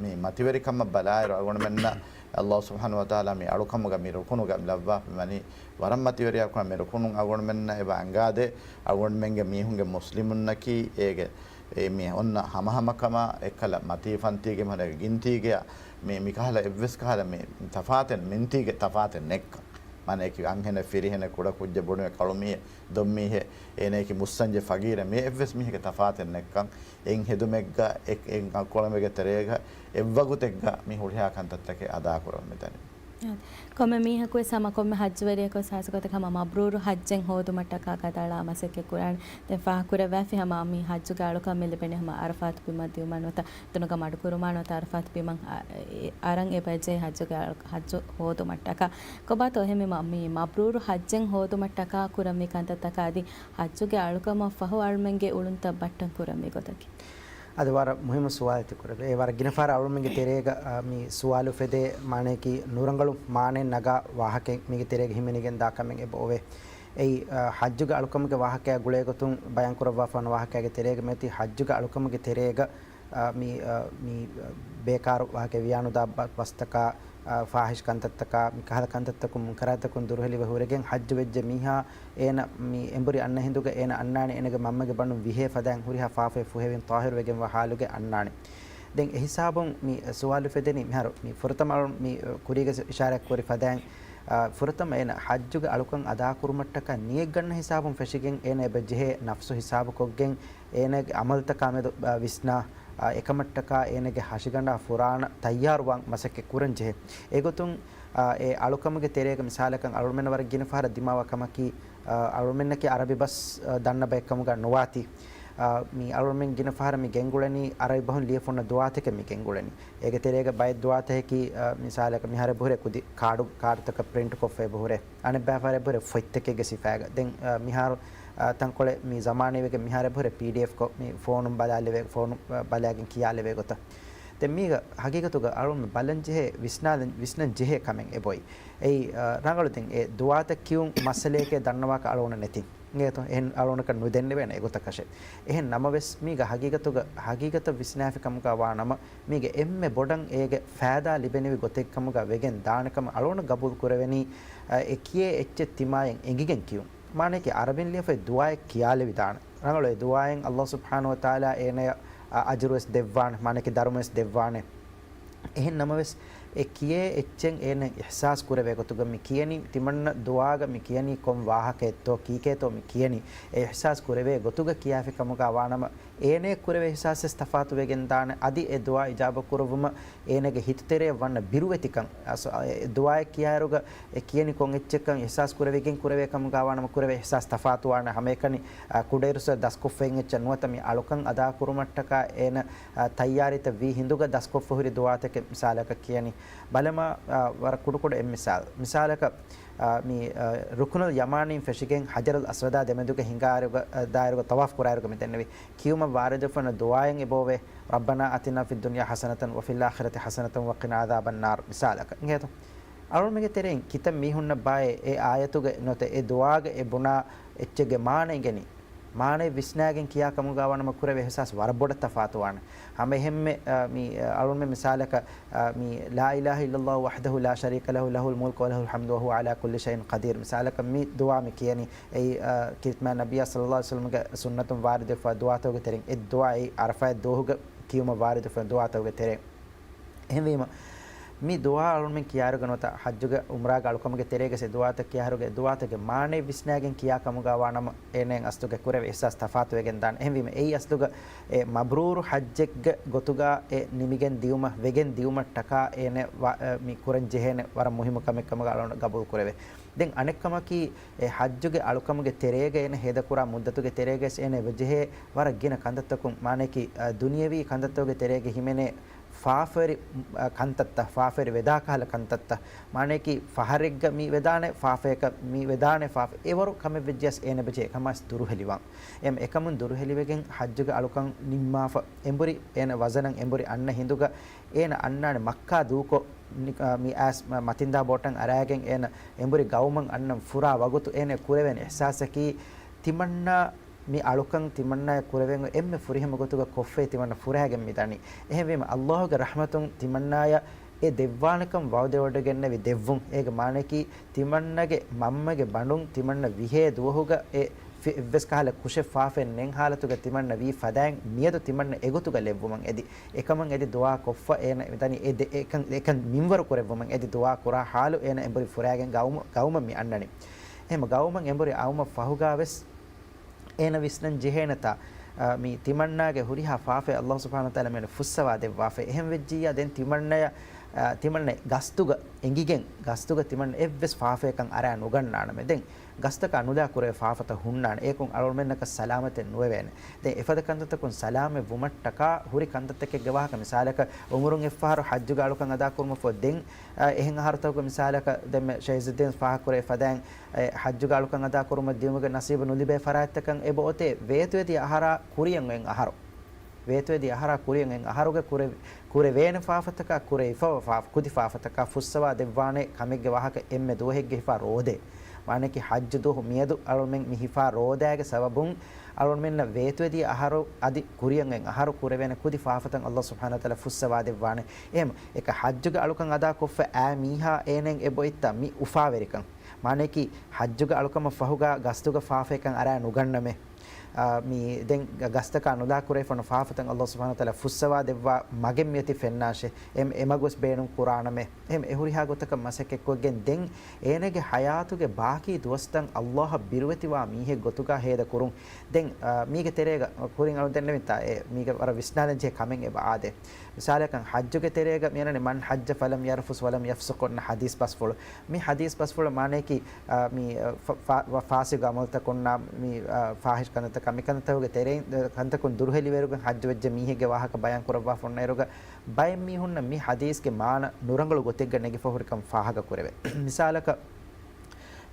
މި މަތިވެރިކަމަށް ބަލާއިރު އަޅުގަނޑުމެންނަށް ﷲ ސުބްޙާނަހޫ ވަތަޢާލާ މި އަޅުކަމުގަ މި ރުކުނުގަ ލައްވާފަ ވަނީ ވަރަށް މަތިވެރިޔާ ކުރަން. މި ރުކުނު އަޅުގަނޑުމެންނަށް އެބަ އަންގާދޭ އަޅުގަނޑުމެންގެ މީހުންގެ މުސްލިމުންނަކީ އޭގެ އެ މި އޮންނަ ހަމަހަމަކަމާ އެއްކަލަ މަތީ ފަންތީގެ މަހަރެއް ގިންތީގެއާ މި، މިކަހަލަ އެއްވެސް ކަހަލަ މި ތަފާތެއް މިންތީގެ ތަފާތެއް ނެއްކަން. މާނައަކީ އަންހެނެއް ފިރިހެނެއް ކުޑަކުއްޖެއް ބޮޑުމެ ކަޅުމީހެއް ދޮންމީހެއް އޭނައަކީ މުއްސަންޖެ ފަގީރެއް މި އެއްވެސް މީހެއްގެ ތަފާތެއް ނެއްކަން. އެއް ހެދުމެއްގަ އެ-، އެއް އަޅުކަމެއްގެ ތެރޭގަ އެއްވަގުތެއްގަ މި ހުރިހާ ކަންތައްތަކެއް އަދާކުރަން މިދަނީ. ކޮންމެ މީހަކުވެސް ހަމަ ކޮންމެ ހައްޖުވެރިޔަކުވެސް ހާއްސަ ގޮތަކަށް ހަމަ މަބްރޫރު ހައްޖެއް ހޯދުމަށްޓަކާ ކަދާޅާ މަސައްކަތް ކުރާނެ. ދެން ފާހަގަކުރެވިފަ ހަމަ މި ހައްޖުގެ އަޅުކަން މި ލިބެނީ ހަމަ އަރަފާތު ބިމަށް ދިއުމަށް ނުވަތަ އެތަނުގަ މަޑުކުރުމާ ނުވަތަ އަރަފާތު ބިމަށް އަ-، އެ-، އަރަން އެބަޖެހޭ ހައްޖުގެ އަޅު-، ހައްޖު ހޯދުމަށްޓަކާ. ކޮބާތޯ އެހެންވީމަ މި މަބްރޫރު ހައްޖެއް ހޯދުމަށްޓަކާ ކުރަންވީ ކަންތައްތަކާ އަދި ހައްޖުގެ އަޅުކަމަށް ފަހު އަޅުމެންގެ އުޅުންތައް ބައްޓަން ކުރަންވީ ގޮތަކީ؟ އަދި ވަރަށް މުހިއްމު ސުވާލެއް ތި ކުރެއްވި. އެ ވަރަށް ގިނަ ފަހަރަށް އަޅުމެންގެ ތެރޭގަ، އާ، މި ސުވާލު އުފެދޭ މާނައަކީ ނުރަނގަޅު މާނައެއް ނަގާ ވާހަކައެއް މީގެ ތެރޭގަ ހިމެނިގެން ދާ ކަމެއް އެބަ އޮވޭ. އެއީ، އާ، ހައްޖުގެ އަޅުކަމުގެ ވާހަކައާ ގުޅޭގޮތުން ބަޔާން ކުރައްވާފަ ވަންނަ ވާހަކައިގެ ތެރޭގަ މިއޮތީ ހައްޖުގެ އަޅުކަމުގެ ތެރޭގަ، އާ، މި، އާ، މި، އާ، ބޭކާރު ވާހަކަ ވިޔާނުދާ ބަ-، ބަސްތަކާ، އާ، ފާހިޝް ކަންތައްތަކާ، މި ކަހަލަ ކަންތައްތަކުން މުންކަރާތްތަކުން ދުރުހެލިވެ ހުރެގެން ހައްޖު ވެއްޖެ މީހާ އޭނަ މި އެނބުރި އަންނަ ހިނދުގަ އޭނަ އަންނާނެ އޭނަގެ މަންމަގެ ބަނޑުން ވިހޭ ފަދައިން ހުރިހާ ފާފައެއް ފުހެވިން ޠާހިރުވެގެންވާ ޙާލުގަ އަންނާނެ. ދެން އެ ހިސާބުން މި ސުވާލު އުފެދެނީ މިހާރު މި ފުރަތަމަ އަޅުން މި ކުރީގަ އިޝާރާތް ކުރި ފަދައިން، އާ، ފުރަތަމަ އޭނަ ހައްޖުގެ އަޅުކަން އަދާކުރުމަށްޓަކާ ނިޔަތްގަންނަ ހިސާބުން ފެށިގެން އޭނަ އެބަ ޖެހޭ ނަފްސު ހިސާބުކޮށްގެން އޭނަގެ އަމަލުތަކާ މެދު، އާ، ވިސްނާ، އާ، އެކަމަށްޓަކާ އޭނަގެ ހަށިގަނޑާ ފުރާނަ ތައްޔާރުވާން މަސައްކަތް ކުރަން ޖެހޭ. އެގޮތުން، އާ، އެ އަޅުކަމުގެ ތެރޭގަ މިސާލަކަށް އަޅުމެންނަށް ވަރަށް ގިނަ ފަހަރަށް ދިމާވާ ކަމަކީ، އާ، އަޅުމެންނަކީ އަރަބި ބަސް، އާ، ދަންނަ ބައެއްކަމުގަ ނުވާތީ. އާ، މި އަޅުމެން ގިނަ ފަހަރަށް މި ގެންގުޅެނީ އަރަބި ބަހުން ލިޔެފަ ހުންނަ ދުޢާތަކެއް މި ގެންގުޅެނީ. އޭގެ ތެރޭގަ ބައެއް ދުޢާތަކަކީ، އާ، މިސާލަކަށް މިހާރު އެބަހުރޭ ކުދި ކާޑު، ކާޑުތަކަށް ޕްރިންޓްކޮށްފަ އެބަހުރޭ. އަނެއްބައި ފަހަރަށް އެބަހުރޭ ފޮތްތަކެއްގެ ސިފައިގަ. ދެން، އާ، މިހާރު، އާ، ތަންކޮޅެއް މި ޒަމާނީ ވެގެން މިހާރު އެބަހުރޭ ޕީޑީއެފްކޮށް މި ފޯނުން ބަލާލެވޭ، ފޯނު، އާ، ބަލާގެން ކިޔާލެވޭ ގޮތަށް. ދެން މީގަ ހަގީގަތުގަ އަޅުން ބަލަން ޖެހޭ، ވިސްނާލަން، ވިސްނަން ޖެހޭ ކަމެއް އެބޮތް. އެއީ، އާ، ރަނގަޅު ދެން އެ ދުޢާތައް ކިޔުން މައްސަލައެކޭ ދަންނަވާކަށް އަޅުގަނޑަށް ނެތިން. އިނގޭތޯ؟ އެހެން އަޅުގަނޑަކަށް ނުދެންނެވޭނެ އެގޮތަކަށެއް. އެހެން ނަމަވެސް، މީގަ ހަގީގަތުގަ، ހަގީގަތަށް ވިސްނާފި ކަމުގަ ވާ ނަމަ، މީގެ އެންމެ ބޮޑަށް އޭގެ ފައިދާ ލިބެނިވި ގޮތެއްކަމުގަ ވެގެން ދާނެ ކަމަށް އަޅުގަނޑު ގަބޫލު ކުރެވެނީ، އަ، އެ ކިޔޭ އެއްޗެއް ތިމާޔަށް އެނގިގެން ކިޔުން. މާނައަކީ އަރަބިން ލިޔެފައި ދުޢާއެއް ކިޔާލެވިދާނެ. ރަނގަޅު އެ ދުޢާއިން ﷲ ސުބްޙާނަހޫ ވަތަޢާލާ އޭނަޔަށް އަ-، އަޖުރުވެސް ދެއްވާނެ، މާނައަކީ ދަރުމަވެސް ދެއްވާނެ. އެހެން ނަމަވެސް، އެ ކިޔޭ އެއްޗެއް އޭނަ އިޙްސާސް ކުރެވޭ ގޮތުގަ މި ކިޔަނީ، ތިމަންނަ ދުޢާގަ މި ކިޔަނީ ކޮން ވާހަކައެއްތޯ، ކީކޭތޯ މި ކިޔަނީ، އެ އިޙްސާސް ކުރެވޭ ގޮތުގަ ކިޔާފި ކަމުގަ ވާނަމަ، އޭނަޔަށް ކުރެވޭ އިޙްސާސްވެސް ތަފާތު ވެގެން ދާނެ. އަދި އެ ދުޢާ އިޖާބަ ކުރުއްވުމަށް އޭނަގެ ހިތުތެރެއަށް ވަންނަ ބިރުވެތިކަން، އަސް-، އެ ދުޢާއެއް ކިޔާއިރުގަ އެ ކިޔަނީ ކޮން އެއްޗެއްކަން އިޙްސާސް ކުރެވިގެން ކުރެވޭ ކަމުގަ ވާނަމަ ކުރެވޭ އިޙްސާސް ތަފާތުވާނެ. ހަމައެކަނި، އަ، ކުޑައިރުއްސުރެ ދަސްކޮށްފައިން އެއްޗެއް ނުވަތަ މި އަޅުކަން އަދާކުރުމަށްޓަކާ އޭނަ، އަ، ތައްޔާރީތައް ވީ ހިނދުގަ ދަސްކޮށްފަ ހުރި ދުޢާތަކެއް މިސާލަކަށް ކިޔަނީ. ބަލަމާ، އަ، ވަރަށް ކުޑަކުޑަ އެއް މިސާލް. މިސާލަކަށް، އަ، މި، އަ، ރުކުނުލް ޔަމާނީން ފެށިގެން ޙަޖަރުލް އަސްވަދާ ދެމެދުގަ ހިނގާއިރުގަ، އަ، ދާއިރުގަ ޠަވާފް ކުރާއިރުގަ މި ދެންނެވި ކިޔުމަށް ވާރިދުވެފަ ވަންނަ ދުޢާއެއް އެބައޮވޭ، رَبَّنَا آتِنَا فِي الدُّنْيَا حَسَنَةً وَفِي الْآخِرَةِ حَسَنَةً وَقِنَا عَذَابَ النَّارِ މިސާލަކަށް. އިނގޭތޯ؟ އަޅުގަނޑުމެންގެ ތެރެއިން ކިތައް މީހުންނަށް ބާއޭ އެ އާޔަތުގެ ނުވަތަ އެ ދުޢާގެ އެ ބުނާ އެއްޗެއްގެ މާނަ އިނގެނީ؟ މާނައެއް ވިސްނާގެން ކިޔާ ކަމުގަ ވާނަމަ ކުރެވޭ އިޙްސާސް ވަރަށް ބޮޑަށް ތަފާތުވާނެ. ހަމައެހެންމެ، އަ، މި، އަ، އަޅުގަނޑުމެން މިސާލަކަށް، އަ، މި، لَا إِلَٰهَ إِلَّا اللَّهُ وَحْدَهُ لَا شَرِيكَ لَهُ، لَهُ الْمُلْكُ وَلَهُ الْحَمْدُ وَهُوَ عَلَىٰ كُلِّ شَيْءٍ قَدِيرٌ މިސާލަކަށް މި ދުޢާ މި ކިޔަނީ. އެއީ، އަ، ކީރިތި މާތް ނަބިއްޔާ ޞައްލައްލާހު ޢަލައިހި ވަސައްލަމްގެ ސުންނަތުން ވާރިދުވެފަ ދުޢާތަކުގެ ތެރެއިން އެއް ދުޢާއެއް ޢަރަފާތް ދުވަހުގަ ކިޔުމަށް ވާރިދުވެފަ ދުޢާތަކުގެ ތެރެއިން. އެހެންވީމަ، މި ދުޢާ އަޅުގަނޑުމެން ކިޔާއިރުގަ ނުވަތަ ޙައްޖުގެ ޢުމްރާގެ އަޅުކަމުގެ ތެރޭގަ އެ ދުޢާތައް ކިޔާއިރުގަ އެ ދުޢާތަކެއް މާނައެއް ވިސްނާގެން ކިޔާ ކަމުގަ ވާނަމަ އޭނައަށް އަސްލުގަ ކުރެވޭ އިޙްސާސް ތަފާތުވެގެން ދާނެ. އެހެންވީމަ، އެއީ އަސްލުގަ އެ މަބްރޫރު ޙައްޖެއްގެ ގޮތުގަ އެ ނިމިގެން ދިއުމަށް ވެގެން ދިއުމަށްޓަކާ އޭނަ ވަ-، އެ މި ކުރަން ޖެހޭނެ ވަރަށް މުހިއްމު ކަމެއް ކަމުގަ އަޅުގަނޑު ގަބޫލު ކުރެވޭ. ދެން އަނެއްކަމަކީ، އެ ޙައްޖުގެ އަޅުކަމުގެ ތެރޭގަ އޭނަ ހޭދަކުރާ މުއްދަތުގެ ތެރޭގައި އޭނަ އެބަޖެހޭ ވަރަށް ގިނަ ކަންތައްތަކުން، މާނައަކީ، އަ، ދުނިޔަވީ ކަންތައްތަކުގެ ތެރޭގަ ހިމެނޭ ފާފަވެރި، އަ، ކަންތައްތައް، ފާފަވެރި ވެދާ ކަހަލަ ކަންތައްތައް، މާނައަކީ ފަހަރެއްގަ މި ވެދާނެ ފާފަޔަކަށް، މި ވެދާނެ ފާފަ، އެވަރު ކަމެއް ވެއްޖިޔަސް އޭނަ އެބަޖެހޭ އެކަމާސް ދުރުހެލިވާން. އެމް އެކަމުން ދުރުހެލިވެގެން ޙައްޖުގެ އަޅުކަން ނިންމާފަ، އެނބުރި އޭނަ ވަޒަނަށް އެނބުރި އަންނަ ހިނދުގަ އޭނަ އަންނާނެ މައްކާ ދޫކޮށް، ނި-، އާ، މި އާސް މަ-، މަތިންދާ ބޯޓަށް އަރާގެން އޭނަ އެނބުރި ގައުމަށް އަންނަން ފުރާ ވަގުތު އޭނަ ކުރެވޭނެ އިޙްސާސަކީ ތިމަންނާ މި އަޅުކަން ތިމަންނާޔަށް ކުރެވެން އެންމެ ފުރިހަމަ ގޮތުގަ ކޮށްފައި ތިމަންނަ ފުރާގެން މި ދަނީ. އެހެންވީމަ، ﷲގެ ރަޙްމަތުން ތިމަންނާޔަށް އެ ދެއްވާނެކަން ވަޢުދެވޮޑިގެންނެވި ދެއްވުން. އޭގެ މާނައަކީ، ތިމަންނަގެ މަންމަގެ ބަނޑުން ތިމަންނަ ވިހޭ ދުވަހުގަ އެ ފި-، އެއްވެސް ކަހަލަ ކުށެއް ފާފައެއް ނެތް ޙާލަތުގަ ތިމަންނަ ވީ ފަދައިން މިއަދު ތިމަންނަ އެގޮތުގަ ލެއްވުމަށް އެދި. އެކަމަށް އެދި ދުޢާ ކޮށްފަ އޭނަ މިދަނީ އެ ދެ-، އެކަން، އެކަން މިންވަރު ކުރެއްވުމަށް އެދި ދުޢާ ކުރާ ޙާލު އޭނަ އެނބުރި ފުރާގެން ގައުމު-، ގައުމަށް މި އަންނަނީ. އެހެން ގައުމަށް އެނބުރި އައުމަށް ފަހުގަ ވެސް އޭނަ ވިސްނަން ޖެހޭނެތާ، އަ، މި ތިމަންނާގެ ހުރިހާ ފާފައެއް ﷲ ސުބްޙާނަހޫ ވަތަޢާލާ މިއަންނަ ފުއްސަވާ ދެއްވާފައި. އެހެން ވެއްޖިއްޔާ ދެން ތިމަންނަޔަށް، އަ، ތިމަންނަ ގަސްތުގަ އެނގިގެން، ގަސްތުގަ ތިމަންނަ އެއްވެސް ފާފަޔަކަށް އަރާ ނުގަންނާނަމޭ. ދެން ގަސްތަކާ ނުލާ ކުރެވޭ ފާފަތައް ހުންނާނެ. އޭކުން އަޅުގަނޑުމެންނަކަށް ސަލާމަތެއް ނުވެވޭނެ. ދެން އެފަދަ ކަންތައްތަކުން ސަލާމަތް ވުމަށްޓަކާ ހުރި ކަންތައްތަކެއްގެ ވާހަކަ މިސާލަކަށް އުމުރުން އެއްފަހަރު ޙައްޖުގެ އަޅުކަން އަދާކުރުމަށްފަހު ދެން، އަ، އެހެން އަހަރުތަކުގެ މިސާލަކަށް ދެންމެ ޝައިޒުއްދީން ފާހަގަކުރެވި ފަދައިން، އެ، ޙައްޖުގެ އަޅުކަން އަދާކުރުމަށް ދިޔުމުގެ ނަސީބު ނުލިބޭ ފަރާތްތަކަށް އެބައޮތޭ ވޭތުވެދިޔަ އަހަރާ ކުރިއަށް އޮތް އަހަރު. ވޭތުވެދިޔަ އަހަރާ ކުރިއަށް އޮތް އަހަރުގެ ކުރެ-، ކުރެވޭނެ ފާފަތަކާ، ކުރެވިފަވާ ފާފަ-، ކުދި ފާފަތަކާ ފުއްސަވާ ދެއްވާނެ ކަމެއްގެ ވާހަކަ އެންމެ ދުވަހެއްގެ ހިފާ ރޯދޭ. މާނައަކީ ޙައްޖު ދުވަހު މިއަދު އަޅުމެން މި ހިފާ ރޯދާގެ ސަބަބުން އަޅުމެންނަށް ވޭތުވެދިޔަ އަހަރު އަދި ކުރިއަށް އޮތް އަހަރު ކުރެވޭނެ ކުދި ފާފަތައް ﷲ ސުބްޙާނަހޫ ވަތަޢާލާ ފުއްސަވާ ދެއްވާނެ. އެހެން އެކަ ޙައްޖުގެ އަޅުކަން އަދާކޮށްފަ އާ މީހާ އޭނައަށް އެބައޮތްތާ މި އުފާވެރިކަން. މާނައަކީ، ޙައްޖުގެ އަޅުކަމަށް ފަހުގަ ގަސްތުގެ ފާފަޔަކަށް އަރާ ނުގަންނަމޭ. އާ، މި ދެން ގަ-، ގަސްތަކާ ނުލާ ކުރެވިފަ ވަންނަ ފާފަތައް ﷲ ސުބްޙާނަހޫ ވަތަޢާލާ ފުއްސަވާ ދެއްވާ މަގެއް މިއޮތީ ފެންނާށޭ. އެ-، އެމަގުވެސް ބޭނުން ކުރާނަމޭ. އެހެން އެ ހުރިހާ ގޮތަކަށް މަސައްކަތްކޮށްގެން ދެން އޭނަގެ ޙަޔާތުގެ ބާކީ ދުވަސްތައް ﷲއަށް ބިރުވެތިވާ މީހެއް ގޮތުގަ ހޭދަ ކުރުން. ދެން، އާ، މީގެ ތެރޭގަ ކުރިން އަޅު ދެންނެވިންތާ އެ މީގެ ވަރަށް ވިސްނާލަން ޖެހޭ ކަމެއް އެބަ އާދޭ. މިސާލަކަށް ޙައްޖުގެ ތެރޭގަ މިއަންނަނީ، "مَنْ حَجَّ فَلَمْ يَرْفُثْ وَلَمْ يَفْسُقْ" އޮންނަ ޙަދީޘް ބަސްފުޅު. މި ޙަދީޘް ބަސްފުޅު މާނައަކީ، އާ، މި، އާ، ފަ-، ފާ-، ފާސިގު ޢަމަލުތަކުންނާ މި، އާ، ފާޙިޝް ކަންތައްތަކާ މިކަންތައްތަކުގެ ތެރެއިން، އާ، ކަންތަކުން ދުރުހެލިވެރިވެގެން ޙައްޖު ވެއްޖެ މީހެއްގެ ވާހަކަ ބަޔާން ކުރައްވާފަ އޮންނައިރުގަ، ބައެއް މީހުންނަށް މި ޙަދީޘްގެ މާނަ ނުރަނގަޅު ގޮތެއްގަ ނެގިފަ ހުރިކަން ފާހަގަ ކުރެވޭ. މިސާލަކަށް،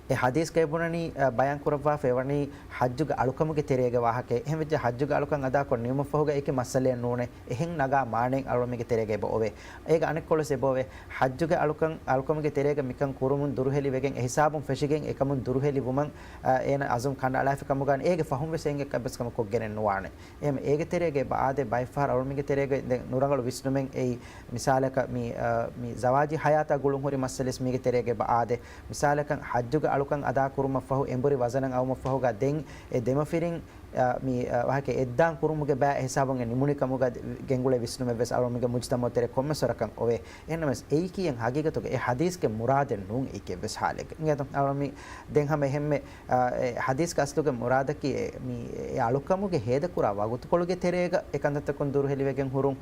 އެ ޙަދީޘްގައި ބުނަނީ، އަ، ބަޔާން ކުރައްވާފައި ވަނީ ޙައްޖުގެ އަޅުކަމުގެ ތެރޭގެ ވާހަކައެއް. އެހެންވެއްޖެ ޙައްޖުގެ އަޅުކަން އަދާކޮށް ނިމުމަށްފަހުގަ އެކި މައްސަލައެއް ނޫނޭ. އެހެން ނަގާ މާނައެއް އަޅުގަނޑުމެންގެ ތެރޭގަ އެބައޮވޭ. އޭގަ އަނެއްކޮޅުވެސް އެބައޮވޭ. ޙައްޖުގެ އަޅުކަން، އަޅުކަމުގެ ތެރޭގަ މިކަން ކުރުމުން ދުރުހެލިވެގެން އެހިސާބުން ފެށިގެން އެކަމުން ދުރުހެލި ވުމަށް، އަ، އޭނަ އަޒުމް ކަނޑައަޅާފި ކަމުގަ އޭގެ ފަހުން ވެސް އެނގެ އެއްވެސް ކަމެއް ކޮށްގެނެއް ނުވާނެ. އެހެން އޭގެ ތެރޭގަ އެބަ އާދޭ ބައެއްފަހަރު އަޅުގަނޑުމެންގެ ތެރޭގަ ދެން ނުރަނގަޅު ވިސްނުމެއް އެއީ. މިސާލަކަށް މި، އަ، މި ޒަވާޖީ ޙަޔާތާ ގުޅުން ހުރި މައްސަލަވެސް މީގެ ތެރޭގަ އެބަ އާދޭ. މިސާލަކަށް ޙައްޖުގެ އަޅުކަން އަދާކުރުމަށްފަހު އެނބުރި ވަޒަނަށް އައުމަށްފަހުގަ ދެން އެ ދެމަފިރިން އާ، މި، އާ، ވާހަކަ އެއްދާން ކުރުމުގެ ބައި ހިސާބުން އެ ނިމުނި ކަމުގަ ގެންގުޅޭ ވިސްނުމެއް ވެސް އަޅުގަނޑުމެންގެ މުޖްތަމަޢު ތެރޭ ކޮންމެސް ވަރަކަށް އޮވޭ. އެހެންނަމަވެސް އެއީކީއެއް ހަގީގަތުގަ އެ ޙަދީޘްގެ މުރާދެއް ނޫން އެއީކީއެއް ވެސް ޙާލެއްގަ. އިނގޭތޯ؟ އަޅުގަނޑު މި ދެން ހަމަ އެހެންމެ، އާ، އެ ޙަދީޘްގެ އަސްލުގެ މުރާދަކީ އެ، މި، އެ އަޅުކަމުގެ ހޭދަކުރާ ވަގުތުކޮޅުގެ ތެރޭގަ އެ ކަންތައްތަކުން ދުރުހެލިވެގެން ހުރުން.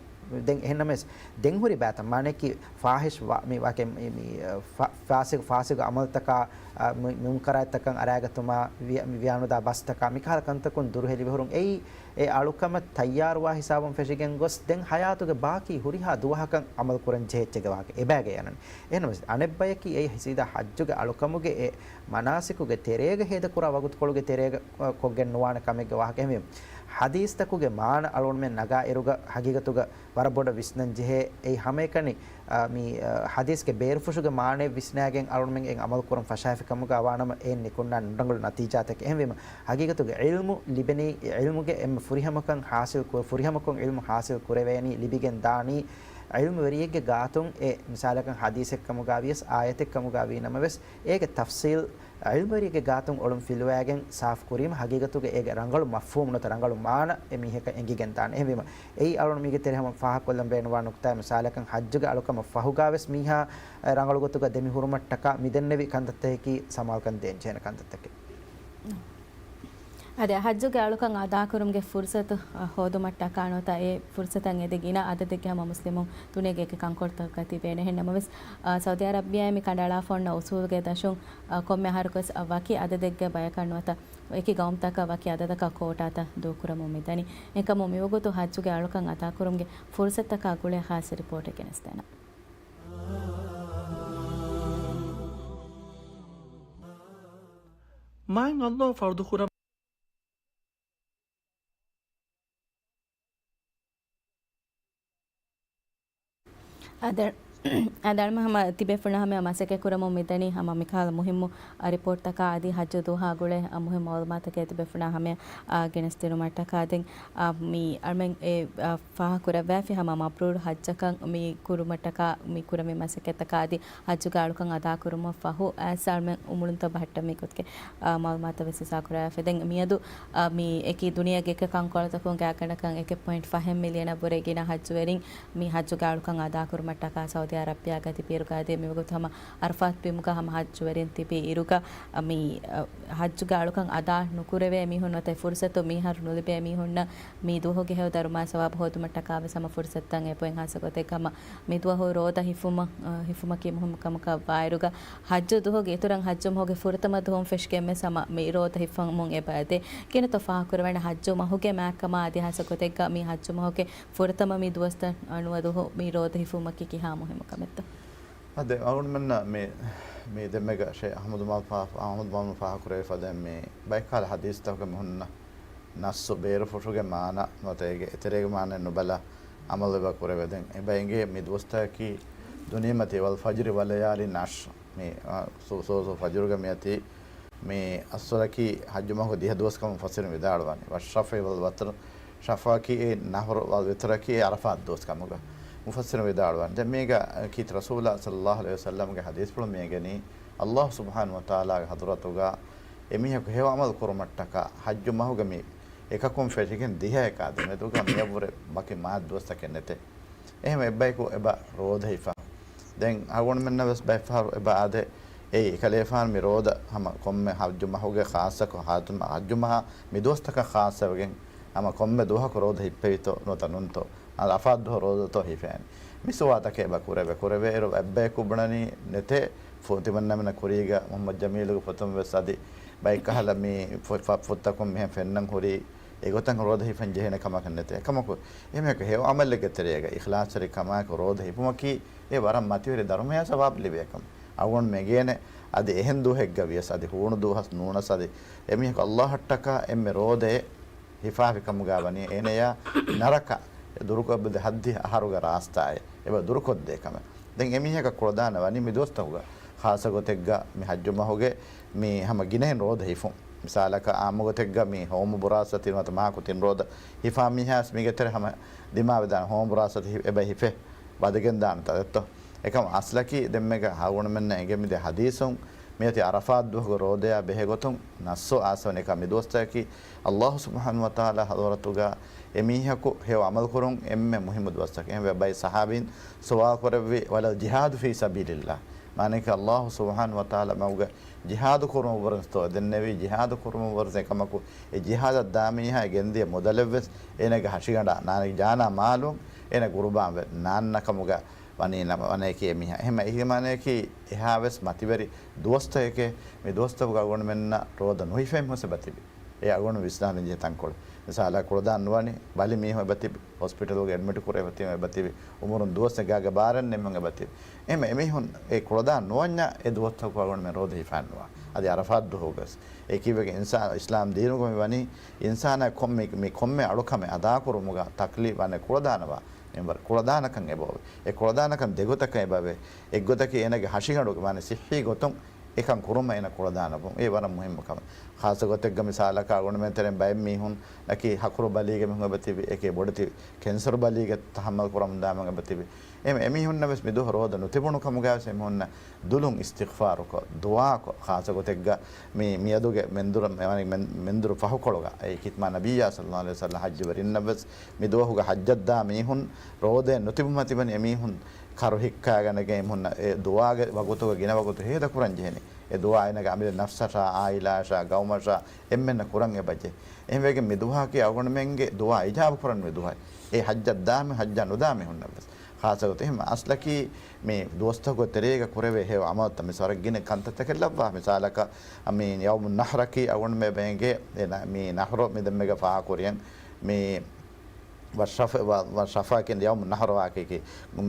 ދެން އެހެންނަމަވެސް ދެން ހުރި ބައިތައް މާނައަކީ ފާޙިޝް ވާ-، މި ވާކެ މި، މި، ފާ-، ފާސިގު، ފާސިގު ޢަމަލުތަކާ، އާ، މު-، މުންކަރާތްތަކަށް އަރާގަތުމާ، ވިޔަ-، މި ވިޔާނުދާ ބަސްތަކާ، މިކަހަލަ ކަންތަކުން ދުރުހެލިވެހުރުން އެއީ، އެ އަޅުކަމަށް ތައްޔާރުވާ ހިސާބުން ފެށިގެން ގޮސް، ދެން ޙަޔާތުގެ ބާކީ ހުރިހާ ދުވަހަކަށް ޢަމަލު ކުރަން ޖެހޭ އެއްޗެއްގެ ވާހަކަ އެބައިގައި އަންނަނީ. އެހެންނަމަވެސް، އަނެއްބަޔަކީ އެއީ ސީދާ ޙައްޖުގެ އަޅުކަމުގެ އެ މަނާސިކުގެ ތެރޭގަ ހޭދަކުރާ ވަގުތުކޮޅުގެ ތެރޭގަ، އަ، ކޮށްގެން ނުވާނެ ކަމެއްގެ ވާހަކަ. އެހެންވީމަ، ޙަދީޘްތަކުގެ މާނަ އަޅުގަނޑުމެން ނަގާ އިރުގަ ހަގީގަތުގަ ވަރަށް ބޮޑަށް ވިސްނަން ޖެހޭ. އެއީ ހަމައެކަނި، އާ، މި، އާ، ޙަދީޘްގެ ބޭރުފުށުގެ މާނައެއް ވިސްނާގެން އަޅުގަނޑުމެން އެއް ޢަމަލު ކުރަން ފަށާފި ކަމުގަ ވާނަމަ، އެއިން ނިކުންނާނެ ނުރަނގަޅު ނަތީޖާތަކެއް. އެހެންވީމަ، ޙަގީގަތުގަ ޢިލްމު ލިބެނީ، ޢިލްމުގެ އެންމެ ފުރިހަމަކަން ޙާޞިލް ކު-، ފުރިހަމަކޮށް ޢިލްމު ޙާޞިލް ކުރެވޭނީ، ލިބިގެން ދާނީ، ޢިލްމުވެރިއެއްގެ ގާތުން އެ މިސާލަކަށް ޙަދީޘެއް ކަމުގަ ވިޔަސް، އާޔަތެއް ކަމުގަ ވީ ނަމަވެސް، އޭގެ ތަފްޞީލް ޢިލްމުވެރިއެއްގެ ގާތުން އޮޅުން ފިލުވާގެން ސާފު ކުރީމަ، ޙަގީގަތުގަ އޭގެ ރަނގަޅު މަފްހޫމު ނުވަތަ ރަނގަޅު މާނަ އެ މީހަކަށް އެނގިގެން ދާނެ. އެހެންވީމަ، އެއީ އަޅުގަނޑު މީގެ ތެރެ ހަމަ ފާހަގަކޮށްލަން ބޭނުންވާ ނުކުތާއެއް މިސާލަކަށް ޙައްޖުގެ އަޅުކަމަށް ފަހުގަ ވެސް މީހާ ރަނގަޅު ގޮތުގަ ދެމިހުރުމަށްޓަކާ މިދެންނެވި ކަންތައްތަކަކީ ސަމާލުކަން ދޭން ޖެހޭނެ ކަންތައްތަކެއް. އާދެ، ޙައްޖުގެ އަޅުކަން އަދާކުރުމުގެ ފުރުޞަތު، އަ، ހޯދުމަށްޓަކާ ނުވަތަ އެ ފުރުޞަތަށް އެދި ގިނަ އަދަދެއްގެ ހަމަ މުސްލިމުން ދުނިޔޭގެ އެކި ކަންކޮޅުތަކުގަ ތިބޭނެ. އެހެން ނަމަވެސް، އަ، ސައުދީ އަރަބިއާއި މި ކަނޑައަޅާފަ އޮންނަ އުޞޫލުގެ ދަށުން، އަ، ކޮންމެ އަހަރަކުވެސް، އަ، ވަކި އަދަދެއްގެ ބަޔަކަށް ނުވަތަ އެކި ގައުމުތަކަށް ވަކި އަދަދަކަށް ކޯޓާތައް ދޫކުރަމުން މިދަނީ. އެކަމު މިވަގުތު ޙައްޖުގެ އަޅުކަން އަދާކުރުމުގެ ފުރުޞަތުތަކާ ގުޅޭ ޚާއްޞަ ރިޕޯޓެއް ގެނެސްދޭނަން. މާތް ﷲ ފަރުޟު ކުރައްވާ އަދަ-، އަދަ އަޅުމެން ހަމަ ތިބޭފުޅުންނާ ހަމަޔަށް މަސައްކަތް ކުރަމުން މިދަނީ ހަމަ މިކަހަލަ މުހިއްމު، އަ، ރިޕޯޓްތަކާ އަދި ޙައްޖު ދުވަހާ ގުޅޭ، އަ، މުހިއްމު މަޢުލޫމާތުތަކެއް ތިބޭފުޅުންނާ ހަމަޔަށް، އަ، ގެނެސްދިނުމަށްޓަކާ. ދެން، އަ، މި އަޅުމެން އެ، އަ، ފާހަގަކުރައްވާފި ހަމަ މަބްރޫރު ޙައްޖަކަށް މި ކުރުމަށްޓަކާ މި ކުރެވޭ މަސައްކަތްތަކާ އަދި ޙައްޖުގެ އަޅުކަން އަދާކުރުމަށް ފަހު، އަ، އަޅުމެން އުމުޅުންތައް ބަހައްޓަން މި ގޮތުގެ، އަ، މަޢުލޫމާތު ވެސް ހިއްސާކުރައްވާފަ. ދެން މިއަދު، އަ، މި އެކި ދުނިޔޭގެ އެކި ކަންކޮޅުތަކުން ގާތްގަނޑަކަށް އެކެއް ޕޮއިންޓް ފަހެއް މިލިއަނަށްވުރެ ގިނަ ޙައްޖުވެރިން މި ޙައްޖުގެ އަޅުކަން އަދާކުރުމަށްޓަކާ ސައުދީ އަރަބިއާގަ ތިބިއިރުގަ އަދި މިވަގުތު ހަމަ ޢަރަފާތު ބިމުގަ ހަމަ ޙައްޖުވެރިން ތިބި އިރުގަ، މި، އަ، ޙައްޖުގެ އަޅުކަން އަދާ ނުކުރެވޭ މީހުން ނުވަތަ އެ ފުރުޞަތު މިހާރު ނުލިބޭ މީހުންނަށް މި ދުވަހުގެ ހެޔޮ ދަރުމަ ސަވާބު ހޯދުމަށްޓަކާ ވެސް ހަމަ ފުރުޞަތުތައް އެބައޮތް. ޚާއްޞަ ގޮތެއްގަ ހަމަ މި ދުވަހު ރޯދަ ހިފުމަށް، އަ، ހިފުމަކީ މުހިއްމު ކަމަކަށް ވާއިރުގަ، ޙައްޖު ދުވަހުގެ އިތުރަށް ޙައްޖު މަހުގެ ފުރަތަމަ ދުވަހުން ފެށިގެން ވެސް ހަމަ މި ރޯދަ ހިފަމުން އެބަ އެދޭ. ކިހިނެއްތޯ ފާހަގަކުރެވޭނެ ޙައްޖު މަހުގެ މާތްކަމާ އަދި ޚާއްޞަ ގޮތެއްގަ މި ޙައްޖު މަހުގެ ފުރަތަމަ މި ދުވަސްތައް ނުވަދުހު މި ރޯދަ ހިފުމަކީ ކިހާ މުހިއްމު ކަމެއްތޯ؟ އަދި އަޅުގަނޑުމެންނަށް މި، މި ދެންމެގަ ޝޭޚް އަޙްމަދު މާމު ފާ-، އަޙްމަދު މާމު ފާހަގަކުރެވިފަ ދެން މި ބައެއްކަހަލަ ޙަދީޘްތަކުގެ މި ހުންނަ ނައްޞު ބޭރުފުށުގެ މާނަ ނުވަތަ އޭގެ އެތެރޭގެ މާނައެއް ނުބަލާ ޢަމަލު އެބަ ކުރެވޭ. ދެން އެބަ އެނގޭ މި ދުވަސްތަކަކީ ދުނިޔެމަތީ ވަލް ފަޖްރި ވަލަޔާލިން ޢަޝްރި. މި، އާ، ސު-، ސު-، ސު-، ފަޖުރުގަ މިއޮތީ މި އަސްވަރަކީ ޙައްޖު މަހުގެ ދިހަ ދުވަސް ކަމަށް މުފައްސިރުން ވިދާޅުވަނީ. ވައްޝަފްޢި ވަލް ވަތްރު، ޝަފްޢަކީ އެއީ ނަހުރު، ވަލް ވިތްރަކީ އެއީ ޢަރަފާތް ދުވަސް ކަމުގަ މުފައްސިރުން ވިދާޅުވަނީ. ދެން މީގަ ކީރިތި ރަސޫލާ ޞައްލައްލާހު ޢަލައިހި ވަސައްލަމްގެ ޙަދީޘްފުޅު މި އެނގެނީ، ﷲ ސުބްޙާނަހޫ ވަތަޢާލާގެ ޙަޟްރަތުގަ އެމީހަކު ހެޔޮ ޢަމަލު ކުރުމަށްޓަކާ ޙައްޖު މަހުގެ މި އެކަކުން ފެށިގެން ދިހައެއް އާދެ މެދުގަ މިއަށްވުރެ ވަކި މާތް ދުވަސްތަކެއް ނެތޭ. އެހެން އެއްބަޔަކު އެބަ ރޯދަ ހިފާ. ދެން އަޅުގަނޑުމެންނަށް ވެސް ބައެއްފަހަރު އެބަ އާދޭ، އެއީ އެކަލޭފާނު މި ރޯދަ ހަމަ ކޮންމެ ޙައްޖު މަހުގެ ޚާއްޞަކޮށް ޙައްޖު މަ-، ޙައްޖު މަހާ މި ދުވަސްތަކަށް ޚާއްޞަވެގެން ހަމަ ކޮންމެ ދުވަހަކު ރޯދަ ހިއްޕެވިތޯ ނުވަތަ ނޫންތޯ؟ އަ، ޢަރަފާތް ދުވަހު ރޯދަތޯ ހިފޭނީ؟ މި ސުވާލުތަކެއް އެބަ ކުރެވޭ. ކުރެވޭއިރު އެއްބަޔަކު ބުނަނީ ނެތޭ، ފު-، ތިމަންނަމެންނަށް ކުރީގަ މުޙައްމަދު ޖަމީލުގެ ފޮތުން ވެސް އަދި ބައެއްކަހަލަ މި ފޮ-، ފަ-، ފޮތްތަކުން މިހެން ފެންނަން ހުރީ، އެގޮތަށް ރޯދަ ހިފަން ޖެހޭނެ ކަމަކަށް ނެތޭ. އެކަމަކު، އެމީހަކު ހެޔޮ ޢަމަލެއްގެ ތެރޭގަ، އިޚްލާޞްތެރިކަމާއެކު ރޯދަ ހިފުމަކީ، އެ ވަރަށް މަތިވެރި ދަރުމަޔާ ސަވާބު ލިބޭ ކަމެއް. އަޅުގަނޑު މެގޭނެ، އަދި އެހެން ދުވަހެއްގަ ވިޔަސް، އަދި ހޫނު ދުވަސް ނޫނަސް، އަދި އެމީހަކު ﷲ އަށްޓަކާ އެންމެ ރޯދައެއް ހިފާފި ކަމުގަ ވަނީ، އޭނަޔާ ނަރަކަ ދުރުކޮށްދޭ ހައްދިހަ އަހަރުގެ ރާސްތާއެއް އެބަ ދުރުކޮށްދޭ ކަމެއް. ދެން އެމީހަކަށް ކުޅަދާނަ ވަނީ މި ދުވަސްތަކުގަ، ޚާއްޞަ ގޮތެއްގަ މި ޙައްޖު މަހުގެ މި ހަމަ ގިނައިން ރޯދަ ހިފުން. މިސާލަކަށް ޢާއްމު ގޮތެއްގަ މި ހޯމު ބުރާސް ތިން ނުވަތަ މަހަކު ތިން ރޯދަ ހިފާ މީހާވެސް މީގެ ތެރެ ހަމަ ދިމާވެދާނެ ހޯމު ބުރާސް ތި އެބަ ހިފޭ ވަދެގެން ދާނެތަ ދެއްތޯ؟ އެކަމަ އަސްލަކީ ދެންމެގަ އަޅުގަނޑުމެންނަށް އެނގޭ މި ދެ ޙަދީޘުން މިއޮތީ ޢަރަފާތް ދުވަހުގެ ރޯދަޔާ ބެހޭގޮތުން ނައްޞު އާސަވަނިކާ މި ދުވަސްތަކަކީ އައްލާހު ސުބްޙާނަހު ވަތަޢާލާ ޙަޟްރަތުގަ އެމީހަކު ހެޔޮ ޢަމަލުކުރުން އެންމެ މުހިއްމު ދުވަސްތަކެއް. އެހެންވެ ބައެއް ޞަޙާބީން ސުވާލު ކުރެއްވި، ވަލައް ޖިހާދު ފީ ސަބީލިއްލާހް، މާނައަކީ އައްލާހު ސުބްޙާނަހު ވަތަޢާލާ މަގުގަ ޖިހާދު ކުރުމަށްވުރެން ދެންނެވީ، ޖިހާދު ކުރުމަށްވުރެން އެކަމަކު އެ ޖިހާދަށް ދާ މީހާ ގެންދިޔަ މުދަލެއްވެސް އޭނަގެ ހަށިގަނޑާ ނާނެ ޖާނާ މާލުން އޭނަ ގުރުބާންވެ ނާންނަ ކަމުގަ ވަނީ ނަމަ، ވަނައަކީ އެމީހާ. އެހެން އެހީ މާނައަކީ އެހާވެސް މަތިވެރި ދުވަސްތަކެކޭ. މި ދުވަސްތަކުގަ އަޅުގަނޑުމެންނަށް ރޯދަ ނުހިފޭ މީހުން އެބަތިބި. އެ އަޅުގަނޑު ވިސްނާލަން ޖެހޭ ތަންކޮޅެއް. މިސާލަކަށް ކުޅަދާން ނުވަނީ ބަލި މީހުން އެބަތިބި، ހޮސްޕިޓަލުގަ އެޑްމިޓް ކުރެވި އެބަތިބި، އުމުރުން ދުވަސް ގާގަ ބާރެއް ނެތް މީހުން އެބަތިބި. އެހެން އެމީހުން އެ ކުޅަދާން ނުވަންޏާ އެ ދުވަސްތަކު އަޅުގަނޑުމެން ރޯދަ ހިފާން ނުވާ. އަދި ޢަރަފާތް ދުވަހުގަސް އެ ކީއްވެގެން އިންސާ، އިސްލާމް ދީނުގަ މި ވަނީ އިންސާނާ ކޮން މި، މި ކޮންމެ އަޅުކަމެއް އަދާކުރުމުގަ ތަކްލީފް ވާނެ ކުޅަދާނަވާ މިންވަރު، ކުޅަދާނަކަން އެބައޮވޭ. އެ ކުޅަދާނަކަން ދެގޮތަކަށް އެބަވޭ. އެއްގޮތަކީ އޭނަގެ ހަށިގަނޑުގެ މާނަ ޞިއްޙީ ގޮތުން އެކަން ކުރުމަށް އޭނަ ކުޅަދާނަވުން. އެ ވަރަށް މުހިއްމު ކަމެއް. ޚާއްޞަ ގޮތެއްގަ މިސާލަކަށް އަޅުގަނޑުމެން ތެރެއިން ބައެއް މީހުންނަކީ ހަކުރު ބަލީގެ މީހުން އެބަތިބި، އެކޭ ބޮޑެތި ކެންސަރު ބަލީގެ ތަޙައްމަލް ކުރަމުންދާ މީހުން އެބަތިބި. އެ، އެމީހުންނަށް ވެސް މިދުވަހު ރޯދަ ނުތިބުނު ކަމުގައި ވެސް އެމީހުންނަށް ދުލުން އިސްތިޣްފާރުކޮށް، ދުޢާކޮށް، ޚާއްޞަ ގޮތެއްގަ މި، މިއަދުގެ މެންދުރު، މެ، މެންދުރު ފަހުކޮޅުގަ އެ ޚިތްމާ ނަބިއްޔާ ޞައްލައްލާހު ޢަލައިހި ވަސައްލަމް ޙައްޖުވެރިންނަށް ވެސް މި ދުވަހުގަ ޙައްޖަށް ދާ މީހުން ރޯދައެއް ނުތިބުމަށް ތިބަނީ އެމީހުން ކަރު ހިއްކާގަނެގެން އެމީހުންނަށް އެ ދުޢާގެ ވަގުތުގަ ގިނަ ވަގުތު ހޭދަކުރަން ޖެހެނީ. އެ ދުޢާ އޭނަގެ އަމިއްލަ ނަފްސަށާ، ޢާއިލާއަށާ، ގައުމަށާ އެންމެންނަށް ކުރަން އެބަޖެހޭ. އެހެންވެގެން މި ދުވަހަކީ އަޅުގަނޑުމެންގެ ދުޢާ އިޖާބަ ކުރަން މި ދުވަހެއް. އެ ޙައްޖަށް ދާ މީހުން، ޙައްޖަށް ނުދާ މީހުންނަށް ވެސް. ޚާއްޞަ ގޮތެއް އެހެން އަސްލަކީ މި ދުވަސްތަކުގެ ތެރޭގަ ކުރެވޭ ހެޔޮ ޢަމަލުތައް މިސް ވަރަށް ގިނަ ކަންތައްތަކެއް ލައްވާ. މިސާލަކަށް މި ޔައުމު ނަޙްރަކީ އަޅުގަނޑުމެން އެނގޭ އެ ނަ-، މި ނަޙްރު މި ދެންމެގަ ފާހަގަކުރިޔަން މި ވައްޝަފަ-، ވަ-، ވައްޝަފައި ކިން ޔައުމު ނަޙްރު ވާކީ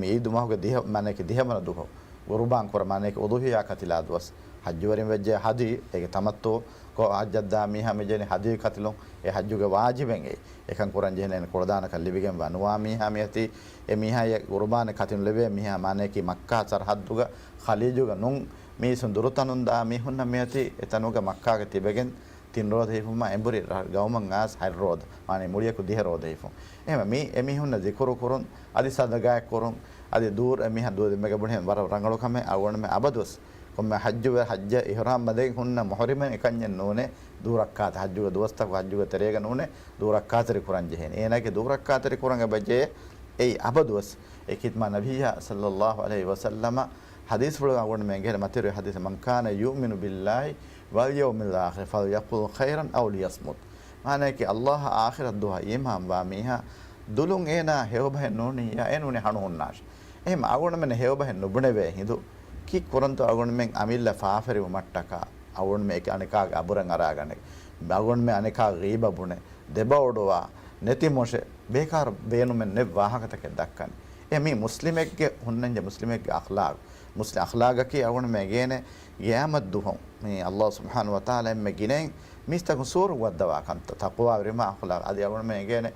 މި ޢީދު މަހުގެ ދިހަ، މާނައަކީ ދިހަވަނަ ދުވަހު. ޤުރުބާން ކުރާ މާނައަކީ އުޟުޙިޔާ ކަތިލާ ދުވަސް. ޙައްޖުވެރިން ވެއްޖެ ޙަދީ، އޭގެ ތަމައްތުޢު ކޮށް ޙައްޖަށް ދާ މީހާ މި ޖެހެނީ ޙަދީ ކަތިލުން. އެ ޙައްޖުގެ ވާޖިބެއް އެއީ. އެކަން ކުރަން ޖެހެނީ ކުޅަދާނަކަން ލިބިގެންވާ ނުވާ މީހާ މިއޮތީ. އެ މީހާ އެ ޤުރުބާނެއް ކަތިނުލެވޭ މީހާ މާނައަކީ މައްކާ ސަރަޙައްދުގަ ޚަލީޖުގަ ނޫން މީސުން ދުރުތަނުން ދާ މީހުންނަށް މިއޮތީ. އެތަނުގަ މައްކާގަ ތިބެގެން ތިން ރޯދަ ހިފުމާ އެނބުރި ރަ-، ގައުމަށް އާސް ހަތް ރޯދަ. މާނަ މުޅިއަކު ދިހަ ރޯދަ ހިފުން. އެހެން މި އެމީހުންނަށް ޒިކުރު ކުރުން، އަދި ސަދަގާތް ކުރުން، އަދި ދޫރު އެމީހާ ދޫ ދެމެގަ ބުނިހެން ވަރަށް ރަނގަޅު ކަމެއް އަޅުގަނޑުމެން އަބަދުވެސް ކޮންމެ ޙައްޖުވެރި ޙައްޖަށް އިޙްރާމް ބަނދެގެން ހުންނަ މުޙްރިމެއް އެކަންޏެއް ނޫނޭ، ދޫ ރައްކާތެއް ޙައްޖުގެ ދުވަސްތަކު ޙައްޖުގެ ތެރޭގަ ނޫނޭ، ދޫ ރައްކާތެރި ކުރަން ޖެހޭނެ. އޭނާގެ ދޫ ރައްކާތެރި ކުރަން އެބަޖެހޭ އެއީ އަބަދުވެސް. އެ ޚިތްމާ ނަބިއްޔާ ޞައްލައްލާހު ޢަލައިހި ވަސައްލަމަ ޙަދީޘްފުޅުގަ އަޅުގަނޑުމެން އެނގޭނެ މަތިވެރި ޙަދީޘެއް، "من كان يؤمن بالله واليوم الآخر فليقل خيرا أو ليصمت." މާނައަކީ ﷲ އާޚިރަތް ދުވަހަށް އީމާންވާ މީހާ ދުލުން އޭނާ ހެޔޮބަހެއް ނޫނިއްޔާ އެ ނޫނީ ހަނު ހުންނާށި. އެހެން އަޅުގަނޑުމެން ހެޔޮބަހެއް ނުބުނެވޭ ހިނދު ކީއްކުރަންތޯ އަޅުގަނޑުމެން އަމިއްލަ ފާފަރިވުމަށްޓަކާ އަޅުގަނޑުމެން އެކި އަނެކާގެ އަބުރެއް އަރާގަނެ، އަޅުގަނޑުމެން އަނެކާ ޣީބަ ބުނެ، ދެބައޮޑުވާ، ނެތިމޮށެ، ބޭކާރު ބޭނުމެއް ނެތް ވާހަކަތަކެއް ދައްކަނީ. އެ މީ މުސްލިމެއްގެ ހުންނަންޖެ މުސްލިމެއްގެ އަޚްލާގު. މުސްލިމް އަޚްލާގަކީ އަޅުގަނޑުމެން އެނގޭނެ ޤިޔާމަތް ދުވަހު މި ﷲ ސުބްޙާނަހު ވަތަޢާލާ އެންމެ ގިނައިން މީސްތަކުން ސުވަރުގެ ވައްދަވާ ކަންތައް، ތަޤްވާވެރިވުމާ އަޚްލާގު. އަދި އަޅުގަނޑުމެން އެނގޭނެ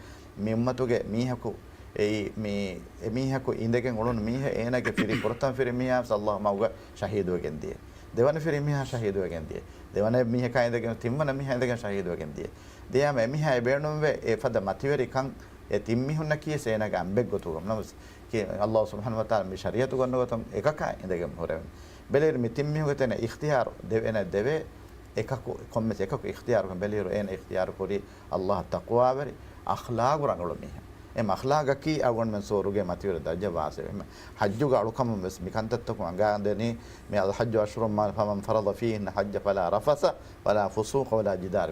މި އުއްމަތުގެ މީހަކު އެއީ މި އެމީހަކު އިނދެގެން އުޅުނު މީހެއް އޭނަގެ ފިރި ފުރަތަމަ ފިރިމީހާ ވެސް ﷲ މަގުގަ ޝަހީދުވެގެން ދިޔަ. ދެވަނަ ފިރިމީހާ ޝަހީދުވެގެން ދިޔަ. ދެވަނަ މީހަކާ އިނދެގެން ތިންވަނަ މީހާ އިނދެގެން ޝަހީދުވެގެން ދިޔަ. ދިޔައިމަ އެމީހާ އެބޭނުންވެ އެފަދަ މަތިވެރިކަން އެ ތިން މީހުންނަކީ ވެސް އޭނާގެ އަނބެއްގޮތުގަ. ނަމަވެސް ކި ﷲ ސުބްޙާނަހު ވަތަޢާލާ މި ޝަރީޢަތުގަ އޮންނަ ގޮތުން އެކަކާ އިނދެގެން ހުރެވެން. ބެލިއިރު މި ތިން މީހުންގެ ތެރެއިން އިޚްތިޔާރު ދެވޭނެ ދެވޭ. އެކަކު ކޮންމެސް އެކަކު އިޚްތިޔާރުކަން ބެލިއިރު އޭނަ އިޚްތިޔާރު ކުރީ ﷲ އަށް ތަޤްވާވެރި، އަޚްލާގު ރަނގަޅު މީހެއް. އެ އަޚްލާގަކީ އަޅުގަނޑުމެން ސުވަރުގެ މަތިވެރި ދަރަޖަ ވާސި. އެހެން ޙައްޖުގެ އަޅުކަމުން ވެސް މި ކަންތައްތަކުން އަނގާދެނީ، މި الحج أشهر معلومات، فمن فرض فيهن الحج فلا رفث ولا فسوق ولا جدال.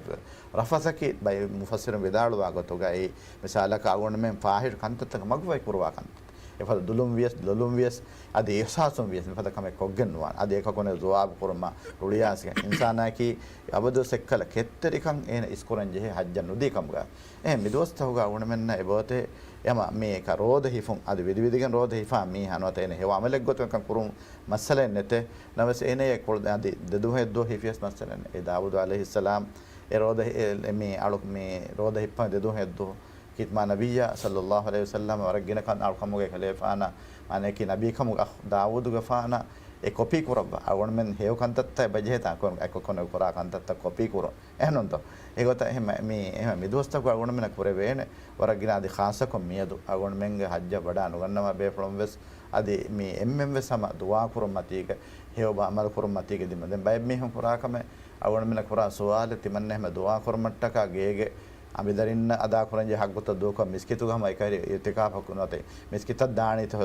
ރަފަޘަކީ ބައި މުފައްސިރުން ވިދާޅުވާ ގޮތުގައި، މިސާލަކަށް އަޅުގަނޑުމެން ފާޙިޝް ކަންތައްތަކަށް މަގުފަހި ކުރުވާ ކަންތައް. އެފަދަ ދުލުން ވިޔަސް، ލޮލުން ވިޔަސް، އަދި އިޙްސާސުން ވިޔަސް، މިފަދަ ކަމެއް ކޮށްގެން ނުވާނެ. އަދި އެކަކުން ޖަވާބު ކުރުމަށް ރުޅިއައިސްގެން. އިންސާނާއަކީ އަބަދުވެސް އެއްކަލަ ކެތްތެރިކަން އޭނަ އިސްކުރަން ޖެހޭ ޙައްޖަށް ނުދީ ކަމުގަ. އެހެން މި ދުވަސްތަކުގަ އަޅުގަނޑުމެންނަށް އެބައޮތޭ އެމަ މި އެކަ ރޯދަ ހިފުން، އަދި ވިދި ވިދިގެން ރޯދަ ހިފާ މީހާ ނުވަތަ އޭނަ ހެޔޮ ޢަމަލެއް ގޮތުން އެކަން ކުރުން މައްސަލައެއް ނެތޭ. ނަމަވެސް އޭނަޔަށް ކުޅަ-، އަދި ދެ ދުވަހެއް ދުވަހު ހިފިޔަސް މައްސަލައެއް ނެތް. އެ ދާވޫދު ޢަލައިހިއްސަލާމް އެ ރޯދަ ހި-، އެ، އެ މި އަޅު-، މި ރޯދަ ހިއްޕަން ދެ ދުވަހެއް ދުވަހު ޚިތްމާ ނަބިއްޔާ ޞައްލައްލާހު ޢަލައިހި ވަސައްލަމަ ވަރަށް ގިނަ ކަން އަޅުކަމުގެ ޚަލީފާނަށް، މާނައަކީ ނަބީކަމުގެ އަޚް ދާވޫދުގެފާނަށް އެ ކޮޕީ ކުރައްވާ. އަޅުގަނޑުމެން ހެޔޮ ކަންތައްތައް އެބަޖެހޭ ތާ ކޮން އެކަކުން ކުރާ ކަންތައްތައް ކޮޕީ ކުރުން. އެހެންނޫންތޯ؟ އެގޮތަށް އެހެން މި، އެހެން މި ދުވަސްތަކު އަޅުގަނޑުމެންނަށް ކުރެވޭނެ ވަރަށް ގިނަ އަދި ޚާއްޞަކޮށް މިއަދު އަޅުގަނޑުމެންގެ ޙައްޖަށް ވަޑާ ނުގަންނަވާ ބޭފުޅުން ވެސް އަދި މި އެންމެން ވެސް ހަމަ ދުޢާ ކުރުން މަތީގަ، ހެޔޮ އަމަލު ކުރުން މަތީގަ ދިމަ. ދެން ބައެއް މީހުން ކުރާ ކަމެއް، އަޅުގަނޑުމެންނަށް ކުރާ ސުވާލެއް، ތިމަންނަ ހަމަ ދުޢާ ކުރުމަށްޓަކާ ގޭގެ އަނބިދަރިންނަށް އަދާ ކުރަންޖެހޭ ޙައްޤުތައް ދޫކޮށް، މިސްކިތުގަ ހަމަ އެކަހެރި އިޢުތިކާފަކު ނުވަތަ މިސްކިތަށް ދާނީތޯ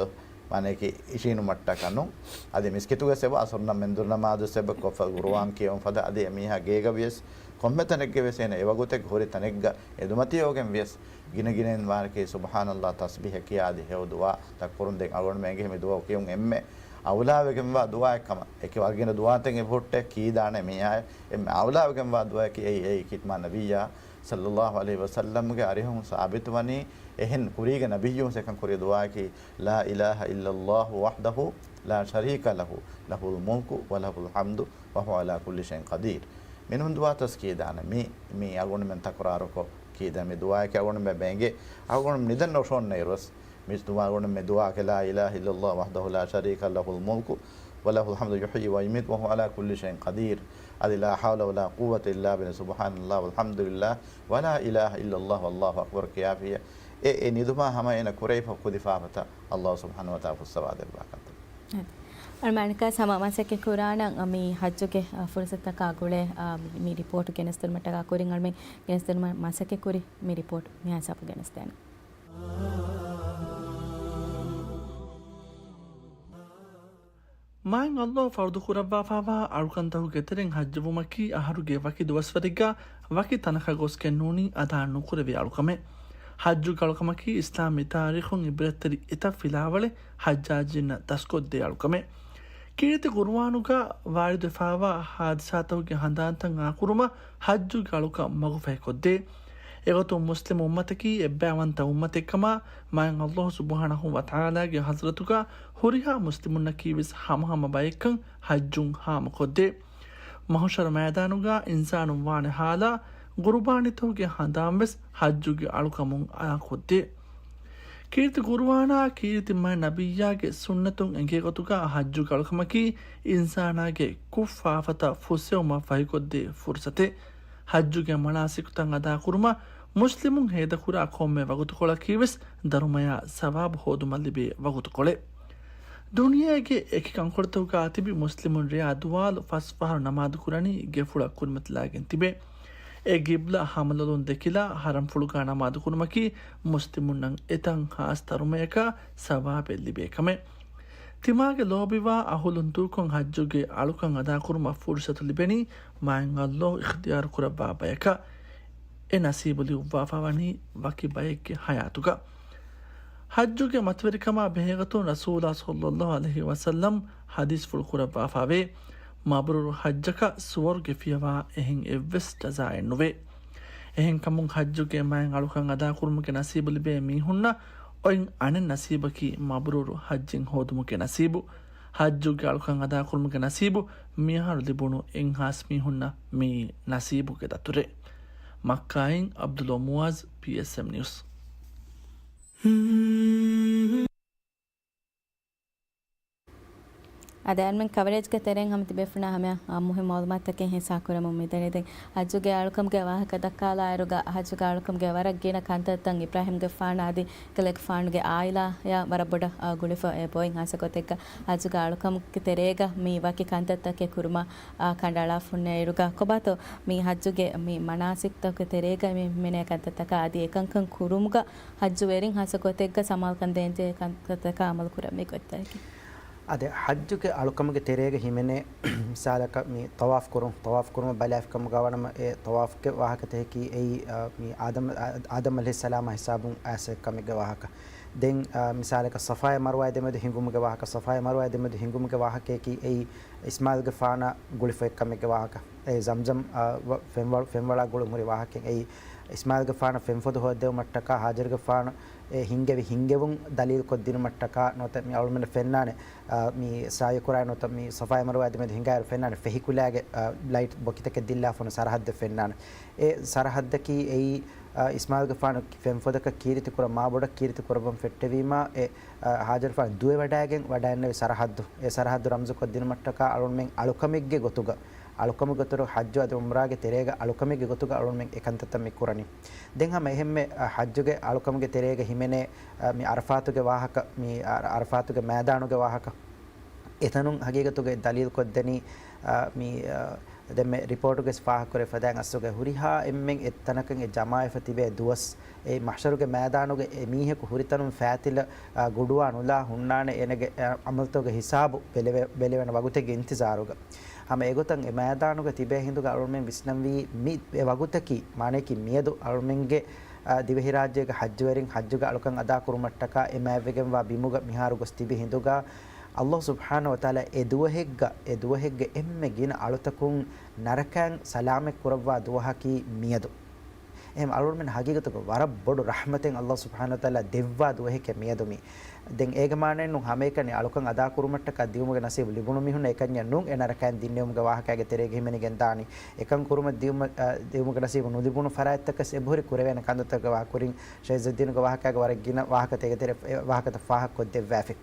މާނަޔަކީ އިށީނުމަށްޓަކާ ނޫން. އަދި މިސްކިތުގެ އެބަ އަސުރު ނަމަ މެންދުރު ނަމާދު އެބަ ކޮށްފަ، ޤުރުއާން ކިޔެވުން ފަދަ އަދި އެމީހާ ގޭގަ ވިޔަސް ކޮންމެ ތަނެއްގަ ވިޔަސް އޭނަ އެވަގުތެއްގަ ހުރި ތަނެއްގަ އެދުމަތި އޯގެން ވިޔަސް ގިނަ ގިނައިން ވާނެކީ ސުބްޙާނަﷲ ތަސްބީޙަ ކިޔާ އަދި ހެޔޮ ދުޢާ ތައް ކުރުން. ދެން އަޅުގަނޑުމެން އެނގޭ މި ދުޢާ ކިޔުން އެންމެ އައުލާވެގެންވާ ދުޢާއެއް ކަމަށް. އެކި ވަރުގެ ދުޢާތައް އެބަހުއްޓޭ ކީދާނެ މީހާ އެންމެ އައުލާވެގެންވާ ދުޢާއަކީ އެއީ، އެއީ ކީ މާ ނަބިއްޔާ ޞައްލަﷲ ޢަލައިހި ވަސައްލަމްގެ އަރިހުން ސާބިތުވަނީ އެހެން ކުރީގެ ނަބިއްޔުން އެކަން ކުރި ދުޢާއަކީ، لا إله إلا الله وحده لا شريك له، له الملك وله الحمد وهو على كل شيء قدير. މިނޫން ދުޢާ ތަސް ކީދާނެ. މި، މި އަޅުގަނޑުމެން ތަކުރާރުކޮށް ކީދާ މި ދުޢާއަކީ އަޅުގަނޑުމެން ބޭނގޭ އަޅުގަނޑު ނިދަން އޮށޯންނައިރުވެސް މި ދުޢާ އަޅުގަނޑުމެން ދުޢާ ކެ، لا إله إلا الله وحده لا شريك له، له الملك وله الحمد يحيي ويميت وهو على كل شيء قدير. އަދި لا حول ولا قوة إلا بالله، سبحان الله والحمد لله ولا إله إلا الله والله أكبر ކިޔާފިޔަ. އެ، އެ ނިދުމާ ހަމަ އޭނަ ކުރެވިފަ ކުދި ފާފަތައް ﷲ ސުބްޙާނަހޫ ވަތަޢާލާ ފުއްސަވާދެއްވާ ކަންތައް. އަދި އަޅުމާނިކާސް ހަމަ މަސައްކަތް ކުރާނަން މި ޙައްޖުގެ، އަ، ފުރުޞަތުތަކާ ގުޅޭ، އަ، މި ރިޕޯޓް ގެނެސްދިނުމަށްޓަކާ ކުރިން އަޅުމެން ގެނެސްދިނުމަށް މަސައްކަތް ކުރި މި ރިޕޯޓް މިހާ ހިސާބު ގެނެސްދޭނެ. މާތް ﷲ ފަރުޟު ކުރައްވާފައިވާ އަޅުކަންތަކުގެ ތެރެއިން ޙައްޖުވުމަކީ އަހަރުގެ ވަކި ދުވަސްވަރެއްގަ ވަކި ތަނަކަށް ގޮސްގެން ނޫނީ އަދާ ނުކުރެވޭ އަޅުކަމެއް. ޙައްޖުގެ އަޅުކަމަކީ އިސްލާމީ ތާރީޚުން ޢިބްރަތްތެރި އެތައް ފިލާވަޅެއް ޙައްޖާޖީންނަށް ދަސްކޮށްދޭ އަޅުކަމެއް. ކީރިތި ޤުރުއާނުގަ ވާރިދުވެފައިވާ ޙާދިސާތަކުގެ ހަނދާންތައް އާކުރުމަށް ޙައްޖުގެ އަޅުކަން މަގުފަހިކޮށްދޭ. އެގޮތުން މުސްލިމު އުއްމަތަކީ އެއްބައިވަންތަ އުއްމަތެއްކަމަށް މާތް ﷲ ސުބްޙާނަހޫ ވަތަޢާލާގެ ޙަޟްރަތުގަ ހުރިހާ މުސްލިމުންނަކީވެސް ހަމަހަމަ ބައެއްކަން ޙައްޖުން ހާމަކޮށްދޭ. މަޙުޝަރު މައިދާނުގަ އިންސާނުން ވާނެ ޙާލާ، ޤުރުބާނީތަކުގެ ހަނދާންވެސް ޙައްޖުގެ އަޅުކަމުން އާކޮށްދޭ. ކީރިތި ޤުރުއާނާ ކީރިތި މާތް ނަބިއްޔާގެ ސުންނަތުން އެނގޭ ގޮތުގަ ޙައްޖުގެ އަޅުކަމަކީ އިންސާނާގެ ކުށް ފާފަތައް ފުއްސެވުމަށް ފަހިކޮށްދޭ ފުރުޞަތެއް. ޙައްޖުގެ މަނާސިކުތައް އަދާކުރުމަށް މުސްލިމުން ހޭދަކުރާ ކޮންމެ ވަގުތުކޮޅަކީވެސް ދަރުމަޔާ ސަވާބު ހޯދުމަށް ލިބޭ ވަގުތުކޮޅެއް. ދުނިޔޭގެ އެކި ކަންކޮޅުތަކުގަ ތިބި މުސްލިމުން ރެޔާ ދުވާލު ފަސް ފަހަރު ނަމާދު ކުރަނީ ގެފުޅަށް ކުރިމަތިލާގެން ތިބެ. އެ ގިބްލަ ހަމަލޮލުން ދެކިލާ ޙަރަމްފުޅުގަ ނަމާދު ކުރުމަކީ މުސްލިމުންނަށް އެތަން ޚާއްޞަ ދަރުމަޔަކާ ސަވާބެއް ލިބޭ ކަމެއް. ތިމާގެ ލޯބިވާ އަހުލުން ދޫކޮށް ޙައްޖުގެ އަޅުކަން އަދާކުރުމަށް ފުރުޞަތު ލިބެނީ މާތް ﷲ އިޚްތިޔާރު ކުރައްވާ ބަޔަކަށް. އެ ނަސީބު ލިޔުއްވާފަ ވަނީ ވަކި ބައެއްގެ ޙަޔާތުގަ. ޙައްޖުގެ މަތިވެރިކަމާ ބެހޭގޮތުން ރަސޫލާ ޞައްލައްލާހު ޢަލައިހި ވަސައްލަމް ޙަދީޘްފުޅު ކުރައްވާފަވޭ، މަބްރޫރު ޙައްޖަކަށް ސުވަރުގެ ފިޔަވާ އެހެން އެއްވެސް ޖަޒާއެއް ނުވޭ. އެހެންކަމުން ޙައްޖުގެ މާތް އަޅުކަން އަދާކުރުމުގެ ނަސީބު ލިބޭ މީހުންނަށް އޮތް އަނެއް ނަސީބަކީ މަބްރޫރު ޙައްޖެއް ހޯދުމުގެ ނަސީބު. ޙައްޖުގެ އަޅުކަން އަދާކުރުމުގެ ނަސީބު މިއަހަރު ލިބުނު އެއްހާސް މީހުންނަށް މިއީ ނަސީބުގެ ދަތުރެއް. މައްކާއިން ޢަބްދުﷲ މުޢާޒް، ޕީއެސްއެމް ނިއުސް. އަދި އަންމެން ކަވަރޭޖްގެ ތެރެއިން ހަމަ ތިބޭފުޅުންނާ ހަމަޔަށް، އާ، މުހިއްމު މަޢުލޫމާތުތަކެއް ހިއްސާ ކުރަމުން މިދަނީ. ދެން ޙައްޖުގެ އަޅުކަމުގެ ވާހަކަ ދައްކާލާއިރުގަ، ޙައްޖުގެ އަޅުކަމުގެ ވަރަށް ގިނަ ކަންތައްތައް އިބްރާހިމްގެފާނާ އަދި ކަލޭގެފާނުގެ ޢާއިލާޔާ ވަރަށް ބޮޑަށް، އާ، ގުޅިފަ އެބައޮތް. ހާއްސަ ގޮތެއްގަ ޙައްޖުގެ އަޅުކަމުގެ ތެރޭގަ މި ވަކި ކަންތައްތަކެއް ކުރުމަށް، އާ، ކަނޑައަޅާފަ ހުންނަ އިރުގަ ކޮބާތޯ މި ޙައްޖުގެ މި މަނާސިކްތަކުގެ ތެރޭގަ މި ހިމެނޭ ކަންތައްތަކާ އަދި އެކަންކަން ކުރުމުގަ ޙައްޖުވެރިން ހާއްސަ ގޮތެއްގަ ސަމާލުކަން ދޭންޖެހޭ ކަންތައްތަކާ އަމަލު ކުރަން މި ގޮތްތަކަކީ؟ އަދި ޙައްޖުގެ އަޅުކަމުގެ ތެރޭގަ ހިމެނޭ މިސާލަކަށް މި ޠަވާފް ކުރުން، ޠަވާފް ކުރުމަށް ބަލާފިކަމުގަ ވަނަމަ އެ ޠަވާފްގެ ވާހަކަތަކަކީ އެއީ، އާ، މި އާދަމް، އާ، އާދަމް ޢަލައިހިއްސަލާމާ ހިސާބުން އައިސް އެއްކަމެއްގެ ވާހަކަ. ދެން، އާ، މިސާލަކަށް ޞަފާއާ މަރުވާއާ ދެމެދު ހިނގުމުގެ ވާހަކަ، ޞަފާއާ މަރުވާއާ ދެމެދު ހިނގުމުގެ ވާހަކަޔަކީ އެއީ އިސްމާޢީލްގެފާނާ ގުޅިފަ އެއްކަމެއްގެ ވާހަކަ. އެ ޒަމްޒަމް، އާ، ފެންވަޅު، ފެންވަޅާ ގުޅުން ހުރި ވާހަކައެއް. އެއީ އިސްމާޢީލްގެފާނަށް ފެންފޮދު ހޯއްދެވުމަށްޓަކާ ހާޖަރުގެފާނު އެ ހިންގެވި ހިންގެވުން ދަލީލުކޮށްދިނުމަށްޓަކާ ނުވަތަ މި އަޅުމެންނަށް ފެންނާނެ، އާ، މި ސަޢްޔު ކުރާ ނުވަތަ މި ޞަފާއާ މަރުވާއާ ދެމެދު ހިނގާއިރު ފެންނާނެ ފެހިކުލައިގެ، އާ، ލައިޓް ބޮކިތަކެއް ދިއްލާފަ ހުންނަ ސަރަޙައްދެއް ފެންނާނެ. އެ ސަރަޙައްދަކީ އެއީ، އާ، އިސްމާޢީލްގެފާނު ފެންފޮދަކަށް ކީރިތި ކުރަން، މާބޮޑަށް ކީރިތި ކުރައްވަން ފެއްޓެވީމާ، އެ، އާ، ހާޖަރުގެފާނު ދުވެވަޑައިގެން ވަޑައިގެންނެވި ސަރަޙައްދު. އެ ސަރަޙައްދު ރަމްޒުކޮށްދިނުމަށްޓަކާ އަޅުމެން އަޅުކަމެއްގެ ގޮތުގަ އަޅުކަމުގެ ގޮތުގަ ޙައްޖު އަދި ޢުމްރާގެ ތެރޭގަ އަޅުކަމެއްގެ ގޮތުގަ އަޅުމެން އެކަންތައްތައް މި ކުރަނީ. ދެން ހަމަ އެހެންމެ، އަ، ޙައްޖުގެ އަޅުކަމުގެ ތެރޭގަ ހިމެނޭ، އަ، މި ޢަރަފާތުގެ ވާހަކަ، މި ޢަ-، ޢަރަފާތުގެ މައިދާނުގެ ވާހަކަ. އެތަނުން ޙަޤީޤަތުގައި ދަލީލު ކޮށްދެނީ، އަ، މި، އަ، ދެންމެ ރިޕޯޓުގެ ފާހަގަކުރެ ފަދައިން އަސްލުގައި ހުރިހާ އެންމެން އެއްތަނަކަށް އެ ޖަމާވެފަ ތިބޭ ދުވަސް، އެ މަޙްޝަރުގެ މައިދާނުގަ އެ މީހަކު ހުރިތަނުން ފައިތިލަ، އަ، ގުޑުވާ ނުލާ ހުންނާނެ އޭނަގެ، އަ، ޢަމަލުތަކުގެ ހިސާބު ބެލެވެ-، ބެލެވޭނެ ވަގުތެއްގެ އިންތިޒާރުގަ. ހަމަ އެގޮތަށް އެ މައިދާނުގަ ތިބޭ ހިނދުގަ އަޅުމެން ވިސްނަންވީ މި އެ ވަގުތަކީ، މާނަޔަކީ މިއަދު އަޅުމެންގެ، އަ، ދިވެހިރާއްޖޭގެ ޙައްޖުވެރިން ޙައްޖުގެ އަޅުކަން އަދާކުރުމަށްޓަކާ އެ މާތްވެގެންވާ ބިމުގަ މިހާރު ގޮސް ތިބި ހިނދުގަ، ﷲ ސުބްޙާނަހޫ ވަތަޢާލާ އެ ދުވަހެއްގަ، އެ ދުވަހެއްގެ އެންމެ ގިނަ އަޅުތަކުން ނަރަކައިން ސަލާމަތް ކުރައްވާ ދުވަހަކީ މިއަދު. އެހެން އަޅުގަނޑުމެން ޙަޤީޤަތުގަ ވަރަށް ބޮޑު ރަޙްމަތެއް ﷲ ސުބްޙާނަހޫ ވަތަޢާލާ ދެއްވާ ދުވަހެކޭ މިއަދު މި. ދެން އޭގެ މާނައެއް ނޫން ހަމައެކަނި އަޅުކަން އަދާކުރުމަށްޓަކާ ދިއުމުގެ ނަސީބު ލިބުނު މީހުންނަށް އެކަންޏެއް ނޫން އެ ނަރަކައިން ދިންނެވުމުގެ ވާހަކައިގެ ތެރޭގަ ހިމެނިގެން ދާނީ. އެކަން ކުރުމަށް ދިއުމަށް، އަ، ދިއުމުގެ ނަސީބު ނުލިބުނު ފަރާތްތަކަސް އެބަހުރި ކުރެވޭނެ ކަންތައްތަކުގެ ވާ ކުރިން ޝައިޒުއްދީނުގެ ވާހަކައިގެ ވަރަށް ގިނަ ވާހަކަތައް އޭގެ ތެރޭ، އެ ވާހަކަތައް ފާހަގަކޮށް ދެއްވާފި.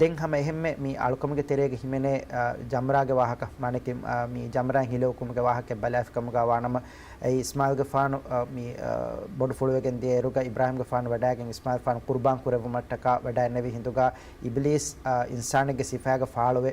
ދެން ހަމަ އެހެންމެ މި އަޅުކަމުގެ ތެރޭގަ ހިމެނޭ، އަ، ޖަމްރާގެ ވާހަކަ، މާނައަކީ، އަ، މި ޖަމްރާއިން ހިލައުކުމުގެ ވާހަކަ ބަލާފިކަމުގަ ވާނަމަ، އެ އިސްމާޢީލްގެފާނު، އަ، މި، އަ، ބޮޑު ފުޅުވެގެން ދިޔައިރުގަ އިބްރާހީމްގެފާނު ވަޑައިގެން އިސްމާޢީލްގެފާނު ޤުރުބާން ކުރެއްވުމަށްޓަކާ ވަޑައިންނެވި ހިނދުގަ އިބްލީސް، އަ، އިންސާނެއްގެ ސިފައިގަ ފާޅުވެ،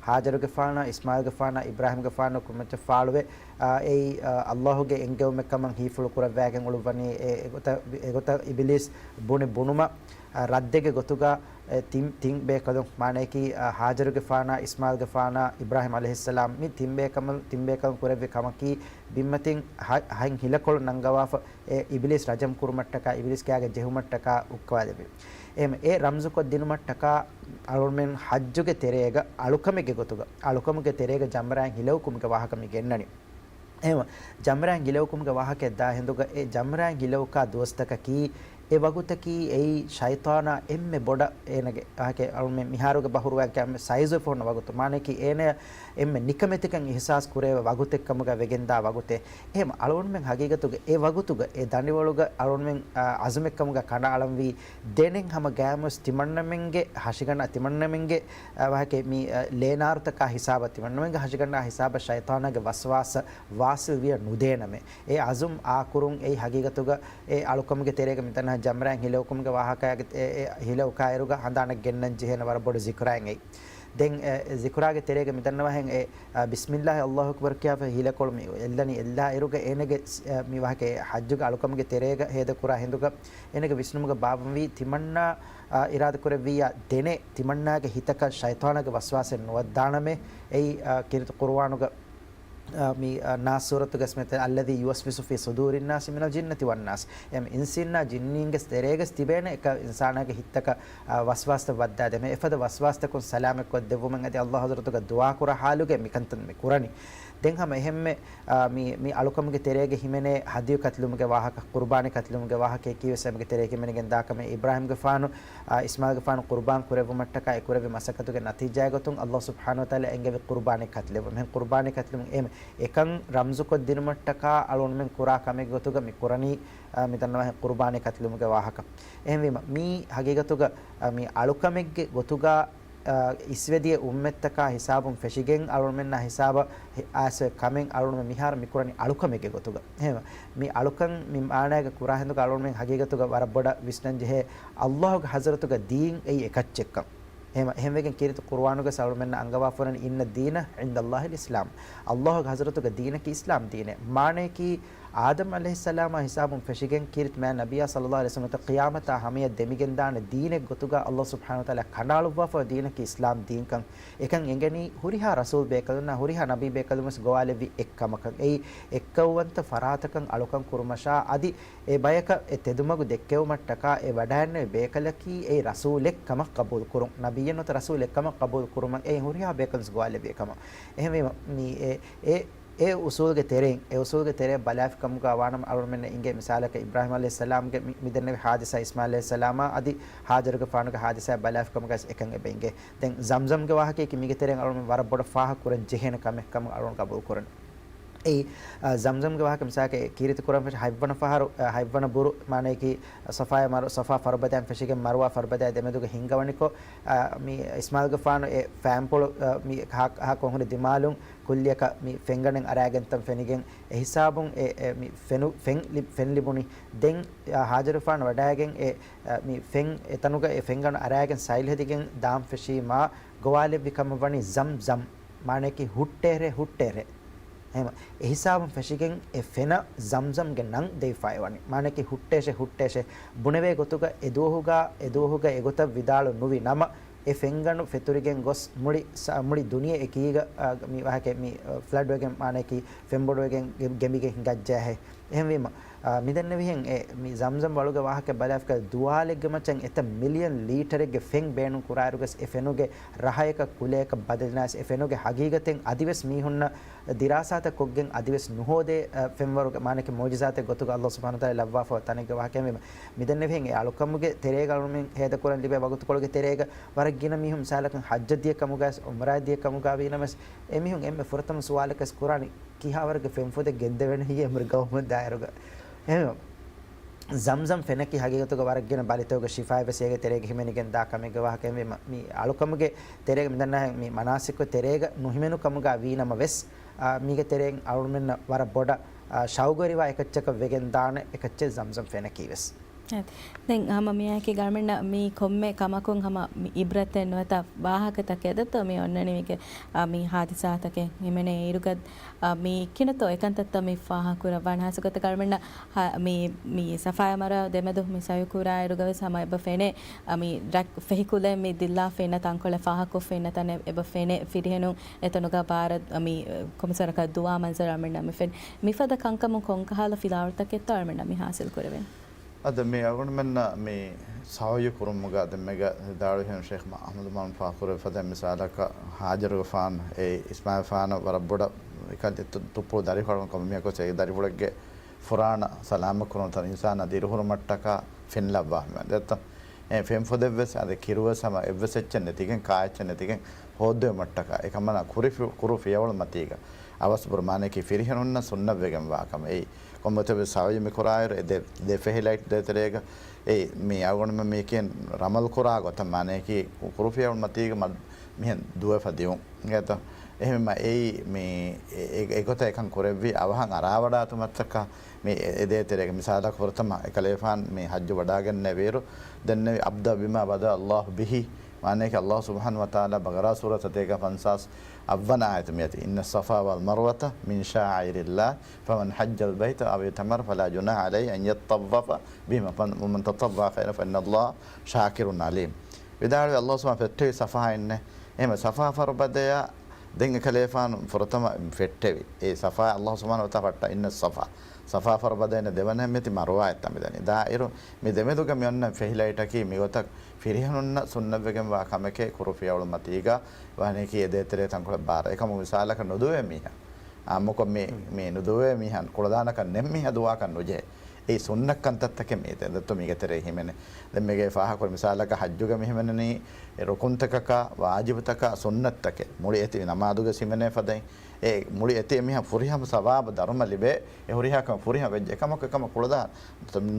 ހާޖަރުގެފާނާ، އިސްމާޢީލްގެފާނާ، އިބްރާހީމްގެފާނު ކުރިމައްޗަށް ފާޅުވެ، އާ، އެއީ، އާ، ﷲ ގެ އެންގެވުމެއްކަމަށް ހީފުޅު ކުރައްވާގެން އުޅުއްވަނީ. އެ، އެގޮތަށް، އެގޮތަށް އިބިލީސް ބުނި ބުނުމަށް، އާ، ރައްދެއްގެ ގޮތުގަ، އެ، ތިން، ތިން ބޭކަލުން، މާނަޔަކީ، އާ، ހާޖަރުގެފާނާ، އިސްމާޢީލްގެފާނާ، އިބްރާހީމް ޢަލައިހިއްސަލާމް، މި ތިން ބޭކަމަލް-، ތިން ބޭކަލުން ކުރެއްވި ކަމަކީ، ބިންމަތިން ހަ-، ހަތް ހިލަކޮޅު ނަންގަވާފަ، އެ އިބިލީސް ރަޖަމް ކުރުމަށްޓަކާ، އިބިލީސް ކާގެ ޖެހުމަށްޓަކާ އުއްކަވާލެއްވި. އެހެން އެ ރަމްޒުކޮށް ދިނުމަށްޓަކާ، އަޅުމެން ޙައްޖުގެ ތެރޭގަ، އަޅުކަމެއްގެ ގޮތުގަ، އަޅުކަމުގެ ތެރޭގަ ޖަމްރާއިން ހިލައުކުމުގެ ވާހަކަ މި ގެންނަނީ. އެހެން ޖަމްރާއިން ހިލައުކުމުގެ ވާހަކައެއް ދާ ހިނދުގަ، އެ ޖަމްރާއިން ހިލައުކާ ދުވަސްތަކަކީ، އެ ވަގުތަކީ އެއީ ޝައިޠާނާ އެންމެ ބޮޑަށް އޭނަގެ ވާހަކަ އަޅުމެން މިހާރުގެ ބަހުރުވާ ސައިޒު ފޯން ވަގުތު، މާނައަކީ އޭނަ އެންމެ ނިކަމެތިކަން އިޙްސާސް ކުރެވޭ ވަގުތެއްކަމުގަ ވެގެންދާ ވަގުތެއް. އެހެން އަޅުގަނޑުމެން ހަގީގަތުގަ އެ ވަގުތުގަ އެ ދަނޑިވަޅުގަ އަޅުގަނޑުމެން، އާ، ޢަޒުމެއްކަމުގަ ކަނޑައަޅަންވީ. ދެނެއް ހަމަ ގާމުސް ތިމަންނަމެންގެ ހަށިގަނޑާ ތިމަންނަމެންގެ، އާ، ވާހަކަ މި، އާ، ލޭނާރުތަކާ ހިސާބަށް ތިމަންނަމެންގެ ހަށިގަނޑާ ހިސާބަށް ޝައިޠާނާގެ ވަސްވާސް ވާސިލް ވިޔަ ނުދޭނަމޭ. އެ ޢަޒުމް އާކުރުން އެއީ ހަގީގަތުގަ އެ އަޅުކަމުގެ ތެރޭގަ މިތަނަށް ޖަމްރާއިން ހިލައުކުމުގެ ވާހަކައިގެ އެ، އެ ހިލައުކާއިރުގަ ހަނދާނަށް ގެންނަން ޖެހޭނެ ވަރަށް ބޮޑު ޒިކުރާއެއް އެއީ. ދެން އެ، އެ ޒިކުރާގެ ތެރޭގަ މިދަންނަވާހެން އެ، އަ، ބިސްމިއްލާހި އައްލާހު އަކްބަރު ކިޔާފަ ހިލަކޮޅު މި އެއްލަނީ އެއްލާއިރުގަ އޭނަގެ، އެ، މި ވާހަކަ އެ ޙައްޖުގެ އަޅުކަމުގެ ތެރޭގަ ހޭދަކުރާ ހިނދުގަ އޭނަގެ ވިސްނުމުގަ ބާއްވަންވީ ތިމަންނާ، އަ، އިރާދަކުރެއްވިއްޔާ ދެނެއް ތިމަންނާގެ ހިތަކަށް ޝައިޠާނާގެ ވަސްވާސެއް ނުވައްދާނަމޭ. އެއީ، އަ، ކީރިތި ޤުރުއާނުގަ އާ، މި، އާ، ނާސް ސޫރަތުގަސް މިތަން، "الذي يوسوس في صدور الناس من الجنة والناس." އެމް އިންސީންނާ ޖިންނީންގެ ތެރޭގަސް ތިބޭނެ އެކަ އިންސާނާގެ ހިތްތަކަށް، އާ، ވަސްވާސްތައް ވައްދާދޭމެ. އެފަދަ ވަސްވާސްތަކުން ސަލާމަތްކޮށްދެއްވުމަށް އަދި އައްލާހު ޙަޟްރަތުގަ ދުޢާކުރާ ޙާލުގައި މިކަންތައް މި ކުރަނީ. ދެން ހަމަ އެހެންމެ، އާ، މި، މި އަޅުކަމުގެ ތެރޭގަ ހިމެނޭ ހަދްޔު ކަތިލުމުގެ ވާހަކަ، ޤުރުބާނީ ކަތިލުމުގެ ވާހަކައަކީވެސް އެމެގެ ތެރޭގަ ހިމެނިގެން ދާކަމެއް. އިބްރާހީމްގެފާނު، އާ، އިސްމާޢީލްގެފާނު ޤުރުބާން ކުރެއްވުމަށްޓަކާ އެ ކުރެއްވި މަސައްކަތުގެ ނަތީޖާގެ ގޮތުން އައްލާހު ސުބްޙާނަހޫ ވަތަޢާލާ އެންގެވި ޤުރުބާނީ ކަތިލެއްވުން. އެހެން ޤުރުބާނީ ކަތިލުމުން އެމެ އެކަން ރަމްޒުކޮށްދިނުމަށްޓަކާ އަޅުގަނޑުމެން ކުރާ ކަމެއްގެ ގޮތުގަ މި ކުރަނީ، އާ، މި ދަންނަވާހެން ޤުރުބާނީ ކަތިލުމުގެ ވާހަކަ. އެހެންވީމަ، މީ ހަގީގަތުގަ، އާ، މި އަޅުކަމެއްގެ ގޮތުގަ، އާ، އިސްވެދިޔަ އުއްމަތްތަކާ ހިސާބުން ފެށިގެން އަޅުގަނޑުމެންނާ ހިސާބަށް އައިސް ކަމެއް އަޅުގަނޑުމެން މިހާރު މި ކުރަނީ އަޅުކަމެއްގެ ގޮތުގަ. އެހެންވީމަ، މި އަޅުކަން މި މާނައިގަ ކުރާ ހިނދުގަ އަޅުގަނޑުމެން ހަގީގަތުގަ ވަރަށް ބޮޑަށް ވިސްނަން ޖެހޭ އައްލާހުގެ ޙަޟްރަތުގަ ދީން އެއީ އެކައްޗެއްކަން. އެހެން، އެހެންވެގެން ކީރިތި ޤުރުއާނުގަސް އަޅުމެންނަށް އަންގަވާފަ ވަނީ، "إن الدين عند الله الإسلام." އައްލާހުގެ ޙަޟްރަތުގަ ދީނަކީ އިސްލާމް ދީނޭ. މާނަޔަކީ، އާދަމް ޢަލައިހިއްސަލާމާ ހިސާބުން ފެށިގެން ކީރިތި މާތް ނަބިއްޔާ ޞައްލައްލާހު ޢަލައިހި ވަސައްލަމަ ޤިޔާމަތާ ހަމަޔަށް ދެމިގެންދާނެ ދީނެއް ގޮތުގަ އައްލާހު ސުބްޙާނަހޫ ވަތަޢާލާ ކަނޑައަޅުއްވާފަ ދީނަކީ އިސްލާމް ދީންކަން. އެކަން އެނގެނީ ހުރިހާ ރަސޫލް ބޭކަލުންނާ ހުރިހާ ނަބީ ބޭކަލުންވެސް ގޮވާލެއްވި އެއްކަމަކަށް. އެއީ އެއްކައުވަންތަ ފަރާތަކަށް އަޅުކަން ކުރުމަށާ އަދި އެ ބަޔަކަށް އެ ތެދުމަގު ދެއްކެވުމަށްޓަކާ އެ ވަޑައިގެންނެވި ބޭކަލަކީ އެއީ ރަސޫލެއް ކަމަށް ޤަބޫލުކުރުން، ނަބިއްޔެއް ނުވަތަ ރަސޫލެއް ކަމަށް ޤަބޫލުކުރުމަށް އެ ހުރިހާ ބޭކަލުން ގޮވާލެއްވި ކަމަށް. އެހެންވީމަ، މި އެ، އެ، އެ އުސޫލުގެ ތެރެއިން، އެ އުސޫލުގެ ތެރެއަށް ބަލާފި ކަމުގަ ވާނަމަ އަޅުމެންނަށް އިނގޭ މިސާލަކަށް އިބްރާހީމް ޢަލައިހިއްސަލާމްގެ މި، މިދެންނެވި ޙާދިސާ އިސްމާޢީލް ޢަލައިހިއްސަލާމާ އަދި ހާޖަރުގެފާނުގެ ޙާދިސާއަށް ބަލާފި ކަމުގަސް އެކަން އެބަ އިނގޭ. ދެން ޒަމްޒަމްގެ ވާހަކަޔަކީ މީގެ ތެރެއިން އަޅުމެން ވަރަށް ބޮޑަށް ފާހަގަ ކުރަން ޖެހޭނެ ކަމެއް ކަމަށް އަޅުގަނޑު ޤަބޫލު ކުރަން. އެއީ، އާ، ޒަމްޒަމްގެ ވާހަކަ މިސާލަކަށް ކީރިތި ކުރަން ފެށި ހަތްވަނަ ފަހަރު، އާ، ހަތްވަނަ ބުރު، މާނަޔަކީ ޞަފާޔާ މަރު، ޞަފާ ފަރުބަދައިން ފެށިގެން މަރުވާ ފަރުބަދައި ދެމެދުގަ ހިންގަވަނިކޮށް، އާ، މި އިސްމާޢީލްގެފާނު އެ ފައިންޕުޅު، އާ، މި ހާ، ހާ ކޮންހުރި ދިމާލުން ކުއްލިއަކަށް މި ފެންގަނޑެއް އަރާގެންތަން ފެނިގެން އެ ހިސާބުން އެ، އެ، މި ފެނު، ފެން ލި، ފެން ލިބުނީ. ދެން، އާ، ހާޖަރުފާނު ވަޑައިގެން އެ، އާ، މި ފެން އެތަނުގަ އެ ފެންގަނޑު އަރާގެން ސައިލް ހެދިގެން ދާން ފެށީމާ ގޮވާލެއްވި ކަމަށް ވަނީ ޒަމްޒަމް، މާނަޔަކީ ހުއްޓޭރޭ، ހުއްޓޭރޭ. އެހެމަ، އެހިސާބުން ފެށިގެން އެ ފެނަށް ޒަމްޒަމްގެ ނަން ދެވިފައި ވަނީ. މާނަޔަކީ ހުއްޓޭށޭ، ހުއްޓޭށޭ. ބުނެވޭ ގޮތުގަ އެ ދުވަހުގަ، އެ ދުވަހުގަ އެގޮތަށް ވިދާޅު ނުވި ނަމަ، އެ ފެންގަނޑު ފެތުރިގެން ގޮސް މުޅި ސަ، މުޅި ދުނިޔެ އެކީގަ، އާ، މި ވާހަކަ މި، އާ، ފްލަޑް ވެގެން، މާނަޔަކީ ފެންބޮޑުވެގެން ގެ، ގެނބިގެން ހިނގައްޖާހޭ. އެހެންވީމަ، އާ، މިދެންނެވިހެން އެ މި ޒަމްޒަމް ވަޅުގެ ވާހަކަ ބަލާފަކަ ދުވާލެއްގެ މައްޗަށް އެތައް މިލިއަން ލީޓަރެއްގެ ފެން ބޭނުން ކުރާއިރުގަސް އެ ފެނުގެ ރަހަޔަކަށް ކުލަޔަކަށް ބަދަލިނާސް އެ ފެނުގެ ހަގީގަތެއް އަދިވެސް މީހުންނަށް ދިރާސާތައް ކޮށްގެން އަދިވެސް ނުހޯދޭ، އަ، ފެންވަރުގެ މާނަކީ މުޢުޖިޒާތެއް ގޮތުގަ އައްލާހު ސުބްޙާނަހު ވަތަޢާލާ ލައްވާފަ ތަނެއްގެ ވާހަކައެއް ވީމަ. މިދެންނެވިހެން އެ އަޅުކަމުގެ ތެރޭގަ އަޅުމެން ހޭދަކުރަން ލިބޭ ވަގުތުކޮޅުގެ ތެރޭގަ ވަރަށް ގިނަ މީހުން މިސާލަކަށް ޙައްޖަށް ދިޔަ ކަމުގައި ޢުމްރާއަށް ދިޔަ ކަމުގަ ވީނަމަވެސް އެމީހުން އެންމެ ފުރަތަމަ ސުވާލަކަސް ކުރާނީ ކިހާވަރުގެ ފެންފުދެއް ގެންދެވޭނެ ހިޔޭ އެމްރި ގަވަމަން ދާއިރުގަ. އެހެން ޒަމްޒަމް ފެނަކީ ހަގީގަތުގަ ވަރަށް ގިނަ ބަލިތަކުގެ ޝިފާއެއް ވެސް އޭގެ ތެރޭގަ ހިމެނިގެން ދާ ކަމެއްގެ ވާހަކައެއް ވީމަ، މި އަޅުކަމުގެ ތެރޭގަ މިދަންނަހެން މި މަނާސިކު ތެރޭގަ ނުހިމެނު ކަމުގަ ވީނަމަވެސް، އާ، މީގެ ތެރެއިން އަޅުމެންނަށް ވަރަށް ބޮޑަށް، އާ، ޝައުގުވެރިވާ އެކައްޗަކަށް ވެގެން ދާނެ އެކައްޗެއް ޒަމްޒަމް ފެނަކީ ވެސް. ދެން ހަމަ މިއާއެކީ ގަރަމެންނަށް މީ ކޮންމެ ކަމަކުން ހަމަ މި އިބްރަތެއް ނުވަތަ ވާހަކަތަކެއް ދެއްތޯ މި އޮންނަނީ މީގެ، އާ، މި ހާދިސާތަކެއް ހިމެނޭ އިރުގަ، އާ، މި ކިނަތޯ އެކަންތައްތައް މި ފާހަގަކުރައްވާނެ. ހާއްސަ ގޮތަށް ގަރަމެންނަށް ހަ، މި، މި ސަފާޔާ މަރު ދެމެދު މި ސައިކުރާ އިރުގަ ވެސް ހަމަ އެބަ ފެނޭ، އާ، މި ރަށް ފެހި ކުލައެއް މި ދިއްލާފަ އިންނަ ތަންކޮޅެއް ފާހަގަކޮށްފަ އިންނަ ތަނެއް އެބަ ފެނޭ. ފިރިހެނުން އެތަނުގަ ބާރަށް، އާ، މި ކޮމިސަރަކަށް ދުވާ މަންޒަރު ގަރަމެންނަށް މި ފެނޭ. މިފަދަ ކަންކަމުން ކޮންކަހަލަ ފިލާވަޅުތަކެއްތޯ ގަރަމެންނަށް މި ހާސިލް ކުރެވެން؟ އަދި މި އަޅުގަނޑުމެންނަށް މި ސަޢުޔު ކުރުމުގަ ދެންމެގަ ވިދާޅުވިހެން ޝޭޚް އަޙްމަދު މައުމޫން ފާޚުރު ފަދަ މިސާލަކަށް ހާޖަރުގެފާނު އެ އިސްމާޢީލްފާނު ވަރަށް ބޮޑަށް އެކަލި ތު، ތުއްޕުޅު ދަރިފުޅުން ކޮންމެއަކު އެ ދަރިފުޅެއްގެ ފުރާނަ ސަލާމަތް ކުރުން ތަން އިންސާނާ ދިރިހުރުމަށްޓަކާ ފެން ލައްވާ މި ދެއްތަ؟ އެ ފެންފުދެއްވެސް އަދި ކިރުވެސް ހަމަ އެއްވެސް އެއްޗެއް ނެތިގެން ކާ އެއްޗެއް ނެތިގެން ހޯއްދެވުމަށްޓަކާ އެކަމަނާ ކުރި ފި، ކުރު ފިޔަވަޅު މަތީގަ އަވަސް ބުރު މާނައަކީ ފިރިހެނުންނަށް ސުންނަތްވެގެންވާ ކަމެއް. އެއީ ކޮންމެތަ ވެސް ސަޢުޔު މި ކުރާއިރު އެ ދެ، ދެ ފެހި ލައިޓް ދޭތެރޭގަ އެ މި އަޅުގަނޑުމެން މީކީ ރަމަލް ކުރާ ގޮތަށް މާނައަކީ ކުރު ފިޔަވަޅު މަތީގަ މަ، މިހެން ދުވެފަ ދިއުން. އިނގޭތަ؟ އެހެންވީމަ އެއީ މި އެ، އެ، އެގޮތަށް އެކަން ކުރެއްވި އަވަހަށް އަރާވަޑާތުމަށްޓަކާ މި އެ، އެ ދޭތެރޭގަ މިސާލަކަށް ފުރަތަމަ އެކަލޭފާން މި ޙައްޖު ވަޑާގެންނެވިއިރު ދެންނެވި އަބްދަ ބިމާ ބަދަ ﷲ ބިހި މާނައަކީ ﷲ ސުބްޙާނަހު ވަތަޢާލާ ބަގަރާ ސޫރަތަށް ދޭގަ ފަންސާސް އަށްވަނަ އާޔަތު މިއޮތީ. إن الصفا والمروة من شعائر الله فمن حج البيت أو اعتمر فلا جناح عليه أن يطوف بهما ومن تطوع خيرا فإن الله شاكر عليم. ވިދާޅުވި ﷲ ސުބްޙާނަހު ފެއްޓެވި ޞަފާއިންނޭ. އެހެންވެ ޞަފާ ފަރުބަދަޔާ ދެން އެކަލޭފާނު ފުރަތަމަ ފެއްޓެވި. އެ ޞަފާ ﷲ ސުބްޙާނަހު ވަތަޢާލާ ފައްޓާ إن الصفا. ޞަފާ ފަރުބަދައިން ދެވަނަ މިއޮތީ މަރުވާއަށް މިދަނީ. ދާއިރު މި ދެމެދުގަ މި އޮންނަ ފެހި ލައިޓަކީ މިގޮތަށް ފިރިހެނުންނަށް ސުންނަތްވެގެންވާ ކަމެކޭ ކުރު ފިޔަވަޅު މަތީގަ ވާނެކީ އެ ދޭތެރޭ ތަންކޮޅެއް ބާރަށް. އެކަމު މިސާލަކަށް ނުދުވޭ މީހާ. އާއްމުކޮށް މި، މި ނުދުވޭ މީހާ ކުޅަދާނަކަށް ނެތް މީހާ ދުވާކަށް ނުޖެހޭ. އެއީ ސުންނަތް ކަންތައްތަކެއް މީ ދެން ދެއްތޯ މީގެ ތެރޭ ހިމެނޭ. ދެން މީގެ ފާހަގަކުރި މިސާލަކަށް ޙައްޖުގަ މި ހިމެނެނީ އެ ރުކުންތަކަކާ، ވާޖިބުތަކާ، ސުންނަތްތަކެއް. މުޅި އެތި ނަމާދުގެ ހިމެނޭ ފަދައިން. އެ މުޅި އެތި އެމީހާ ފުރިހަމަ ސަވާބު ދަރުމަ ލިބޭ. އެ ހުރިހާ ކަމެއް ފުރިހަމަ ވެއްޖެ. އެކަމަކު އެކަމަށް ކުޅަދާ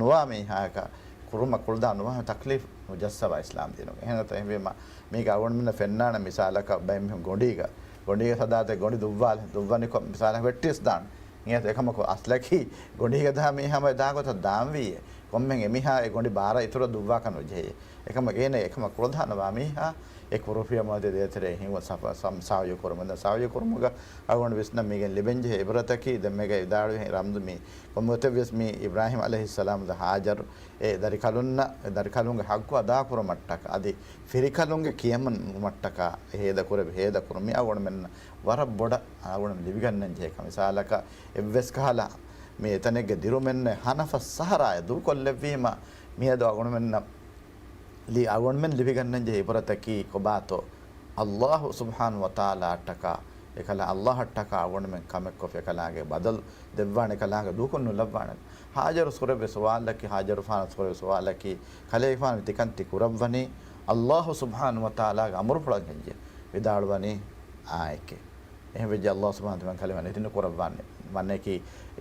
ނުވާ މީހާއަކަށް ކުރުމަށް ކުޅަދާ ނުވާ ތަކްލީފް މުޖައްސަވާ އިސްލާމް ދީނުގަ. އެހެން ނަތަ އެހެންވީމަ މީގަ އަޅުގަނޑުމެންނަށް ފެންނާނެ މިސާލަކަށް ބައެއް މީހުން ގޮނޑީގަ، ގޮނޑީގެ ސަދާތެ ގޮނޑި ދުއްވާލެ، ދުއްވަނިކޮށް މިސާލަކަށް ވެއްޓިވެސް ދާނެ. އިނގޭތަ؟ އެކަމަކު އަސްލަކީ ގޮނޑީގަ ދާ މީހާ އެ ދާ ގޮތަށް ދާންވީއޭ. ކޮންމެހެން އެމީހާ އެ ގޮނޑި ބާރަށް އިތުރަށް ދުއްވާކަށް ނުޖެހޭ. އެކަމަކު އޭނަ އެކަމަށް ކުޅަދާނަވާ މީހާ އެ ކުރު ފިޔަވަޅު މަތި ދޭތެރޭ ހިނގުން ސަފާ، ސަ، ސަޢުޔު ކުރުމުން. ދެން ސަޢުޔު ކުރުމުގަ އަޅުގަނޑު ވިސްނަން މީގެން ލިބެންޖެހޭ އިބްރަތަކީ ދެންމެގަ ވިދާޅުވި ރަމްޒު މީ ކޮންމެތަ ވިޔަސް މީ އިބްރާހީމް ޢަލައިހިއްސަލާމް ދަ ހާޖަރު އެ ދަރިކަލުންނަށް، އެ ދަރިކަލުންގެ ޙައްޤު އަދާކުރުމަށްޓަކާ، އަދި ފިރިކަލުންގެ ކިޔަމަންވުމަށްޓަކާ ހޭދަކުރެއްވި ހޭދަކުރުން މި އަޅުގަނޑުމެންނަށް ވަރަށް ބޮޑަށް އަޅުގަނޑު ލިބިގަންނަން ޖެހޭ ކަމެއް. މިސާލަކަށް އެއްވެސް ކަހަލަ މި އެތަނެއްގެ ދިރުމެއްނެތް ހަނަފަސް ސަހަރާއެއް ދޫކޮށްލެއްވީމަ މިއަދު އަޅުގަނޑުމެންނަށް ލި، އަޅުގަނޑުމެން ލިބިގަންނަން ޖެހޭ އިބްރަތަކީ ކޮބާތޯ؟ ﷲ ސުބްޙާނަހު ވަތަޢާލާއަށްޓަކާ، އެކަލާ ﷲ އަށްޓަކާ އަޅުގަނޑުމެން ކަމެއްކޮށްފި އެކަލާނގެ ބަދަލު ދެއްވާނެ، އެކަލާނގެ ދޫކޮށް ނުލައްވާނެ. ހާޖަރު ސުރެވި ސުވާލަކީ، ހާޖަރުފާނު ސުރެވި ސުވާލަކީ، ކަލޭގެފާނު ތިކަން ތި ކުރައްވަނީ ﷲ ސުބްޙާނަހު ވަތަޢާލާގެ އަމުރުފުޅަށް ހެއްޔޭ؟ ވިދާޅުވަނީ އާނއެކޭ. އެހެންވެއްޖެ އައްލާހު ސުބްޙާނަހު ވަތަޢާލާ ކަލިމަ ނެތިނުކުރައްވާނެ. ވަންނައަކީ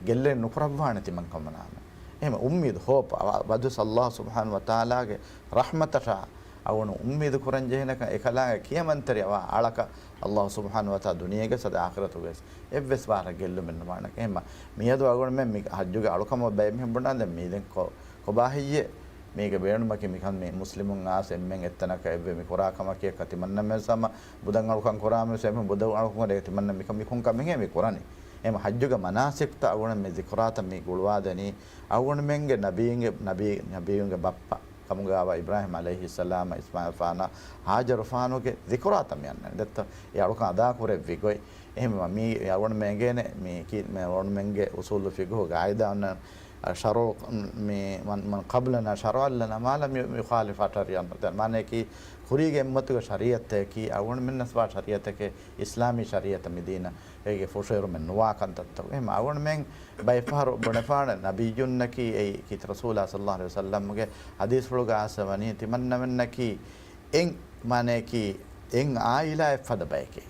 ގެއްލެއް ނުކުރައްވާނެ ތިމަން ކަމަނާމެ. އެހެން އުއްމީދު ހޯޕް އަވަ-، ވަދުސް އައްލާހު ސުބްޙާނަހު ވަތަޢާލާގެ ރަޙްމަތަށާ އަޅުގަނޑު އުއްމީދު ކުރަން ޖެހޭނެކަން އެކަލާނގެ ކިޔަމަންތެރި އަވާ އަޅަކަށް އައްލާހު ސުބްޙާނަހު ވަތަޢާލާ ދުނިޔޭގެ ސަދަ އާޚިރަތުގެ ވެސް އެއްވެސް ވާހަކަ ގެއްލުމެއް ނުވާނެ. އެހެންމަ މިއަދު އަޅުގަނޑުމެން މި ޙައްޖުގެ އަޅުކަމަށް ބައެއް މީހުން ބުނާނެ ދެން މީ ދެން ކޮ-، ކޮބާ ހެއްޔޭ؟ މީގެ ބޭނުމަކީ މިކަން މި މުސްލިމުން އާސް އެންމެން އެއްތަނަކަށް އެއްވެ މި ކުރާ ކަމަކީ ތިމަންނަމެން ސަމަ ބުދަށް އަޅުކަން ކުރާމެން ސެމެ ބުދަށް އަޅުކަން ކުރޭ ތިމަންނަ މިކަން މިކޮން ކަމެއްހޭ މި ކުރަނީ. އެހެން ޙައްޖުގެ މަނާސިކްތައް އަޅުގަނޑު މި ޒިކުރާތައް މި ގުޅުވާދެނީ އަޅުގަނޑުމެންގެ ނަބީންގެ، ނަބީ، ނަބީންގެ ބައްޕަ ކަމުގާވާ އިބްރާހީމް ޢަލައިހިއްސަލާމް އިސްމާޢީލް ފާނާ ހާޖަރު ފާނުގެ ޒިކުރާތައް މި އަންނަނީ. ދެއްތޯ އެ އަޅުކަން އަދާކުރެއްވި ގޮތް. އެހެންވީމަ މީ އަޅުގަނޑުމެން އެނގޭނެ މީ ކީ-، މި އަޅުގަނޑުމެންގެ އުސޫލު ފިޤުހު ގާއިދާ އޮންނަ ޝަރުޢު މި މަން، މަން ޤަބްލަނާ ޝަރަޢަ ލަނާ މާ ލަމް ޔު، ޔުޚާލިފް ޝަރީޢަތަނާ. މާނައަކީ ކުރީގެ އުއްމަތުގެ ޝަރީޢަތަކީ އަޅުގަނޑުމެންނަސް ވާ ޝަރީޢަތެކޭ، އިސްލާމީ ޝަރީޢަތަށް މި ދީނަށް އޭގެ ފުށުއެރުމެއް ނުވާ ކަންތައްތަކު. އެހެން އަޅުގަނޑުމެން ބައެއްފަހަރު ބުނެފާނެ ނަބިއްޔުންނަކީ އެއީ ކީރިތި ރަސޫލާ ޞައްލައްލާހު ޢަލައިހި ވަސައްލަމްގެ ޙަދީޘްފުޅުގަ އާސަވަނީ ތިމަންނަމެންނަކީ އެއް، މާނައަކީ އެއް ޢާއިލާއެއް ފަދަ ބައެކޭ.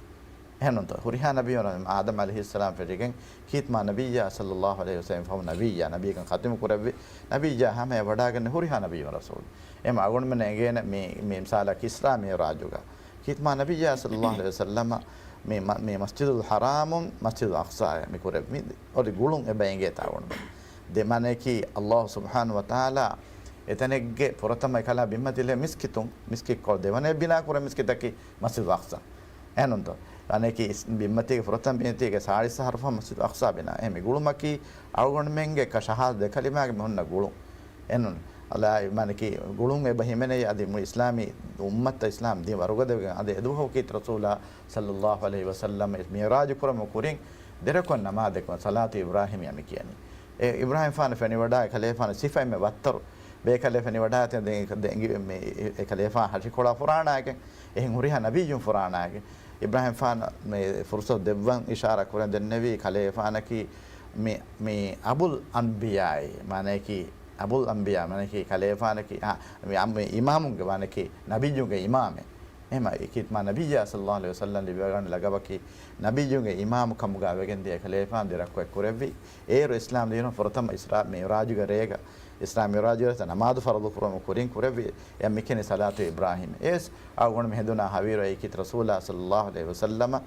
އެހެންނޫންތޯ؟ ހުރިހާ ނަބިއްޔުން އާދަމް ޢަލައިހިއްސަލާމް ފެށިގެން ކީރިތި މާ ނަބިއްޔާ ޞައްލައްލާހު ޢަލައިހި ވަސައްލަމް ފަހު ނަބިއްޔާ، ނަބީކަން ޚަތިމު ކުރެއްވި ނަބިއްޔާ ހަމަޔަށް ވަޑާގެން ހުރިހާ ނަބިއްޔުން ރަސޫލު. އެހެން އަޅުގަނޑުމެން އެނގޭނެ މި، މި މިސާލަށް އިސްރާ މިޢުރާޖުގަ ކީރިތި މާ ނަބިއްޔާ ޞައްލައްލާހު ޢަލައިހި ވަސައްލަމަ މި މަ-، މި މަސްޖިދުލް ޙަރާމުން މަސްޖިދުލް އަޤްޞާއަށް މި ކުރެއްވި އޮތް ގުޅުން އެބަ އެނގޭތާ އަޅުގަނޑުމެން. ދެ މާނައަކީ އައްލާހު ސުބްޙާނަހު ވަތަޢާލާ އެތަނެއްގެ ފުރަތަމަ އެކަލާ ބިންމަތިލެއް މިސްކިތުން، މިސްކިތްކޮޅު ދެވަނަ ބިނާ ކުރެ މިސްކިތަކީ މަސްޖިދުލް އަޤްޞާ. އެހެންނޫންތޯ؟ އަނެކީ އިސް-، ބިންމަތީގެ ފުރަތަމަ ބިންމަތީގެ ސާޅީސް އަހަރު ފަހު މަސްޖިދުލް އަޤްޞާ ބިނާ. އެހެން މި ގުޅުމަކީ އަޅުގަނޑުމެންގެ ކަ-، ޝަހާދަތް ދެ ކަލިމާގެ މި ހުންނަ ގުޅުން. އެހެންނޫން. އަލާ، މާނައަކީ ގުޅުން އެބަ ހިމެނެއީ އަދި މުޅި އިސްލާމީ އުއްމަތަށް އިސްލާމް ދީން ވަރުގަދަވެގެން އަދި އެދުވަހު ކީރިތި ރަސޫލާ ޞައްލައްލާހު ޢަލައިހި ވަސައްލަމަ މިޢުރާޖު ކުރަމުން ކުރިން ދެރަކުން ނަމާދެއް ކުރަން ޞަލާތު އިބްރާހީމިއްޔާ މި ކިޔަނީ. އެ އިބްރާހީމް ފާނު ފެނިވަޑާ އެކަލޭފާނު ސިފައެއްމެ ވައްތަރު ބޭކަލޭ ފެނިވަޑާތެ ދެން އެ ކަ-، ދެން އެ މި އެ ކަލޭފާން ހަށިކޮޅާ ފުރާނާގެން އެހެން ހުރިހާ ނަބިއްޔުން ފުރާނާގެން އިބްރާހީމް ފާނަށް މި ފުރުޞަތު ދެއްވަން އިޝާރާ ކުރަން ދެންނެވީ ކަލޭފާނަކީ މި، މި އަބުލް އަންބިޔާއޭ، މާނައަކީ އަބުލް އަންބިޔާ، މާނައަކީ ކަލޭފާނަކީ، އާ، މި އަ-، މި އިމާމުންގެ މާނައަކީ ނަބިއްޔުންގެ އިމާމެއް. އެހެންމަ ކީރިތި މާ ނަބިއްޔާ ޞައްލައްލާހު ޢަލައިހި ވަސައްލަމް ލިބިވަޑައިގަންނަ ލަޤަބަކީ ނަބިއްޔުންގެ އިމާމު ކަމުގަ ވެގެންދިޔަ ކަލޭފާނު ދެރަކު އެއްކުރެއްވި. އޭރު އިސްލާމް ދީނުން ފުރަތަމަ އިސްރާ މިޢުރާޖުގެ ރޭގަ، އިސްރާ މިޢުރާޖުގެ ރޭތަ ނަމާދު ފަރުޟު ކުރުމު ކުރިން ކުރެއްވި އެ މިކެނި ޞަލާތު އިބްރާހީމް. އެސް އަޅުގަނޑު މި ހެދުނާ ހަވީރު އެއީ ކީރިތި ރަސޫލާ ޞައްލައްލާހު ޢަލައިހި ވަސައްލަމަ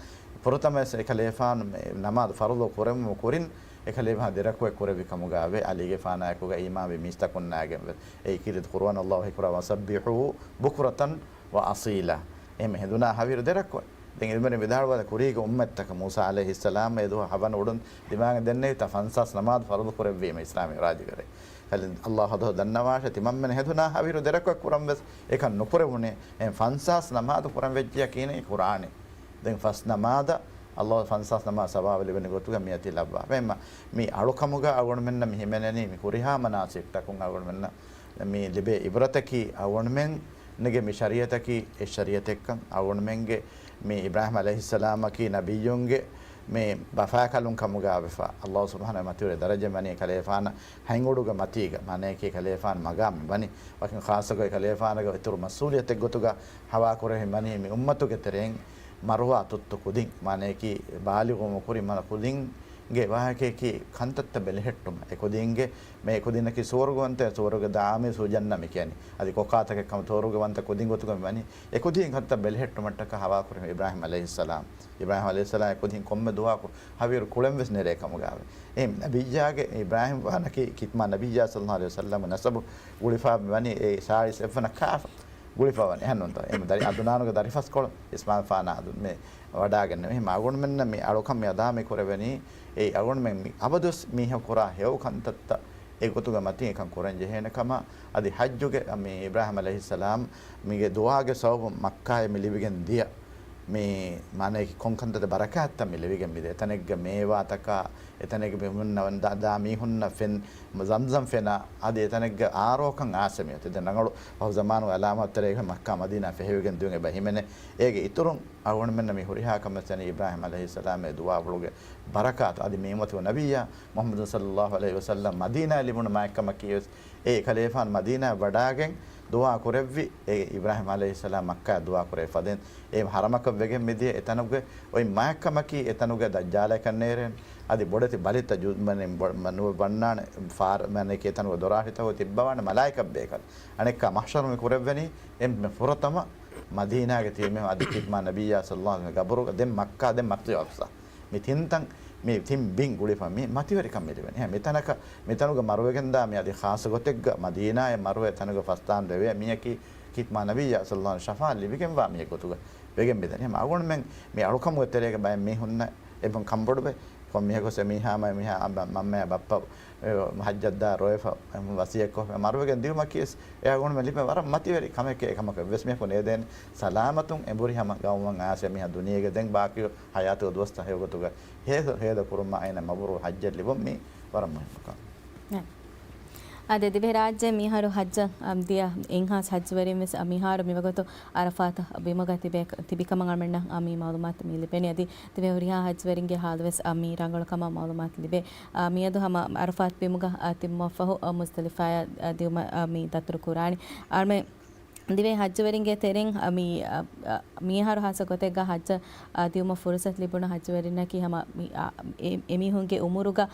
ފުރަތަމަ އެކަލޭފާނު ނަމާދު ފަރުޟު ކުރެއްވުމު ކުރިން އެކަލޭފާނު ދެރަކު އެއްކުރެއްވި ކަމުގަ ވޭ. ޢަލީގެފާނާއެކުގަ އީމާންވި މީސްތަކުންނާގެން ވެ. އެއީ ކީރިތި ޤުރުއާން އައްލާހު އެކުރާ وسبحوه بكرة وأصيلا. އެހެން ހެދުނާ ހަވީރު ދެރަކު ދެން އެދުމެން ވިދާޅުވާ ކުރީގެ އުއްމަތްތަކަށް މޫސާ ޢަލައިހިއްސަލާމް އެދުވަހު ހަވަނަ އުޑުން ދިމާގެ ދެންނެވިތާ ފަންސާސް ނަމާދު ފަރުޟު ކުރެއްވީމަ އިސްލާމް މިޢުރާޖުގެ ރޭ. ކަލެ އައްލާހު ދަންނަވާށޭ ތިމަންމެން ހެދުނާ ހަވީރު ދެރަކު އެއްކުރަން ވެސް އެކަން ނުކުރެވުނޭ. އެހެން ފަންސާސް ނަމާދު ކުރަން ވެއްޖިޔާ ކިހިނެއް ކުރާނެ؟ ދެން ފަސް ނަމާދަށް އައްލާހު ފަންސާސް ނަމާދު ސަވާބު ލިބެނި ގޮތުގަ މިއަތީ ލައްވާ. އެހެންމަ މި އަޅުކަމުގަ އަޅުގަނޑުމެންނަށް މި ހިމެނެނީ މި ހުރިހާ މަނާސިކްތަކުން އަޅުގަނޑުމެންނަށް މި ލިބޭ އިބްރަތަކީ އަޅުގަނޑުމެންގެ މި ޝަރީޢަތަކީ އެއް ޝަރީޢަތެއްކަން، އަޅުގަނޑުމެންގެ މި އިބްރާހީމް ޢަލައިހިއްސަލާމަކީ ނަބިއްޔުންގެ މި ބަފާކަލުން ކަމުގަ ވެފަ، އައްލާހު ސުބްޙާނަހު މަތިވެރި ދަރަޖަ ވަނީ ކަލޭފާނަށް ހަތް އުޑުގެ މަތީގަ، މާނައަކީ ކަލޭފާން މަގާމެއް ވަނީ، ވަކިން ޚާއްޞަކޮށް ކަލޭފާނުގެ އިތުރު މަސްއޫލިއްޔަތެއް ގޮތުގަ ހަވާކުރެވި ވަނީ މި އުއްމަތުގެ ތެރެއިން މަރުވާ ތުއްތު ކުދިން، މާނައަކީ ބާލިޣުވުމު ކުރި މަނަ ކުދިން ގެ ވާހަކައަކީ ކަންތައްތައް ބެލެހެއްޓުމަށް. އެކުދީންގެ މެ އެކުދީންނަކީ ސުވަރުގަވަންތަ، ސުވަރުގެ ދާމީ ސުޖަންނަ މި ކިޔަނީ. އަދި ކޮކާތަކެއް ކަމަށް ސުވަރުގަވަންތަ ކުދިން ގޮތުގަ މި ވަނީ. އެކުދީން ކަންތައް ބެލެހެއްޓުމަށްޓަކާ ހަވާކުރި އިބްރާހީމް ޢަލައިހިއްސަލާމް. އިބްރާހީމް ޢަލައިހިއްސަލާމް އެކުދިން ކޮންމެ ދުވަހަކު ހަވީރު ކުޅެން ވެސް ނެރޭ ކަމުގަ ވޭ. އެ ނަބިއްޔާގެ އިބްރާހީމް ވާނަކީ ކީރިތި މާ ނަބިއްޔާ ޞައްލައްލާހު ޢަލައިހި ވަސައްލަމް ނަސަބު ގުޅިފަ މި ވަނީ އެ ސާޅީސް އެއްވަނަ ކާފަ. ގުޅިފަވަނީ. އެހެންނޫންތޯ؟ އެ ދަރި އަދުނާނުގެ ދަރިފަސްކޮޅު އިސްމާޢީލް ފާނާ އަދު މި ވަޑާގެންނެވި. އެހެން އަޅުގަނޑުމެންނަށް މި އަޅުކަން މި އަދާ މި ކުރެވެނީ، އެ އަޅުގަނޑުމެން މި އަބަދުވެސް މީހަކު ކުރާ ހެޔޮ ކަންތައްތައް އެގޮތުގެ މަތިން އެކަން ކުރަން ޖެހޭނެ ކަމަށް. އަދި ޙައްޖުގެ މި އިބްރާހީމް ޢަލައިހިއްސަލާމް މީގެ ދުޢާގެ ސަބަބުން މައްކާއަށް މި ލިބިގެން ދިޔަ މި މާނައަކީ ކޮން ކަންތައްތައް ބަރަކާތްތައް މި ލިބިގެން މިދޭ. އެތަނެއްގެ މޭވާތަކާ، އެތަނެއްގެ މި ހުންނަ ދާ، ދާ މީހުންނަށް ފެން، ޒަމްޒަމް ފެނާ، އަދި އެތަނެއްގެ އާރޯކަން އާސެ މިއޮތީ. ދެން ރަނގަޅު ފަހު ޒަމާނުގެ އަލާމާތުތެރޭގަ މައްކާ މަދީނާ ފެހެވިގެން ދިޔުން އެބަ ހިމެނޭ. އޭގެ އިތުރުން އަޅުގަނޑުމެންނަށް މި ހުރިހާ ކަމެއް ވެސް އިބްރާހިމް ޢަލައިހިއްސަލާމްގެ ދުޢާފުޅުގެ ބަރަކާތު އަދި މި އުއްމަތުގެ ނަބިއްޔާ މުޙައްމަދު ޞައްލައްލާހު ޢަލައިހި ވަސައްލަމް މަދީނާއަށް ލިބުނު މާތްކަމަކީ ވެސް އެ އެކަލޭފާނު މަދީނާއަށް ވަޑާގެން ދުޢާ ކުރެއްވި އެ އިބްރާހިމް ޢަލައިހިއްސަލާމް މައްކާއަށް ދުޢާ ކުރެވި ފަދައިން އެ ޙަރަމަކަށް ވެގެން މިދިޔަ އެތަނުގެ އޮތް މާތްކަމަކީ އެތަނުގެ ދައްޖާލަކަށް ނޭރޭނެ. އަދި ބޮޑެތި ބަލިތައް ޖު-، މަނެ ބޮ-، މަ-، ނުވެ ބަންނާނެ ފާރ-، މަނެކީ އެތަނުގެ ދޮރާށިތަކުގަ ތިއްބަވާނެ މަލާއިކަށް ބޭކަލް. އަނެއްކާ މަޙްޝަރު މި ކުރެއްވެނީ އެންމެ ފުރަތަމަ މަދީނާގެ ތިބި މީހުން އަދި ކިތްމާ ނަބިއްޔާ ޞައްލައްލާހު ޢަލައިހި ގަބުރުގަ ދެން މައްކާ ދެން މަސްޖިދު އަޤްޞާ. މި ތިން ތަން، މި ތިން ބިން ގުޅިފަ މި މަތިވެރިކަން މި ލިބެނީ. އެހެން މިތަނަކަށް، މިތަނުގެ މަރުވެގެންދާ މި އަދި ޚާއްޞަ ގޮތެއްގަ މަދީނާއެއް މަރުވެ ތަނުގެ ފަސްދާން ދެވޭ މީހަކީ ކިތްމާ ނަބިއްޔާ ޞައްލައްލާހު ޢަލައިހި ޝަފާޢަތް ލިބިގެންވާ މީހެއް ގޮތުގަ ވެގެން މިދަނީ. އެހެން އަޅުގަނޑުމެން މި އަޅުކަމުގެ ތެރޭގަ ބައެއް މީހުންނަށް އެބަ ކަންބޮޑުވެ، ކޮން މީހަކުވެސް އެމީހާ މަ-، މީހާ މަ-، މަންމަޔާ ބައްޕަ އެ ޙައްޖަށްދާ ރޮއެފަ ވަޞިއްޔަތްކޮށް މަރުވެގެން ދިއުމަކީ ވެސް އެ އަޅުގަނޑުމެން ލިބޭ ވަރަށް މަތިވެރި ކަމެކޭ. އެކަމަކު އެއްވެސް މީހަކު ނޭދޭނެ ސަލާމަތުން އެނބުރި ހަމަ ގައުމަށް އައިސް އެމީހާ ދުނިޔޭގަ ދެން ބާކީ ޙަޔާތުގެ ދުވަސްތައް ހެޔޮގޮތުގަ ހޭދަ، ހޭދަ ކުރުމަށް އޭނަ މަބްރޫރު ޙައްޖެއް ލިބުން މީ ވަރަށް މުހިއްމު ކަމެއް. އާދެ، ދިވެހިރާއްޖެ މިހާރު ޙައްޖަށް ދިޔަ އެއްހާސް ޙައްޖުވެރިން ވެސް މިހާރު މިވަގުތު ޢަރަފާތު ބިމުގަ ތިބޭ، ތިބިކަމަށް އަޅުގަނޑަށް މި މަޢުލޫމާތު މި ލިބެނީ. އަދި ދިވެހި ހުރިހާ ޙައްޖުވެރިންގެ ޙާލު ވެސް މި ރަނގަޅު ކަމަށް މަޢުލޫމާތު ލިބޭ. މިއަދު ހަމަ ޢަރަފާތު ބިމުގަ ތިބުމަށްފަހު މުޒްދަލިފާއަށް ދިއުމަށް މި ދަތުރު ކުރާނީ. އަޅުމެ ދިވެހި ޙައްޖުވެރިންގެ ތެރެއިން މި، މިހާރު ޚާއްޞަ ގޮތެއްގަ ޙައްޖަށް ދިއުމަށް ފުރުޞަތު ލިބުނު ޙައްޖުވެރިންނަކީ ހަމަ މި، އެ، އެމީހުންގެ އުމުރުގަ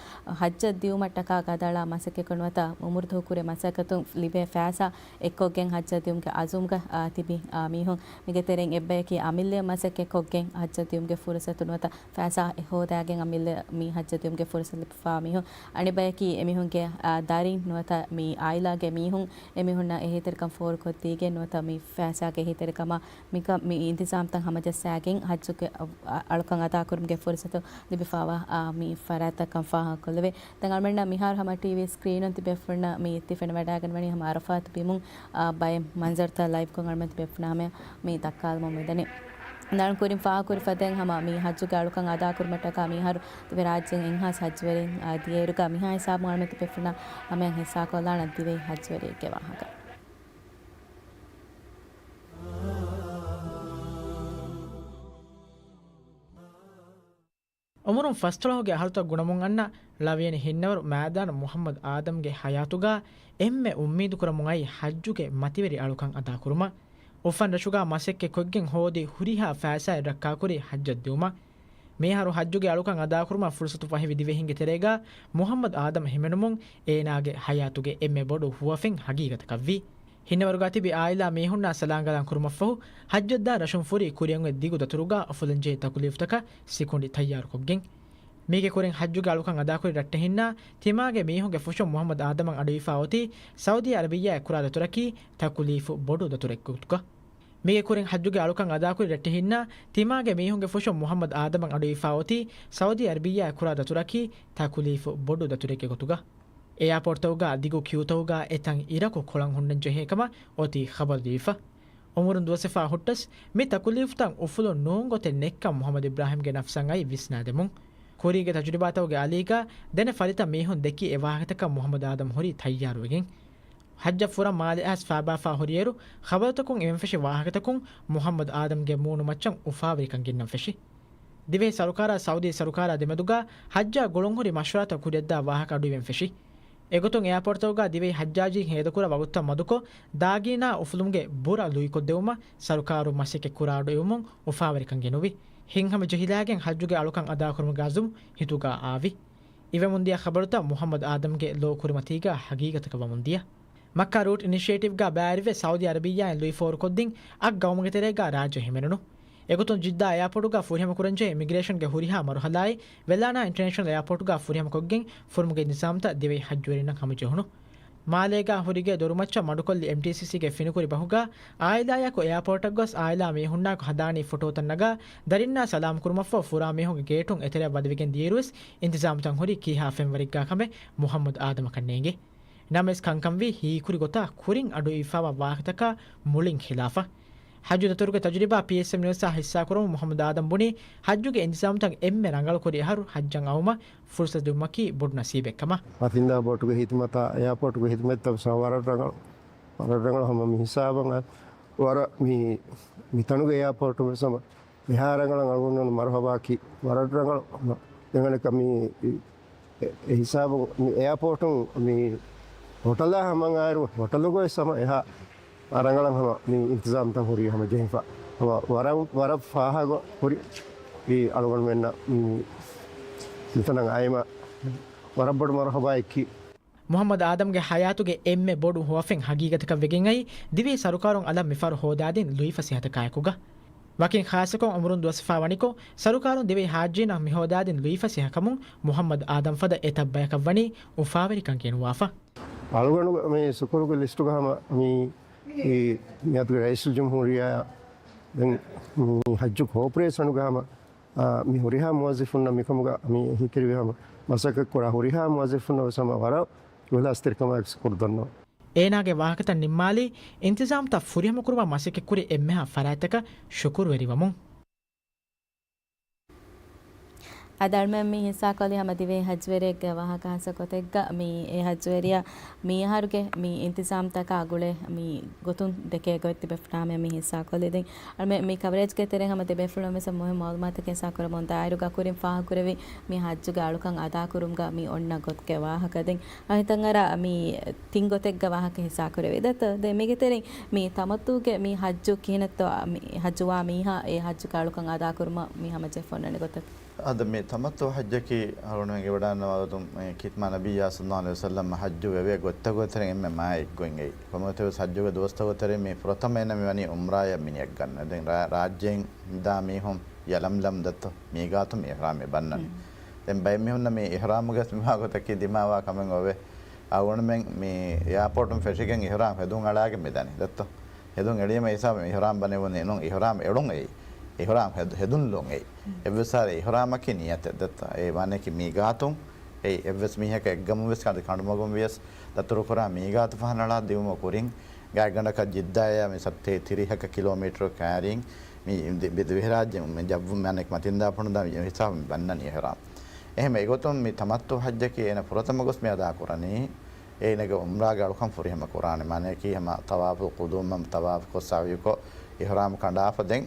ޙައްޖަށް ދިއުމަށްޓަކާ ގަދައަޅާ މަސައްކަތްކޮށް ނުވަތަ އުމުރު ދޫކުރި މަސައްކަތުން ލިބޭ ފައިސާ އެއްކޮށްގެން ޙައްޖަށް ދިއުމުގެ ޢަޒުމުގަ ތިބި މީހުން. މީގެ ތެރެއިން އެއްބަޔަކީ އަމިއްލައަށް މަސައްކަތްކޮށްގެން ޙައްޖަށް ދިއުމުގެ ފުރުޞަތު ނުވަތަ ފައިސާ ހޯދާގެން އަމިއްލަ މި ޙައްޖަށް ދިއުމުގެ ފުރުޞަތު ލިބިފާ މީހުން. އަނެއްބަޔަކީ އެމީހުންގެ، އާ، ދަރިން ނުވަތަ މި ޢާއިލާގެ މީހުން އެމީހުންނަށް އެހީތެރިކަން ފޯރުކޮށްދީގެން ނުވަތަ މި ފައިސާގެ އެހީތެރިކަމާ މިކަ-، މި އިންތިޒާމްތައް ހަމަޖައްސާގެން ޙައްޖުގެ އަ-، އަ-، އަޅުކަން އަދާކުރުމުގެ ފުރުޞަތު ލިބިފާވާ، އާ، މި ފަރާތްތަކަށް ފާހަގަކޮށްލެވޭ. ދެން އަޅުމެންނަށް މިހާރު ހަމަ ޓީވީ ސްކްރީނުން ތިބޭފުޅުންނަށް މި ތި ފެނިވަޑައިގަންނަވަނީ ހަމަ ޢަރަފާތު ބިމުން، އާ، ބައެއް މަންޒަރުތައް ލައިވްކޮށް އަޅުމެން ތިބޭފުޅުންނަށް ހަމަ މި ދައްކާލަމުން މިދަނީ. ނަން ކުރިން ފާހަގަކުރި ފަދައިން ހަމަ މި ޙައްޖުގެ އަޅުކަން އަދާކުރުމަށްޓަކާ މިހާރު ދިވެހިރާއްޖޭން އެއްހާސް ޙައްޖުވެރިން، އާ، ދިޔައިރުގަ މިހާ ހިސާބުން އަޅުމެން ތިބޭފުޅުންނަށް ހަމަޔަށް ހިއްސާކޮށްލާނަން ދިވެހި ޙައްޖުވެރިއެއްގެ ވާހަކަ. އުމުރުން ފަސްދޮޅަހުގެ އަހަރުތައް ގުނަމުން އަންނަ ޅަވިޔަނި ހިންނަވަރު މާދާނު މުޙައްމަދު އާދަމްގެ ޙަޔާތުގަ އެންމެ އުއްމީދު ކުރަމުން އައީ ޙައްޖުގެ މަތިވެރި އަޅުކަން އަދާކުރުމަށް. އުފަން ރަށުގަ މަސައްކަތް ކޮށްގެން ހޯދި ހުރިހާ ފައިސާއެއް ރައްކާކުރި ޙައްޖަށް ދިއުމަށް. މިހާރު ޙައްޖުގެ އަޅުކަން އަދާކުރުމަށް ފުރުޞަތު ފަހިވި ދިވެހިންގެ ތެރޭގަ މުޙައްމަދު އާދަމް ހިމެނުމުން އޭނާގެ ޙަޔާތުގެ އެންމެ ބޮޑު ހުވަފެން ޙަޤީޤަތަކަށްވި. ހިންނަވަރުގަ ތިބި ޢާއިލާ މީހުންނާ ސަލާންގަލާން ކުރުމަށްފަހު، ޙައްޖަށްދާ ރަށުން ފުރި ކުރިއަށް އޮތް ދިގު ދަތުރުގަ އުފުލަންޖެހޭ ތަކުލީފުތަކަށް ސިކުނޑި ތައްޔާރުކޮށްގެން. މީގެ ކުރިން ޙައްޖުގެ އަޅުކަން އަދާކުރި ރައްޓެހިންނާ ތިމާގެ މީހުންގެ ފުށުން މުޙައްމަދު އާދަމަށް އަޑުއިވިފާ އޮތީ ސައުދީ ޢަރަބިއްޔާއަށް ކުރާ ދަތުރަކީ ތަކުލީފު ބޮޑު ދަތުރެއްގެ ގޮތުގަ. މީގެ ކުރިން ޙައްޖުގެ އަޅުކަން އަދާކުރި ރައްޓެހިންނާ ތިމާގެ މީހުންގެ ފުށުން މުޙައްމަދު އާދަމަށް އަޑުއިވިފާ އޮތީ ސައުދީ ޢަރަބިއްޔާއަށް ކުރާ ދަތުރަކީ ތަކުލީފު ބޮޑު ދަތުރެއްގެ ގޮތުގަ. އެއާޕޯޓްތަކުގަ ދިގު ކިއުތަކުގަ އެތަން އިރަކު ކޮޅަށް ހުންނަން ޖެހޭ ކަމަށް އޮތީ ޚަބަރު ދީފަ. އުމުރުން ދުވަސްވެފާ ހުއްޓަސް، މި ތަކުލީފުތައް އުފުލުން ނޫން ގޮތެއް ނެތްކަން މުޙައްމަދު އިބްރާހިމްގެ ނަފްސަށް އައި ވިސްނާދެމުން. ކުރީގެ ތަޖުރިބާތަކުގެ އަލީގަ ދެނެ ފަލިތައް މީހުން ދެއްކި އެ ވާހަކަތަކަށް މުޙައްމަދު އާދަމް ހުރީ ތައްޔާރުވެގެން. ޙައްޖަށް ފުރަން މާލެ އައިސް ފާބާފާ ހުރިއިރު، ޚަބަރުތަކުން އިވެންފެށި ވާހަކަތަކުން މުޙައްމަދު އާދަމްގެ މޫނުމައްޗަށް އުފާވެރިކަން ގެންނަން ފެށި. ދިވެހި ސަރުކާރާ ސައުދީ ސަރުކާރާ ދެމެދުގަ ޙައްޖާ ގުޅުންހުރި މަޝްވަރާތައް ކުރިއަށްދާ ވާހަކަ އަޑުއިވެން ފެށި. އެގޮތުން އެއާޕޯޓްތަކުގަ ދިވެހި ޙައްޖާޖީން ހޭދަކުރާ ވަގުތުތައް މަދުކޮށް، ދާގީނާ އުފުލުމުގެ ބުރަ ލުއިކޮށްދެވުމަށް ސަރުކާރުން މަސައްކަތް ކުރާ އަޑުއިވުމުން އުފާވެރިކަން ގެނުވި. ހިތްހަމަޖެހިލާގެން ޙައްޖުގެ އަޅުކަން އަދާކުރުމުގެ ޢަޒުމް ހިތުގަ އާވި. އިވެމުންދިޔަ ޚަބަރުތައް މުޙައްމަދު އާދަމްގެ ލޯ ކުރިމަތީގަ ޙަޤީޤަތަކަށް ވަމުންދިޔަ. މައްކާ ރޫޓް އިނިޝިއޭޓިވްގަ ބައިވެރިވެ ސައުދީ ޢަރަބިއްޔާއިން ލުއިފޯރުކޮށްދިން އަށް ގައުމުގެ ތެރޭގަ ރާއްޖެ ހިމެނުނު. އެގޮތުން ޖިއްދާ އެއާޕޯޓުގަ ފުރިހަމަކުރަންޖެހޭ އިމިގްރޭޝަންގެ ހުރިހާ މަރުޙަލާއެއް ވެލާނާ އިންޓަރނޭޝަނަލް އެއާޕޯޓުގަ ފުރިހަމަކޮށްގެން ފުރުމުގެ ނިޒާމްތައް ދިވެހި ޙައްޖުވެރިންނަށް ހަމަޖެހުނު. މާލޭގަ ހުރިގޭ ދޮރުމައްޗަށް މަޑުކޮށްލި އެމްޓީސީސީގެ ފިނިކުރި ބަހުގަ އާއިލާޔަކު އެއާޕޯޓަށް ގޮސް އާއިލާ މީހުންނާއެކު ހަދާނީ ފޮޓޯތައް ނަގާ ދަރިންނާ ސަލާމް ކުރުމަށްފަހު ފުރާ މީހުންގެ ގޭޓުން އެތެރެއަށް ވަދެވިގެން ދިޔައިރުވެސް އިންތިޒާމްތައް ހުރީ ކީހާ ފެންވަރެއްގާ ކަމެއް މުޙައްމަދު އާދަމަކަށް ނޭނގެ. ނަމަވެސް ކަންކަންވީ ހީކުރި ގޮތާ ކުރިން އަޑުއިވިފާވާ ވާހަކަތަކާ މުޅިން ޚިލާފަށް. ޙައްޖު ދަތުރުގެ ތަޖުރިބާ ޕީއެސްއެމް ނިއުސްއާ ހިއްސާކުރަމުން މުޙައްމަދު އާދަމް ބުނީ، ޙައްޖުގެ އިންތިޒާމްތައް އެންމެ ރަނގަޅުކުރި އަހަރު ޙައްޖަށް އައުމަށް ފުރުޞަތު ދިއުމަކީ ބޮޑު ނަސީބެއްކަމަށް. ފަސިންދާ ބޯޓުގެ ހިދުމަތާ އެއާޕޯޓުގެ ހިދުމަތްތައް ވެސް ވަރަށް ރަނގަޅު، ވަރަށް ރަނގަޅު ހަމަ މި ހިސާބަށް ވަރަށް މި، މިތަނުގެ އެއާޕޯޓު ވެސް ހަމަ އެހާ ރަނގަޅަށް އަޅުގަނޑު މަރުހަބާއަކީ ވަރަށް ރަނގަޅު. ދެން އަނެއްކާ މި އެ، އެ ހިސާބު މި އެއާޕޯޓުން މި ހޮޓަލާ ހަމަ އައިރު ހޮޓަލުގަ ވެސް ހަމަ އެހާ ރަނގަޅަށް ހަމަ މި އިންތިޒާމްތައް ހުރީ ހަމަ ޖެހިފަ. ހަމަ ވަރަށް، ވަރަށް ފާހަގަ ހުރި އީ އަޅުގަނޑުމެންނަށް މި މިތަނަށް އައިމަ ވަރަށް ބޮޑު މަރުހަބާއެއްކީ. މުޙައްމަދު އާދަމްގެ ޙަޔާތުގެ އެންމެ ބޮޑު ހުވަފެން ހަގީގަތަކަށް ވެގެން އައީ ދިވެހި ސަރުކާރުން އަލަށް މިފަހަރު ހޯދާދިން ލުއިފަސޭހަތަކާއެކުގަ. ވަކިން ޚާއްޞަކޮށް އުމުރުން ދުވަސްވެފާވަނިކޮށް، ސަރުކާރުން ދިވެހި ޙާއްޖީންނަށް މިހޯދާދިން ލުއިފަސޭހަކަމުން މުޙައްމަދު އާދަމް ފަދަ އެތައް ބަޔަކަށްވަނީ އުފާވެރިކަން ގެނުވާފަ. އަޅުގަނޑު މި ޝުކުރުގެ ލިސްޓުގަ ހަމަ މި، މި މިއަދުގެ ރައީސުލްޖުމްހޫރިއްޔާ ދެން މި ޙައްޖު ކޯޕަރޭޝަނުގަ ހަމަ، އާ، މި ހުރިހާ މުވައްޒަފުންނަށް މިކަމުގަ މި އެހީކެރިވި ހަމަ މަސައްކަތްކުރާ ހުރިހާ މުވައްޒަފުންނަށް ވެސް ހަމަ ވަރަށް އިޚްލާޞްތެރިކަމާއެކު ޝުކުރު ދަންނަވަން. އޭނާގެ ވާހަކަތައް ނިންމާލީ، އިންތިޒާމްތައް ފުރިހަމަކުރުމަށް މަސައްކަތްކުރި އެންމެހާ ފަރާތްތަކަށް ޝުކުރުވެރިވަމުން. އަދި އަޅުމެން މި ހިއްސާކޮށްލީ ހަމަ ދިވެހި ޙައްޖުވެރިއެއްގެ ވާހަކަ ހާއްސަ ގޮތެއްގަ މި އެ ޙައްޖުވެރިޔާ މި އަހަރުގެ މި އިންތިޒާމްތަކާ ގުޅޭ މި ގޮތުން ދެކޭ ގޮތް ތިބޭފުޅާމެ މި ހިއްސާކޮށްލި. ދެން އަޅުމެން މި ކަވަރޭޖްގެ ތެރެއިން ހަމަ ތިބޭފުޅުން ވެސް މުހިންމު މަޢުލޫމާތުތަކެއް ހިއްސާކުރަމުން ދާއިރުގަ ކުރިން ފާހަގަކުރެވި މި ޙައްޖުގެ އަޅުކަން އަދާކުރުމުގަ މި އޮންނަ ގޮތުގެ ވާހަކަ. ދެން އަހިތަން އަރާ މި ތިން ގޮތެއްގަ ވާހަކަ ހިއްސާކުރެވި. ދެތަ؟ ދެން މީގެ ތެރެއިން މި ތަމައްތުގެ މި ޙައްޖު ކިހިނެއްތޯ މި ޙައްޖުވާ މީހާ އެ ޙައްޖުގެ އަޅުކަން އަދާކުރުމަށް މި ހަމަޖެހިފަ އޮންނަނީ ގޮތަކީ. އަދި މި ތަމައްތު ޙައްޖަކީ އަޅުގަނޑުމެން އެނގިވަޑައިގަންނަވާ ގޮތުން މި ޚިތްމާ ނަބިއްޔާ ޞައްލައްލާހު ޢަލައިހި ވަސައްލަމް ޙައްޖު ވެވޭ ގޮތްތައް ގޮތްތެރެއިން އެންމެ މާތް އެއްގޮތް އެއީ. ކޮންމެވެސް ޙައްޖުގެ ދުވަސްތައް ގޮތްތެރެއިން މި ފުރަތަމަ އެންމެ މިވަނީ ޢުމްރާޔަށް މިނިއަށް ގަންނަ. ދެން ރާ-، ރާއްޖޭން ދާ މީހުން ޔަލަމްލަމް ދައްތޯ މީގާތު މި އިޙްރާމް އެބަންނަނީ. ދެން ބައެއް މީހުންނަށް މި އިޙްރާމުގެ މިވާ ގޮތަކީ ދިމާވާ ކަމެއް އޮވޭ. އަޅުގަނޑުމެން މި އެއާޕޯޓުން ފެށިގެން އިޙްރާމް ހެދުން އަޅާގެން މިދަނީ ދައްތޯ. ހެދުން އެޅީމަ ހިސާބު އިޙްރާމް ބަނެވުނީ ނޫން، އިޙްރާމް އެޅުން އެއީ. އިޙްރާމް ހެދު-، ހެދުންލުން އެއީ. އެއްވެސް އާރެ އިޙްރާމަކީ ނިޔަތެއް ދައްތޯ. އެ މާނައަކީ މީގާތުން އެއީ އެއްވެސް މީހަކަށް އެއްގަމުން ވެސް ކަނޑި ކަނޑުމަގުން ވިޔަސް ދަތުރުކުރާ މީގާތު ފަހަނަޅާ ދިއުމަށް ކުރިން ގާތްގަނޑަކަށް ޖިއްދާއާ މި ސަތޭކަ ތިރީހަކަ ކިލޯމީޓަރު ކައިރިން މި ދި-، ދިވެހިރާއްޖެ މި ޖައްވު މާނައަކީ މަތިންދާ ފޮނުދާ ހިސާބުން ބަންނަނީ އިޙްރާމް. އެހެން އެގޮތުން މި ތަމައްތު ޙައްޖަކީ އޭނަ ފުރަތަމަ ގޮސް މި އަދާކުރަނީ އޭނަގެ ޢުމްރާގެ އަޅުކަން ފުރިހަމަ ކުރާނެ. މާނައަކީ ހަމަ ޠަވާފު ޤުދޫމަށް ޠަވާފުކޮށް ސަޢުޔުކޮށް އިޙްރާމް ކަނޑާފަ ދެން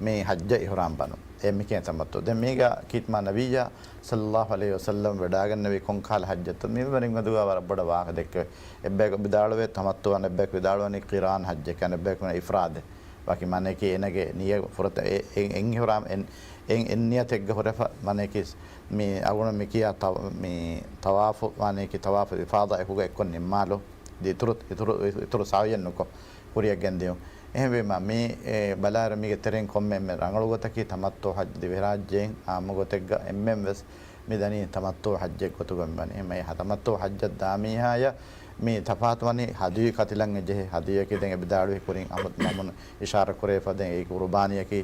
މި ޙައްޖަށް އިޙްރާމް ބަނުން. އެ މިކޭ ތަމައްތު. ދެން މީގަ ޚިތްމާ ނަބިއްޔާ ޞައްލައްލާހު ޢަލައިހި ވަސައްލަމް ވެޑާގަންނެވީ ކޮން ކަހަލަ ޙައްޖެއްތޯ މި ވަރިން މެދުގަ ވަރަށް ބޮޑަށް ވާހަކަ ދެއްކެވޭ. އެއްބަޔަކު ވިދާޅުވޭ ތަމައްތުއަން، އެއްބަޔަކު ވިދާޅުވަނީ ޤިރާން ޙައްޖެކޭ، އަނެއްބަޔަކު ވަނީ އިފްރާދެއް. ވަކި މާނައަކީ އޭނަގެ ނިޔަ ފުރަތަ-، އެ-، އެ-، އެއް އިޙްރާމް އެއް، އެއް، އެއް ނިޔަތެއްގަ ހުރެފަ މާނައަކީ މި އަޅުގަނޑު މި ކިޔާ ތަ-، މި ޠަވާފު މާނައަކީ ޠަވާފު އިފާޟާ އެކުގަ އެއްކޮށް ނިންމާލު. ދި-، އިތުރު، އިތުރު، އިތުރު ސަޢުޔެއް ނުކޮށް ކުރިއަށް ގެންދިޔުން. އެހެންވީމަ މި، އެ، ބަލާއިރު މީގެ ތެރެއިން ކޮންމެ އެންމެ ރަނގަޅު ގޮތަކީ ތަމައްތު ޙައްޖު ދިވެހިރާއްޖޭން އާއްމު ގޮތެއްގަ އެންމެން ވެސް މި ދަނީ ތަމައްތު ޙައްޖެއް ގޮތުގަ މިވަނީ. އެހެން ތަމައްތު ޙައްޖަށް ދާ މީހާޔަށް މި ތަފާތު ވަނީ ހަދުޔު ކަތިލަން ޖެހޭ. ހަދުޔަކީ ދެން އެ ވިދާޅުވި ކުރިން އަމު-، މަމުން އިޝާރަ ކުރެވިފަ ދެން އެ ޤުރުބާނީއަކީ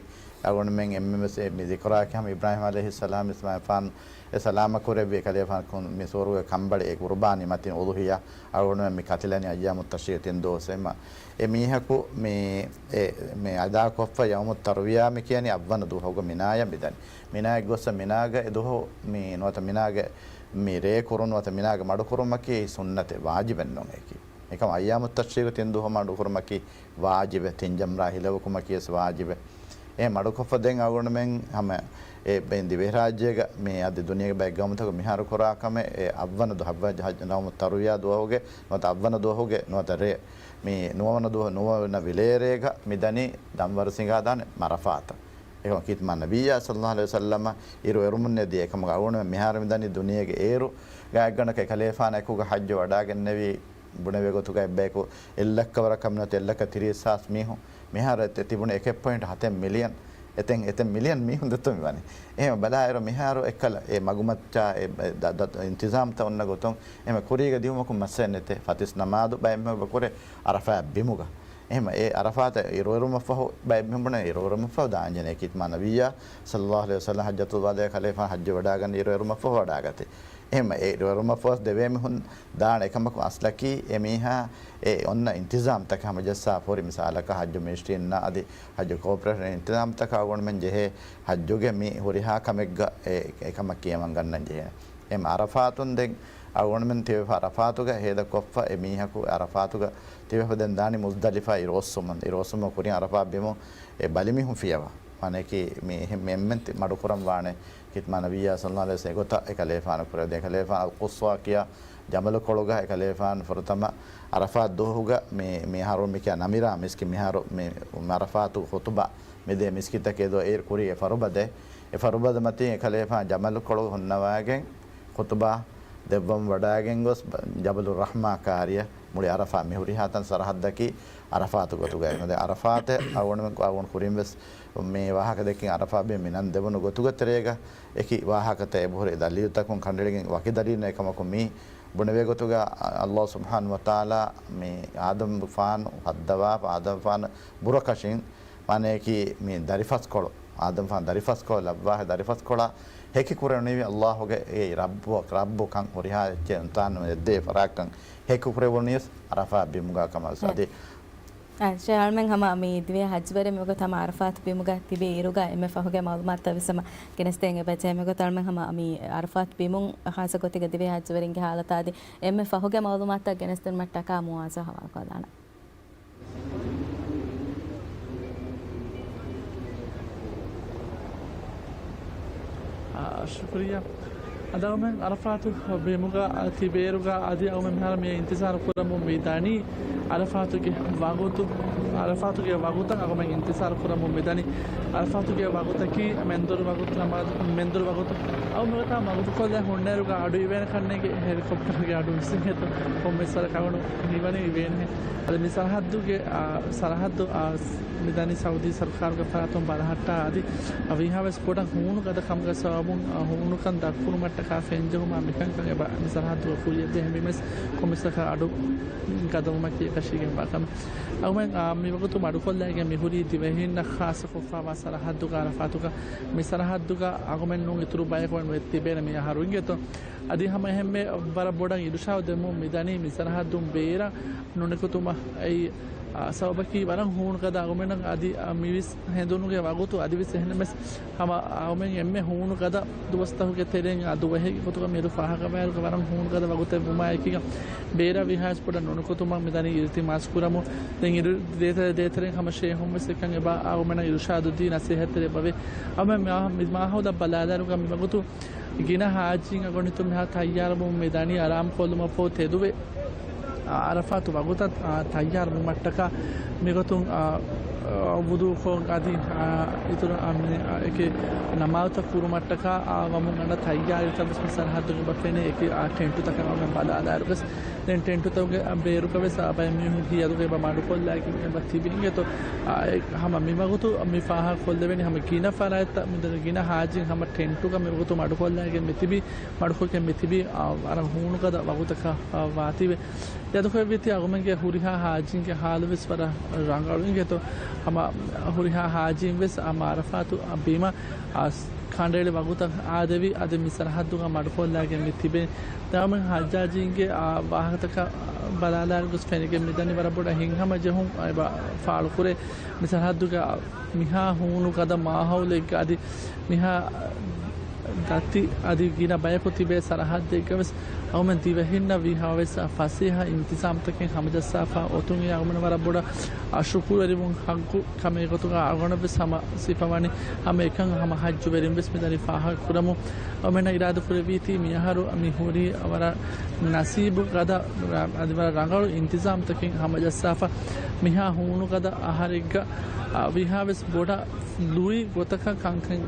އަޅުގަނޑުމެން އެންމެން ވެސް އެ މި ޛިކުރާކީ ހަމަ އިބްރާހީމް ޢަލައިހިއްސަލާމް އިސްމާޢީލްފާން އެ ސަލާމަތް ކުރެއްވި ކަލޭފާން މި ސުވަރުގެ ކަނބަޅި އެ ޤުރުބާނީ މަތިން އުޟުޙިޔާ އަޅުގަނޑުމެން މި ކަތިލަނީ އައްޔާމު ތަޝްރީޤު ތިން ދުވަސް. އެމަ އެ މީހަކު މި، އެ، މި އަދާކޮށްފަ ޔައުމު ތަރުވިޔާ މި ކިޔަނީ އަށްވަނަ ދުވަހުގަ މިނާޔަށް މިދަނީ. މިނާޔަށް ގޮއްސަ މިނާގަ އެ ދުވަހު މި ނުވަތަ މިނާގެ މި ރޭ ކުރުން ނުވަތަ މިނާގަ މަޑުކުރުމަކީ ސުންނަތެއް، ވާޖިބެއް ނޫން އެކީ. އެކަމަ އައްޔާމު ތަޝްރީޤު ތިން ދުވަހު މަޑުކުރުމަކީ ވާޖިބެއް، ތިން ޖަމްރާ ހިލަވަކުމަކީ ވެސް ވާޖިބެއް. އެ މަޑުކޮށްފަ ދެން އަޅުގަނޑުމެން ހަމަ އެ ބެން ދިވެހިރާއްޖޭގަ މި އަދި ދުނިޔޭގެ ބައެއް ގައުމުތަކު މިހާރު ކުރާ ކަމެއް އެ އަށްވަނަ ދު-، ހައްވަ-، ހައް-، ޔައުމު ތަރުވިޔާ ދުވަހުގެ ނުވަތަ އަށްވަނަ ދުވަހުގެ ނުވަތަ ރޭ، މި ނުވަވަނަ ދުވަހު ނުވަވަނަ ވިލޭރޭގަ މި ދަނީ ދަންވަރު ސިނގާދާނެ ޢަރަފާތަށް. އެކަމަ ޚިތްމާ ނަބިއްޔާ ޞައްލައްލާހު ޢަލައިހި ވަސައްލަމަށް އިރު އެރުމުން އެދި އެކަމަކު އަޅުގަނޑުމެން މިހާރު މިދަނީ ދުނިޔޭގެ އޭރު ގާތްގަނޑަކަށް އެކަލޭފާނާ އެކުގަ ޙައްޖު ވަޑާގެންނެވި ބުނެވޭ ގޮތުގަ އެއްބަޔަކު އެއްލައްކަ ވަރަކަށް ނުވަތަ އެއްލައްކަ ތިރީސް ހާސް މީހުން މިހާރު އެ ތިބުނު އެކެއް ޕޮއިންޓް ހަތެއް މިލިއަން، އެތެއް، އެތެއް މިލިއަން މީހުން ދެއްތޯ މިވަނީ. އެހެން ބަލާއިރު މިހާރު އެއްކަލަ އެ މަގުމައްޗާ އެ ދަ-، ދަ-، އިންތިޒާމްތައް އޮންނަ ގޮތުން އެހެން ކުރީގަ ދިއުމަކުން މައްސަލައެއް ނެތޭ. ފަތިސް ނަމާދު ބައެއް މީހުން އެބަ ކުރޭ ޢަރަފާތް ބިމުގަ. އެހެން އެ ޢަރަފާތަށް އިރުއެރުމަށްފަހު ބައެއް މީހުން ބުނޭ އިރުއެރުމަށްފަހު ދާންޖެހޭނެ. ޚިތްމާ ނަބިއްޔާ ޞައްލައްލާހު ޢަލައިހި ވަސައްލަމް ޙައްޖަތުލް ވަދާޢީ ކަލޭފާނު ޙައްޖު ވަޑާގަންނަ އިރުއެރުމަށްފަހު ވަޑާގަތީ. އެހެން އެ އިރުއެރުމަށްފަހު ދެވޭ މީހުން ދާނެ. އެކަމަކު އަސްލަކީ އެ މީހާ އެ އޮންނަ އިންތިޒާމްތަކަށް ހަމަޖައްސާފަ ހުރި. މިސާލަކަށް ޙައްޖު މިނިސްޓްރީންނާ އަދި ޙައްޖު ކޯޕަރޭޝަން އިންތިޒާމްތަކަށް އަޅުގަނޑުމެން ޖެހޭ ޙައްޖުގެ މި ހުރިހާ ކަމެއްގަ އެ، އެކަމަށް ކިޔަމަން ގަންނަން ޖެހޭނެ. އެހެން ޢަރަފާތުން ދެން އަޅުގަނޑުމެން ތިބެފަ ޢަރަފާތުގަ ހޭދަކޮށްފަ އެ މީހަކު ޢަރަފާތުގަ ތިބެފަ ދެން ދާނީ މުޒްދަލިފާ އިރުއޮއްސުމަށް. އިރުއޮއްސުމުގެ ކުރިން ޢަރަފާ ބިމު އެ ބަލިމީހުން ފިޔަވާ. މާނައަކީ މި އެހެން މި އެންމެން ތި-، މަޑުކުރަން ވާނެ ކިތް މާ ނަބިއްޔާ ޞައްލައްލާހު ޢަލައިހި ވަސައްލަމް އެގޮތަށް އެކަލޭފާނު ކުރެވިދޭ. އެކަލޭފާނު އަލްޤުޞްވާ ކިޔާ ޖަމަލުކޮޅުގަ އެކަލޭފާނު ފުރަތަމަ ޢަރަފާތް ދުވަހުގަ މި، މިހާރު މިކިޔާ ނަމިރާ މިސްކިތް މިހާރު މި ޢަރަފާތު ޚުޠުބާ މިދޭ މިސްކިތަކޭ ދޯ އޭރު ކުރީ އެ ފަރުބަދައެއް. އެ ފަރުބަދަ މަތިން އެކަލޭފާނު ޖަމަލުކޮޅު ހުންނަވައިގެން ޚުޠުބާ ދެއްވަމުން ވަޑައިގެން ގޮސް ބަ-، ޖަބަލު ރަޙްމާ ކާރިޔަށް މުޅި ޢަރަފާ މި ހުރިހާ ތަން ސަރަޙައްދަކީ ޢަރަފާތު ގޮތުގައި. އަދި ޢަރަފާތެއް އަޅުގަނޑުމެން އަޅުގަނޑު ކުރިން ވެސް މި ވާހަކަ ދެއްކިން ޢަރަފާ ބިމަށް މި ނަން ދެވުނު ގޮތުގެ ތެރޭގަ އެކި ވާހަކަތައް އެބަހުރި ދަލީލުތަކުން ކަނޑައެޅިގެން ވަކި ދަލީލު އެކަމަކު މި ބުނެވޭ ގޮތުގަ ﷲ ސުބްޙާނަހޫ ވަތަޢާލާ މި އާދަމްފާނު ހައްދަވާފަ، އާދަމްފާނު ބުރަކަށިން މާނައަކީ މި ދަރިފަސްކޮޅު، އާދަމްފާނު ދަރިފަސްކޮޅު ލައްވާ ހެ ދަރިފަސްކޮޅާ ހެކި ކުރެވުނީ ﷲ ގެ އެ ރައްބު، ރައްބު ކަން ހުރިހާ އެއްޗެއް އިންސާނުން އެއްދޭ ފަރާތްކަން ހެކި ކުރެވުނީ ވެސް ޢަރަފާ ބިމުގަ ކަމަށް ވެސް. އަދި އަ، ޝޭޚް އަޅުމެން ހަމަ މި ދިވެހި ޙައްޖުވެރިން މިވަގުތު ހަމަ ޢަރަފާތު ބިމުގަ ތިބި އިރުގަ އެންމެ ފަހުގެ މަޢުލޫމާތުތައް ވެސް ހަމަ ގެނެސްދޭން އެބަޖެހޭ. މިވަގުތު އަޅުމެން ހަމަ މި ޢަރަފާތު ބިމުން ޚާއްޞަ ގޮތެއްގަ ދިވެހި ޙައްޖުވެރިންގެ ޙާލަތާ އަދި އެންމެ ފަހުގެ މަޢުލޫމާތުތައް ގެނެސްދިނުމަށްޓަކާ މުޢާޒު ޙަވާލުކޮށްލާނަން. އާ، ޝުކުރިއްޔާ. އަދި އަޅުމެން ޢަރަފާތު ބިމުގަ ތިބޭއިރުގަ އަދި އަޅުމެން މިހާރު މި އިންތިޒާރު ކުރަމުން މިދަނީ ޢަރަފާތުގެ ވަގުތު، ޢަރަފާތުގެ ވަގުތަށް އަޅުމެން އިންތިޒާރު ކުރަމުން މިދަނީ. ޢަރަފާތުގެ ވަގުތަކީ މެންދުރު ވަގުތު ނަމާދު، މެންދުރު ވަގުތު. އަޅު މިގޮތަށް ވަގުތުކޮށްލާ ހުންނައިރުގަ އަޑު އިވޭނެ ކަންނޭނގެ ހެލިކޮޕްޓަރުގެ އަޑު މިސް އިނގޭތޯ ކޮންމެސް ވަރަކަށް އަޅުގަނޑު ހީވަނީ އިވޭނެހެން. އަދި މި ސަރަޙައްދުގެ، އާ، ސަރަޙައްދު، އާ، މިދަނީ ސައުދީ ސަރުކާރުގެ ފަރާތުން ބަލަހައްޓާ އަދި އަވިހާވެސް ބޮޑަށް ހޫނު ގަދަ ކަމުގެ ސަބަބުން، އާ، ހޫނުކަން ދަށްކުރުމަށްޓަކާ ފެންޖެހުމާ މިކަންކަން އެބަ މި ސަރަޙައްދުގަ ކުރިއަށް ޖެހެނީމެސް ކޮންމެސް ވަރަކަށް އަޑު ގަދަވުމަކީ އެކަށީގެންވާ ކަމެއް. އަޅުމެން، އާ، މިވަގުތު މަޑުކޮށްލައިގެން މިހުރީ ދިވެހިންނަށް ޚާއްޞަކޮށްފާވާ ސަރަޙައްދުގަ ޢަރަފާތުގަ. މި ސަރަޙައްދުގަ އަޅުމެން ނޫން އިތުރު ބަޔަކު ވެސް ތިބޭނެ މި އަހަރު އިނގޭތޯ. އަދި ހަމަ އެހެންމެ ވަރަށް ބޮޑަށް އިރުޝާދު ދެމުން މިދަނީ މި ސަރަޙައްދުން ބޭރަށް ނުނިކުތުމަށް. އެއީ، އާ، ސަބަބަކީ ވަރަށް ހޫނު ގަދަ އަޅުމެންނަށް އަދި، އާ، މިވެސް ހެނދުނުގެ ވަގުތު އަދިވެސް އެހެންނަމަވެސް ހަމަ އަޅުމެން އެންމެ ހޫނު ގަދަ ދުވަސްތަކުގެ ތެރެއިން އާ ދުވަހެއްގެ ގޮތުގަ މިއިރު ފާހަގަވާއިރުގަ ވަރަށް ހޫނު ގަދަ ވަގުތެއް ވުމާއެކީގަ ބޭރަށް ވީހާވެސް ބޮޑަށް ނުނިކުތުމަށް މިދަނީ އިލްތިމާސް ކުރަމުން. ދެން އިރު ދޭތެރެ، ދޭތެރެއިން ހަމަ ޝޭހުން ވެސް އެކަން އެބަ އަޅުމެންނަށް އިރުޝާދު ދީ ނަސޭހަތްތެރި އެބަވޭ. އަޅުމެން މި މާ-، މި މާހައުލަށް ބަލާލާއިރުގަ މިވަގުތު ގިނަ ޙާޖީން އަގުނިތު މިހާ ތައްޔާރުވުމުން މިދަނީ އަރާމްކޮށްލުމަށްފަހު ތެދުވެ، އާ، ޢަރަފާތު ވަގުތަށް، އާ، ތައްޔާރުވުމަށްޓަކާ މިގޮތުން، އާ، އާ، ވުޟޫކޮށް އަދި، އާ، އިތުރު، އާ، މި، އާ، އެކި ނަމާދުތައް ކުރުމަށްޓަކާ، އާ، ވަމުން އަންނަ ތައްޔާރީތައް ވެސް މި ސަރަޙައްދުގެ އެބަ ފެނޭ އެކި، އާ، ޓެންޓުތަކަށް އަޅުމެން ބަލާލާއިރުވެސް ދެން ޓެންޓުތަކުގެ ބޭރުގަ ވެސް އާ ބައެއް މީހުން ހިޔަލުގަ އެބަ މަޑުކޮށްލައިގެން އެބަ ތިބި އިނގޭތޯ. އާ، އެ ހަމަ މިވަގުތު މި ފާހަގަކޮށްލެވެނީ ހަމަ ގިނަ ފަރާތްތައް މިދަނީ ގިނަ ޙާޖީން ހަމަ ޓެންޓުގަ މިވަގުތު މަޑުކޮށްލައިގެން މިތިބީ، މަޑުކޮށްގެން މިތިބީ، އާ، ވަރަށް ހޫނުގަދަ ވަގުތަކަށް، އާ، ވާތީވެ. އެ އަދު ކޮށްވީތީ އަޅުމެންގެ ހުރިހާ ޙާޖީންގެ ޙާލު ވެސް ވަރަށް ރަނގަޅު އިނގޭތޯ. ހަމަ ހުރިހާ ޙާޖީން ވެސް ހަމަ ޢަރަފާތު ބިމަށް އާ، ކަނޑައެޅި ވަގުތަށް އާދެވި، އަދި މި ސަރަޙައްދުގަ މަޑުކޮށްލައިގެން މި ތިބެނީ. ދެން އަޅުމެން ޙައްޖާޖީންގެ، އާ، ވާހަކަތަކަށް ބަލާލާއިރު ގޮސް ފެނިގެން މިދަނީ ވަރަށް ބޮޑަށް ހިތްހަމަޖެހުން އެބަ ފާޅުކުރޭ. މި ސަރަޙައްދުގަ މިހާ ހޫނު ގަދަ މާހައުލެއްގަ އަދި މިހާ ދަތި އަދި ގިނަ ބަޔަކު ތިބޭ ސަރަޙައްދެއްގަ ވެސް އަޅުމެން ދިވެހިންނަށް ވީހާވެސް ފަސޭހަ އިންތިޒާމްތަކެއް ހަމަޖައްސާފަ އޮތުން އެ އަޅުމެން ވަރަށް ބޮޑަށް ޝުކުރުވެރިވުން ޙައްޤު ކަމެއް ގޮތުގަ އަޅުގަނޑަށް ވެސް ހަމަ ސިފަވަނީ. ހަމަ އެކަން ހަމަ ޙައްޖުވެރިން ވެސް މިދަނީ ފާހަގަކުރަމުން. އަޅުމެންނަށް އިރާދަކުރެއްވީތީ މިއަހަރު މި ހުރީ ވަރަށް ނަސީބު ގަދަ، އަދި ވަރަށް ރަނގަޅު އިންތިޒާމްތަކެއް ހަމަޖައްސާފަ މިހާ ހޫނުގަދަ އަހަރެއްގަ، އާ، ވީހާވެސް ބޮޑަށް ލުއި ގޮތަކަށް ކަންކަން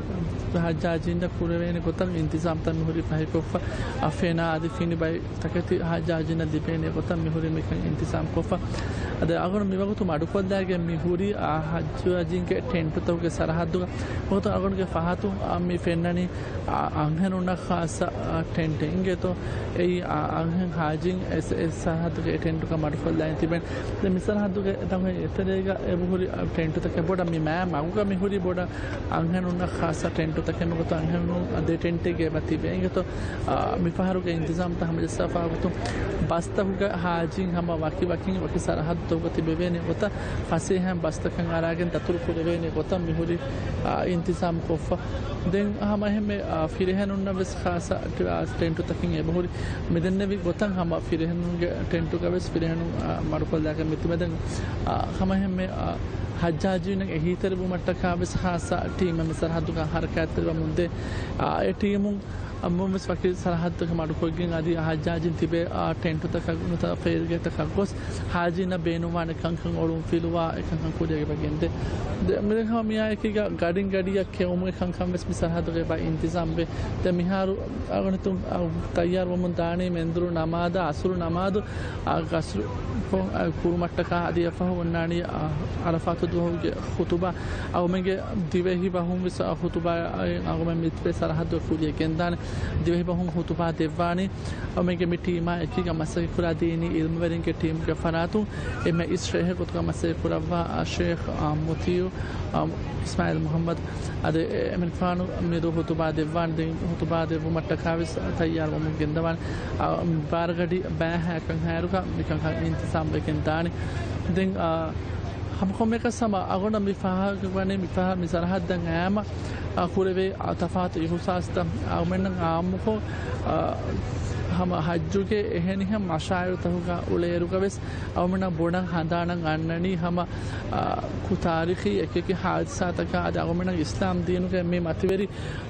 ޙައްޖާޖީންނަށް ކުރެވޭނެ ގޮތަށް އިންތިޒާމްތައް މިހުރީ ފަހިކޮށްފަ، އަ، ފެނާ އަދި ފިނި ބައި ތަކެތި ޙައްޖާޖީންނަށް ލިބޭނެ ގޮތަށް މިހުރީ މިކަން އިންތިޒާމް ކޮށްފަ. އަދި އަޅުގަނޑު މިވަގުތު މަޑުކޮށްލައިގެން މި ހުރީ، އާ، ޙައްޖާޖީންގެ ޓެންޓުތަކުގެ ސަރަޙައްދުގަ. ވަގުތު އަޅުގަނޑުގެ ފަހަތުން، އާ، މި ފެންނަނީ، އާ، އަންހެނުންނަށް ޚާއްޞަ، އާ، ޓެންޓެއް އިނގޭތޯ. އެއީ، އާ، އަންހެން ޙާޖީން އެ، އެ ސަރަޙައްދުގެ އެ ޓެންޓުގަ މަޑުކޮށްލައިގެން ތިބެން. ދެން މި ސަރަޙައްދުގެ ތަން އެތެރޭގަ އެބަހުރި، އާ، ޓެންޓުތަކެއް ބޮޑަށް މި މާ މަގުގަ މިހުރީ ބޮޑަށް އަންހެނުންނަށް ޚާއްޞަ ޓެންޓުތަކެއް މިގޮތަށް އަންހެނުން ދެ ޓެންޓެއްގަ އެބަ ތިބޭ އިނގޭތޯ. އާ، މިފަހަރުގެ އިންތިޒާމްތައް ހަމަޖައްސާފަ ވަގުތު ބަސްތަކުގަ ހާޖީން ހަމަ ވަކި ވަކިން ވަކި ސަރަހައްދުތަކުގަ ތިބެވޭނެ ގޮތަށް ފަސޭހައިން ބަސްތަކަށް އަރާގެން ދަތުރު ކުރެވޭނެ ގޮތަށް މިހުރި، އާ، އިންތިޒާމް ކޮށްފަ. ދެން ހަމަ އެހެންމެ، އާ، ފިރިހެނުންނަށް ވެސް ޚާއްޞަ ޓެ-، އާ، ޓެންޓުތަކެއް އެބަހުރި. މިދެންނެވި ގޮތަށް ހަމަ ފިރިހެނުންގެ ޓެންޓުގަ ވެސް ފިރިހެނުން، އާ، މަޑުކޮށްލާގެން މިތިބެ. ދެން، އާ، ހަމަ އެހެންމެ، އާ، ހައްޖާޖީން އެހީތެރިވުމަށްޓަކާ ވެސް ހާއްސަ ޓީމެއް މި ސަރަހައްދުގަ ހަރަކާތްތެރިވަމުންދޭ. އާ، އެ ޓީމުން އަމުން ވެސް ވަކި ސަރަހައްދަކަށް މަޑުކޮށްގެން އަދި ހައްޖާޖީން ތިބޭ، އާ، ޓެންޓުތަކަށް ނުތަ ފެއިރުގޭޓަކަށް ގޮސް ހާޖީންނަށް ބޭނުންވާނެ ކަންކަން އޮޅުން ފިލުވާ އެކަންކަން ކުރިއަށް އެބަ ގެންދޭ. ދެ-، މިރޭ ހަމަ މިއާއެކީގަ ގަޑިން ގަޑިއަށް ކެއުމުގެ ކަންކަން ވެސް މި ސަރަހައްދުގަ އެބަ އިންތިޒާމްވޭ. ދެ މިހާރު އަގުނިތުން، އަ، ތައްޔާރުވަމުން ދާނީ މެންދުރު ނަމާދާ، އަސުރު ނަމާދު، އަ، ގަސްރު ކޮ-، އަ، ކުރުމަށްޓަކާ އަދި އެފަހު އޮންނާނީ، އަ، އަރަފާތު ދުވަހުގެ ޚުތުބާ. އަގުމެންގެ ދިވެހި ބަހުން ވެސް، އަ، ޚުތުބާ، އަ، އަގުމެން މިތިބޭ ސަރަހައްދު ކުރިޔަށް ގެންދާނެ. ދިވެހި ބަހުން ޚުތުބާ ދެއްވާނީ. އަގުމެންގެ މި ޓީމާ އެކީގަ މަސައްކަތް ކުރާ ދީނީ އިލްމުވެރިންގެ ޓީމުގެ ފަރާތުން އެންމެ އިސް ޝޭހެއް ގޮތުގަ މަސައްކަތް ކުރައްވާ، އަ، ޝޭޚް، އަ، މުތީއު، އަ، އިސްމާއިލް މުޙައްމަދު. އަދި އެ-، އެމެނިކާނު މިދު ހުތުބާ ދެއްވާނެ. ދެން ހުތުބާ ދެއްވުމަށްޓަކާ ވެސް ތައްޔާރުވަމުން ގެންދަވާނެ. އާ، ބާރަގަޑި ބައިހާ ކަން ހާއިރުގަ މިކަންކަން އިންތިޒާމް ވެގެން ދާނެ. ދެން، އާ، ހަމަކޮންމެކަސް ހަމަ އަގުނަ މި ފާހަގަވަނީ މި ފަހަ-، މި ސަރަހައްދަށް އައިމަ، އާ، ކުރެވޭ، އާ، ތަފާތު އިހުސާސްތައް އަގުމެންނަށް އާއްމުކޮށް، އާ، ހަމަ ހައްޖުގެ އެހެނިހެން މަޝާއިރުތަކުގަ އުޅޭއިރުގަ ވެސް އަގުމެންނަށް ބޮޑަށް ހަނދާނަށް އަންނަނީ ހަމަ، އާ، ކު-، ތާރީޚީ އެކިއެކި ހާދިސާތަކާ އަދި އަގުމެންނަށް އިސްލާމް ދީނުގެ މި މަތިވެރި،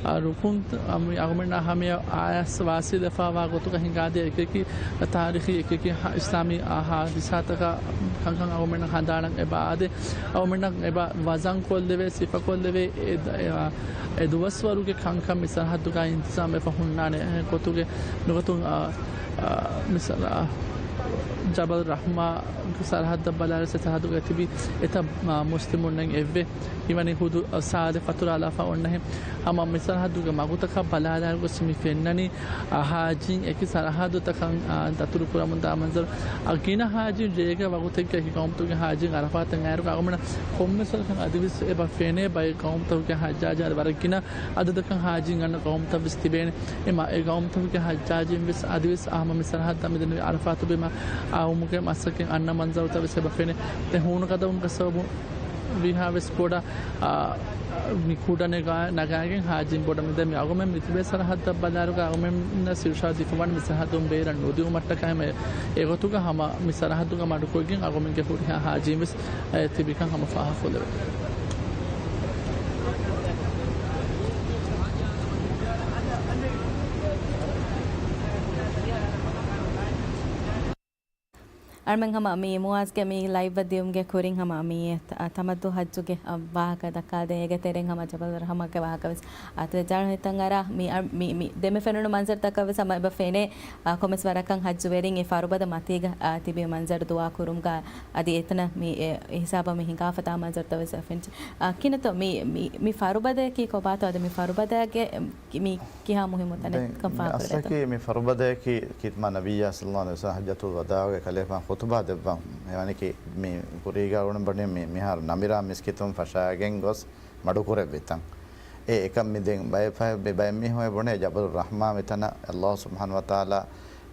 އާ، ރުކުން، އާ، މި އަގުމެންނާ ހަމަޔަށް އާޔަސް ވާސިލް ވެފާވާ ގޮތުގަ ހިނގާދޭ އެކިއެކި ތާރީޚީ އެކިއެކި ހާ-، އިސްލާމީ، އާ، ހާދިސާތަކާ ކަންކަން އަގުމެންނަށް ހަނދާނަށް އެބަ އާދޭ. އަގުމެންނަށް އެބަ ވަޒަން ކޮށްލެވޭ، ސިފަކޮށްލެވޭ، އެ، އެ، އާ، އެ ދުވަސްވަރުގެ ކަންކަން މި ސަރަހައްދުގައި އިންތިޒާމް ވެފަ ހުންނާނެ. އެ ގޮތުގެ ނުގަތުން، އާ، އާ، މިސާލަށް، އާ، ޖަބަލް ރަޙްމާ ސަރަހައްދަށް ބަލާލި ސެ ސަރަހައްދުގަ ތިބި އެތައް، އާ، މުސްލިމުންނެއް އެއްވެ. މިވަނީ ހުދު، އާ، ސާލެ ފަތުރާލާފަ އޮންނަހެން. ހަމަ މި ސަރަހައްދުގެ މަގުތަކަށް ބަލާލާ ގޮސް މި ފެންނަނީ، އާ، ހާޖީން އެކި ސަރަހައްދުތަކަށް، އާ، ދަތުރު ކުރަމުން ދާ މަންޒަރު. އާ، ގިނަ ހާޖީން ޖޭގަ ވަގުތެއްގަ އެކި ގައުމުތަކުގެ ހާޖީން އަރަފާތަށް އައިރުގަ އަގުމެންނަށް ކޮންމެސް ވަރަކަށް އަދިވެސް އެބަ ފެނޭ ބައެއް ގައުމުތަކުގެ ހައްޖާޖާ ވަރަށް ގިނަ އަދަދަކަށް ހާޖީން އަންނަ ގައުމުތައް ވެސް ތިބޭނެ. އެމަ އެ ގައުމުތަކުގެ ހައްޖާޖީން ވެސް އަދިވެސް އާ ހަމަ މި ސަރަހައްދަށް މިދެންނެވި އަރަފާތު ބިމަށް އައުމުގެ މަސައްކަތް އަންނަ މަންޒަރުތައް ވެސް އެބަ ފެނޭ. ދެ ހޫނު ގަދަވުމުގެ ސަބަބުން ވީހާ ވެސް ބޮޑަށް، އާ، މި ކުޑަ ނަގާ-، ނަގާގެން ހާޖީން ބޮޑަށް މިދެން. މި އަގުމެން މި ތިބޭ ސަރަހައްދަށް ބަލާއިރުގަ އަގުމެންނަށް އިރުޝާދު ދީފަވާނެ މި ސަރަހައްދުން ބޭރަށް ނުދިއުމަށްޓަކާ އެމަ އެގޮތުގަ ހަމަ މި ސަރަހައްދުގަ މަޑުކޮށްގެން އަގުމެންގެ ހުރިހާ ހާޖީން ވެސް އެ ތިބިކަން ހަމަ ފާހަގަކޮށްލެވޭ. އަޅަމެން ހަމަ މި މުއާޒްގެ މި ލައިވްއަށް ދިޔުމުގެ ކުރިން ހަމަ މި ތަ-، ތަމައްދު ހައްޖުގެ ވާހަކަ ދައްކާދޭ. އޭގެ ތެރެއިން ހަމަ ޖަބަލު ރަހުމާގެ ވާހަކަ ވެސް އަތުވެއްޖާ ހިތަށް އަރާ މި، މި، މި ދެމެ ފެނުނު މަންޒަރުތަކަށް ވެސް ހަމަ އެބަ ފެނޭ. އާ، ކޮންމެސް ވަރަކަށް ހައްޖުވެރިން އެ ފަރުބަދަ މަތީގަ، އާ، ތިބި މަންޒަރު ދުޢާ ކުރުމުގަ އަދި އެތަނަށް މި އެ ހިސާބަށް މި ހިނގާފަތާ މަންޒަރުތައް ވެސް އެ ފެންޖެ. އާ، ކިނަތޯ މި، މި، މި ފަރުބަދައަކީ ކޮބާތޯ އަދި މި ފަރުބަދައިގެ މި ކިހާ މުހިއްމު ތަނެއްކަން ދެން ފާހަގަކުރޭތޯ؟ އަސްލަކީ މި ފަރުބަދައަކީ ކީ މާ ނަބިއްޔާ ޞައްލައްލާހު ޢަލައިހި ވަސައްލަމަ ޙައްޖަތުލް ވަދާޢުގެ ކަލޭފާން ޚުޠުބާ ދެއްވަން އެވަނިކީ މި ކުރީގަ އުޅުން ބަނީ މި މިހާރު ނަމިރާ މިސްކިތުން ފަށާގެން ގޮސް މަޑުކުރެއްވި ތަން. އެ އެކަން މި ދެން ބައެއް ފަ-، މި ބައެއް މީހުން ބުނޭ ޖަބަލު ރަޙްމާ މިތަނަށް އައްލާހު ސުބްޙާނަހު ވަތަޢާލާ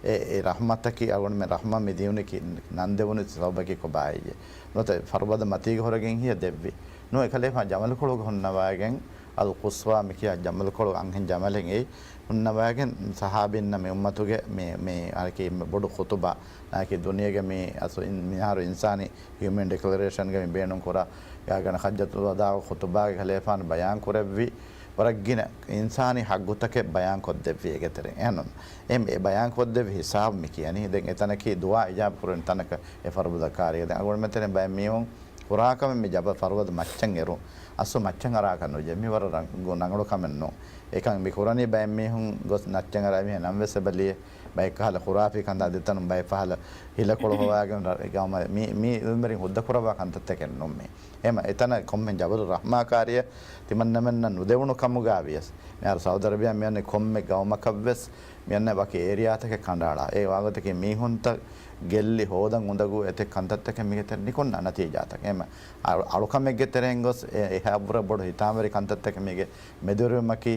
އެ، އެ ރަޙްމަތަކީ އަޅުގަނޑުމެން ރަޙްމަ މި ދިޔުނީ ކި-، ނަން ދެވުނީ ސަބަބަކީ ކޮބާއެއްޔޭ؟ ނުވަތަ ފަރުބަދަ މަތީގަ ހުރެގެން ހިޔަ ދެއްވި. ނޫން އެކަލޭފާން ޖަމަލުކޮޅުގަ ހުންނަވައިގެން އަލް ޤުޞްވާ މި ކިޔާ ޖަމަލުކޮޅު އަންހެން ޖަމަލެއް އެއީ ހުންނަވައިގެން ޞަޙާބީންނަށް މި އުއްމަތުގެ މި، މި އަރަކީ ބޮޑު ޚުޠުބާ އަރަކީ ދުނިޔޭގެ މި އަސް އިން-، މިހާރު އިންސާނީ ހިއުމަން ޑިކްލަރޭޝަންގެ މި ބޭނުން ކުރާ ގާގަނޑަ ޙައްޖަތުލް ވަދާޢު ޚުޠުބާގެ ކަލޭފާނު ބަޔާން ކުރެއްވި ވަރަށް ގިނަ އިންސާނީ ޙައްޤުތަކެއް ބަޔާން ކޮށްދެއްވި އޭގެ ތެރެއިން. އެހެން އެ ބަޔާން ކޮށްދެއްވި ހިސާބު މި ކިޔަނީ. ދެން އެތަނަކީ ދުޢާ އިޖާބަ ކުރެވޭނެ ތަނަކަށް އެ ފަރުބަދަ ކާރިއަށް. ދެން އަޅުގަނޑުމެން ތެރެއިން ބައެއް މީހުން ކުރާ ކަމެއް މި ޖަބަ ފަރުބަދަ މައްޗަށް އެރުން. އަސްލު މައްޗަށް އަރާކަށް ނުޖެހޭ. މި ވަރަށް ރަނގަޅު ކަމެއް ނޫން. އެކަން މި ކުރަނީ ބައެއް މީހުން ގޮސް ނައްޗަށް އަރާ އެމީހާ ނަން ވެސް އެބަ ލިޔޭ. ބައެއް ކަހަލަ ޚުރާފީ ކަންތައް ދެތަނުން ބައެއް ފަހަލަ ހިލަކޮޅު ހޮވާގެން ރަ-، ގައުމަށް މީ، މީ އިލްމުވެރިން ހުއްދަ ކުރައްވާ ކަންތައްތަކެއް ނޫން މީ. އެހެމަ އެތަނަށް ކޮންމެ ޖަބަލު ރަޙްމާ ކާރިއަށް ތިމަންނަމެންނަށް ނުދެވުނު ކަމުގަ ވިޔަސް، މިހާރު ސައުދި އަރަބިޔާ މިއަންނަ ކޮންމެ ގައުމަކަށްވެސް މިއަންނަ ވަކި އޭރިއާތަކެއް ކަނޑައަޅާ. އެ ވާގޮތަކީ މީހުންތައް ގެއްލި ހޯދަން އުނދަގޫ އެތެއް ކަންތައްތަކެއް މީގެ ތެރެ ނިކުންނަ ނަތީޖާތައް. އެހެމަ އަޅު-، އަޅުކަމެއްގެ ތެރެއިން ގޮސް އެ-، އެހާ ބުރަ ބޮޑު ހިތާމަވެރި ކަންތައްތަކެއް މީގެ މެދުވެރިވުމަކީ،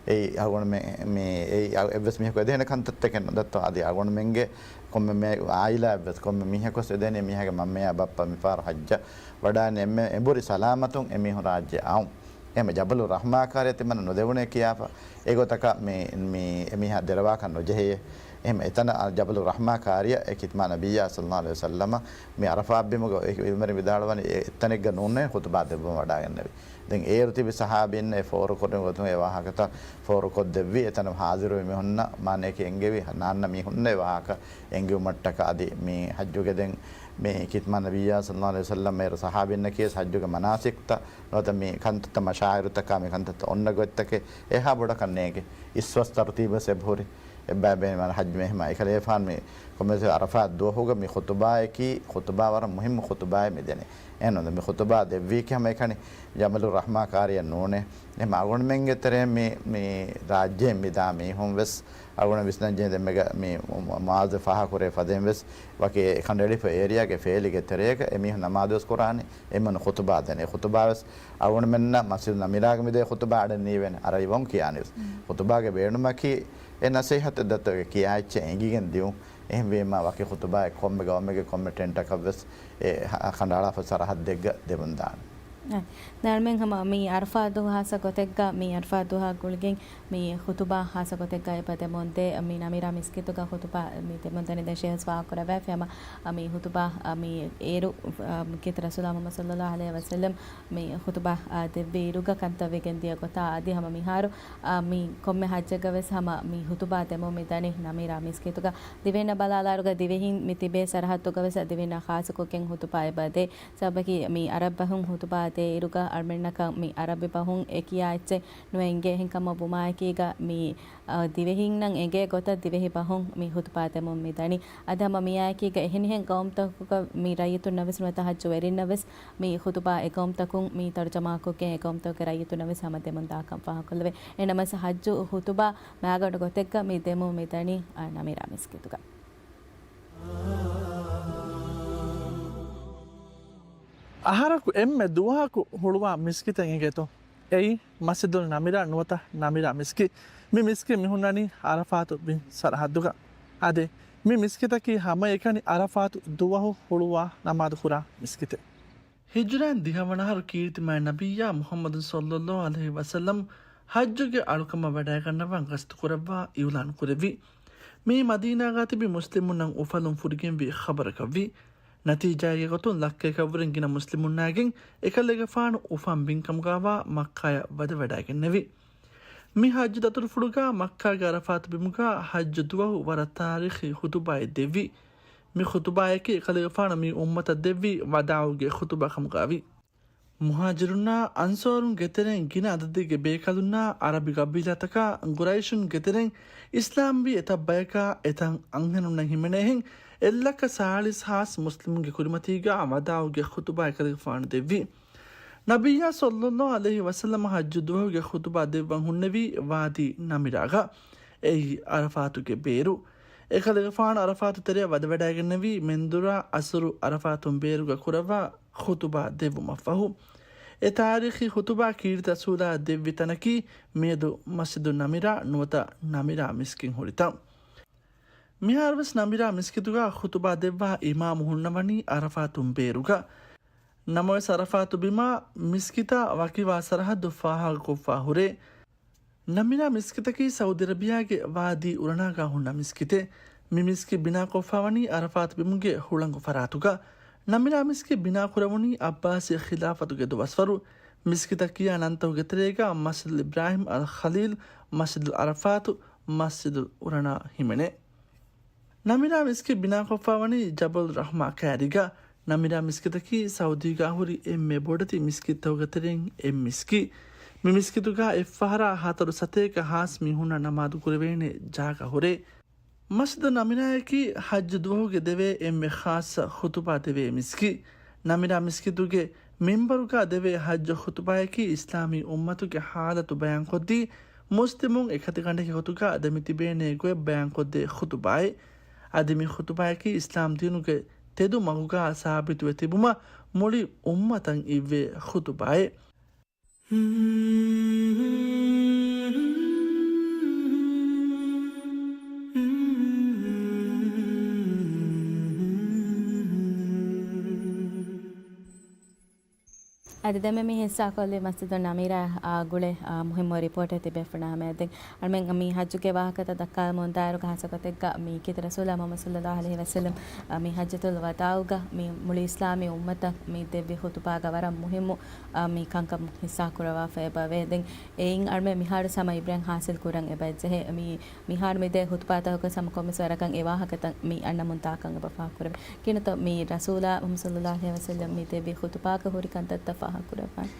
އެއީ އަޅުގަނޑުމެ-، މި-، އެއީ އަ-، އެއްވެސް މީހަކު އެދޭނެ ކަންތައްތަކެއް ނުދައްތަ. އަދި އަޅުގަނޑުމެންގެ ކޮންމެ މެ-، އާއިލާއެއްވެސް ކޮންމެ މީހަކުވެސް އެދޭނެ މީހާގެ މަންމަޔާ ބައްޕަ މިފަހަރު ހައްޖަށް ވަޑާން އެންމެ އެނބުރި ސަލާމަތުން އެމީހުން ރާއްޖެ އައުން. އެހެމަ ޖަބަލު ރަޙްމާ ކާރިއަށް ތިމަންނަ ނުދެވުނޭ ކިޔާފަ، އެގޮތަކަށް މި-، މި-، އެމީހާ ދެރަވާކަށް ނުޖެހެޔޭ. އެހެން އެތަނަށް ޖަބަލު ރަޙްމާ ކާރިއަށް އެ ކިތްމާ ނަބިއްޔާ ޞައްލައްލާހު ޢަލައިހި ވަސައްލަމަ މި ޢަރަފާތް ބިމުގަ އެ ޢިލްމުވެރިން ވިދާޅުވަނީ އެ އެތަނެއްގަ ނޫނޭ ޚުޠުބާ ދެއްވަން ވަޑައިގެންނެވި. ދެން އޭރު ތިބި ޞަޙާބީން އެ ފޯރުކުރި ގޮތުން އެ ވާހަކަތައް ފޯރުކޮށްދެއްވި. އެތަނަށް ޙާޟިރުވި މީހުންނަށް މާނަޔަކީ އެންގެވި، ނާންނަ މީހުންނަށް އެ ވާހަކަ އެންގެވުމަށްޓަކާ އަދި މި ޙައްޖުގެ ދެން މި ކިތްމާ ނަބިއްޔާ ޞައްލައްލާހު ޢަލައިހި ވަސައްލަމަ އޭރު ޞަޙާބީންނަކީ ވެސް ޙައްޖުގެ މަނާސިކްތައް ނުވަތަ މި ކަންތައްތައް މަޝާޢިރުތަކާ މި ކަންތައްތައް އޮންނަ ގޮތްތަކެއް އެހާ ބޮޑަކަށް ނޭނގެ. އިސްވަސް ތަރުތީބުވެސް އެބަހުރި. އެއްބައި ބޭނުމަށް ޙައްޖު މެހެމާ އެކަލޭފާން މި ކޮންމެސް ޢަރަފާތް ދުވަހުގަ މި ޚުޠުބާއަކީ، ޚުޠުބާ ވަރަށް މުހިއްމު ޚުޠުބާއެއް މި ދެނީ. އެހެން ނޫން މި ޚުޠުބާ ދެއްވީކީ ހަމައެކަނި ޖަބަލު ރަޙްމާ ކާރިއަށް ނޫނޭ. އެހެމަ އަޅުގަނޑުމެންގެ ތެރޭ މި، މި ރާއްޖޭން މިދާ މީހުން ވެސް އަޅުގަނޑު ވިސްނަންޖެހޭ ދެންމެގަ މި މު-، މުޢާޒު ފާހަގަކުރެވި ފަދައިން ވެސް ވަކި އެ ކަނޑައެޅިފަ އޭރިއާގެ ފޭލިގެ ތެރޭގަ އެ މީހުން ނަމާދު ވެސް ކުރާނެ. އެމީހުން ޚުޠުބާ ދޭނެ. ޚުޠުބާ ވެސް އަޅުގަނޑުމެންނަށް މަސްޖިދު ނަމިރާގަ މިދޭ ޚުޠުބާ އަޑެއް ނީވޭނެ. ޢަރަބި ވަހުން ކިޔާނީ ވެސް. ޚުޠުބާގެ ބޭނުމަކީ އެ ނަޞޭޙަތެއް ދައްތަވެ ކިޔާ އެއްޗެއް އެނގިގެން ދިއުން. އެހެންވީމަ ވަކި ޚުޠުބާއެއް ކޮންމެ ގައުމެއްގެ ކޮންމެ ޓެންޓަކަށް ވެސް އެ ހަ-، ކަނޑައަޅާފަ ސަރަހައްދެއްގަ ދެމުން ދާނެ. އެ، ދާންމެން ހަމަ މި ޢަރަފާތު ޚާއްޞަ ގޮތެއްގަ، މި ޢަރަފާތު ދުވަހާ ގުޅިގެން މި ޚުޠުބާ ޚާއްޞަ ގޮތެއްގަ އެބަ ދެމުންދޭ. މި ނަމިރާ މިސްކިތުގަ ޚުޠުބާ މި ދެމުންދަނީ ދެން ޝޭޚް ވަސް ވާކުރެވޭ ފެމަ، މި ޚުޠުބާ، މި އޭރު، ކީރިތި ރަސޫލާ މުޙައްމަދު ޞައްލައްލާހު ޢަލައިހި ވަސައްލަމް މި ޚުޠުބާ ދެއްވި އިރުގަ ކަންތައް ވެގެން ދިޔަ ގޮތާ އަދި ހަމަ މިހާރު، މި ކޮންމެ ޙައްޖެއްގަ ވެސް ހަމަ މި ޚުޠުބާ ދެމުން މި ދަނީ ނަމިރާ މިސްކިތުގަ. ދިވެހިންނަށް ބަލާލާއިރުގަ ދިވެހިން މި ތިބޭ ސަރަޙައްދުގަ ވެސް ދިވެހިންނަށް ޚާއްޞަކޮށްގެން ޚުޠުބާ އެބަ ދޭ. ސަބަބަކީ މި ޢަރަބި ބަހުން ޚުޠުބާ ދޭ އިރުގަ އަޅުމެންނަކަށް މި ޢަރަބި ބަހުން އެ ކިޔާ އެއްޗެއް ނުއެނގޭ. އެހެންކަމަށް ވުމާއެކީގަ މި، އަ، ދިވެހިންނަށް އެނގޭ ގޮތަށް ދިވެހި ބަހުން މި ޚުޠުބާ ދެމުން މި ދަނީ. އަދި ހަމަ މިއާއެކީގަ އެހެނިހެން ޤައުމުތަކުގަ މި ރައްޔިތުންނަށް ވެސް ނުވަތަ ޙައްޖު ވެރިންނަށް ވެސް މި ޚުޠުބާ އެ ޤައުމުތަކުން މި ތަރުޖަމާކޮށްގެން އެ ޤައުމުތަކުގެ ރައްޔިތުންނަށް ވެސް ހަމަ ދެމުން ދާކަން ފާހަގަކޮށްލެވޭ. އެހެންނަމަވެސް ޙައްޖު ޚުޠުބާ މައިގަނޑު ގޮތެއްގަ މި ދެމުން މި ދަނީ، އަ، ނަމިރާ މިސްކިތުގަ. އަހަރަކު އެންމެ ދުވަހަކު ހުޅުވާ މިސްކިތެއް އެނގޭތޯ؟ އެއީ މަސްޖިދުލް ނަމިރާ ނުވަތަ ނަމިރާ މިސްކިތް. މި މިސްކިތް މި ހުންނަނީ ޢަރަފާތު ބިން ސަރަޙައްދުގަ. އާދެ، މި މިސްކިތަކީ ހަމައެކަނި ޢަރަފާތު ދުވަހު ހުޅުވާ ނަމާދު ކުރާ މިސްކިތެއް. ހިޖުރައިން ދިހަވަނަ އަހަރު ކީރިތި މާތް ނަބިއްޔާ މުޙައްމަދު ޞައްލައްލާހު ޢަލައިހި ވަސައްލަމް ޙައްޖުގެ އަޅުކަމަށް ވަޑައިގަންނަވާން ގަސްތު ކުރައްވާ އިޢުލާނު ކުރެއްވި. މިއީ މަދީނާގާ ތިބި މުސްލިމުންނަށް އުފަލުން ފުރިގެންވި ޚަބަރަކަށްވި. ނަތީޖާއެއްގެ ގޮތުން ލައްކައަކަށްވުރެން ގިނަ މުސްލިމުންނާގެން އެކަލޭގެފާނު އުފަން ބިންކަމުގާވާ މައްކާޔަށް ވަދެވަޑައިގެންނެވި. މި ޙައްޖު ދަތުރުފުޅުގާ މައްކާގެ ޢަރަފާތު ބިމުގާ ޙައްޖު ދުވަހު ވަރަށް ތާރީޚީ ޚުޠުބާއެއް ދެއްވި. މި ޚުޠުބާއަކީ އެކަލޭގެފާނު މި އުއްމަތަށް ދެއްވި ވަދާޢުގެ ޚުޠުބާ ކަމުގާވި. މުހާޖިރުންނާ އަންޞާރުންގެ ތެރެއިން ގިނަ އަދަދެއްގެ ބޭކަލުންނާ ޢަރަބި ޤަބީލާތަކާ ޤުރައިޝުންގެ ތެރެއިން އިސްލާމްވީ އެތައް ބަޔަކާ އެތައް އަންހެނުންނަށް ހިމެނޭހެން އެއްލައްކަ ސާޅީސް ހާސް މުސްލިމުންގެ ކުރިމަތީގާ ވަދާޢުގެ ޚުޠުބާ އެކަލޭގެފާނު ދެއްވި. ނަބިއްޔާ ޞައްލައްލާހު ޢަލައިހި ވަސައްލަމަ ޙައްޖު ދުވަހުގެ ޚުޠުބާ ދެއްވަން ހުންނެވީ ވާދީ ނަމިރާގަ. އެއީ ޢަރަފާތުގެ ބޭރު. އެކަލޭގެފާނު ޢަރަފާތު ތެރެއަށް ވަދެވަޑައިގެންނެވީ މެންދުރާ ޢަޞުރު ޢަރަފާތުން ބޭރުގަ ކުރައްވާ ޚުޠުބާ ދެއްވުމަށްފަހު. އެ ތާރީޚީ ޚުޠުބާ ކީރިތި ރަސޫލާ ދެއްވި ތަނަކީ މިއަދު މަސްޖިދު ނަމިރާ ނުވަތަ ނަމިރާ މިސްކިތް ހުރި ތަން. މިހާރުވެސް ނަމިރާ މިސްކިތުގަ ޚުޠުބާ ދެއްވާ އިމާމު ހުންނަވަނީ ޢަރަފާތުން ބޭރުގަ. ނަމަވެސް ޢަރަފާތު ބިމާ މިސްކިތާ ވަކިވާ ސަރަޙައްދު ފާހަގަކޮށްފާ ހުރޭ. ނަމިރާ މިސްކިތަކީ ސައުދި އަރަބިޔާގެ ވާދީ އުރަނާގާ ހުންނަ މިސްކިތެއް. މި މިސްކިތް ބިނާކޮށްފާވަނީ ޢަރަފާތު ބިމުގެ ހުޅަނގު ފަރާތުގަ. ނަމިރާ މިސްކިތް ބިނާކުރެވުނީ ޢައްބާސީ ޚިލާފަތުގެ ދުވަސްވަރު. މިސްކިތަށް ކިޔާ ނަންތަކުގެ ތެރޭގަ މަސްޖިދުލް އިބްރާހީމް އަލް ޚަލީލް، މަސްޖިދުލް ޢަރަފާތު، މަސްޖިދުލް އުރަނާ ހިމެނޭ. ނަމިރާ މިސްކިތް ބިނާކޮށްފާވަނީ ޖަބަލް ރަޙްމާ ކައިރީގަ. ނަމިރާ މިސްކިތަކީ ސައުދީގާ ހުރި އެންމެ ބޮޑެތި މިސްކިތްތަކުގެ ތެރެއިން އެއް މިސްކިތް. މި މިސްކިތުގާ އެއްފަހަރާ ހަތަރު ސަތޭކަ ހާސް މީހުންނަށް ނަމާދު ކުރެވޭނެ ޖާގަ ހުރޭ. މަސްޖިދު ނަމިރާއަކީ ޙައްޖު ދުވަހުގެ ދެވޭ އެންމެ ޚާއްޞަ ޚުޠުބާ ދެވޭ މިސްކިތް. ނަމިރާ މިސްކިތުގެ މިންބަރުގާ ދެވޭ ޙައްޖު ޚުޠުބާއަކީ އިސްލާމީ އުއްމަތުގެ ޙާލަތު ބަޔާންކޮށްދީ، މުސްލިމުން އެކަތިގަނޑެއްގެ ގޮތުގާ ދެމިތިބޭނޭ ގޮތް ބަޔާންކޮށްދޭ ޚުޠުބާއެއް. އަދި މި ޚުޠުބާއަކީ އިސްލާމް ދީނުގެ ތެދު މަގުގާ ސާބިތުވެ ތިބުމަށް މުޅި އުއްމަތަށް އިއްވޭ ޚުޠުބާއެއް. އަދި ދެންމެ މި ހިއްސާކޮށްލީ މަސްޖިދު ނަމީރާ އާ ގުޅޭ އާ މުހިއްމު ރިޕޯޓެއް ތިބޭފުޅުންނާ ހަމަޔަށް. ދެން އަޅުމެން މި ހައްޖުގެ ވާހަކަތައް ދައްކާލަމުން ދާއިރުގަ ހާއްސަ ގޮތެއްގަ މި ކީރިތި ރަސޫލާ މުޙައްމަދު ޞައްލައްލާހު ޢަލައިހި ވަސައްލަމް އާ މި ޙައްޖަތުލް ވަދާޢުގަ މި މުޅި އިސްލާމީ އުއްމަތަށް މި ދެއްވި ޚުޠުބާގަ ވަރަށް މުހިއްމު އާ މި ކަންކަން ހިއްސާ ކުރައްވާފަ އެބަވޭ. ދެން އެއިން އަޅުމެން މިހާރު ހަމަ އިބްރަތް ހާސިލް ކުރަން އެބައެއްޖެހޭ. މި މިހާރު މި ދޭ ޚުޠުބާތަކުގަ ހަމަ ކޮންމެސް ވަރަކަށް އެ ވާހަކަތައް މި އަންނަމުން ދާކަން އެބަ ފާހަގަކުރެވޭ. ކިހިނެއްތޯ މި ރަސޫލާ މުޙައްމަދު ޞައްލައްލާހު ޢަލައިހި ވަސައްލަމް މި ދެއްވި ޚުޠުބާގަ ހުރި ކަންތައްތައް ފާހަގަކުރައްވާނެ؟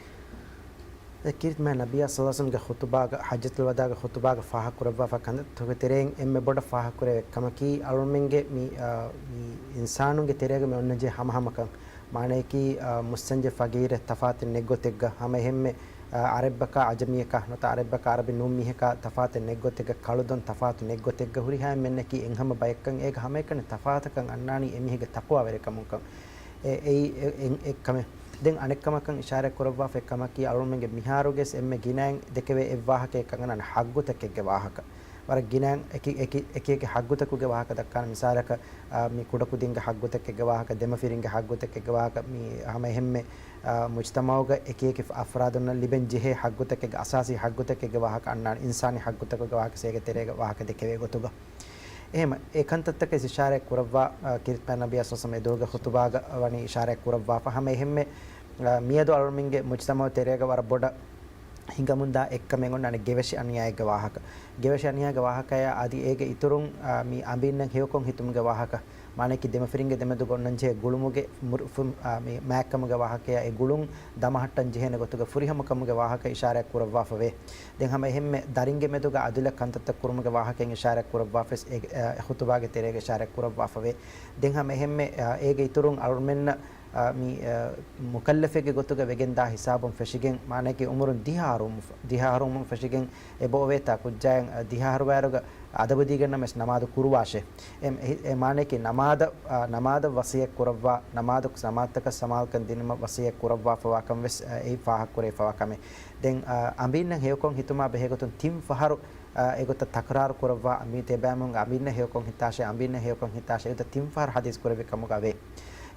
އެ ކީރިތި މާތް ނަބިއްޔާ ޞައްލައްލާހު ޢަލައިހި ވަސައްލަމްގެ ޚުޠުބާގަ، ޙައްޖަތުލް ވަދާޢުގެ ޚުޠުބާގަ ފާހަގަކުރައްވާފަ ކަންތައްތަކުގެ ތެރެއިން އެންމެ ބޮޑަށް ފާހަގަކުރެވޭ ކަމަކީ، އަޅުމެންގެ މި، އާ، މި އިންސާނުންގެ ތެރޭގަ މި އޮންނަންޖެހޭ ހަމަހަމަކަން. މާނަޔަކީ، އާ، މުއްސަންޖެ ފަގީރެއް ތަފާތެއް ނެތް ގޮތެއްގަ، ހަމަ އެހެންމެ، އާ، އަރަބަކާ އަޖަމީއަކާ ނުވަތަ އަރަބަކާ އަރަބި ނޫން މީހަކާ ތަފާތެއް ނެތް ގޮތެއްގަ، ކަޅުދޮން ތަފާތު ނެތް ގޮތެއްގަ، ހުރިހާ އެންމެންނަކީ އެއްހަމަ ބައެއްކަން. އޭގަ ހަމައެކަނި ތަފާތަކަން އަންނާނީ އެމީހެއްގެ ތަޤްވާވެރިކަމުންކަން. އެ، އެއީ އެ، އެ، އެއްކަމެއް. ދެން އަނެއްކަމަކަށް އިޝާރާތް ކުރައްވާފައި ކަމަކީ، އަޅުމެންގެ މިހާރުގެސް އެންމެ ގިނައިން ދެކެވޭ އެއްވާހަކައެއް ކަން އަންނާނެ ޙައްޤުތަކެއްގެ ވާހަކަ. ވަރަށް ގިނައިން އެކި، އެކި، އެކި އެކި ޙައްޤުތަކުގެ ވާހަކަ ދައްކާނެ. މިސާލަކަށް، އާ، މި ކުޑަކުދިންގެ ޙައްޤުތަކެއްގެ ވާހަކަ، ދެމަފިރިންގެ ޙައްޤުތަކެއްގެ ވާހަކަ، މި ހަމަ އެހެންމެ، އާ، މުޖްތަމަޢުގަ އެކި އެކި އަފްރާދުންނަށް ލިބެން ޖެހޭ ޙައްޤުތަކެއްގެ، އަސާސީ ޙައްޤުތަކެއްގެ ވާހަކަ އަންނާނެ، އިންސާނީ ޙައްޤުތަކުގެ ވާހަކަ ސޭގެ ތެރޭގަ ވާހަކަ ދެކެވޭ ގޮތުގަ. އެހެން އެ ކަންތައްތަކެސް އިޝާރާތް ކުރައްވާ، އާ، ކީރިތި މާތް ނަބިއްޔާ ޞައްލައްލާހު ޢަލައިހި ވަސައްލަމް އެދުވަހުގެ ޚުޠުބާގަ ވަނީ އިޝާރާތް ކުރައްވާފަ. ހަމަ އެހެންމެ، އާ، މިއަދު އަޅުމެންގެ މުޖްތަމަޢު ތެރޭގަ ވަރަށް ބޮޑަށް ހިނގަމުންދާ އެއްކަމެއް އޮންނާނެ ގެވެށި އަނިޔާއެއްގެ ވާހަކަ. ގެވެށި އަނިޔާގެ ވާހަކަޔާ އަދި އޭގެ އިތުރުން، އާ، މި އަނބިންނަށް ހެޔޮކޮށް ހިތުމުގެ ވާހަކަ. މާނައަކީ ދެމަފިރިންގެ ދެމެދުގަ އޮންނަންޖެހޭ ގުޅުމުގެ މުރު-، ފު-، އާ، މި މާތްކަމުގެ ވާހަކަޔާ އެ ގުޅުން ދަމަހައްޓަން ޖެހޭނެ ގޮތުގަ ފުރިހަމަކަމުގެ ވާހަކަ އިޝާރާތް ކުރައްވާފަވޭ. ދެން ހަމަ އެހެންމެ ދަރިންގެ މެދުގަ އަދުލަށް ކަންތައްތައް ކުރުމުގެ ވާހަކައިން އިޝާރާތް ކުރައްވާފަވެސް އެ، އެ، ޚުޠުބާގެ ތެރޭގަ އިޝާރާތް ކުރައްވާފަވޭ. ދެން ހަމަ އެހެންމެ، އާ، އޭގެ އިތުރުން އަޅުމެންނަށް، އާ، މި، އާ، މުކައްލަފެއްގެ ގޮތުގަ ވެގެންދާ ހިސާބުން ފެށިގެން، މާނައަކީ އުމުރުން ދިހަ އަހަރު، ދިހަ އަހަރު އުމުރުން ފެށިގެން އެބައޮވޭތާ ކުއްޖާއަށް، އާ، ދިހަ އަހަރު ވާއިރުގަ އަދަބު ދީގެންނަމަވެސް ނަމާދު ކުރުވާށޭ. އެ، އެ، އެ މާނައަކީ ނަމާދަށް، އާ، ނަމާދަށް ވަޞިއްޔަތް ކުރައްވާ، ނަމާދު، ނަމާދުތަކަށް ސަމާލުކަން ދިނުމަށް ވަޞިއްޔަތް ކުރައްވާފަވާ ކަން ވެސް، އާ، އެއީ ފާހަގަކުރެވިފަވާ ކަމެއް. ދެން، އާ، އަނބިންނަށް ހެޔޮކޮށް ހިތުމާ ބެހޭގޮތުން ތިން ފަހަރު، އާ، އެގޮތަށް ތަކްރާރު ކުރައްވާ، މި ތިޔަބައިމީހުން އަނބިންނަށް ހެޔޮކޮށް ހިތާށޭ، އަނބިންނަށް ހެޔޮކޮށް ހިތާށޭ، އެގޮތަށް ތިން ފަހަރު ޙަދީޘް ކުރެއްވި ކަމުގަ ވޭ.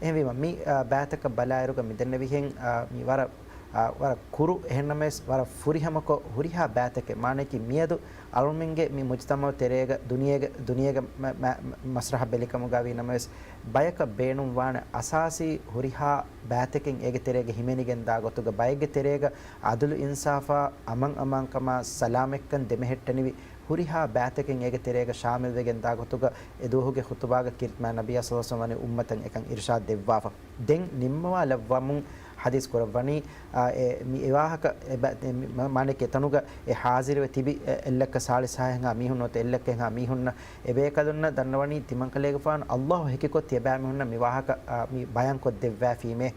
އެހެންވީމަ، މި، އާ، ބައިތަކަށް ބަލާއިރުގަ މިދެންނެވިހެން، އާ، މި ވަރަށް، އާ، ވަރަށް ކުރު، އެހެންނަމަވެސް ވަރަށް ފުރިހަމަކޮށް ހުރިހާ ބައިތަކެއް، މާނައަކީ މިއަދު އަޅުމެންގެ މި މުޖްތަމަޢު ތެރޭގަ ދުނިޔޭގެ، ދުނިޔޭގެ މަ-، މަ-، މަސްރަޙަ ބެލިކަމުގައިވީ ނަމަވެސް، ބަޔަކަށް ބޭނުންވާނެ އަސާސީ ހުރިހާ ބައިތަކެއް އޭގެ ތެރޭގަ ހިމެނިގެންދާ ގޮތުގަ، ބައެއްގެ ތެރޭގަ އަދުލު އިންސާފާ، އަމަން އަމާންކަމާ، ސަލާމަތްކަން ދެމެހެއްޓެނިވި ހުރިހާ ބައިތަކެއް އޭގެ ތެރޭގަ ޝާމިލްވެގެންދާ ގޮތުގަ، އެދުވަހުގެ ޚުޠުބާގަ ކީރިތި މާތް ނަބިއްޔާ ޞައްލައްލާހު ޢަލައިހި ވަސައްލަމް ވަނީ އުއްމަތަށް އެކަން އިރުޝާދު ދެއްވާފަ. ދެން ނިންމަވާލައްވަމުން ޙަދީޘް ކުރައްވަނީ، އާ، އެ، މި އެވާހަކަ އެބަ-، އެ، މި މަ-، މާނައަކީ އެތަނުގަ އެ ޙާޒިރުވެ ތިބި އެ އެއްލައްކަ ސާޅީސް ހައެއްހާ މީހުން ނުވަތަ އެއްލައްކައެއްހާ މީހުންނަށް އެބޭކަލުންނަށް ދަންނަވަނީ ތިމަންކަލޭގެފާނު ﷲ ހެކިކޮށް ތިޔަބައިމީހުންނަށް މި ވާހަކަ، އާ، މި ބަޔާންކޮށްދެއްވާފީމޭ.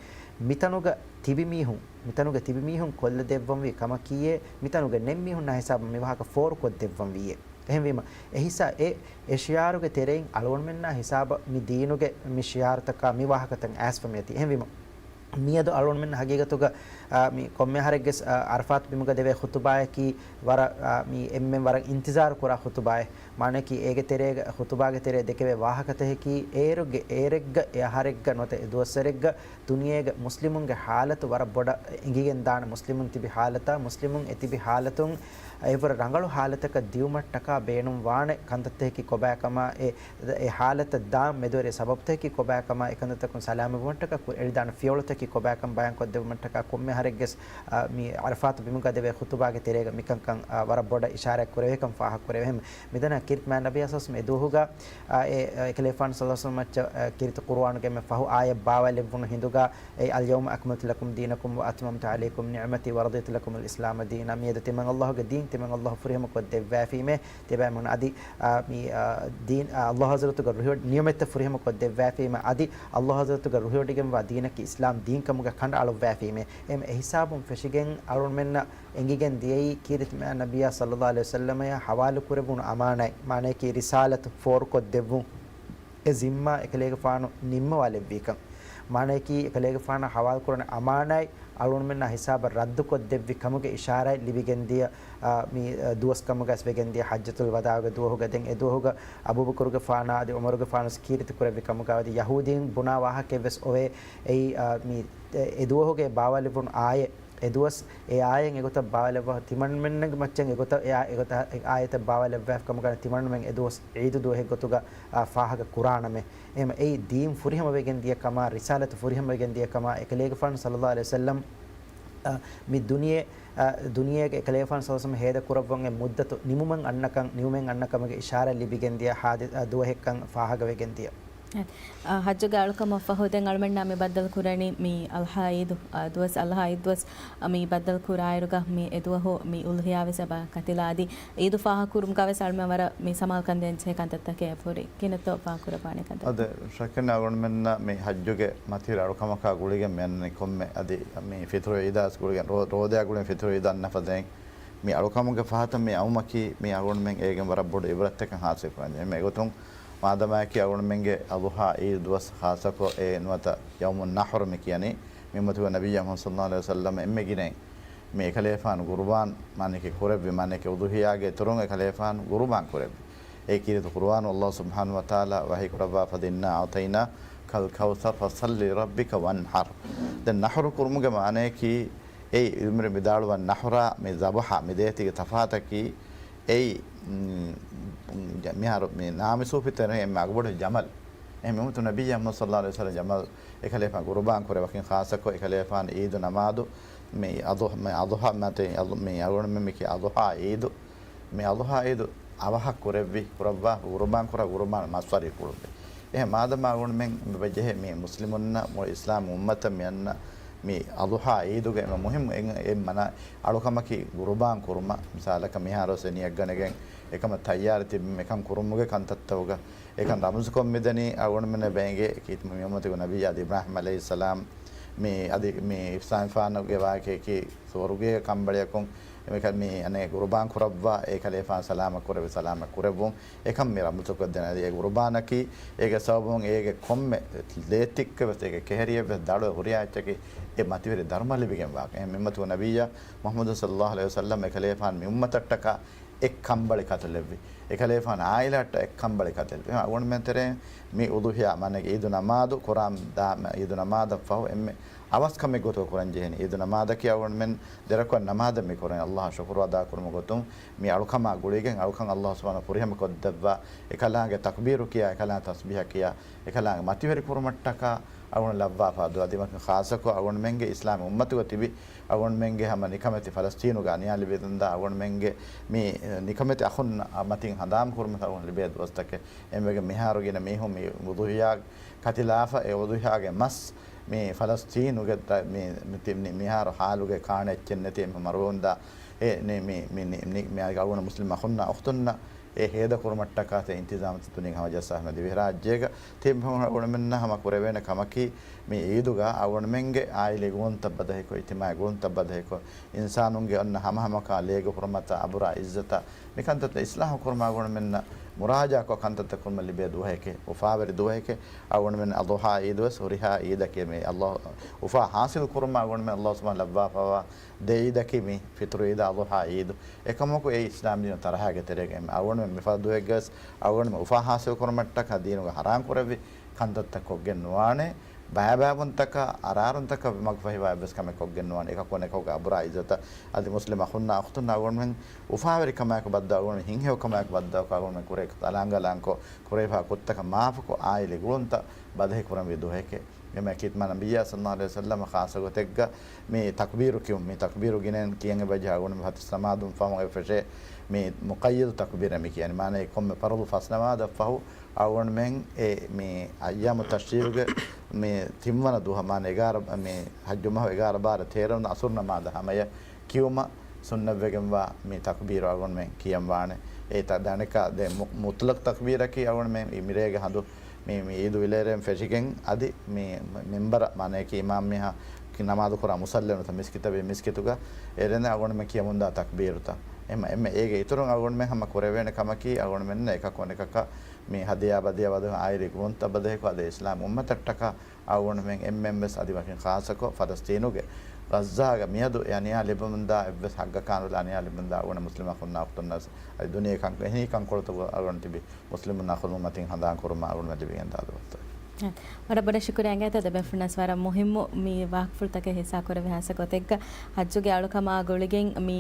މިތަނުގަ ތިބި މީހުން، މިތަނުގަ ތިބި މީހުން ކޮށްލަދެއްވަންވީ ކަމަކީއޭ، މިތަނުގަ ނެތް މީހުންނާ ހިސާބަށް މި ވާހަކަ ފޯރުކޮށްދެއްވަންވީއޭ. އެހެންވީމަ، އެ ހިސާ-، އެ، އެ ޝިޢާރުގެ ތެރެއިން އަޅުގަނޑުމެންނާ ހިސާބަށް މި ދީނުގެ މި ޝިޢާރުތަކާ މި ވާހަކަތައް އައިސްފަ މިއޮތީ. އެހެންވީމަ، މިއަދު އަޅުގަނޑުމެން ހަގީގަތުގަ، އާ، މި ކޮންމެ އަހަރެއްގެސް، އާ، ޢަރަފާތު ބިމުގަ ދެވޭ ޚުޠުބާއަކީ ވަރަށް، އާ، މި އެންމެން ވަރަށް އިންތިޒާރު ކުރާ ޚުޠުބާއެއް. މާނައަކީ އޭގެ ތެރޭގަ، ޚުޠުބާގެ ތެރޭ ދެކެވޭ ވާހަކަތަކަކީ އޭރުގެ، އޭރެއްގަ، އެ އަހަރެއްގަ ނުވަތަ އެ ދުވަސްވަރެއްގަ ދުނިޔޭގަ މުސްލިމުންގެ ޙާލަތު ވަރަށް ބޮޑަށް އެނގިގެން ދާނެ. މުސްލިމުން ތިބި ޙާލަތާ، މުސްލިމުން އެތިބި ޙާލަތުން އެވަރަށް ރަނގަޅު ޙާލަތަކަށް ދިއުމަށްޓަކާ ބޭނުން ވާނެ ކަންތައްތަކަކީ ކޮބާކަމާ، އެ، އެ ޙާލަތަށް ދާން މެދުވެރި ސަބަބުތަކަކީ ކޮބާކަމާ، އެކަންތައްތަކުން ސަލާމަތްވުމަށްޓަކާ ކު-، އެޅިދާނެ ފިޔަވަޅުތަކީ ކޮބާކަން ބަޔާންކޮށްދެއްވުމަށްޓަކާ ކޮންމެ އަހަރެއްގެސް، އާ، މި ޢަރަފާތު ބިމުގަ ދެވޭ ޚުޠުބާގެ ތެރޭގަ މިކަންކަން، އާ، ވަރަށް ބޮޑަށް އިޝާރާތް ކުރެވޭކަން ފާހަގަކުރެވޭ. އެހެން މިދަނީ ކީރިތި މާތް ނަބިއްޔާ ޞައްލައްލާހު ޢަލައިހި ވަސައްލަމް އެދުވަހުގަ، އާ، އެ، އެކަލޭގެފާނު ޞައްލައްލާހު ޢަލައިހި ވަސައްލަމް އަށް، އާ، ކީރިތި ޤުރުއާނުގެ އެންމެ ފަހު އާޔަތް ބާވާލެއްވުނު ހިނދުގަ، އެ، "اليوم أكملت لكم دينكم وأتممت عليكم نعمتي ورضيت لكم الإسلام دينا." މިއަދު ތިމަން ﷲ ގެ ދީން ތިމަން ﷲ ފުރިހަމަ ކޮށްދެއްވާފީމޭ. ތިބާމުން އަދި، އާ، މި، އާ، ދީން، އާ، ﷲ ޙަޟްރަތުގެ ރުހިވޮޑި-، ނިޢުމަތްތައް ފުރިހަމަ ކޮށްދެއްވާފީމޭ. އަދި ﷲ ޙަޟްރަތުގެ ރުހިވޮޑިގެންވާ ދީނަކީ އިސްލާމް ދީން ކަމުގަ ކަނޑައަޅުއްވާފީމޭ. އެހެން އެހިސާބުން ފެށިގެން އަޅުމެންނަށް އެނގިގެން ދިޔައީ ކީރިތި މާތް ނަބިއްޔާ ޞައްލައްލާހު ޢަލައިހި ވަސައްލަމަޔަށް ޙަވާލު ކުރެވުނު އަމާނާތް، މާނައަކީ ރިސާލަތު ފޯރުކޮށްދެއްވުން. އެ ޒިންމާ އެކަލޭގެފާނު ނިންމަވާލެއްވީކަން. މާނަޔަކީ އެކަލޭގެފާނަށް ހަވާލުކުރަން އަމާނާތް އަޅުގަނޑުމެންނާ ހިސާބަށް ރައްދުކޮށްދެއްވި ކަމުގެ އިޝާރާތް ލިބިގެންދިޔަ، އާ، މި، އާ، ދުވަސް ކަމުގަސް ވެގެންދިޔަ ޙައްޖަތުލް ވަދާޢުގެ ދުވަހުގަ. ދެން އެ ދުވަހުގަ އަބޫބަކުރުގެފާނާ އަދި ޢުމަރުގެފާނުސް ކީރިތި ކުރެއްވި ކަމުގަ އަދި ޔަހޫދީން ބުނާ ވާހަކައެއްވެސް އޮވޭ. އެއީ، އާ، މި، އެ، އެ ދުވަހުގެ ބާވާލެއްވުނު އާޔަތް، އެ ދުވަސް އެ އާޔަތް އެގޮތަށް ބާވާލެއްވާ ތިމަންމެންގެ މައްޗަށް އެގޮތަށް އެ އާ-، އެގޮތަށް އެ އާޔަތަށް ބާވާލެއްވާފި ކަމުގަ ތިމަންމެން އެ ދުވަސް ޢީދު ދުވަހެއްގޮތުގަ، އާ، ފާހަގަ ކުރާނަމޭ. އެހެން އެއީ ދީން ފުރިހަމަވެގެން ދިޔަ ކަމާ، ރިސާލަތު ފުރިހަމަވެގެން ދިޔަ ކަމާ، އެކަލޭގެފާނު ޞައްލައްލާހު ޢަލައިހި ވަސައްލަމް، އަ، މި ދުނިޔެ، އަ، ދުނިޔޭގެ އެކަލޭގެފާނު ޞައްލައްލާހު ޢަލައިހި ވަސައްލަމް ހޭދަ ކުރައްވަން އެ މުއްދަތު ނިމުމެއް އަންނަކަން، ނިމުމެއް އަންނަ ކަމުގެ އިޝާރާތް ލިބިގެން ދިޔަ ހާދި-، އަ، ދުވަހެއްކަން ފާހަގަވެގެން ދިޔަ. އަ، ޙައްޖުގެ އަޅުކަމަށްފަހު ދެން އަޅުމެންނާ މި ބައްދަލު ކުރަނީ މި އަޟްޙާ ޢީދު، އަ، ދުވަސް، އަޟްޙާ ޢީދު ދުވަސް، އަ، މި ބައްދަލު ކުރާއިރުގަ މި އެ ދުވަހު މި އުޟްޙިޔާ ވެސް އެބަ ކަތިލާ އަދި ޢީދު ފާހަގަކުރުމުގަ ވެސް އަޅުމެން ވަރަށް މި ސަމާލުކަން ދޭންޖެހޭ ކަންތައްތަކެއް އެބަހުރި. ކިހިނެއްތޯ ފާހަގަކުރައްވާނެ ކަންތައްތައް؟ އަދި ޝައްކެއް ނެތް އަޅުގަނޑުމެންނަށް މި ޙައްޖުގެ މަތިވެރި އަޅުކަމަކާ ގުޅިގެން މި އަންނަނީ ކޮންމެ އަދި މި ފިޠުރު ޢީދާސް ގުޅިގެން ރޯ-، ރޯދަޔާ ގުޅިގެން ފިޠުރު ޢީދު އަންނަ ފަދައިން މި އަޅުކަމުގެ ފަހަތަށް މި އައުމަކީ މި އަޅުގަނޑުމެން އޭގެން ވަރަށް ބޮޑު ޢިބްރަތްތަކެއް ޙާޞިލް ކުރަންޖެހޭ. މި އެގޮތުން މާދަމާއަކީ އަޅުގަނޑުމެންގެ އަޟްޙާ ޢީދު ދުވަސް ޚާއްޞަކޮށް އެ ނުވަތަ ޔައުމުއް ނަޙްރު މި ކިޔަނީ މި އުއްމަތުގެ ނަބިއްޔާ މުޙައްމަދު ޞައްލައްލާހު ޢަލައިހި ވަސައްލަމަ އެންމެ ގިނައިން މި އެކަލޭފާނު ޤުރުބާން މާނައަކީ ކުރެއްވި، މާނައަކީ އުޟުޙިޔާގެ އިތުރުން އެކަލޭފާނު ޤުރުބާން ކުރެއްވި. އެ ކީރިތި ޤުރުއާނު ﷲ ސުބްޙާނަހޫ ވަތަޢާލާ ވަޙީކުރައްވާފަ، إِنَّا أَعْطَيْنَاكَ الْكَوْثَرَ فَصَلِّ لِرَبِّكَ وَانْحَرْ. ދެން ނަޙްރު ކުރުމުގެ މާނައަކީ އެއީ އިލްމުވެރިން ވިދާޅުވާ ނަޙްރާ މި ޛަބުޙާ މި ދޭތީގެ ތަފާތަކީ އެއީ، މް، މިހާރު މި ނާމި ސޫފި ތެރެއިން އެންމެ އަގުބޮޑު ޖަމަލް. އެހެން މި އުއްމަތު ނަބިއްޔާ މުޙައްމަދު ޞައްލައްލާހު ޢަލައިހި ވަސައްލަމަ ޖަމަލް އެކަލޭފާނު ޤުރުބާން ކުރެވި ވަކިން ޚާއްޞަކޮށް އެކަލޭފާނު ޢީދު ނަމާދު މި އަޟު-، މި އަޟުޙާ މަތި އަޟު-، މި އަޅުގަނޑުމެން މި ކިޔާ އަޟުޙާ ޢީދު، މި އަޟުޙާ ޢީދު އަވަހަށް ކުރެއްވި، ކުރައްވާ، ޤުރުބާން ކުރާ ޤުރުބާން މަސްވަރީ ކުޅުއްވި. އެހެން މާދަމާ އަޅުގަނޑުމެން މި ބަޖެހޭ މި މުސްލިމުންނަށް މުޅި އިސްލާމް އުއްމަތަށް މި އަންނަ މި އަޟުޙާ ޢީދުގެ އެންމެ މުހިއްމު އެއް، އެއް މަނާ އަޅުކަމަކީ ޤުރުބާން ކުރުމަށް. މިސާލަކަށް މިހާރު ވެސް އެ ނިޔަތްގަނެގެން އެކަމަށް ތައްޔާރު ތިބި އެކަން ކުރުމުގެ ކަންތައްތަކުގަ އެކަން ރަމުޒުކޮށް މިދަނީ އަޅުގަނޑުމެންނަށް ބޭނގޭ ކީރިތި މި އުއްމަތުގެ ނަބިއްޔާ އަދި އިބްރާހީމް ޢަލައިހިއްސަލާމް މި އަދި މި އިފްސާންފާނުގެ ވާހަކަޔަކީ ސުވަރުގޭގެ ކަނބަޅިއަކުން މި ކަ-، މި އަނެއް ޤުރުބާން ކުރައްވާ އެ ކަލޭފާން ސަލާމަތް ކުރެއްވި، ސަލާމަތް ކުރެއްވުން އެކަން މި ރަމުޒުކޮށްދޭނެ. އަދި އެ ޤުރުބާނަކީ އޭގެ ސަބަބުން އޭގެ ކޮންމެ ލޭތިއްކެއް ވެސް އޭގެ ކެހެރިއެއް ވެސް ދަޅުވެ ހުރިހާ އެއްޗަކީ އެ މަތިވެރި ދަރުމަ ލިބިގެން ވާކަން. އެހެން މި އުއްމަތުގެ ނަބިއްޔާ މުޙައްމަދު ޞައްލައްލާހު ޢަލައިހި ވަސައްލަމް އެކަލޭފާން މި އުއްމަތަށްޓަކާ އެއް ކަނބަޅި ކަތިލެއްވި. އެކަލޭފާން ޢާއިލާއަށްޓަށް އެއް ކަނބަޅި ކަތިލެއްވި. އަޅުގަނޑުމެން ތެރޭ މި އުޟުޙިޔާ މާނައަކީ ޢީދު ނަމާދު ކުރާ ދާ-، ޢީދު ނަމާދަށް ފަހު އެންމެ އަވަސް ކަމެއް ގޮތުގަ ކުރަން ޖެހެނީ. ޢީދު ނަމާދަކީ އަޅުގަނޑުމެން ދެރަކުޢަތް ނަމާދެއް މި ކުރަނީ ﷲ އަށް ޝުކުރު އަދާކުރުމުގެ ގޮތުން މި އަޅުކަމާ ގުޅިގެން އަޅުކަން ﷲ ސުބްޙާނަހޫ ފުރިހަމަ ކޮށްދެއްވާ، އެކަލާނގެ ތަކްބީރު ކިޔާ، އެކަލާނގެ ތަސްބީޙަ ކިޔާ، އެކަލާނގެ މަތިވެރި ކުރުމަށްޓަކާ އަޅުގަނޑު ލައްވާފަ ދުވަސް. އަދި ވަކި ޚާއްޞަކޮށް އަޅުގަނޑުމެންގެ އިސްލާމީ އުއްމަތުގަ ތިބި އަޅުގަނޑުމެންގެ ހަމަ ނިކަމެތި ފަލަސްޠީނުގަ އަނިޔާ ލިބިދަންދާ އަޅުގަނޑުމެންގެ މި ނިކަމެތި އަޚުން މަތިން ހަނދާން ކުރުމަށް އަޅުގަނޑު ލިބޭ ދުވަސްތަކެއް. އެންމެގެ މިހާރު ގިނަ މީހުން މި އުޟުޙިޔާ ކަތިލާފަ އެ އުޟުޙިޔާގެ މަސް މި ފަލަސްޠީނުގެ ދަ-، މި، މި ތި-، މި، މިހާރު ހާލުގެ ކާނެ އެއްޗެއް ނެތި އެންމެ މަރުވެވުންދާ އެ ނި-، މި، މި، ނި-، ނި-، މި އަޅުގަނޑު މުސްލިމް އަޚުންނާ އުޚްތުންނަށް އެ ހޭދަ ކުރުމަށްޓަކާ ތި އިންތިޒާމްތައް ދުނިޔޭގެ ހަމަޖައްސާފަ ދިވެހިރާއްޖޭގަ ތިބި އަޅުގަނޑުމެންނަށް ހަމަ ކުރެވޭނެ ކަމަކީ މި ޢީދުގަ އަޅުގަނޑުމެންގެ ޢާއިލީ ގުޅުންތައް ބަދަހިކޮށް، އިޖްތިމާޢީ ގުޅުންތައް ބަދަހިކޮށް، އިންސާނުންގެ އޮންނަ ހަމަހަމަކާ ލޭގެ ހުރުމަތަށް، އަބުރާ ޢިއްޒަތަށް މިކަންތައްތައް އިޞްލާޙު ކުރުމަށް އަޅުގަނޑުމެންނަށް މުރާޖާކޮށް ކަންތައްތައް ކުރުމަށް ލިބޭ ދުވަހެކޭ، އުފާވެރި ދުވަހެކޭ. އަޅުގަނޑުމެން އަޟުޙާ ޢީދު ވެސް ހުރިހާ ޢީދަކީ މި ﷲ އުފާ ޙާޞިލް ކުރުމަށް އަޅުގަނޑުމެން ﷲ ސުބްޙާނަހޫ ލައްވާފައިވާ ދެ ޢީދަކީ މި ފިޠުރު ޢީދާ އަޟުޙާ ޢީދު. އެކަމަކު އެ އިސްލާމް ދީނު ތަރަހައިގެ ތެރޭގަ އަޅުގަނޑުމެން މިފަދަ ދުވަހެއްގަސް އަޅުގަނޑުމެން އުފާ ޙާޞިލް ކުރުމަށްޓަކާ ދީނުގަ ޙަރާން ކުރެއްވި ކަންތައްތައް ކޮށްގެން ނުވާނެ. ބައިބައިވުންތަކަށް، އަރާރުންތަކަށް ވަގުފަހިވާ އެއްވެސް ކަމެއް ކޮށްގެން ނުވާނެ. އެކަކު އަނެކަކުގެ އަބުރާ ޢިއްޒަތަށް އަދި މުސްލިމް އަޚުންނާ އުޚްތުންނާ އަޅުގަނޑުމެން އުފާވެރިކަމާއެކު ބައްދަލު، އަޅުގަނޑުމެން ހިތްހެޔޮކަމާއެކު ބައްދަލުކޮށް އަޅުގަނޑުމެން ކުރޭ އަޅާނގަ އަޅާންކޮށް ކުރެވިފާ ކުށްތަކަށް މާފުކޮށް އާއިލީ ގުޅުންތައް ބަދަހި ކުރަންވީ ދުވަހެކޭ. އެމަ ކީރިތި ނަބިއްޔާ ޞައްލައްލާހު ޢަލައިހި ވަސައްލަމަ ޚާއްޞަ ގޮތެއްގަ މި ތަކްބީރު ކިޔުން، މި ތަކްބީރު ގިނައިން ކިޔަން އެބަޖެހޭ އަޅުގަނޑުމެން ފަތި ނަމާދުން ފަހު އެ ފެށޭ މި މުޤައްޔަދު ތަކްބީރެއް މި ކިޔަނީ. މާނައީ ކޮންމެ ފަރުޟު ފަސް ނަމާދަށް ފަހު އަޅުގަނޑުމެން އެ މި އައްޔާމު ތަޝްރީޢުގެ މި ތިންވަނަ ދުވަހު، މާނަ އެގާރަ، މި ޙައްޖު މަހު އެގާރަ ބާރަ ތޭރަ ވަނަ ޢަޞުރު ނަމާދަށް ހަމަޔަށް ކިޔުމަށް ސުންނަތްވެގެންވާ މި ތަކްބީރު އަޅުގަނޑުމެން ކިޔަން ވާނެ. އެ ތަ-، ދަނެކަ ދެ މު-، މުޠްލަޤް ތަކްބީރަކީ އަޅުގަނޑުމެން މި މިރޭގެ ހަނދު މި، މި ޢީދު ވިލޭރޭން ފެށިގެން އަދި މި މިންބަރަށް، މާނައަކީ އިމާމް މީހާ ނަމާދު ކުރާ މުޞައްލަ ނުވަތަ މިސްކިތަށް ވީ މިސްކިތުގަ އެރެން އަޅުގަނޑުމެން ކިޔަމުންދާ ތަކްބީރުތައް. އެމަ، އެމަ އޭގެ އިތުރުން އަޅުގަނޑުމެން ހަމަ ކުރެވޭނެ ކަމަކީ އަޅުގަނޑުމެންނަށް އެކަކު އަނެކަކަށް މި ހަދިޔާ ބަދިޔާ ވަދު އާއިރީ ގުންތައް ބަދަހިކު އަދި އިސްލާމް އުއްމަތަށްޓަކާ އަޅުގަނޑުމެން އެންމެން ވެސް އަދި ވަކިން ޚާއްޞަކޮށް ފަލަސްތީނުގެ ޣައްޒާގަ މިއަދު އެ އަނިޔާ ލިބެމުންދާ އެއްވެސް ހައްގަކާނުލާ އަނިޔާ ލިބެމުންދާ އަޅުގަނޑު މުސްލިމް އަޚުންނާ އުޚްތުންނަށް އަދި ދުނިޔެ ކަން އެހީ ކަންކޮޅުތަކުގަ އަޅުގަނޑު ތިބި މުސްލިމުންނާ ޚުދުމަތް މަތިން ހަނދާން ކުރުމަށް އަޅުގަނޑުމެން ލިބިގެންދާ ދުވަސްތައް. ވަރަށް ބޮޑަށް ޝުކުރިއްޔާ އިނގޭތޯ ދެބޭފުޅުންނަސް ވަރަށް މުހިއްމު މި ވާހަކަފުޅުތަކެއް ހިއްސާ ކުރެވި ހާއްސަ ގޮތެއްގަ ޙައްޖުގެ އަޅުކަމާ ގުޅިގެން މި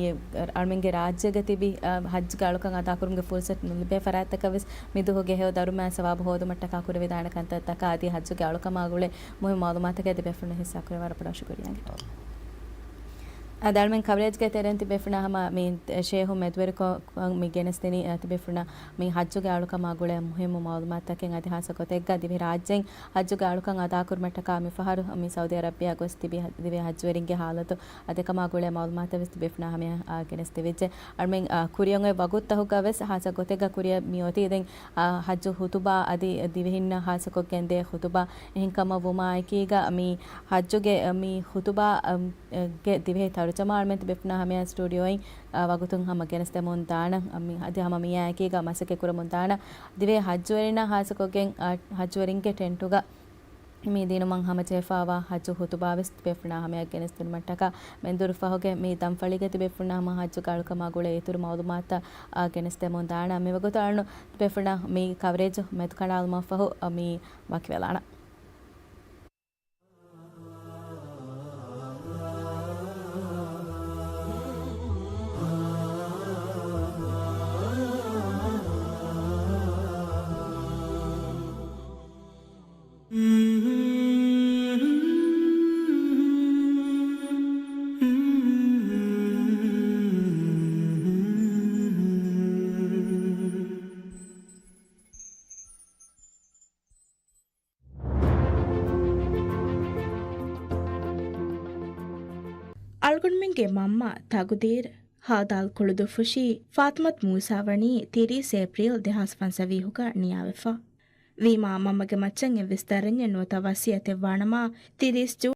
އަޅުމެންގެ ރާއްޖޭގަ ތިބި، އަ، ޙައްޖުގެ އަޅުކަން އަދާކުރުމުގެ ފުރުސަތު ނުލިބޭ ފަރާތްތަކަށް ވެސް މި ދުވަހުގެ ހެޔޮ ދަރުމައި ސަވާބު ހޯދުމަށްޓަކާ ކުރެވިދާނެ ކަންތައްތަކާ އަދި ޙައްޖުގެ އަޅުކަމާ ގުޅޭ މުހިއްމު މަޢުލޫމާތަކެއް ދެބޭފުޅުން ހިއްސާ ކުރެވި ވަރަށް ބޮޑަށް ޝުކުރިއްޔާ އިނގޭ. އަ، ދަރުމެން ކަވަރޭޖްގެ ތެރެއިން ތިބޭފުޅުންނާ ހަމަ މި ޝޭހު މެދުވެރިކޮށް މި ގެނެސްދިނީ، އަ، ތިބޭފުޅުންނަށް މި ޙައްޖުގެ އަޅުކަމާ ގުޅޭ މުހިއްމު މަޢުލޫމާތުތަކެއް އަދި ހާއްސަ ގޮތެއްގަ ދިވެހި ރާއްޖެއިން ޙައްޖުގެ އަޅުކަން އަދާކުރުމަށްޓަކާ މިފަހަރު މި ސައުދީ އަރަބިއާ ގޮސް ތިބި ދިވެހި ޙައްޖުވެރިންގެ ޙާލަތު އަދި އެކަމާ ގުޅޭ މަޢުލޫމާތެއް ވެސް ތިބޭފުޅުންނާ ހަމަޔަށް، އާ، ގެނެސްދެވިއްޖެ. އަޅުމެން، އާ، ކުރިއަށް އޮތް ވަގުތުތަކުގަ ވެސް ހާއްސަ ގޮތެއްގަ ކުރިއަށް މި އޮތީ ދެން، އާ، ޙައްޖު ޚުޠުބާ އަދި ދިވެހިންނަށް ހާއްސަކޮށްގެން ދޭ ޚުޠުބާ އެހެންކަމަށް ވުމާއެކީގަ މި ޙައްޖުގެ މި ޚުޠުބާ، އަ، ގެ ދިވެހި ތަރުޖަމާ އަޅުމެން ތިބޭފުޅުންނާ ހަމަޔަށް ސްޓޫޑިއޯއިން، އާ، ވަގުތުން ހަމަ ގެނެސްދެމުން ދާނަން. އަ، މި އަދި ހަމަ މިއާއެކީގަ މަސައްކަތް ކުރަމުން ދާނަން. ދިވެހި ޙައްޖުވެރިންނަށް ހާއްސަކޮށްގެން، އާ، ޙައްޖުވެރިންގެ ޓެންޓުގަ މި ދިނުމަށް ހަމަޖެހިފައިވާ ޙައްޖު ޚުޠުބާވެސް ތިބޭފުޅުންނާ ހަމަޔަށް ގެނެސްދިނުމަށްޓަކާ މެންދުރު ފަހުގެ މި ދަންފަޅީގަ ތިބޭފުޅުންނާ ހަމަ ޙައްޖުގެ އަޅުކަމާ ގުޅޭ އިތުރު މަޢުލޫމާތުތައް، އާ، ގެނެސްދެމުން ދާނަން. މިވަގުތު އަޅުނު ތިބޭފުޅުންނަށް މި ކަވަރޭޖު މެދުކަނޑާލުމަށްފަހު، އާ، މި ވަކިވެލާނަން. އަޅުގަނޑުމެންގެ މަންމަ ތަގުދީރު ހައުދާލް ކުޅުދުއްފުށީ ފާތުމަތު މޫސާ ވަނީ ތިރީސް އޭޕްރީލް ދެހާސް ފަންސަވީހުގަ ނިޔާވެފަ. ވީމާ މަންމަގެ މައްޗަށް އެއްވެސް ދަރަންޏެއް ނުވަތަ ވަސިއްޔަތެއް ވާނަމަ، ތިރީސް